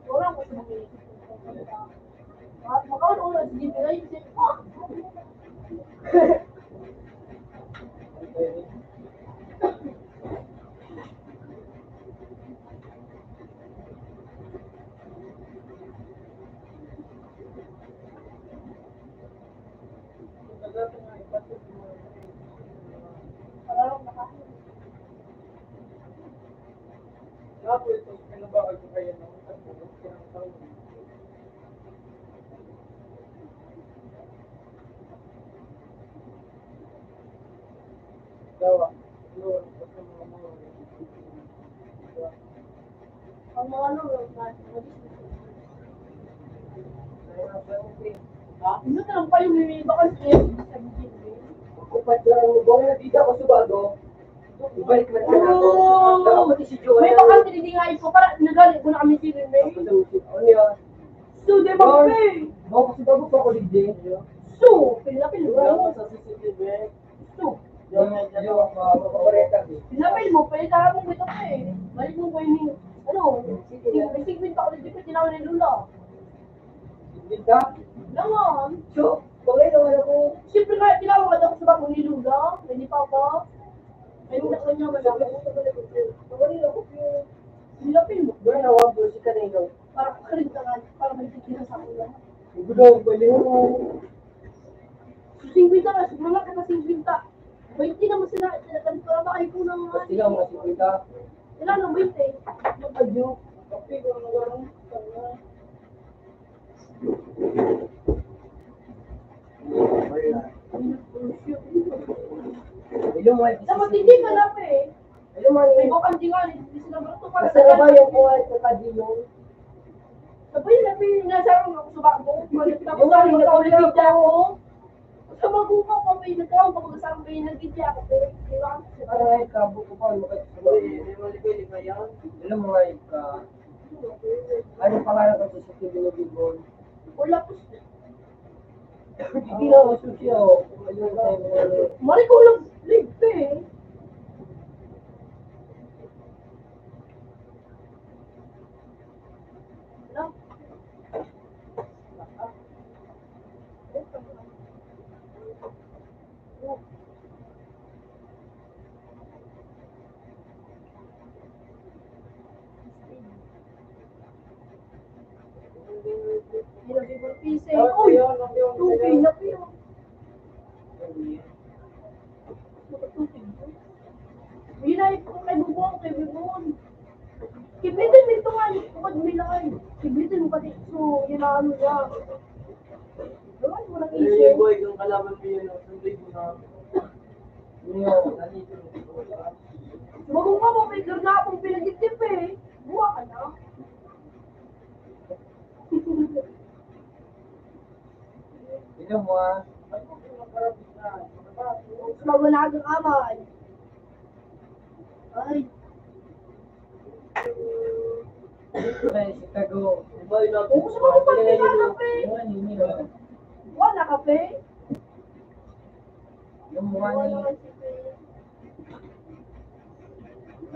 Wala ko sa mga isip ko. At makaon ko lang sa G P I, isip ko. Ang mga ano, mga, mga business. Ha? Ano na lang pa yung may bakante? Sabi ko, "Upat na lang, baka nakita ko sa bago." Ibalik na lang. Oo. Dapat si Joel. May bakante, hindi nga ito. Para nagali ko na kami si Rene. Ano yan? So, di ba, Lord, pe? Baka sa bago pa ko, di ba? So, pinapil mo. Wala sa C C T V. Gusto. Pinapil mo, pwede ka mong gusto ka eh. Balik mo ko ini. Ano? Sige, may sigwin pa ako dito, kailangan ni Lola. Sigwin ka? Langan. So, bagay naman ako. Siyempre nga, kailangan ka daw sa bako ni Lola, may ni Papa. May una ko niya, wala ko. Bagay ako. Pinapil mo. Wala na, wag mo, si Kanelo. Para pakarin ka nga, para may tigil sa ulo. Gudaw, baliw. Singkwenta na, sobrang laki na singkwenta. Baynte naman sila, talagang para makaipunan nga. Sila mga singkwenta. Sila nang baynte. Ang kadyo. Kape ko ng warang. Hello, mga. Dapat hindi ka na pa eh. Hello, mga. May bakante nga, hindi sila barato para sa. Basta na ba yung kuha sa kadyo? Sabay na pinasarong ako sa bago. Yung nga, nagkakita ako. Sa bago pa ako, may nagkaroon pa, sa may nagkita ako, pero di ba? Ano nga yung kabo ko pa, ano kayo? Uy, may mga libay-libay yan. Alam mo nga yung ka-, ano pangalan ko sa City Binibibon? Wala po. Hindi na ako susi, oh. Mari ko lang, live ka eh. Uy, tubig na po yun. Yun ay kung kay Bubong, kay Bubong. Kibitin mo ito nga, yung kapag may lakay. Kibitin mo pati. So, yun ang ano niya. Gawin mo ng isip. Boy, kung kalaban mo yun, ang libo na. Yun, nandito. Sumagot ka mo, may girna akong pinagtitip eh. Buha ka na. Tignan mo, ah. Mas mawala ang amay. Ay. Ay, si Tago. Ubus mo pa, wala ka, pe. Wala ka, pe. Yung mukha ni,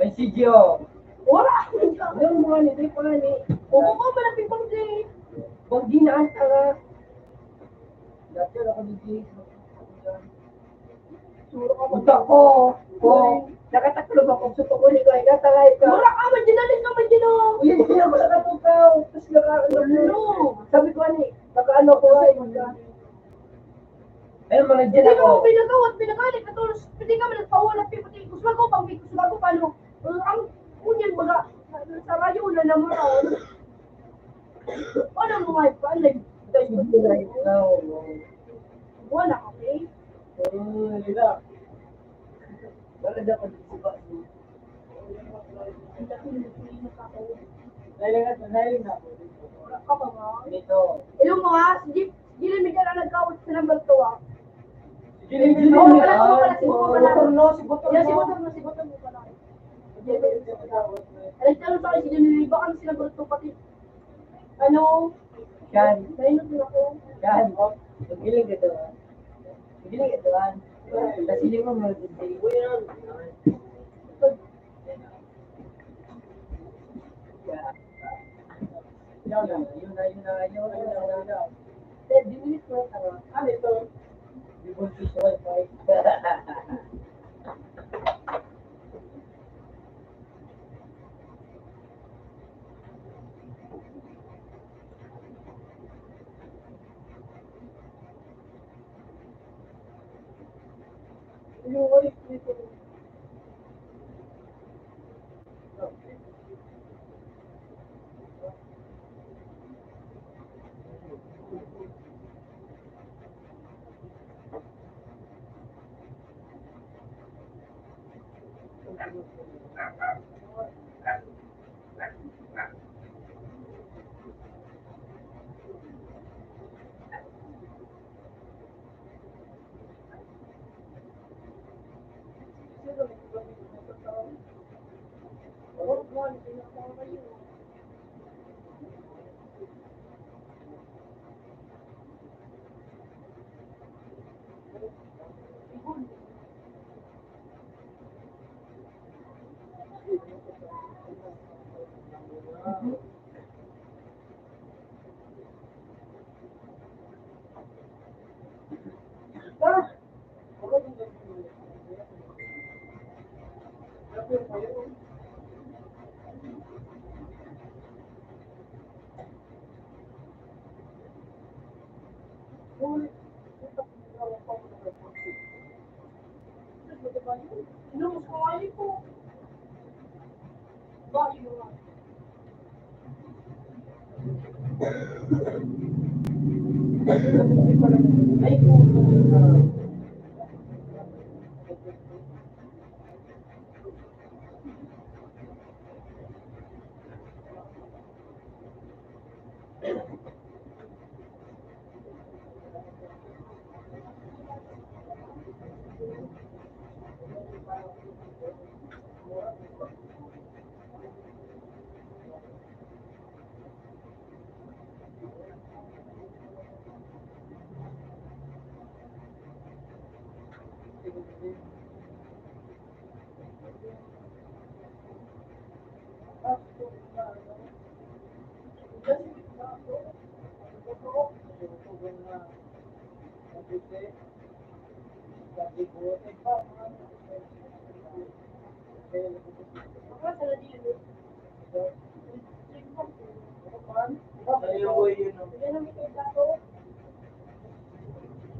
ay, si Gio. Wala! Yung mukha ni, di pa ni. Oo, ko pala, pipang di. Pag di na ang tanga. Dati ako ni Gio. Puta ko! Ko! Nakataklob ako, gusto ko ni Kuya, katangay ka. Mura ka man, dinalit ka man, dinalit. Uy, hindi ako nakatukaw. Tapos naka-, ano, sabi ko, "Ani, nakaano ko, ay, magka." Ayun, mga dyan ako. Pinagawa, pinagalit, katulad, pwede ka man nagpahulat, pati gusto ko, pang gusto ko, paano? Ang, ang, kunyan, baga, sa rayo na naman, oh. Ano mo nga, paano? Tayo mo na ikaw, oh. Wala kami. Oh, wala. Wala dapat sa iba. Ang dati ng Pilipino sa akin. Dahil nga, dahil nga. Wala ka pa ba? Ito. Ilong mo ha, si Jeep, dili mi dyan ang nagkawat sa number two, ah. Dili, dili, dili. Oh, pala, pala, si Buto pala. Buto, no, si Buto, yeah, si no. Buto, no, si Buto, no, pala. Alam ko, sa akin, si Jun Lili, baka sila Buto, pati, ano, yan. Nainot na ako. Yan. Ang galing ito, ah. Ang galing ito, ah. Kasi di mo mo, yun na, yun na, yun na, yun na, yun na. Then, delete mo yung ano. Ano ito? Yung buntis mo, ito.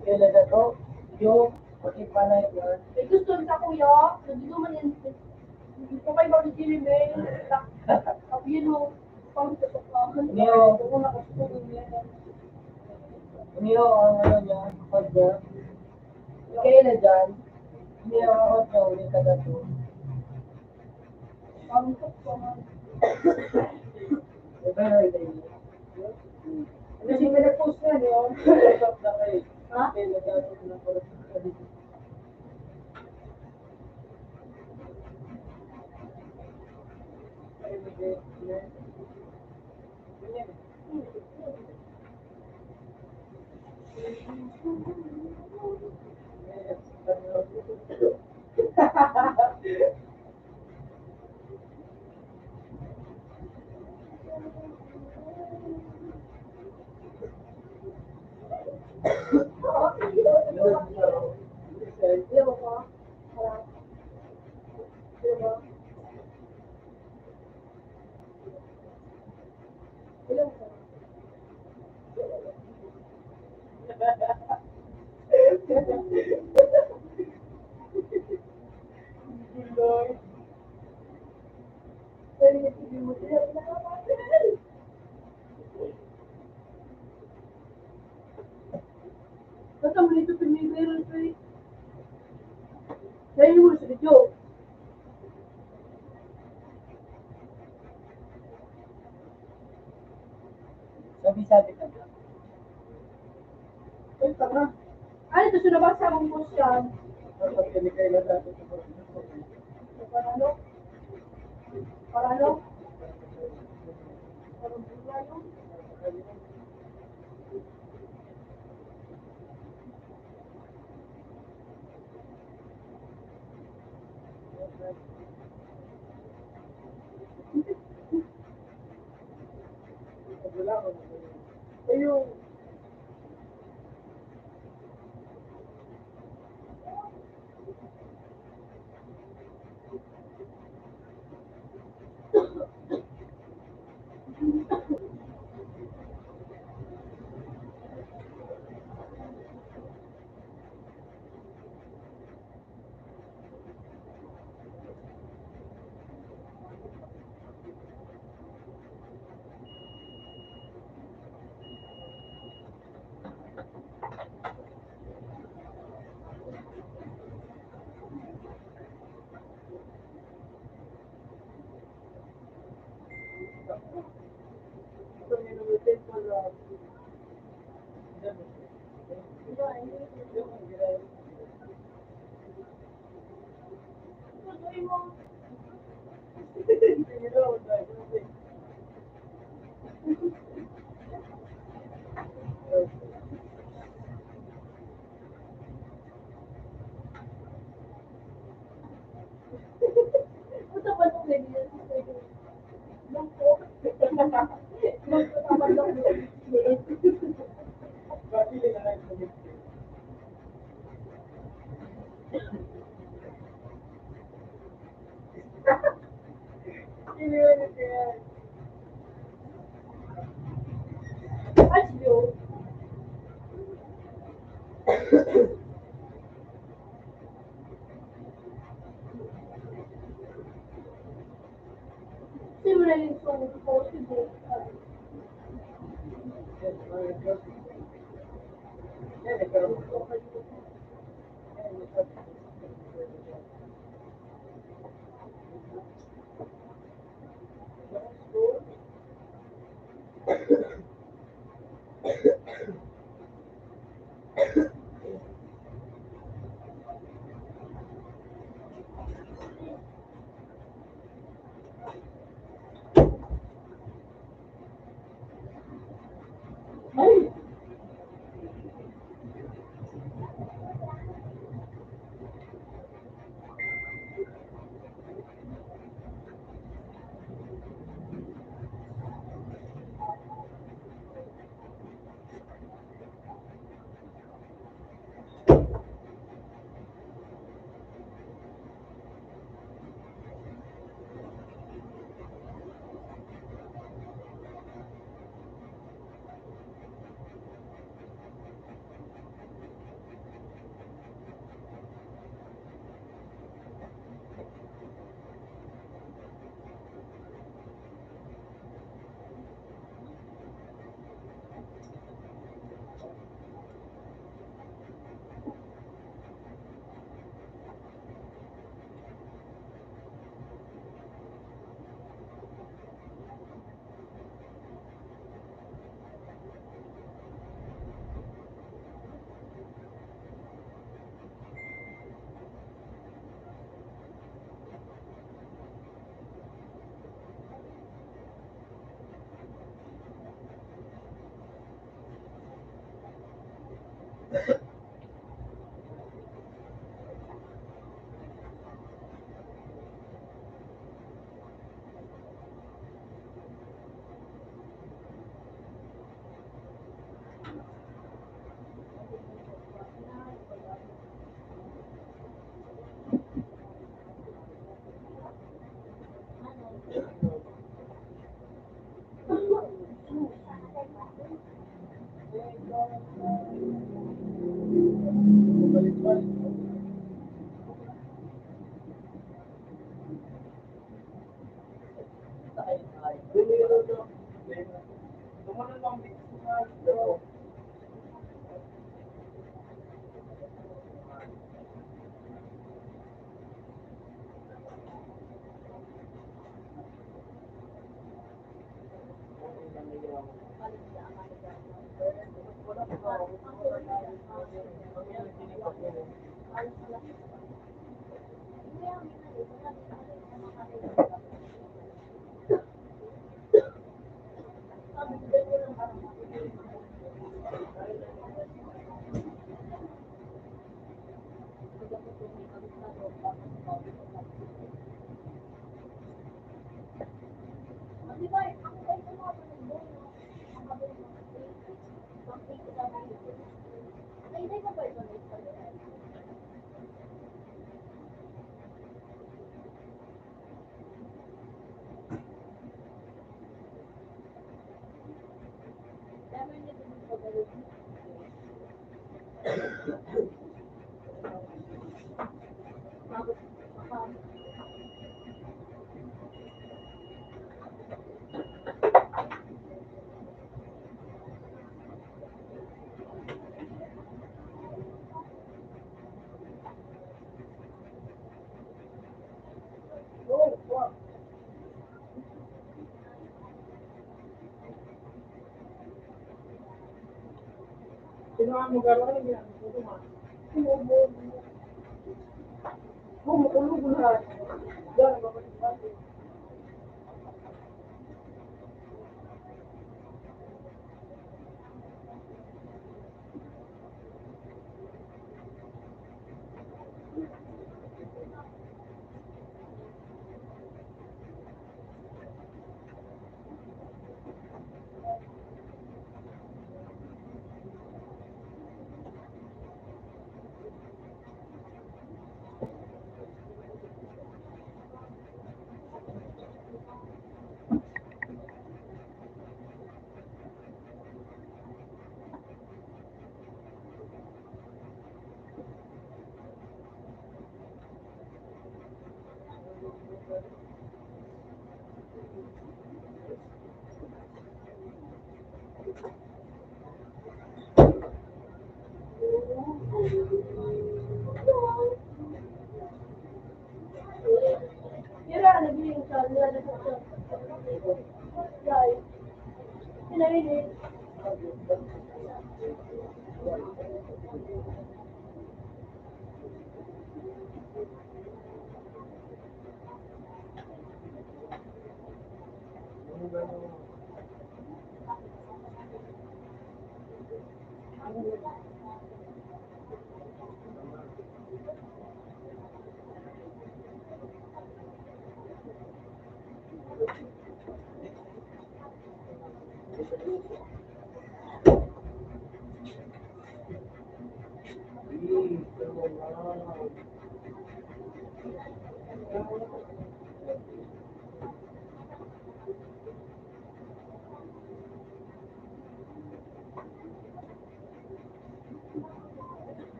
Kailan na to? Yung, pati pa na yun. May gusto sa kuya, hindi ko man yun. Hindi ko kayo mag-dili, may. Sabi yun, oh, pang-, Neo. Neo, ang ano niya, pag, uh, kailan dyan? Neo, ang ano, may kagato. Kasi may nag-post na, no? Ha? May viral pa eh. Kaya yung mga sa video. Sabi-sabi ka. Ay, tara. Ano ito? Sinabasa mong post yan? Dapat kinikailan natin sa Paralo? Paralo? Paralo?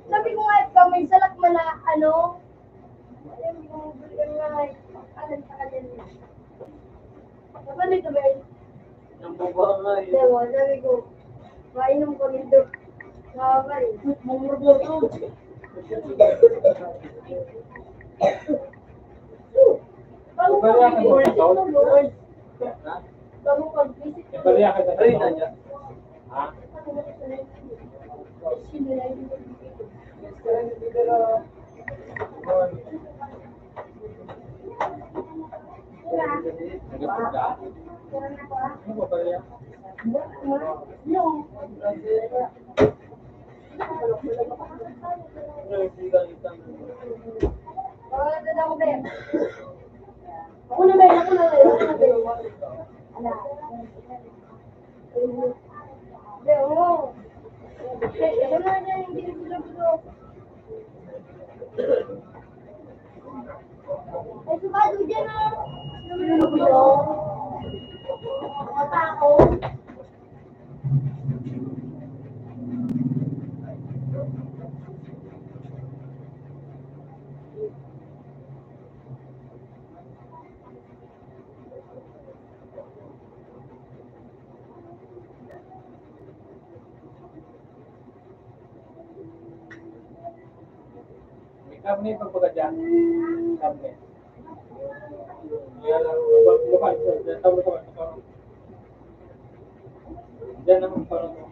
Sabi ko nga, ikaw may salak man na, ano, ayun, yung, yung nga, alam sa kanya. Kapag ito ba yun? Ang baba nga eh. Diba, sabi ko, mainom kami doon. Nakakay. Ang baba to. Bariya ka sa tao? Ha? Bariya ka sa tao? Ha? Nagapag ka? Ano ba bariya? Ako na, Ben. Ako na, Ben. Ako na, Ben. Ala. Ben, oo. Ben, ako na, Ben. Hindi ko gusto. Ay, sumado dyan, ah. Ano ba ito? Mata ako. May karne pag baga dyan. Karne. Kaya lang, baba, baba, baba, baba, baba. Diyan naman pala to.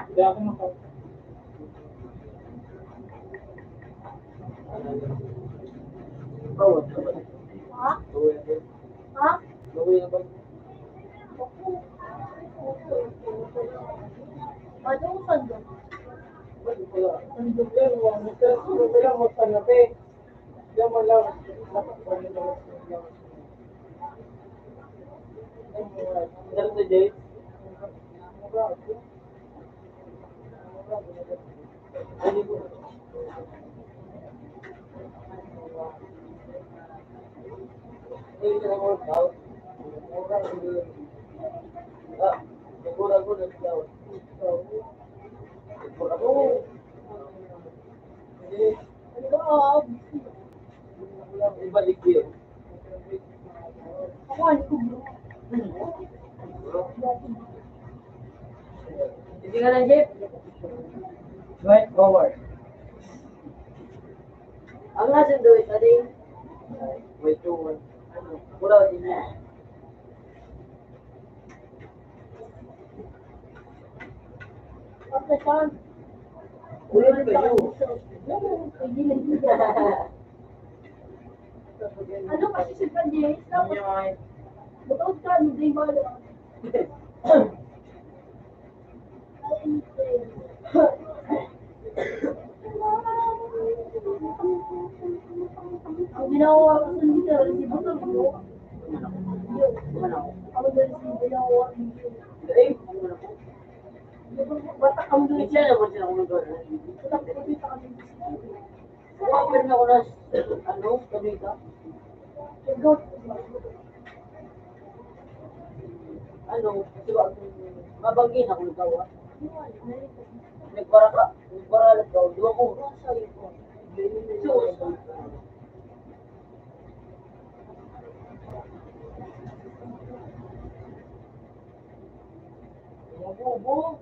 Hindi ako maka- Ha? Ha? Madung sandok. Sandok yan, wala mo, pero wala mo, sandok eh. Yan mo lang. Pero sa Jay, ibalik ko yun. Hindi nga lang, Jeff. Right forward. Ang nasa doon, sa ding. Wait, two, one. Ano? Pura, hindi. Uy, ano ba yun? Ano kasi si Kanye? Tapos, butang ka, hindi ba? Ang ginawa ko sa literal, si Butang, no? Yun. Ako din si ginawa ko. Eh, bata kami doon. Siya naman siya kung nagkaroon. Tapos, nakikita kami. Wala pa rin ako na, ano, kabita. Ano, kasi wa-, mabanggi na akong gawa. Nagbaraka, nagbaralak daw, duwa ko. So, mabubo.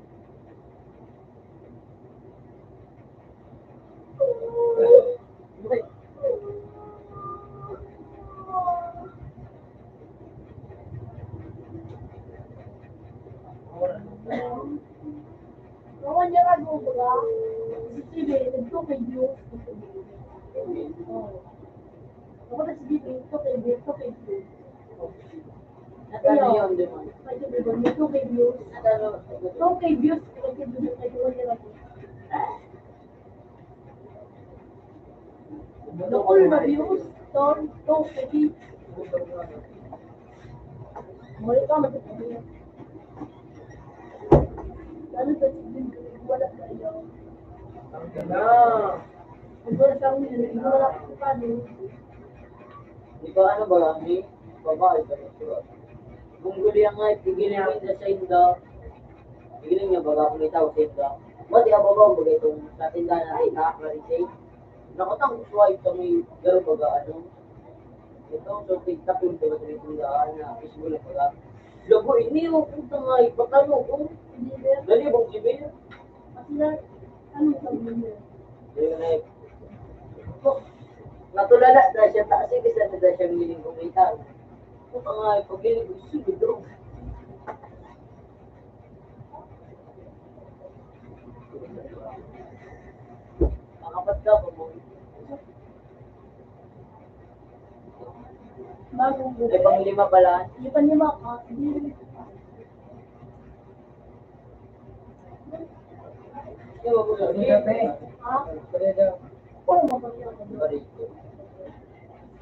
Kawan niya ka, Google, ah. Sige, ito kay Diyos. Oh. Ako na, sige, ito kay Diyos, ito kay Diyos. Nagkano yun, di ba? Ito kay Diyos. Nagkano? Ito kay Diyos, ito kay Diyos, ito kay Diyos. Nukol na views, ton, to, pwede. Mali ka, mali ka. Lalo sa wala tayo. Ang ganda. Ang wala sa amin, wala pa kami. Di ba, ano ba, may babae ba na siya? Kung gulihan nga, ipigilan mo yung sa inda. Ipigilan niya, baga, kung itaw sa inda. Ba't di ang babae, baga itong sa tindahan natin, ha? Marisay? Nakatang ko sa ito, may garo baga, ano? Ito, so, TikTok yung baga, sa tindahan na, Facebook na baga. Lago, ini, oh, puta nga, ipatalo ko. Dali, bang si Bea? Sila, ano sabi niya? Yun ay, natulala na siya, taas yung isa na siya miling kumita. Ito pa nga, pag-ilig, gusto mo doon. Pangapat ka, pag-uwi. Bagong Ay, panglima pala. Di pa lima ka. Hindi. Ha? Oo, mabagyan ko.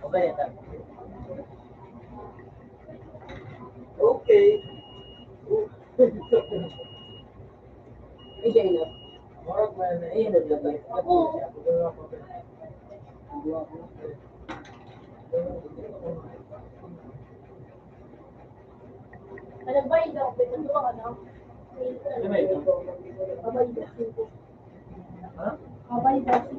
Okay, ito. Okay. Hindi siya enough. Murag na, na, eh, naglagay. Oo. Nagbayad ako, pero duwa ka na. Ano ba ito? Nagbayad ako. Ha? Nagbayad ako.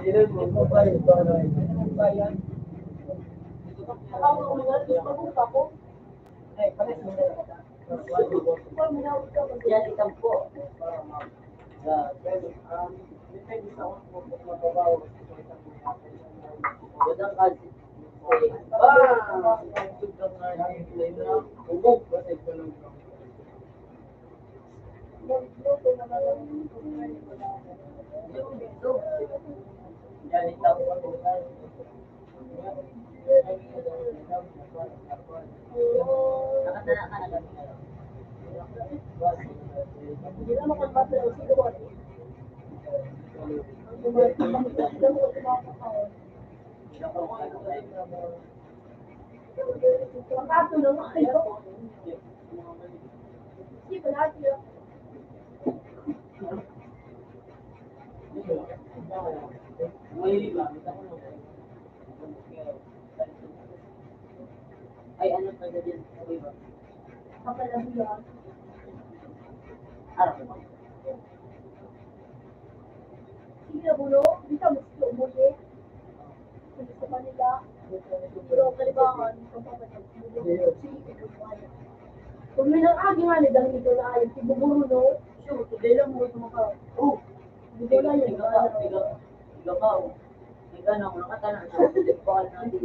Ilan mo? Nagbayad ba na? Nagbayad. Ako, ako, ako, ako. Ay, pares mo na. Yan, itang po. Wadang kasi. Ah! Ubog. Yan, itang po. Ay, ano pa na din? Kapalabuyan. Araw. Sige, Bulo, di ka gusto umuwi. Sa Manila. Pero kalibangan, papapatak mo. Sige, Bulo. Kung may nang agi nga, nagdang ito na ayun, si Buburo, no? Sure, today lang mo ito maka-, oh, Buburo na yun. Ikaw, ikaw, ikaw, oh. Ikaw na, wala ka tanan sa, sa, sa,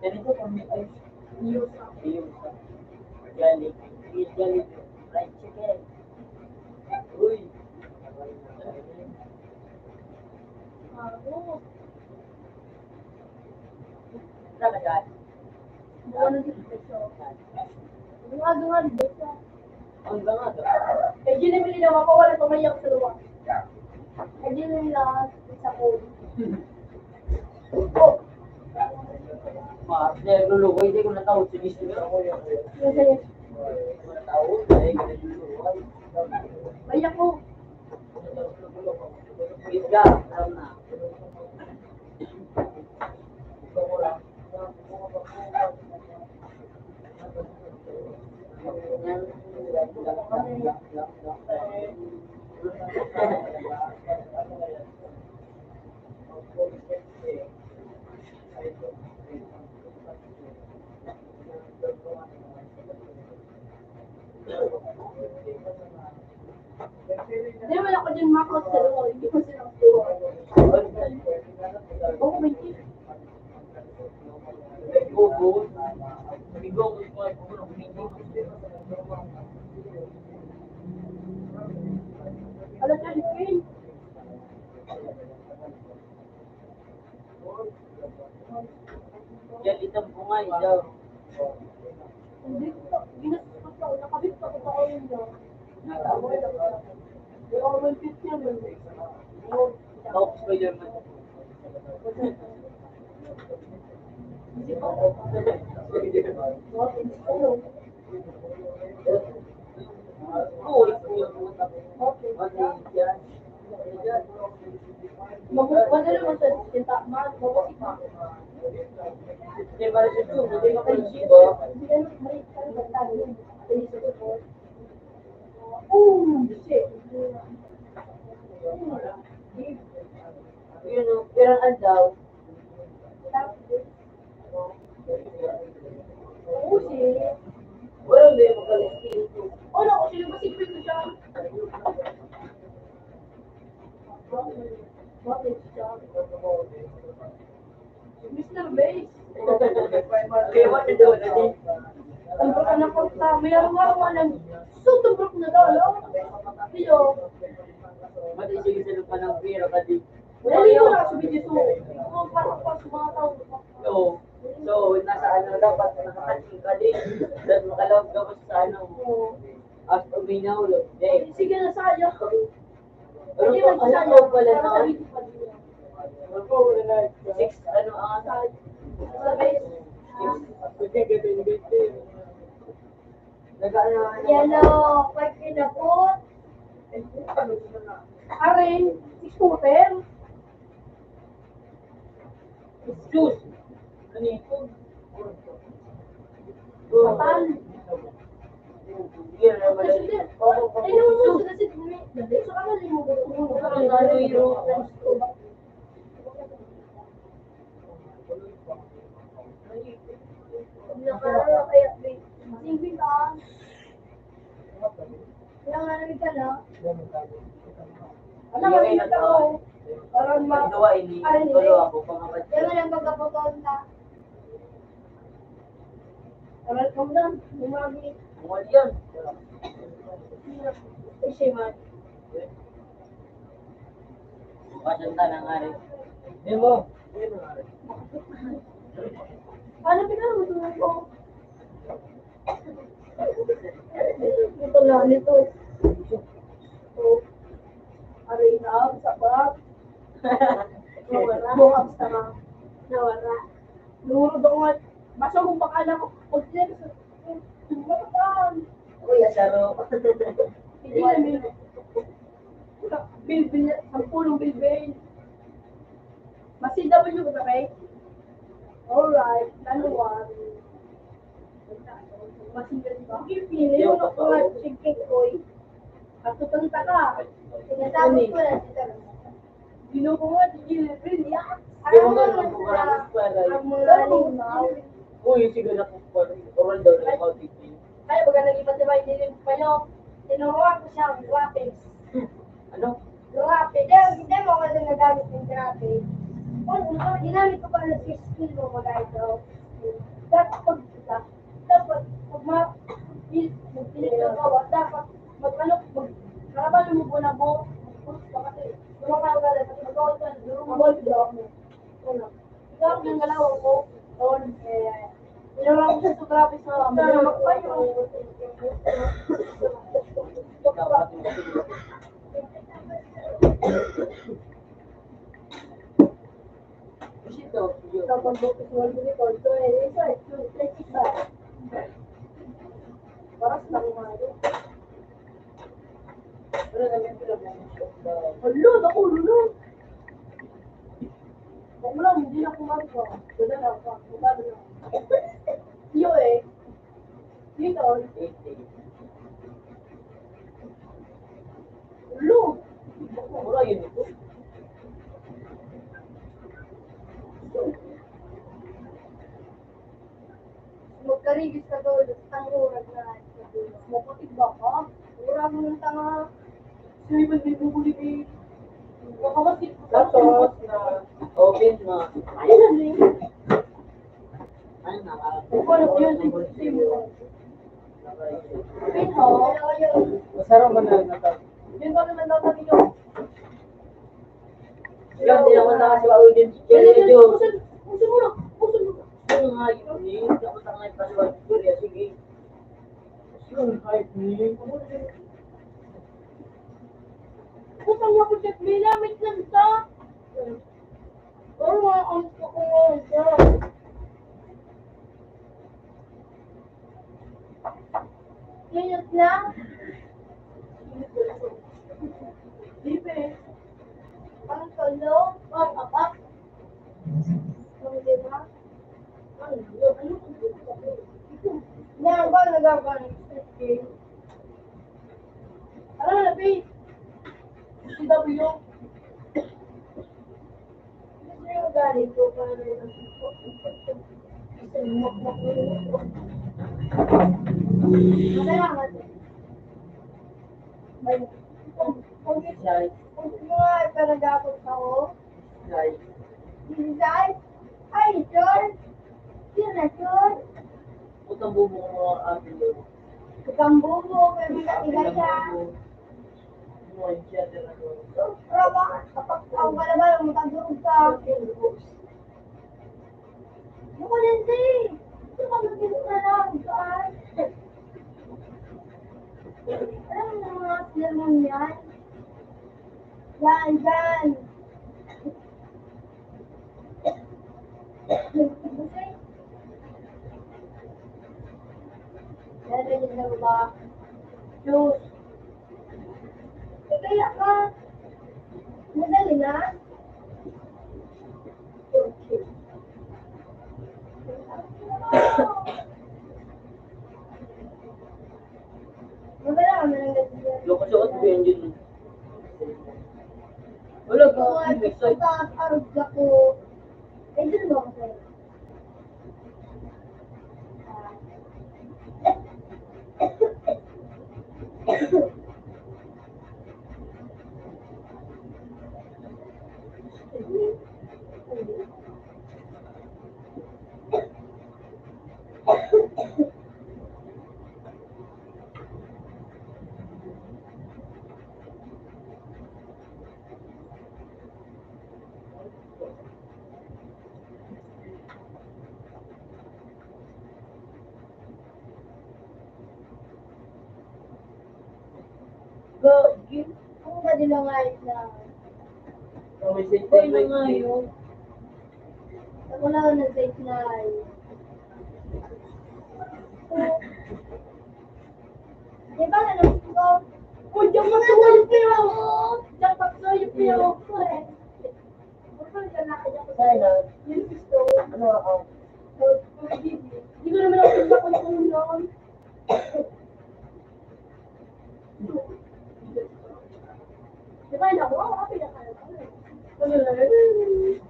Ganito kami, ay, iyo, iyo, Jollibee, Jollibee, fried chicken. Uy. Talaga. Buwan ng despresyo. Ang aga nga, di ba? Ang aga nga. Eh, yun yung pinila mapawala pa mayak sa luwa. Eh, yun yung nila sa phone. Oh. Ma, naglulukoy, hindi ko natawag sa mister. Hindi ko natawag, eh, naglulukoy. Mayak mo. Hindi, wala ko din makot sa luwa. Hindi ko siya nagtuwa. Oh, may tip. Alam ka, Jeffrey? Yan, itang bungay daw. Hindi ko, ginastos ko pa, nakabit pa ko pa yun daw. Ako, Spider-Man. Yun, pero ang daw, Mister Bass. Kaya wala daw na din. Tambok na po sa, may araw-araw lang. So, tambok na daw, no? Iyo. Mati, sige, sa lupa ng pera, kadi. Dali mo na, sabi dito. Kung parang pa sa mga tao. Oo. So, nasa ano, dapat nakakating ka din. Dapat makalawag ka pa sa ano. Oo. As uminaw, lo. Eh, sige na, sayang. Ano pa, ano pa pala na? Six, ano, ang Yellow, pag pinapot. Aray, scooter. Excuse. Ano ito? Patal. Ayun mo, sila si Dumi. Dali, sa kanila mo. Ano yun? Naka-, kaya, singkwenta. Kaya nga, nagdala. Alam mo, yun ako. Parang ma-, Ito ay ni ano, Lolo eh. Ako, pangapat. Kaya nga lang pagkaputon na. Aral ko lang, lumagi. Ang wali yan. Kasi man. Pasensya na nga rin. Hindi mo. Ano pinag-utunan ko? Ito na, nito. Oh. Aray na, sa bag. Nawara. Bukas na nga. Nawara. Lurod ako nga. Basta kung baka na ako. Pag sinabi sa, matataan. Uy, asaro. Hindi na, may bilbil, sampulong bilbil. Mas C W ka, okay? Alright, ano one? Mas hindi ba? Pili mo na kung nga, sige, oy. At tutang ka. Sinasabi ko na, Ginoo ko nga, di gilid, ya. Di mo nga, di mo nga, Ang mga limaw. Uy, sige na po, oral daw na ikaw, titi. Kaya baga naging matibay, hindi rin payo. Tinuruan ko siya ang graphics. Ano? Graphic. Hindi, hindi mo kasi nagamit yung graphic. Kung, kung ginamit ko pa ng skill mo, mag-idol. Dapat pag, dapat, pag ma-, pil-, magpilit ka pa, dapat, mag-, ano, mag-, kalaban mo muna mo, mag-push ka kasi, lumabas ka, dapat mag-out ka, lumabas ka. Ano? Ikaw, pinanggalawan ko, doon, eh, pinanggalawan ko sa grabe sa mga magpayo. Ito, ito. Kapag bukas mo, hindi ko, ito, eh, ito, ito, ito, ito, ito. Paras na kumain. Hala, naku, lolo. Wag mo lang, hindi na kumain ko. Wala na ako. Wala na. Iyo eh. Dito. Lo. Wala yun ito. Magkarigis ka daw, tangurag na. Maputi ba ka? Mura mo ng tanga. Sino ba may bubuli, eh? Baka kasi Tapos, na open mo. Ayun na, eh. Ayun na, ah. Wala ko yun, eh. Open mo. Masarap man na nata. Yun ba naman daw sabi nyo? Yan, hindi naman nakasiwa ko din. Yan, yan, yan. Pusin, pusin mo na. Pusin mo na. Ano nga yun, eh? Hindi ako tangay pa siwa. Sige. Yun, kahit ni. Pusin mo na, pusin mo na. May lamit lang sa. Oo, ang pupunta. Minutes na? Libre. Ang solo, pag-apak. Ang lima. Ano yun? Ano yun? Yan ba, nagagawa ng street game? Ano na, Pete? C W. Kung, kung, kung, kung mga nag-aakot ako, Ay, sure? Sure na sure? Utang bubo ko mga ate mo. Utang bubo, pero may katiga siya. Mga chat na to. Sobra ba? Kapag ang kalabal, ang magkagurog ka. Ano ko, Lindsay? Ito ka, magkagurog na lang. Saan? Alam mo na mga sermon yan? Yan, yan. Yan, yan, yan, ba? Diyos. Eh, kaya ka, madali na? Okay. Madali na, madali na. Loko siya, Ate Benjin. Wala ka, Ate Benjin. Ito, arog ako. Ay, dun mo ako. Go, gi-, kung ba nila nga na, Kung may safety Kaya nga bike, yun. Ako lang ang nag-safety na yun. Di ba, alam ko? Uy, jackpot sa iyo, pero. Jackpot sa iyo, pero. Ano ako? Hindi ko naman ako pinapag-ulam. Di ba, anak ko? Ako, pinakain ako. Ano na yun?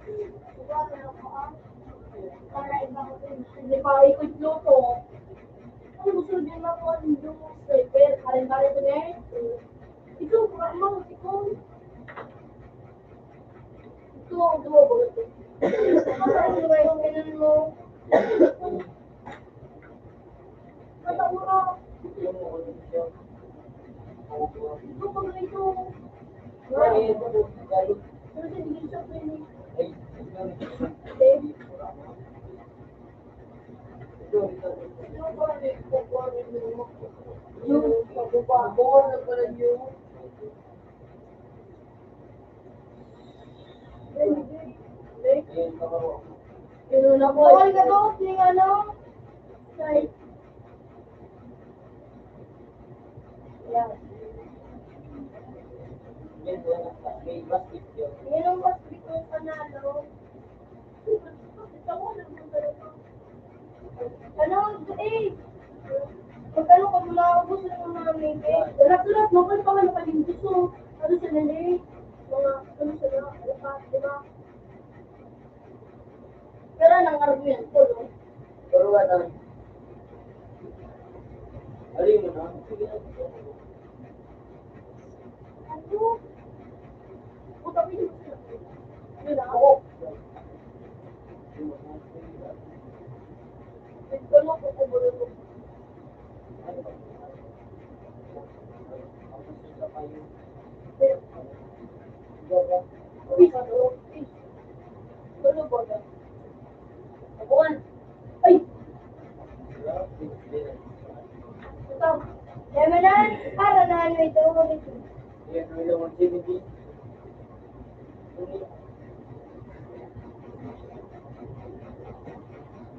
Para iba ko din. Hindi pa ikot luto. Ano gusto din ako ang luto? Sniper. Pare-pare ko na eh. Ikaw, baka mo, ikaw. Ito, ito, ito. Ano ba yung ganun mo? Matawa. Ito, pag ito. Pero hindi siya pwede. Yung pagbabago na pala yung Pero na po. Bawal ka doon, yung ano? Side. Yan. Yan ang basket ng panalo. Ano, eh, pag ano ka, maubos na yung mga ngipin. Wala, wala, maubos pa nga, nakalimtos, oh. Ano siya na, eh? Mga, ano siya na, ano pa, di ba? Pero nang argumento, no? Pero wala. Alam mo na, sige na. Ano? Puta, pwede mo sila. Yun na ako. Ito na po, kung wala po. Uy, ano? Uy. Ano ba na? Abuan. Ay! Ito. Kaya mo na, para na ano ito, ulit. Yan, ano yung activity? Ulit.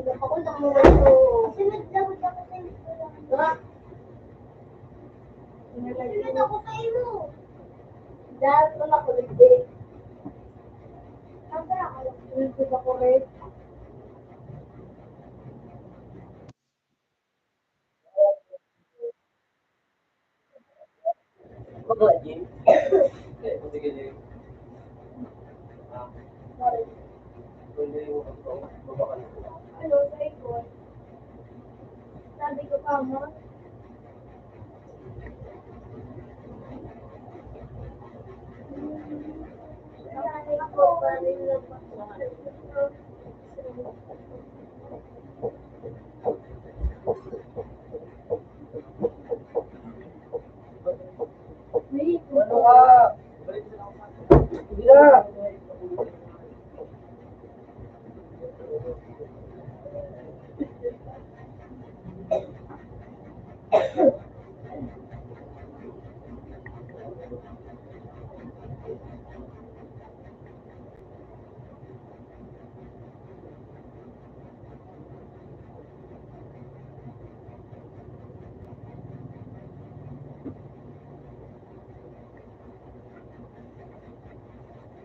Iba pa ko, tama mo ito. Sunod daw, dapat na ito. Ha? Sunod ako sa imo. Dahil ko na kulit eh. Ang sarap, alam ko, hindi ba ko rin? Bakla, Jim. Eh, sige, sige. Ah. Ano, sa ikon? Sabi ko pa mo. Sabi ko pa rin lang.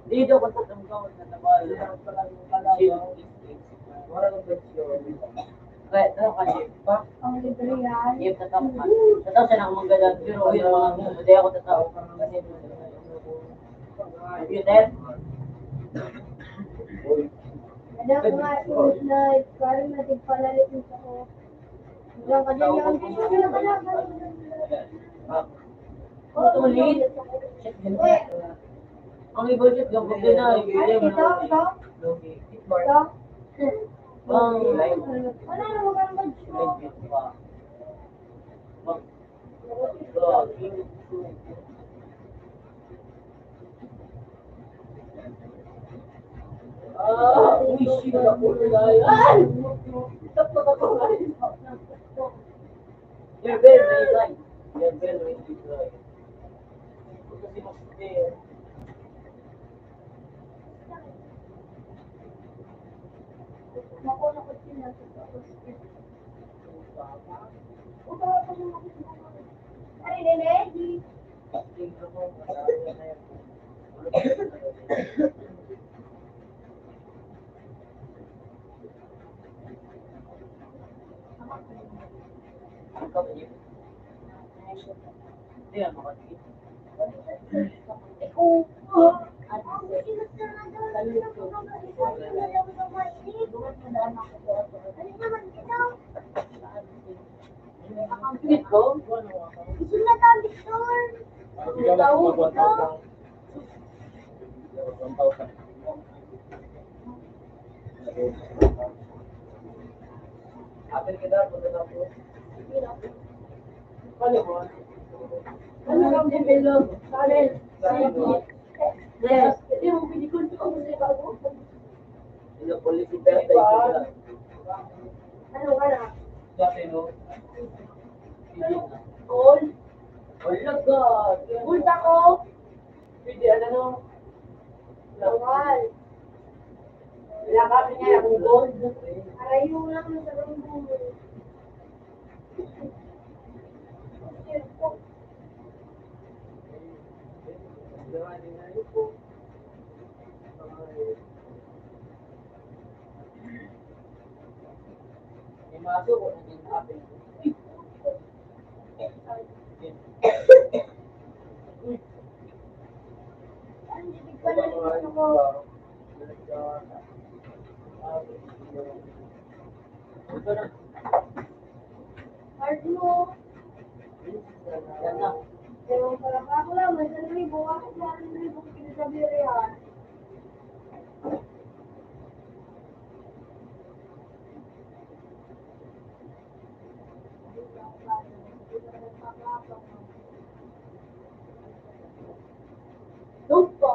Dito ko sa tungkol na tabal. Kaya ito kasi pa. Ang libre yan. Yung tatap. Tatap siya ng mga ganun. Pero yun, mga hindi ako tatap. Kasi computer. Alam ko nga, inis na, parang natigpalalit yung ako. Hanggang kanya yung ano, tulit. Ang iba siya, gabot din na. Ano, ito? Ito? Ito? Ang wala na, wala na. Ah, uy, shit, ako na lang. Ay! Tapos ako na rin. You're very nice. You're very nice. Kasi mas Ano bang develop? Talent? Yes. Hindi mo pwede kung ano sa iba mo. Pinapolitita tayo sila. Ano ka na? Dati, no? All? All na God. Punta ko. Pwede, ano, no? Bawal. Wala kami nga akong gold. Arayo lang sa rumbo. Hard mo. Yan na. Pero para pa ako lang, may dalawang libo, bakit sa akin libo, kinasabi rin yan? Lupa.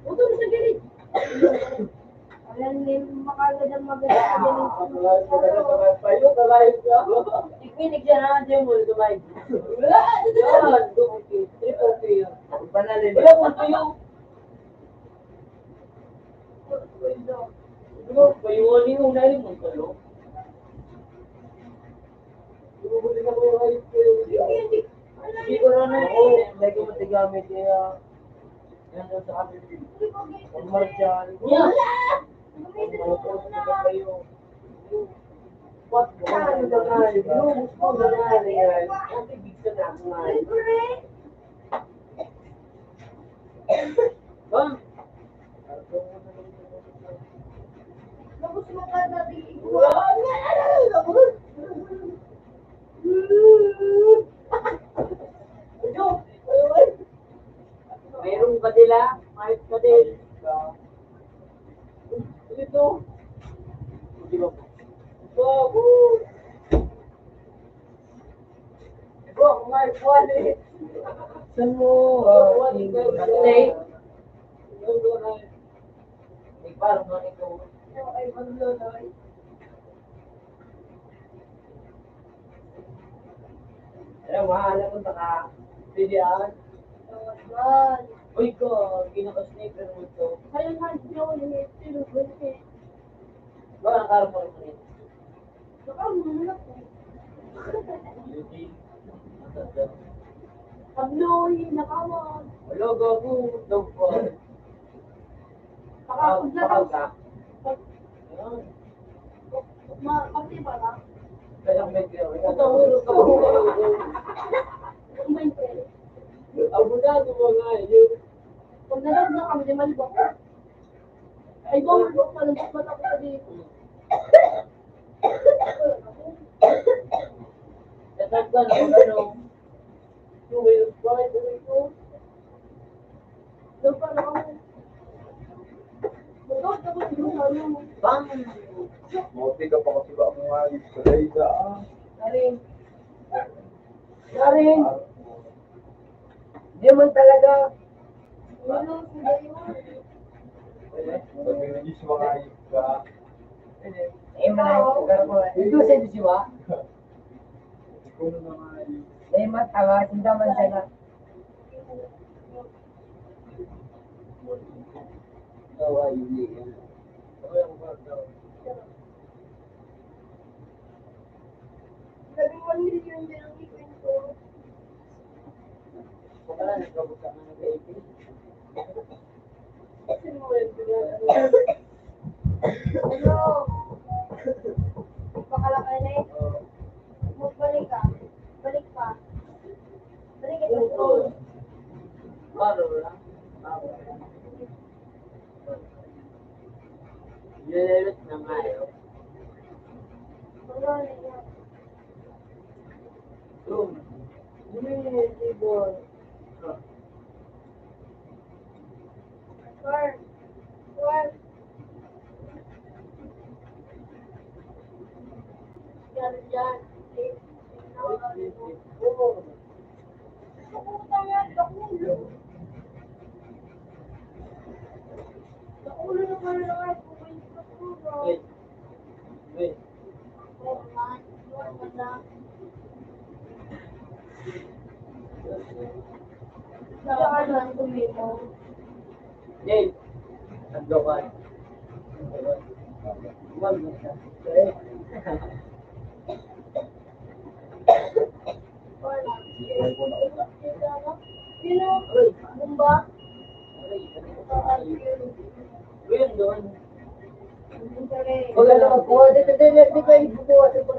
Utol sa gilid. Ayan, may makagad ang maganda sa gilid. Payo, kalayo ka. Ipinig siya na, di mo, lumay. Wala, dito na. Yan, okay. Triple P yun. Panalim. Wala pong tuyo. Wala, payuhan niyo, unahin mo, tuyo. Hindi ko na na, eh. Hindi ko matigamit, kaya, yan daw sa akin. Ang martial. Yan. Ang martial, ano ba kayo? What? Ano na nga, eh? Gusto na nga, eh. Ang bibig ka na, nga, eh. Bang! Mayroong kadila, kahit kadil. Ito. Di ba? Bago. Bro, my wallet. Saan mo, ah, Wallet, in- wallet. Ikaw, bro, na ikaw. Ay, ano, Loy? Alam mo, alam mo, baka pilihan. Uy, ko, ginaka-sniper mo to. Kaya nga, Joey, pero, Bro, ang karapal mo rin. Pabloy, nakawag. Wala, gago. Dog ko. Pakakog na Pakakog daw. Ka? Ayan. Ma-, pati pa ba? Kaya may kaya. Ito, ulo ka. Ang may kaya. Abunado mo nga, yun. Pag nalagyan kami, di man ba? Ay, bawal po pala, mas matagal na dito. Tatag ka na, ano? Yung may bakit, ano ito? Doon pa na ako. Doon, tapos yung ano. Bang! Mabuti ka pa kasi ba mo nga yung sa Dayda, ah? Karin. Karin! Di man talaga. Ano, si Dayda? Pag naging sumakayip ka. Eh, man, ito sa ito siya. Ikaw na nga, eh. Eh, matawa, tinda man siya na. Tawa, yun, eh. Labing one million din ang ipon ko. Wala, nagkabot ka na nag-eighteen. Kasi mo, eh, pinag-, ano. Ano? Pakalakay na eh. Magbalik ka. Balik pa. Balik ka. Baro lang. Baro lang. Yun, yun, yun, na nga, eh. Wala na yan. Boom. Yun, yun, yun, yun. Sir. Sir. Yan, yan. Uy, uy, uy. Oo. Naku, tanga, naku. Naku, ano naman na nga, kung may gusto ko. Wait. Wait. Oh, man. Yun, wala. Hey, ang lokal. Wala na magkuha. Dito, dito, dito, dito, dito,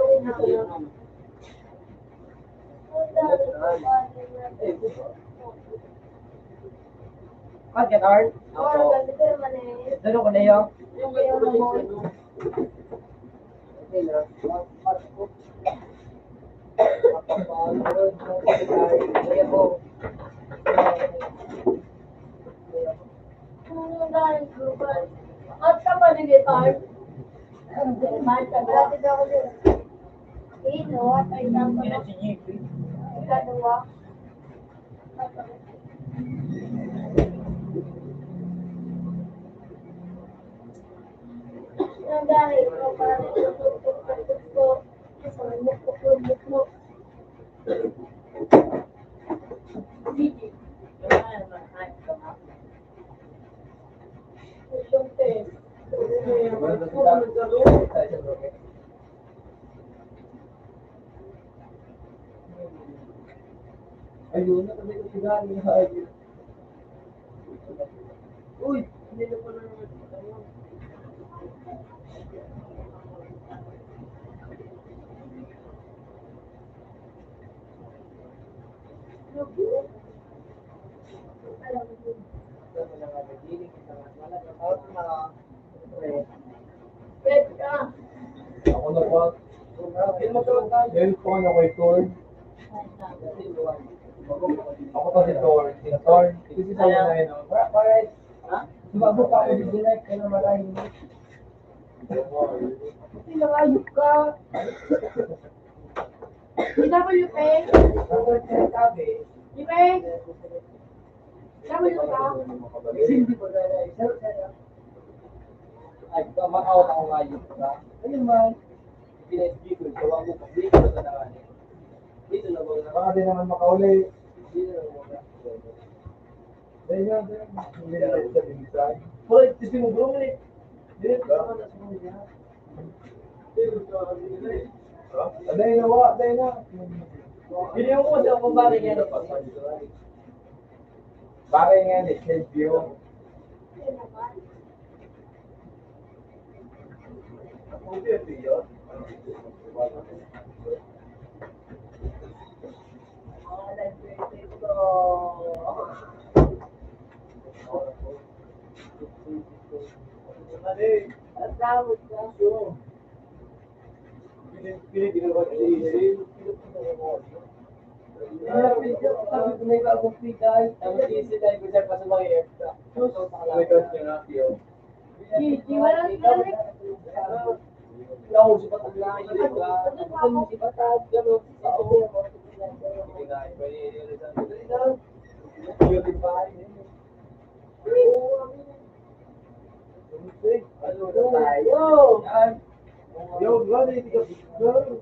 dito. Bakit, Art? Dalo ko na yun. At ka pa nilipay. Ang diliman ka ba? Sino? Ay, nang Yan si G P. Ikaduha. Ang dahil ko, parang ito, ito, ito, ito, ito, ito, ito, ito, ito, Ayun, nakabay ko sila, ayun, ayun. Uy, hindi na pala naman. Ako na po. Cellphone, ako yung Tor. Ako to si Tor. Si Tor. This is our nine, oh. Para, para, ha? Sumabot pa ako dito, like, kaya na maray. Kasi nangayop ka. Di ba, Lupe? Lupe? Di ba? Sabi mo ba? Ay, makaw ako ngayon, di ba? Ayun man. Pinag-speaker, gawa mo, pag-speaker ka na nga. Dito na ba? Baka di naman makauli. Dito na ba? Dahil nga, dahil nga. Hindi na lang siya binigay. Hoy, kasi mo, bro, eh. Dito ka naman na sa mga. Dito ka naman na sa mga. Dahil na, wa, dahil na. Hindi mo kasi ako pare niya. Pare nga ni Sergio. Yo, brother, hindi ka picture.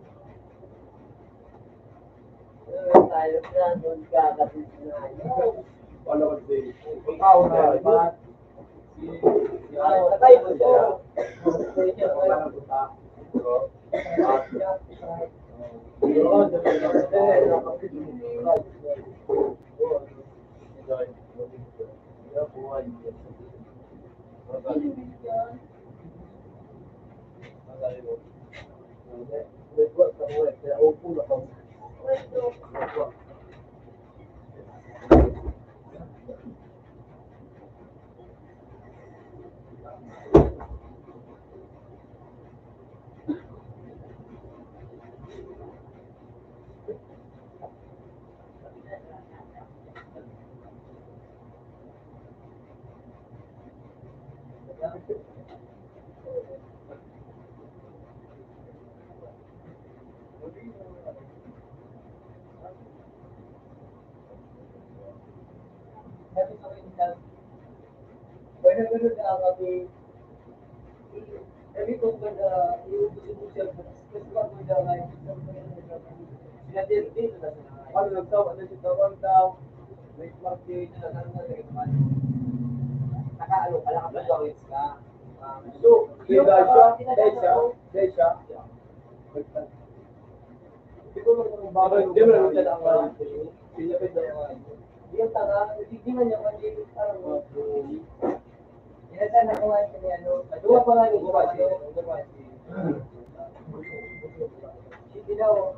Tayo na, doon ka, kapit na. Wala ka, babe. Ikaw na, ba? Patay mo to. Ano, nagtawa na siya, tawag daw. Nakaano ka, nakapagpawis ka. So, yung dahil siya, dahil siya, dahil siya. Di ba, di ba, di ba, yung tanga, hindi niya pwede na yung tanga, hindi niya pwede na yung tanga. Yan, sana kuha siya ni ano, duwa pa nga yung kuha siya, duwa siya. Sige daw.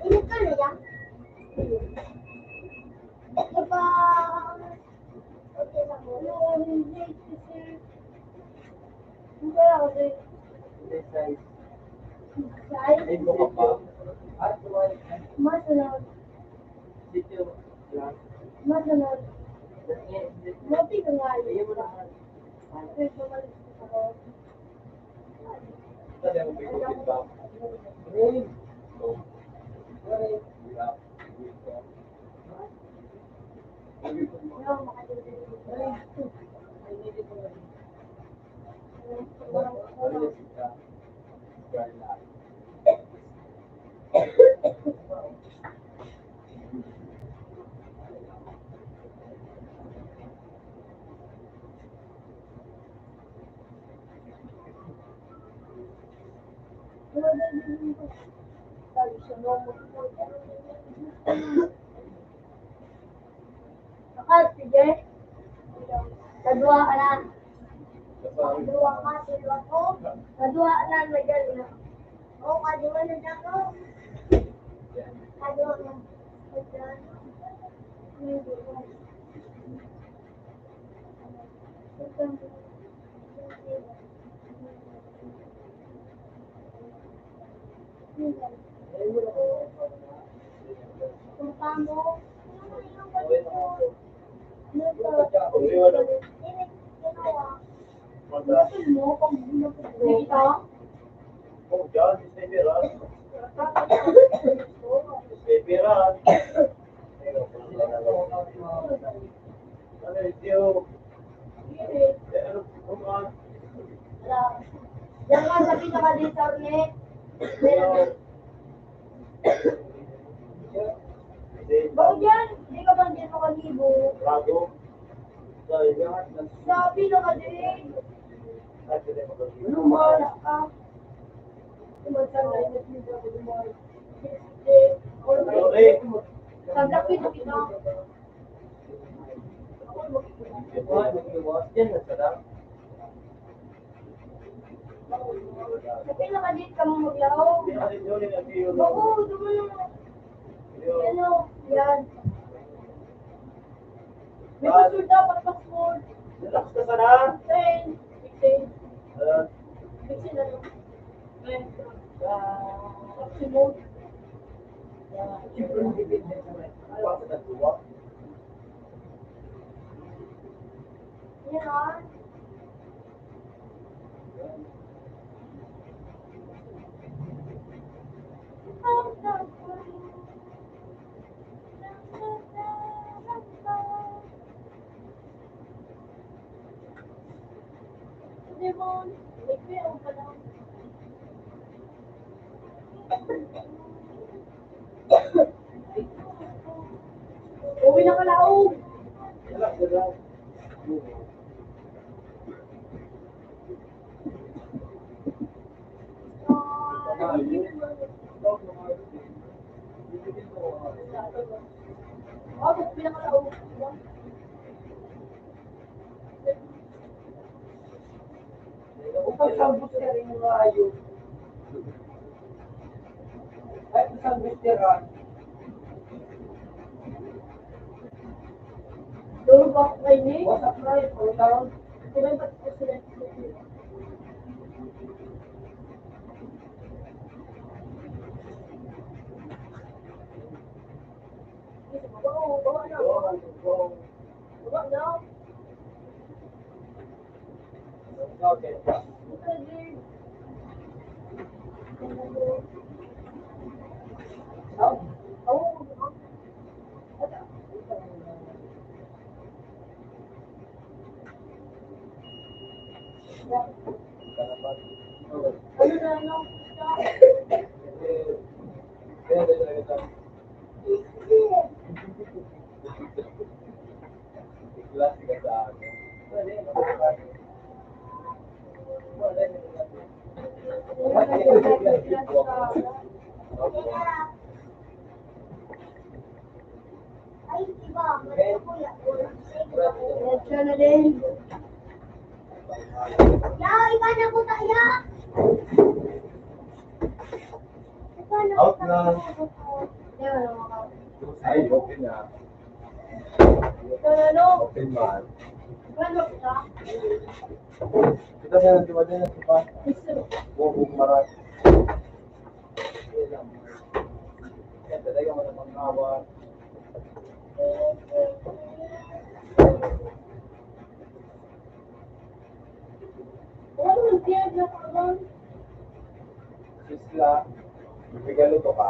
Init ka na yan? Di ba? Masunod. Masunod. Buti ka nga yun. Sige. Kadua ka na. Kadua ka, kadua ko. Kadua na, madali na. O, kadua na ako. Kadua na. Diyan ka sa pinaka-detail, ne? Meron na. Bawal yan. Hindi ka bang dyan makaligo? Sa pinaka-detail. Ano, mahala ka? Tumatanda yung pinaka-detail. Sa Black Widow kita. Sa pinakadit ka mo maglahog. Oo, dumayo. Ano, yan. May password dapat, password. Relax ka sana. Send. Send. Ah. Send ano? Send. Ah, send mo. Ah, siyempre, hindi pwede sa mga pasa na duwa. Yan. Uwi na ka, laog. Upag sambot ka rin mga ayo. Ay, sambot ka rin. Duro ba ako kayo, eh? What's up, Ray? Ang tawag? Ito ba yung pati-, Diretso na din. Ya, iba na po tayo. Out na. Ay, okay na. Ito na, no? Okay man. Ano ka? Kita na lang, di ba, din, di ba? Buong marat. Yan, talaga, wala pang awat. Sisla, regalo to ka.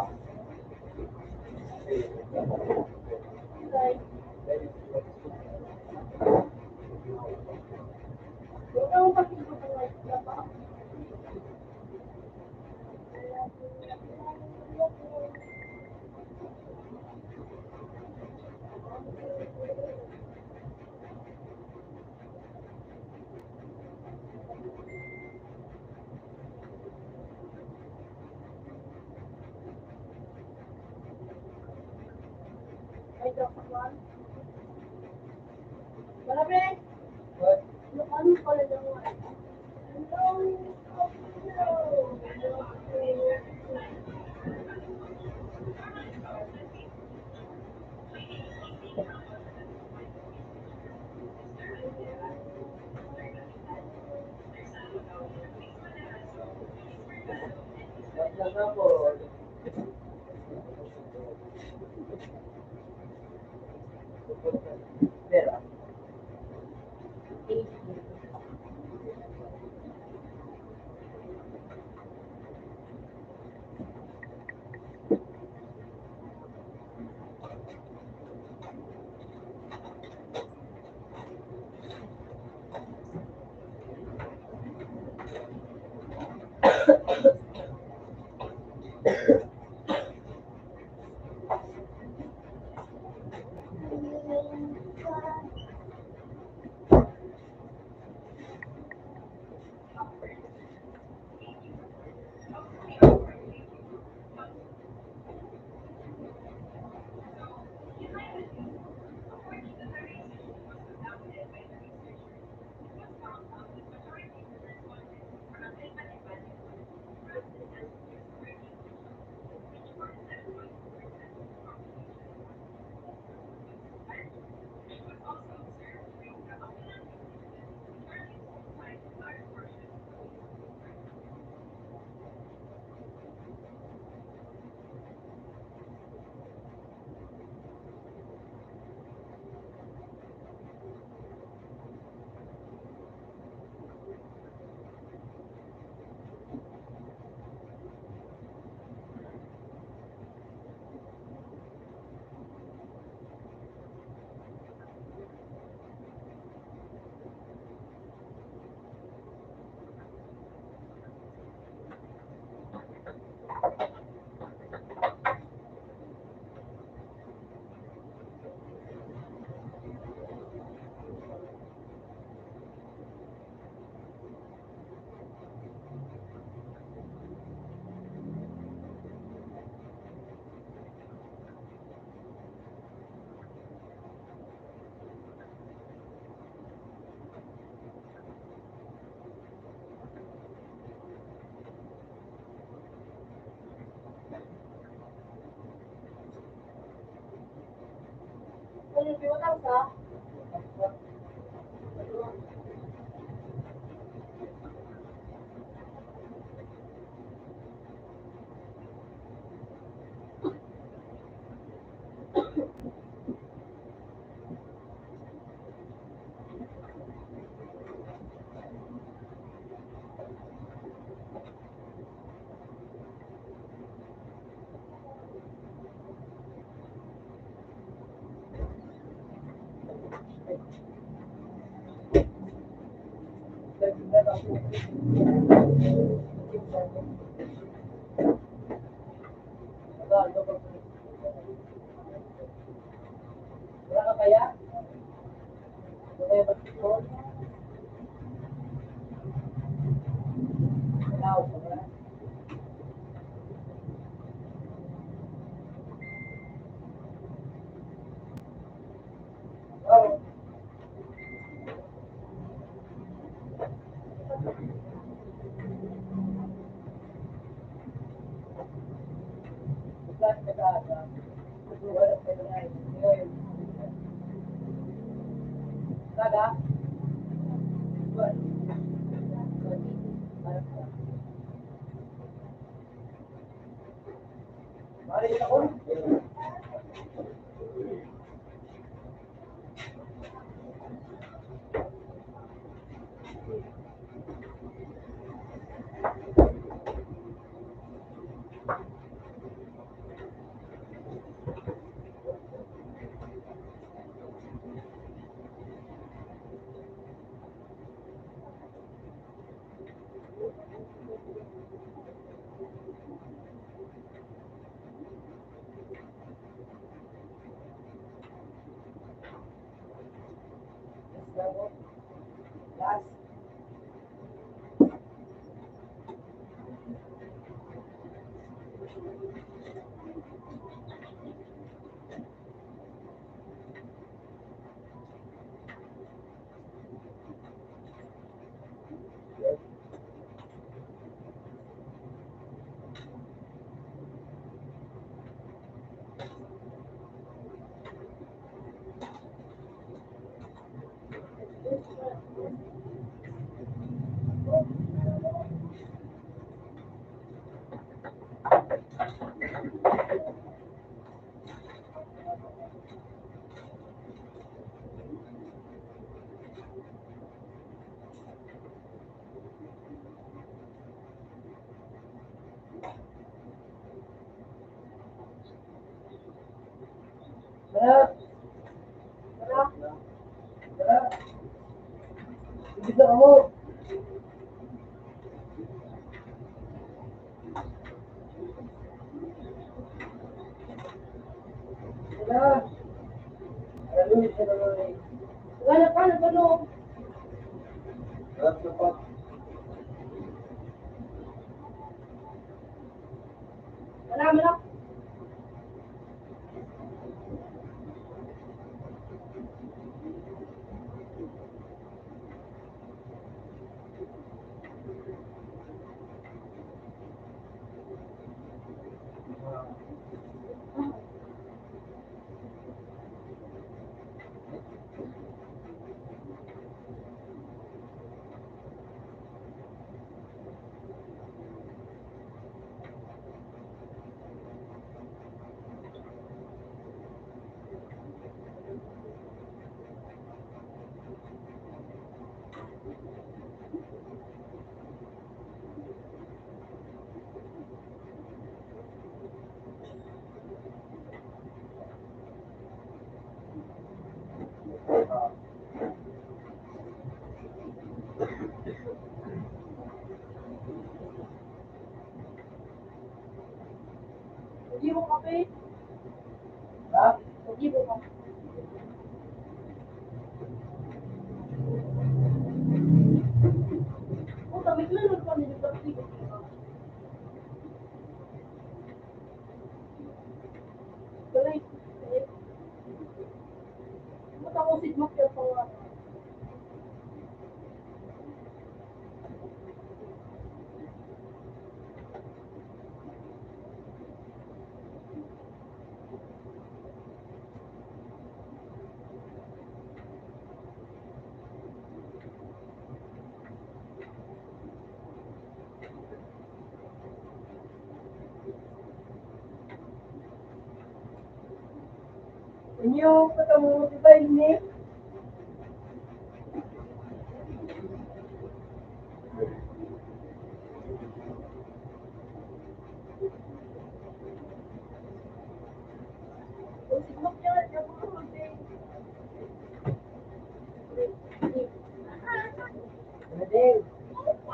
Inyo katamutibay ni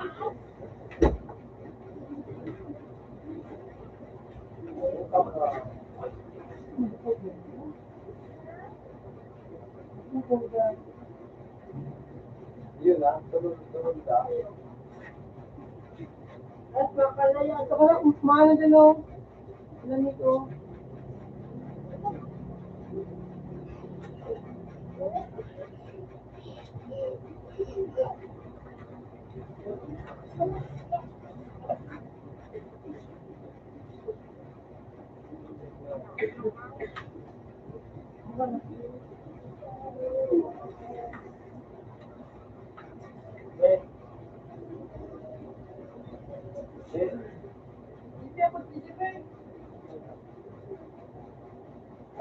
Yun ah, sunod, sunod ka. At makalaya, ito ka na, umano din, oh. Alam nito.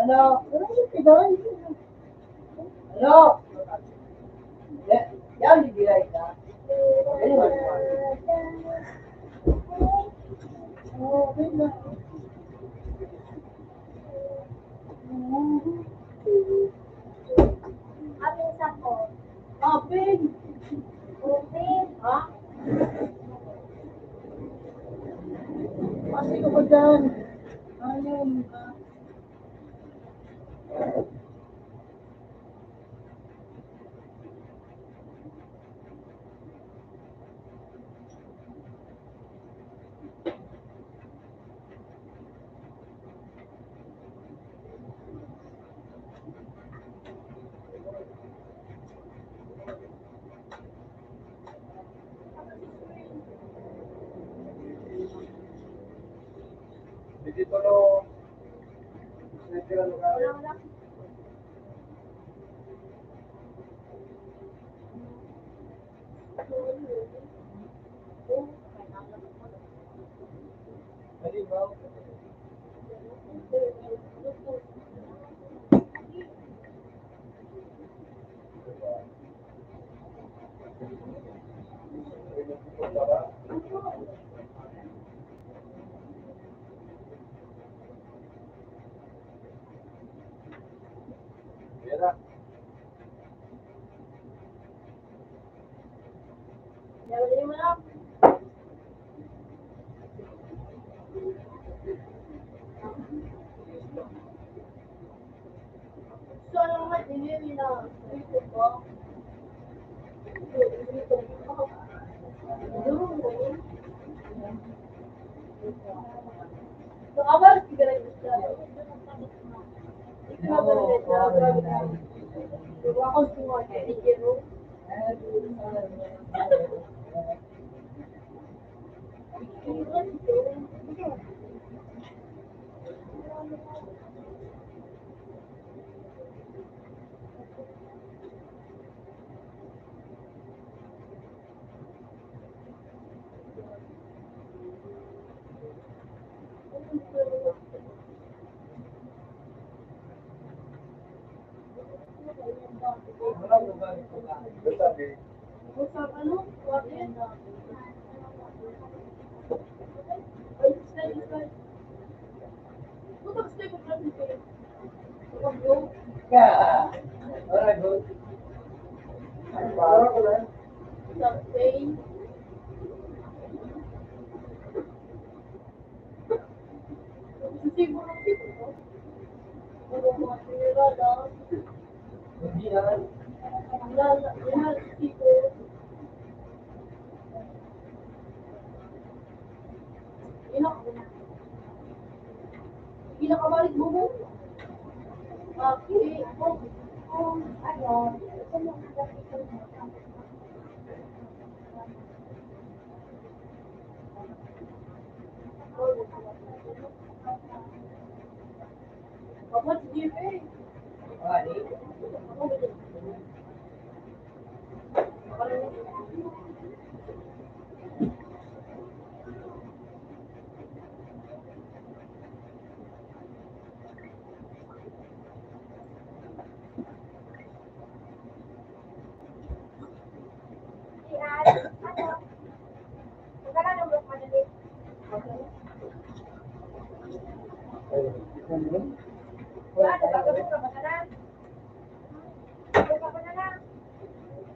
Ano? Ano? Yan, yan, hindi na ito. Yan, yan. Okay na. Apin sa ko. Apin. Apin. Ha? Kasi ko ba dyan? Ayun. Dito, no?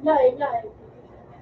Lain, lain.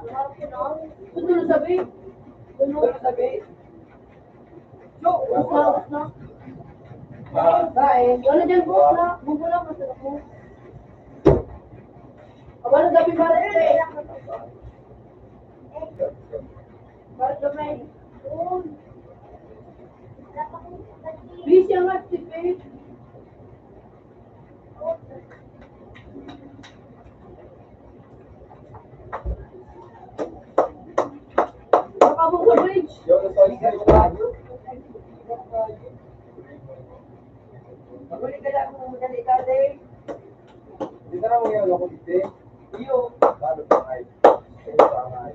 Ito na sabi. Ito na sabi. Jo, bukas na, bukas na. Kain. Wala dyan, bukas na. Bukas na, masarap mo. Wala gabi, Mare. Mare, gabi. Busy ang activate. Baka mo sa bridge. Magulit ka lang kung madali ka, Dave. Hindi na lang yung ano ko, Dave. Iyo. Lalo pa nga eh. Iyo pa nga eh.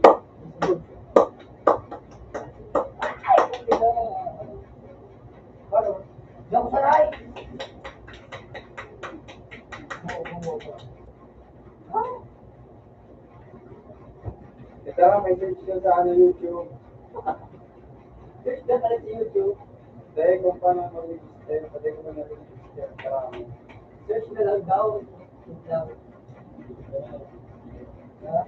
Lalo. Diyan ko saray. Ito, may search ka sa ano, YouTube. Search ka pala sa YouTube. Dahil kung paano mag-register, pati kung ano mag-register, karami. Search na lang daw. Search lang. Ha?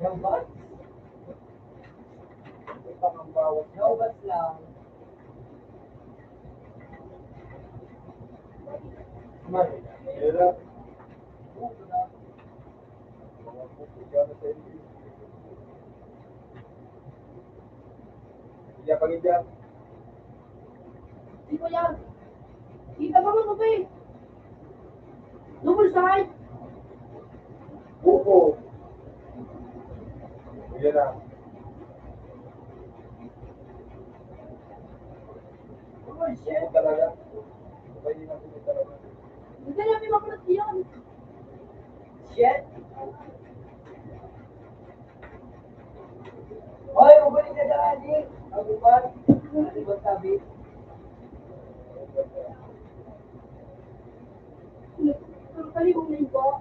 Yan ba? Ito ang bawat naubat lang. Mahirap. Iya, pag-iya. Di ko yan. Kita mo mo, Pe. Double side. Oo. Yan na. Double side. Talaga. Pwede na po talaga. Hindi na pinapalot yan. Shit. Hoy, maguling ka dyan, Adi. Ang upat. Ang upat sabi. Ang kalibong na yun po.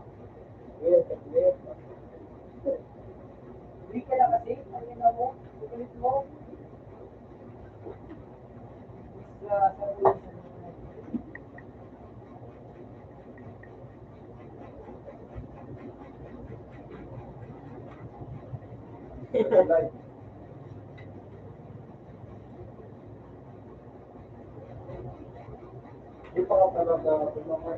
Uwi ka na kasi. Ang ina mo. Magulit mo. Sa, sa, Di pa ka talaga, kung mga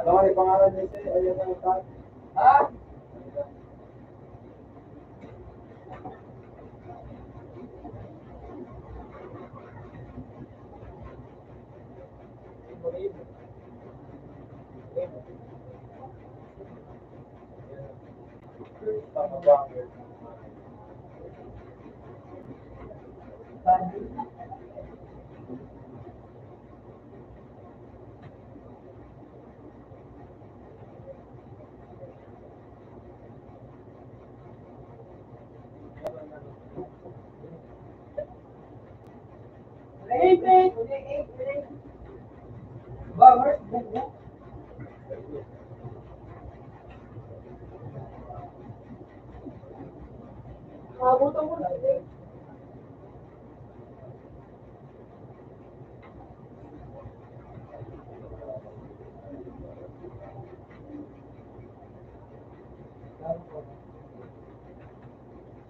Ano ang pangalan niya, sir? Ano ang tawag? Ha?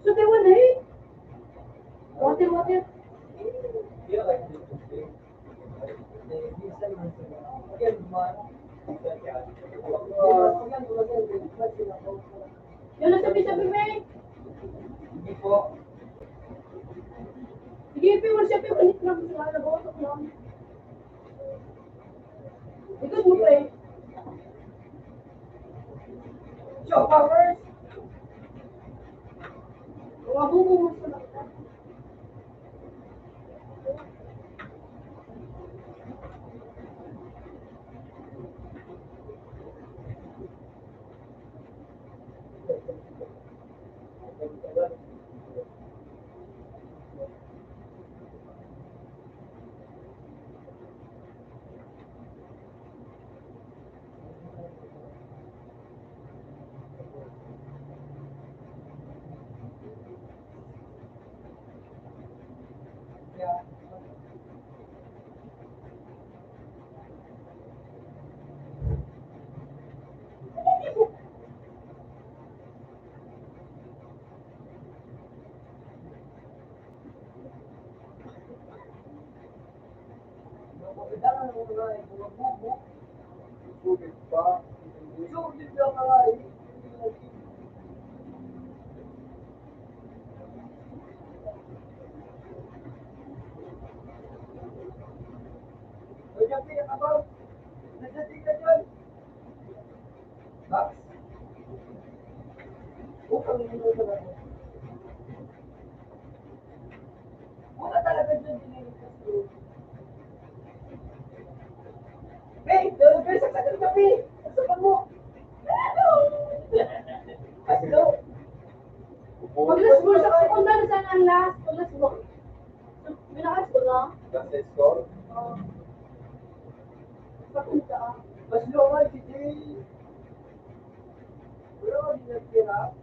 Sabi mo na eh. Water, water. Yan ang sabi-sabi mo eh. Hindi po. Sige, Pe, wala siya, Pe, ulit lang. Wala na ba? Ito mo, Pe. Show powers. Mga bubo mo sa Wala talaga dyan, dinilikas ko. Hey, dalawa kayo sa sakit kape. Sa pag mo. Ano? Pag-last mo sa, kung ano saan ang last, pag-last mo. Minaas ko na. Last score? Oo. Sa punta, ah. Mas low nga si Jay. Pero, hindi nagtira.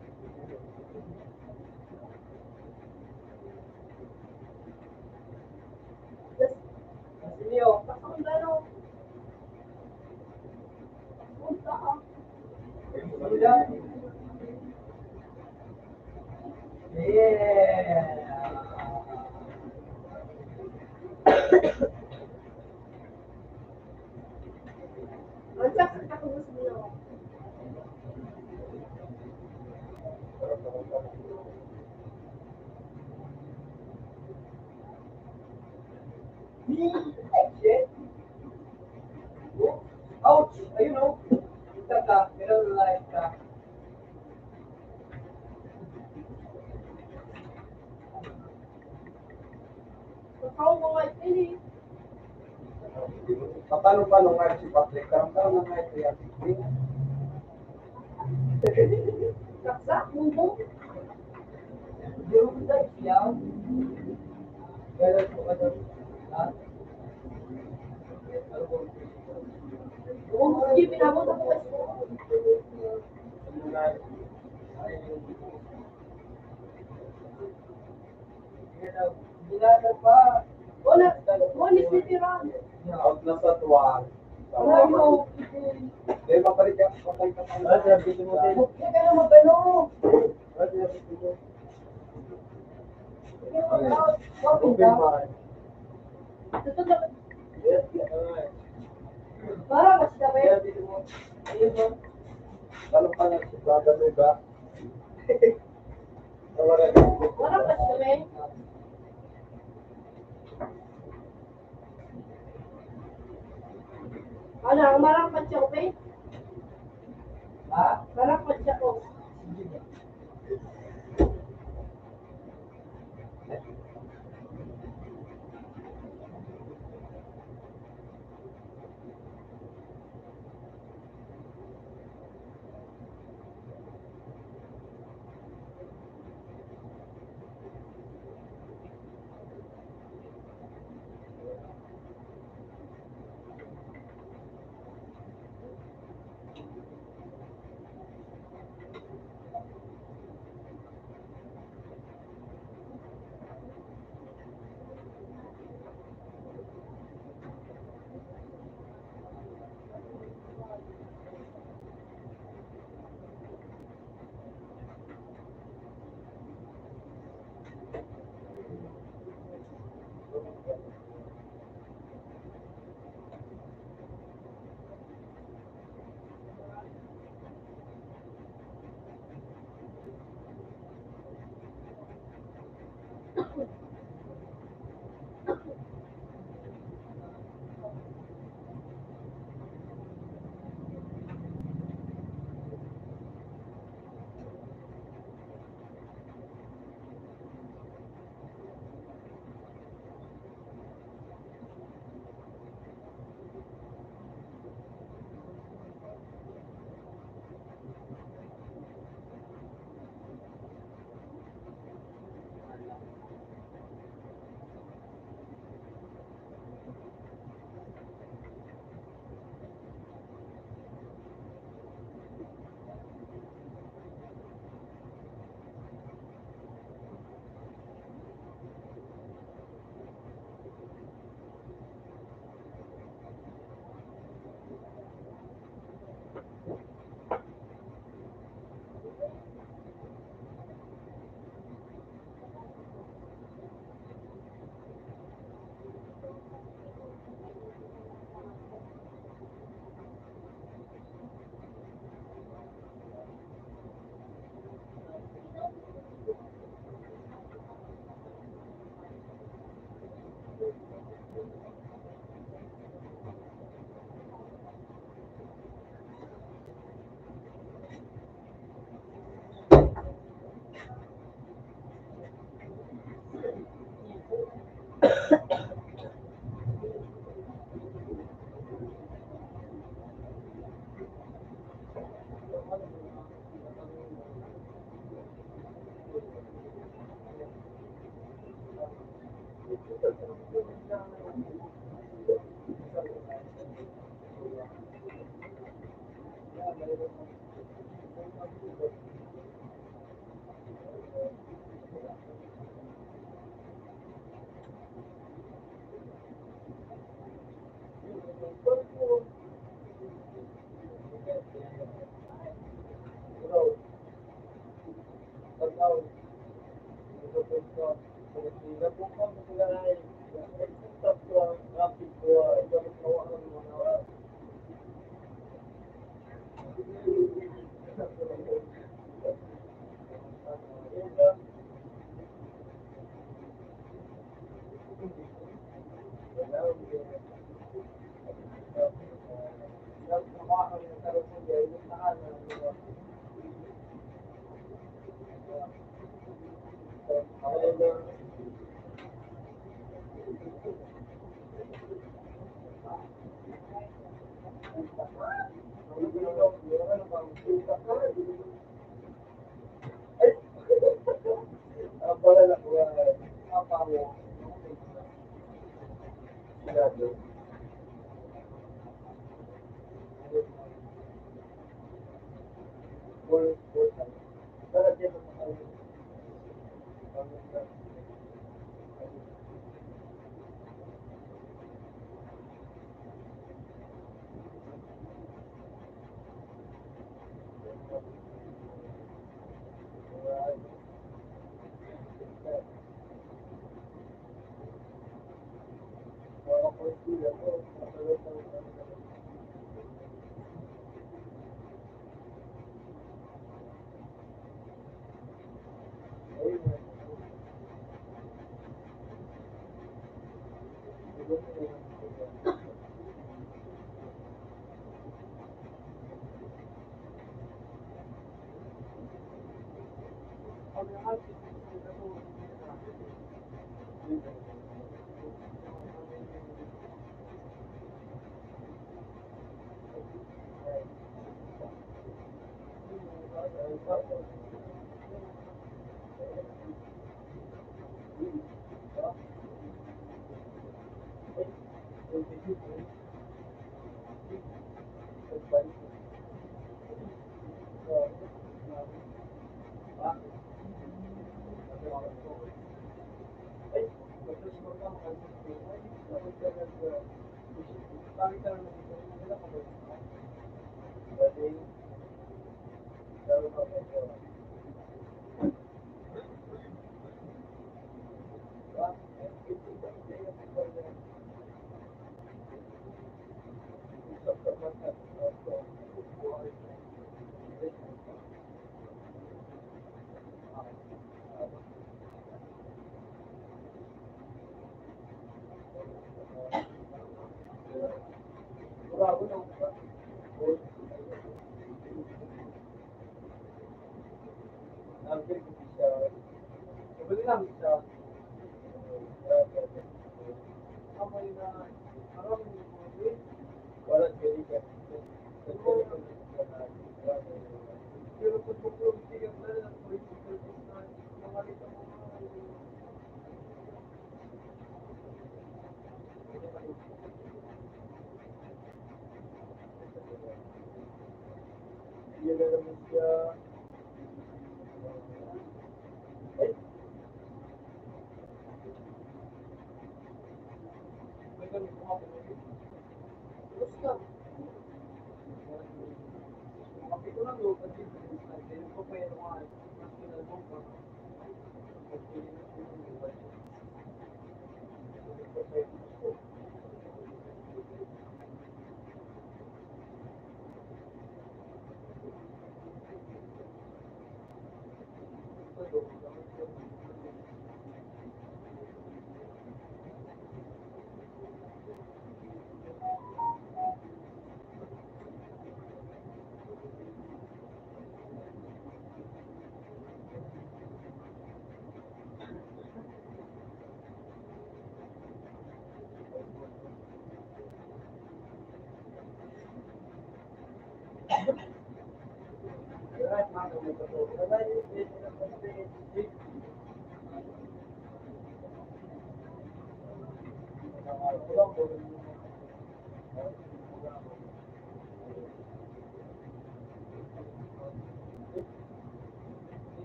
Yes. Mas Leo. Ang dano. Punta, ah. Ouch! Ayun, oh. Kita ka, pero live ka. Ikaw, mga ini. Paano, paano nga si Patrick? Paano, paano nga si Patrick? Saksak, mundo. Yung sa siya, kaya po ka doon. Ha? Oo, sige, pinabot ako. Wala, wala, Mister Tiran. Out na sa tuwan. Wala mo. Eh, mabalik yan. Patay ka pa. Ah, sir, gusto mo, sir? Huwag ka na magano. Ah, sir, gusto mo. Open mind. Yes, yes, alright. Para mas damay. Yes, yes, yes. Ano pa na, bagay ba? Wala pa siya, eh. Ano, ang marang pa siya, okay? Ha? Marang pa siya, oh.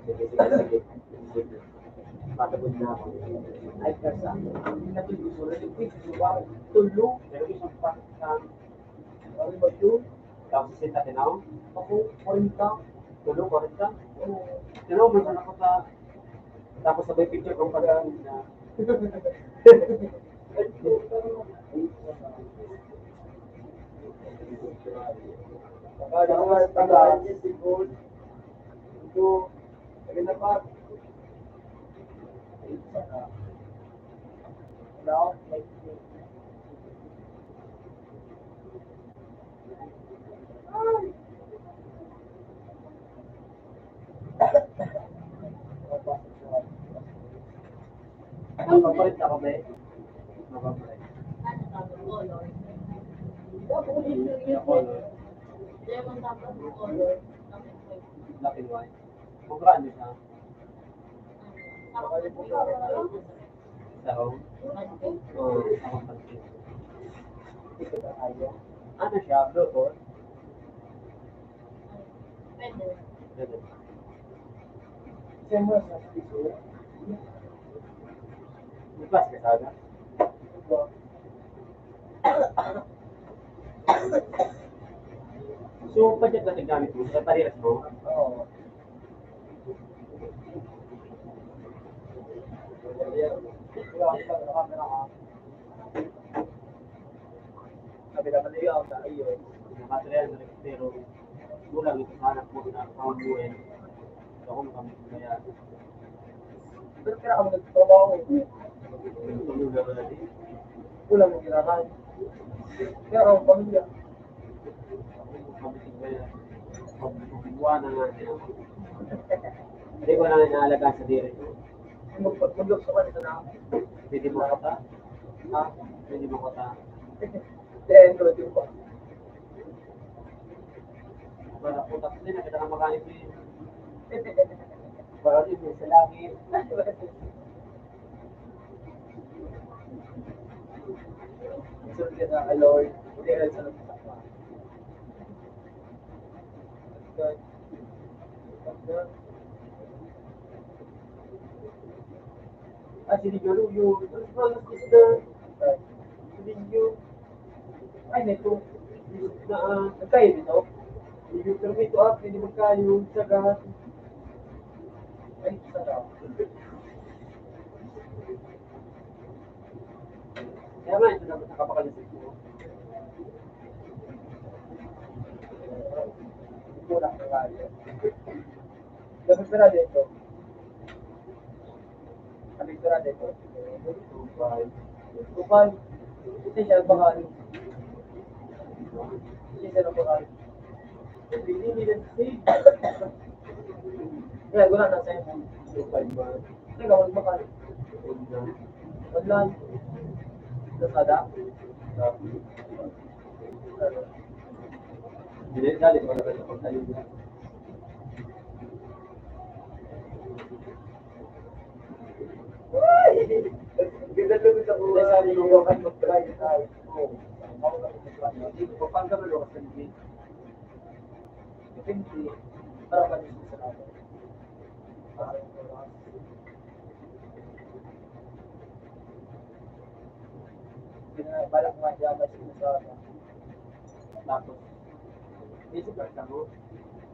Sige, sige, sige. Sige. Patapos na ako. Ay, kasa. Hindi na ito yung gusto. Tulo. Pero isang pa. Ano ba yun? Tapos sisenta ka na, oh. Ako, kwarenta. Tulo, kwarenta. Oo. Pero may sana ko sa, tapos sabay picture kong pag-aaral na. Baka naman, taga, taga, siguro. Ito, ayun na pa. Wala akong flight. Ano, papalit ako, be? Mapapalit. Black and white. Magkano siya? Sarong? Oo, sarong pansit. Ano siya? Blue coat? Pwede. Bukas ka sana? So, budget na tignan ito. Sa parehas mo? Oo. Sabi naman niya, ang sa iyo, mga three hundred, pero kulang ito sa anak mo na pamumuhay. Ako, makamit ko kaya. Pero kaya ako nagtrabaho. Kulang mo kailangan. Pero ang pamilya. Ako, makamit ko kaya. Pagbubuhan na nga niya. Hindi ko na inaalagaan sa diri. Mag-, maglukso ka dito na. Pwede mo kata? Ha? Pwede mo kata? Then, pwede mo. Wala po, tapos din, nakita na makain ko yun. Para din, sa langit. Sunod ka na kay Lord. Hindi ka sa nagsasawa. Ah, si Ligaluyo. Ano si Palos Isda? Si Ligaluyo. Ay, neto. Na, ah, nagkayo dito. Ligaluyo, pero may ito, ah, pwede magkayo. Saga. Ay, saga. Kaya nga, ito dapat nakapakalisip ko. Ito lang na nga yun. Kapirado ito. Kapirado ito. Kupal. Ito siya, bakal. Ito siya, bakal. Hindi, hindi, hindi. Kaya, wala na sa'yo. Teka, wag bakal. Wag lang. Lazada. Hindi, dali, wala ka sa pagtayo. Ganda na gusto ko. Hindi, sabi ko, bakit mag-try tayo? Oo. Hindi ko pa pagkabalo kasi hindi. Depende. Para kami sa sarado. Parang oras. Kaya balak nga siya, mas gusto ko. Tapos, isip lang ako.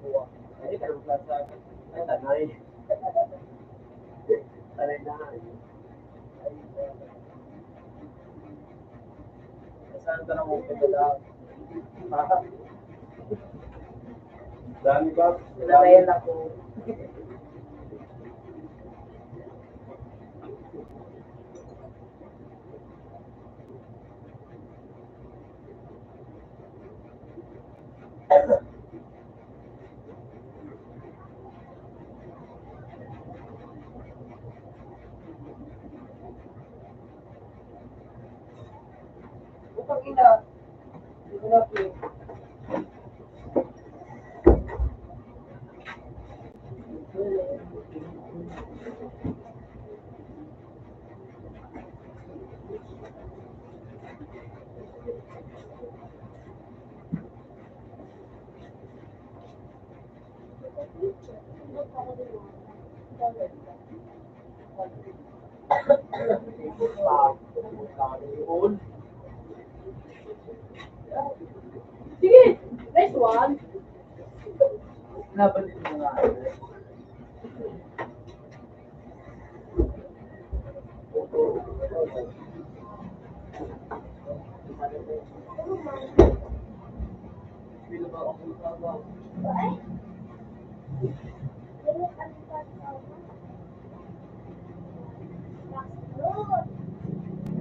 Buwak. Ay, pero wala sa akin. Ay, tanay. Tanay na. Ay, saan ka nang pupunta? Dami ba? Narayan ako. Putang ina. Hindi ko na play. Sige, next one. Napansin mo nga.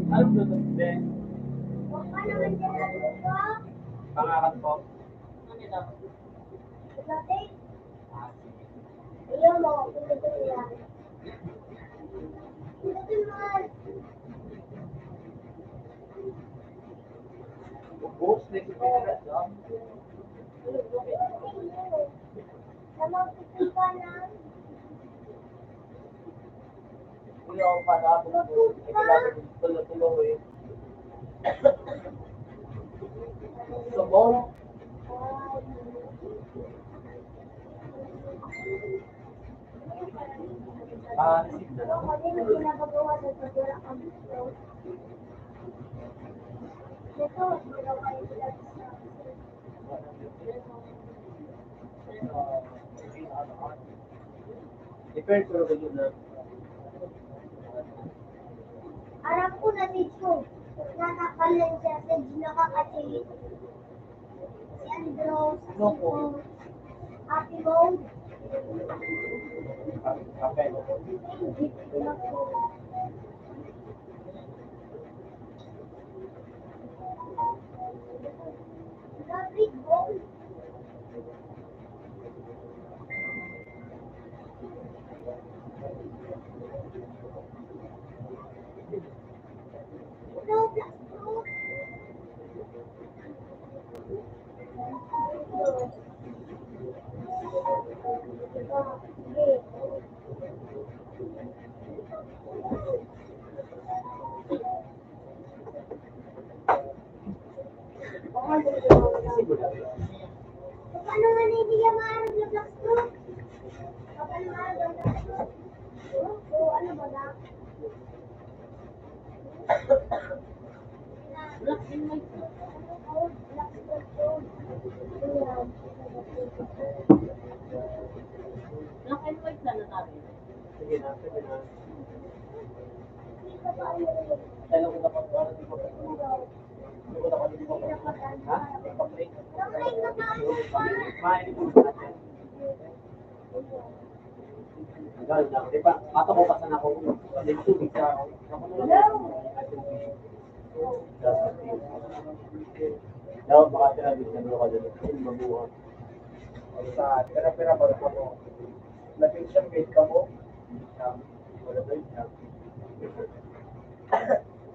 Anong luto, Ben? Pangakan po. Ano ito? Ayaw mo, pindutin mo yan. Pindutin mo yan. Ubus na yung pindutin mo. Sa mga pindutin ka na. Wala akong panahon. Kailangan tuloy-tuloy. Sabon. Ah, sige na lang. Aram ko na, teacher. Nakakalan siya sa ginakakatili. Si Andrew, si Ate Mo. Rodrigo. Paano nga na hindi niya maaram na black screen? Paano maaram na black screen? O, ano ba na? Black and white. Black and white. Black and white na natin. Sige na, sige na. Tayo ko dapat para di ko. Ha? Ipapray. May. Yan, yan. Di ba? Ato ko pa sana ako. Kasi tubig sa ako. Dapat makatira din sa mga kalulungan. Mabuhay. Sa pera-pera, para pa mo. Labing siyang grade ka mo. Wala ba yun?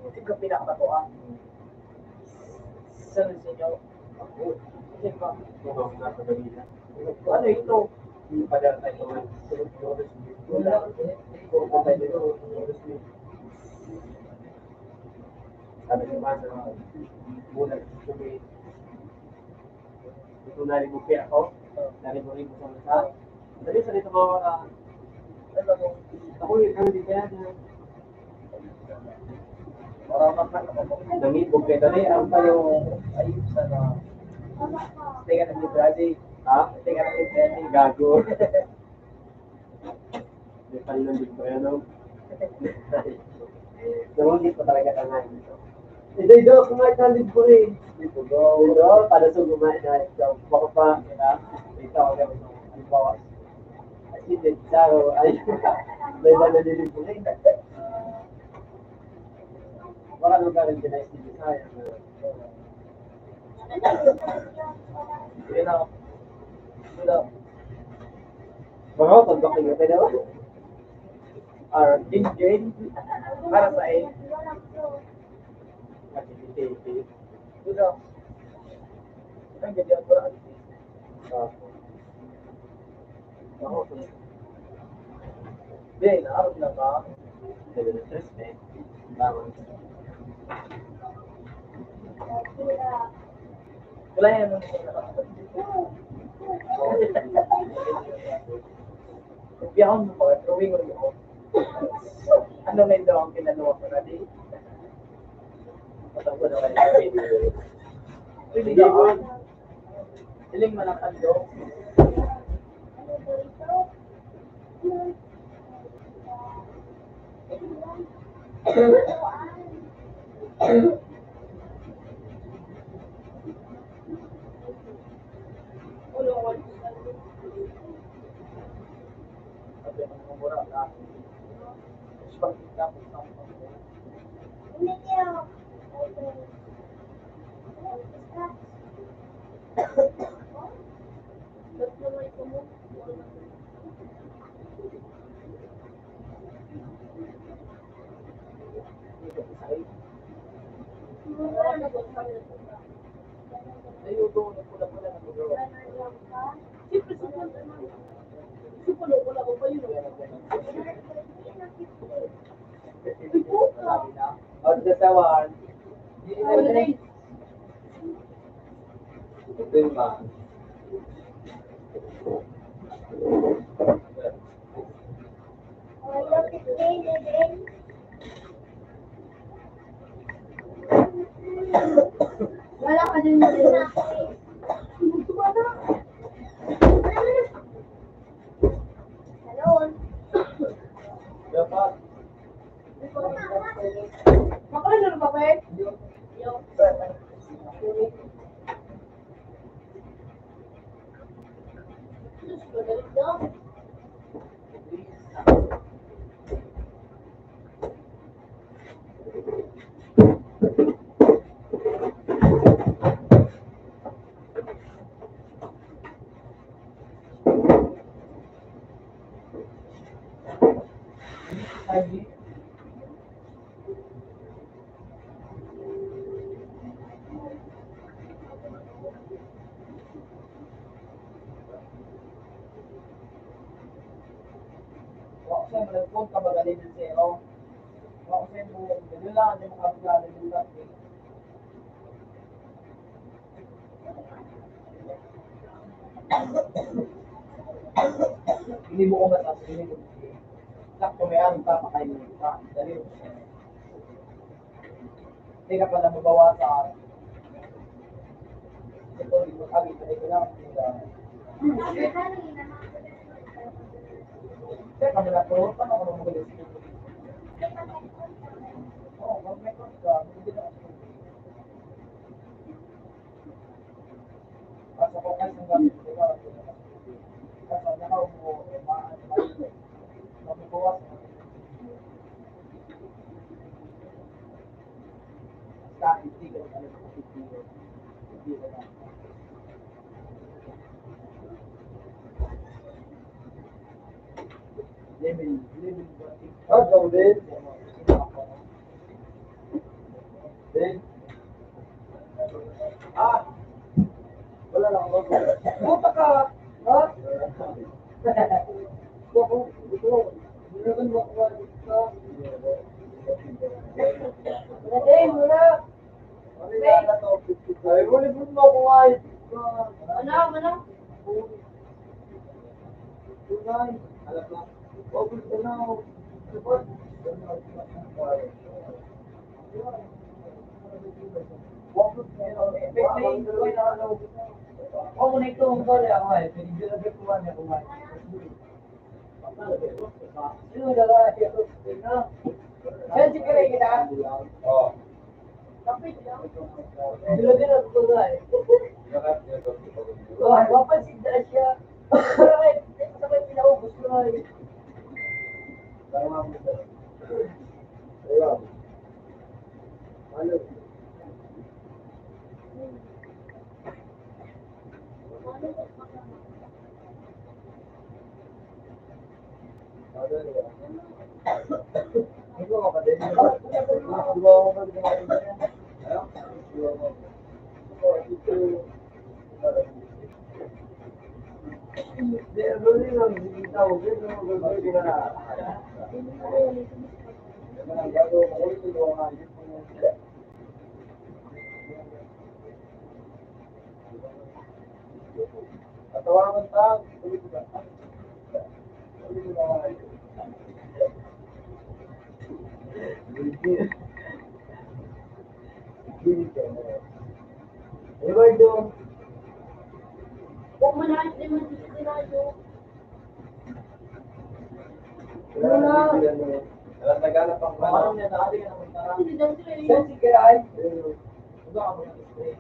Ito ka pinakatapuan. Sa inyo. Ano ito? Yung padala tayo ng wala. Sabi ko ba sa muna, ito nalimupi ako. Nalimupi ko sa mata. Dali sa dito mga wala. Ako yung kami di kaya na. Nangibog kayo dali. Ang tayo ay sana. Teka na ni Brady. Ha? Teka na ni Brady. Gago. May tayo ng libre, ano? Nawagit pa talaga ka nga dito. Hindi, hindi ako kumain ng libre. Dito, go. Dito, palusog kumain na ito. Baka pa, ha? Ito, ako ganun. Halimbawa, ay, hindi, Charo, ay, may iba na nilibre. Baka nung galing ka na isip, sayang na. Yun ako. Yun ako. Baka pag bakit ka na? Or, King Jane, para sa eh. Yun ako. Ang ganda ko lang. Hindi, naarap na ba? Tres, eh. Tama. Wala yan. Biyahon mo ba? Drawing mo ako. Ano na yung drawing kinaluwa ko na di? Patawag ko na kayo. Pwede na ako. Hiling man ang tando. Pagkatawan, di na rin. Ito yung ba? Wala ka din mo. Dapat. Makaano na ba, Pe? Wa ko siya malagpon ka magaling ng zero. Wa ko siya mo, ganun lang, hindi makapagkala ng traffic. Hindi mo ko mataas, hindi mo. Sakto, may arang pa, pakain mo pa. Dali mo siya. Hindi ka pala mabawasan. Ito, di mo kami, pwede ko lang, hindi ka. Teka, muna po, paano ko magulis? Oo, mag-record ka, hindi na ako. Basta po kayo sa gamit, di ba? Basta nakaw mo, eh, ma-, ma-, Ah, ikaw din? Din? Ah, wala lang ako. Puta ka! Ha? Wala din, wala. Ay, wala po mo ako ay. Ano, ano? Oh. Katawangan ta. Eduardo. Huwag mo na, hindi mo dito si Radyo. Wala. Alam, naghanap ako. Parang may naaling na magtara. Hindi daw sila yun. Saan si Kiray? Ano ako na-display?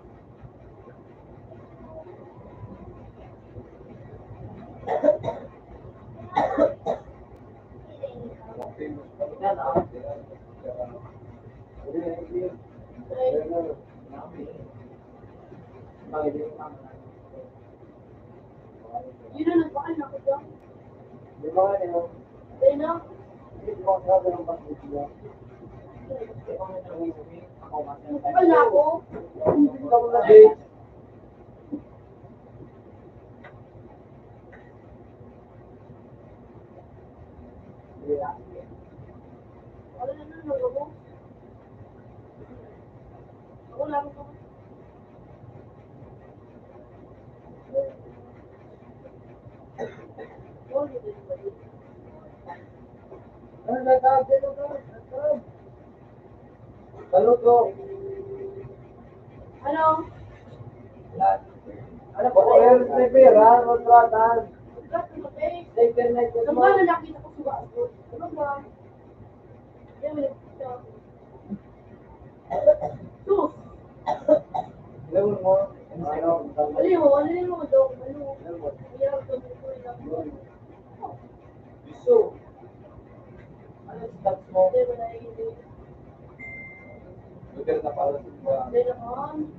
Yun ang nagpakal na ko dyan. Di ba nga, di ba? Ayun na. Di ba nga, sabi ng pag-ibig niya? Nagpakal na ako. Hindi ko na Ano? Ano po? Ano po? Ano po? Ano po? Ano po? Ano po? Ano po? Ano po? Ano po? Ano po? Sus! Alam mo, ano, ano, ano, ano, ano, ano, ano, Biso. Ano yung stats mo? Lugar na pala sa mga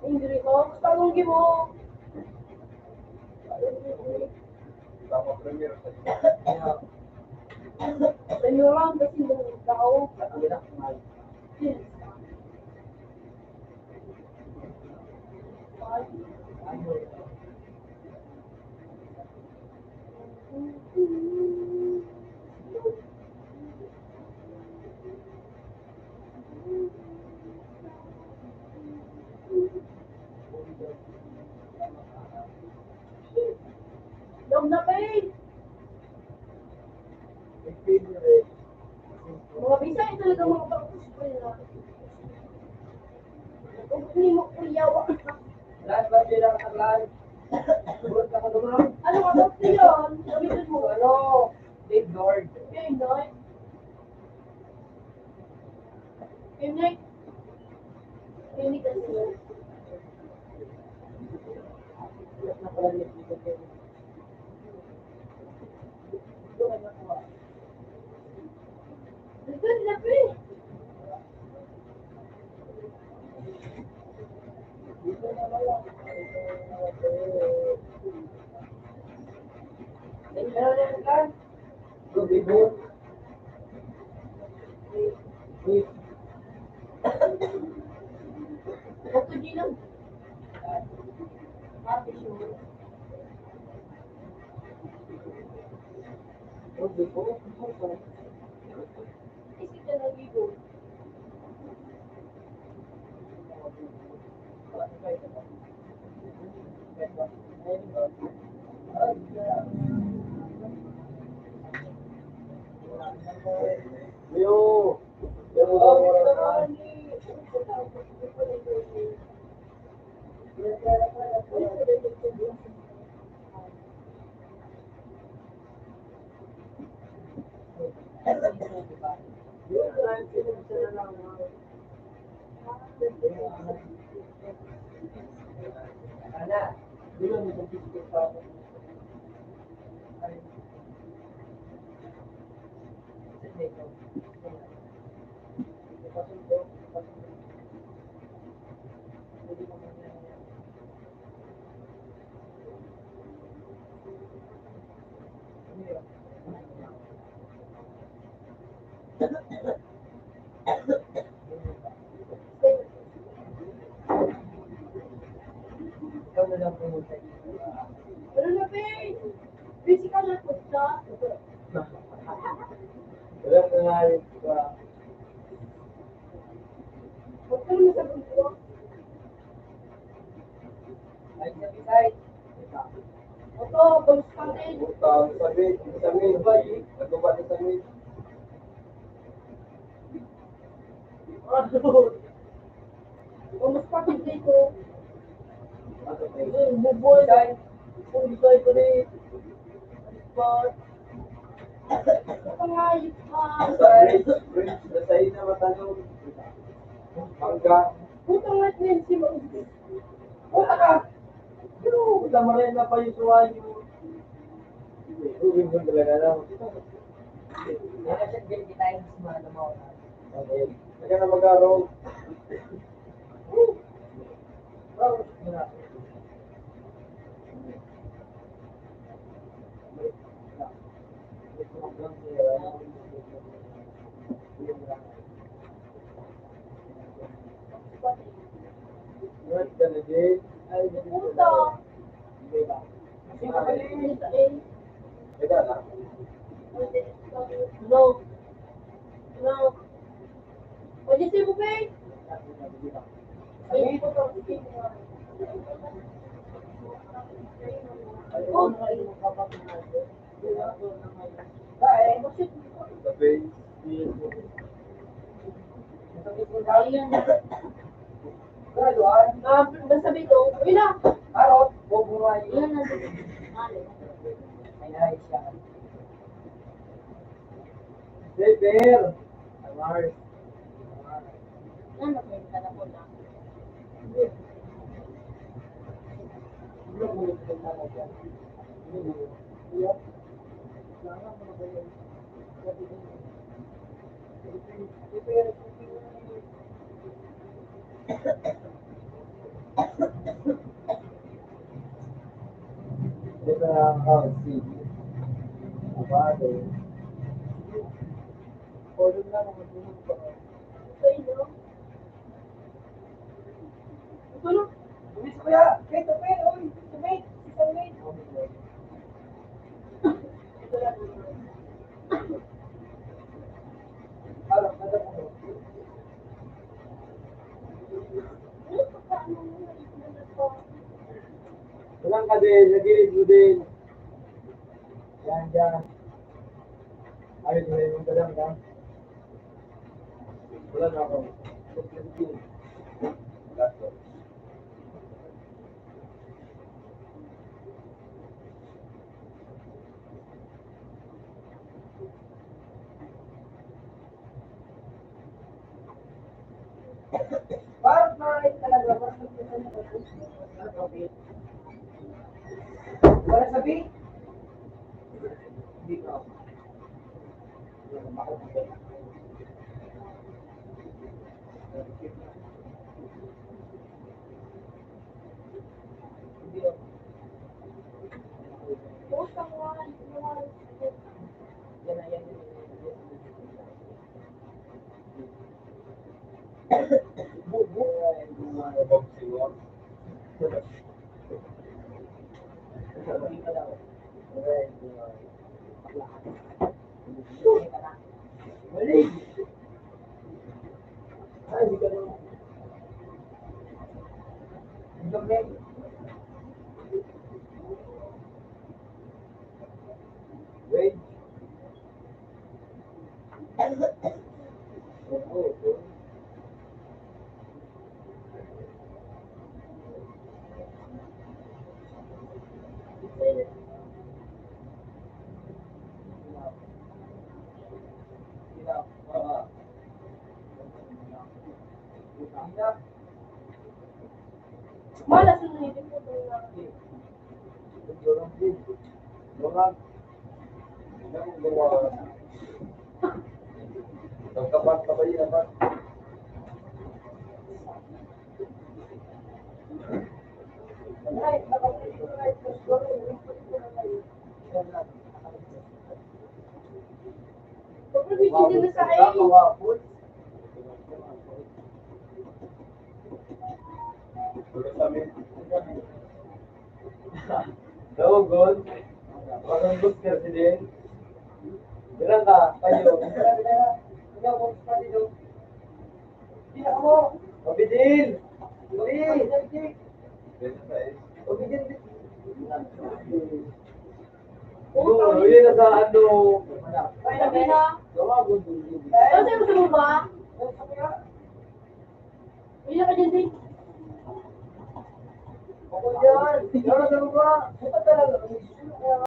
Injury ko, gusto mong gimo. Tama, premier sa inyo. Premier lang kasi nung tao. Dog na pa eh. Mga Bisaya talaga mga pag-usbol na. Kung hindi mo kuyawa. Lahat ba sila nakaglaan? Buhat ka ka naman. Ano ka ba yun? Gamitin mo. Ano? Dave Lord. Dave Lord. Dave Lord. Dave Lord. Pero na, Pay! Busy ka na, punta. Wala ka nga, iba. Huwag ka naman sa bundok. Ay, sabi, ay. Ito, boss, pati. Utang, sabi, sabi, ba, eh? Nagbabat na sabi. Ano? Kumusta ka dito? Buboy. Kung di kayo pa rin. Pangayop ka. Sorry. Nasa'yo na matanong. Mangga. Putang na din si Mangga. Puta ka. Pero, tama rin na pa yung suwayo. Uwi mo talaga lang. Wala siya, hindi tayo mas mahal na mga. Okay. Kaya na mag-aro. Puta. Hello. Hello. Pwede siya mo, Peng? Ay, ito pa. Oh. Ayan na. Ah, basta bito. Uy na. Ayan na. Ay, ay, siya. Paper. Mars. Ano, may ka na po na. Ito na ang house, sige. Sabado. Pwede na, mga tulog pa. Ito na. Uy, kuya, kaya ito, kuya, uy, ito, mate. Ito, mate. Walang ka din, nagilid mo din. Yan, yan. Ayun, may mong dalang ka. Wala na ako. Para sa talaga, para sa wala sabi? Hindi ko. Wait. Malas yung ngipin ko, Dona. Dogon. Parang booster si Del. Diyan ka, tayo. Ikaw, kung sa dito. Tingnan mo. Pabidil! Pabidil! Pabidil! Oo, yun na sa ano. Ay, sabi na. Gawa mo, Dil. Ay, sabi mo ba? Uy, naka dyan, Dil. Ako dyan. Gawa, gawa. Ito talaga.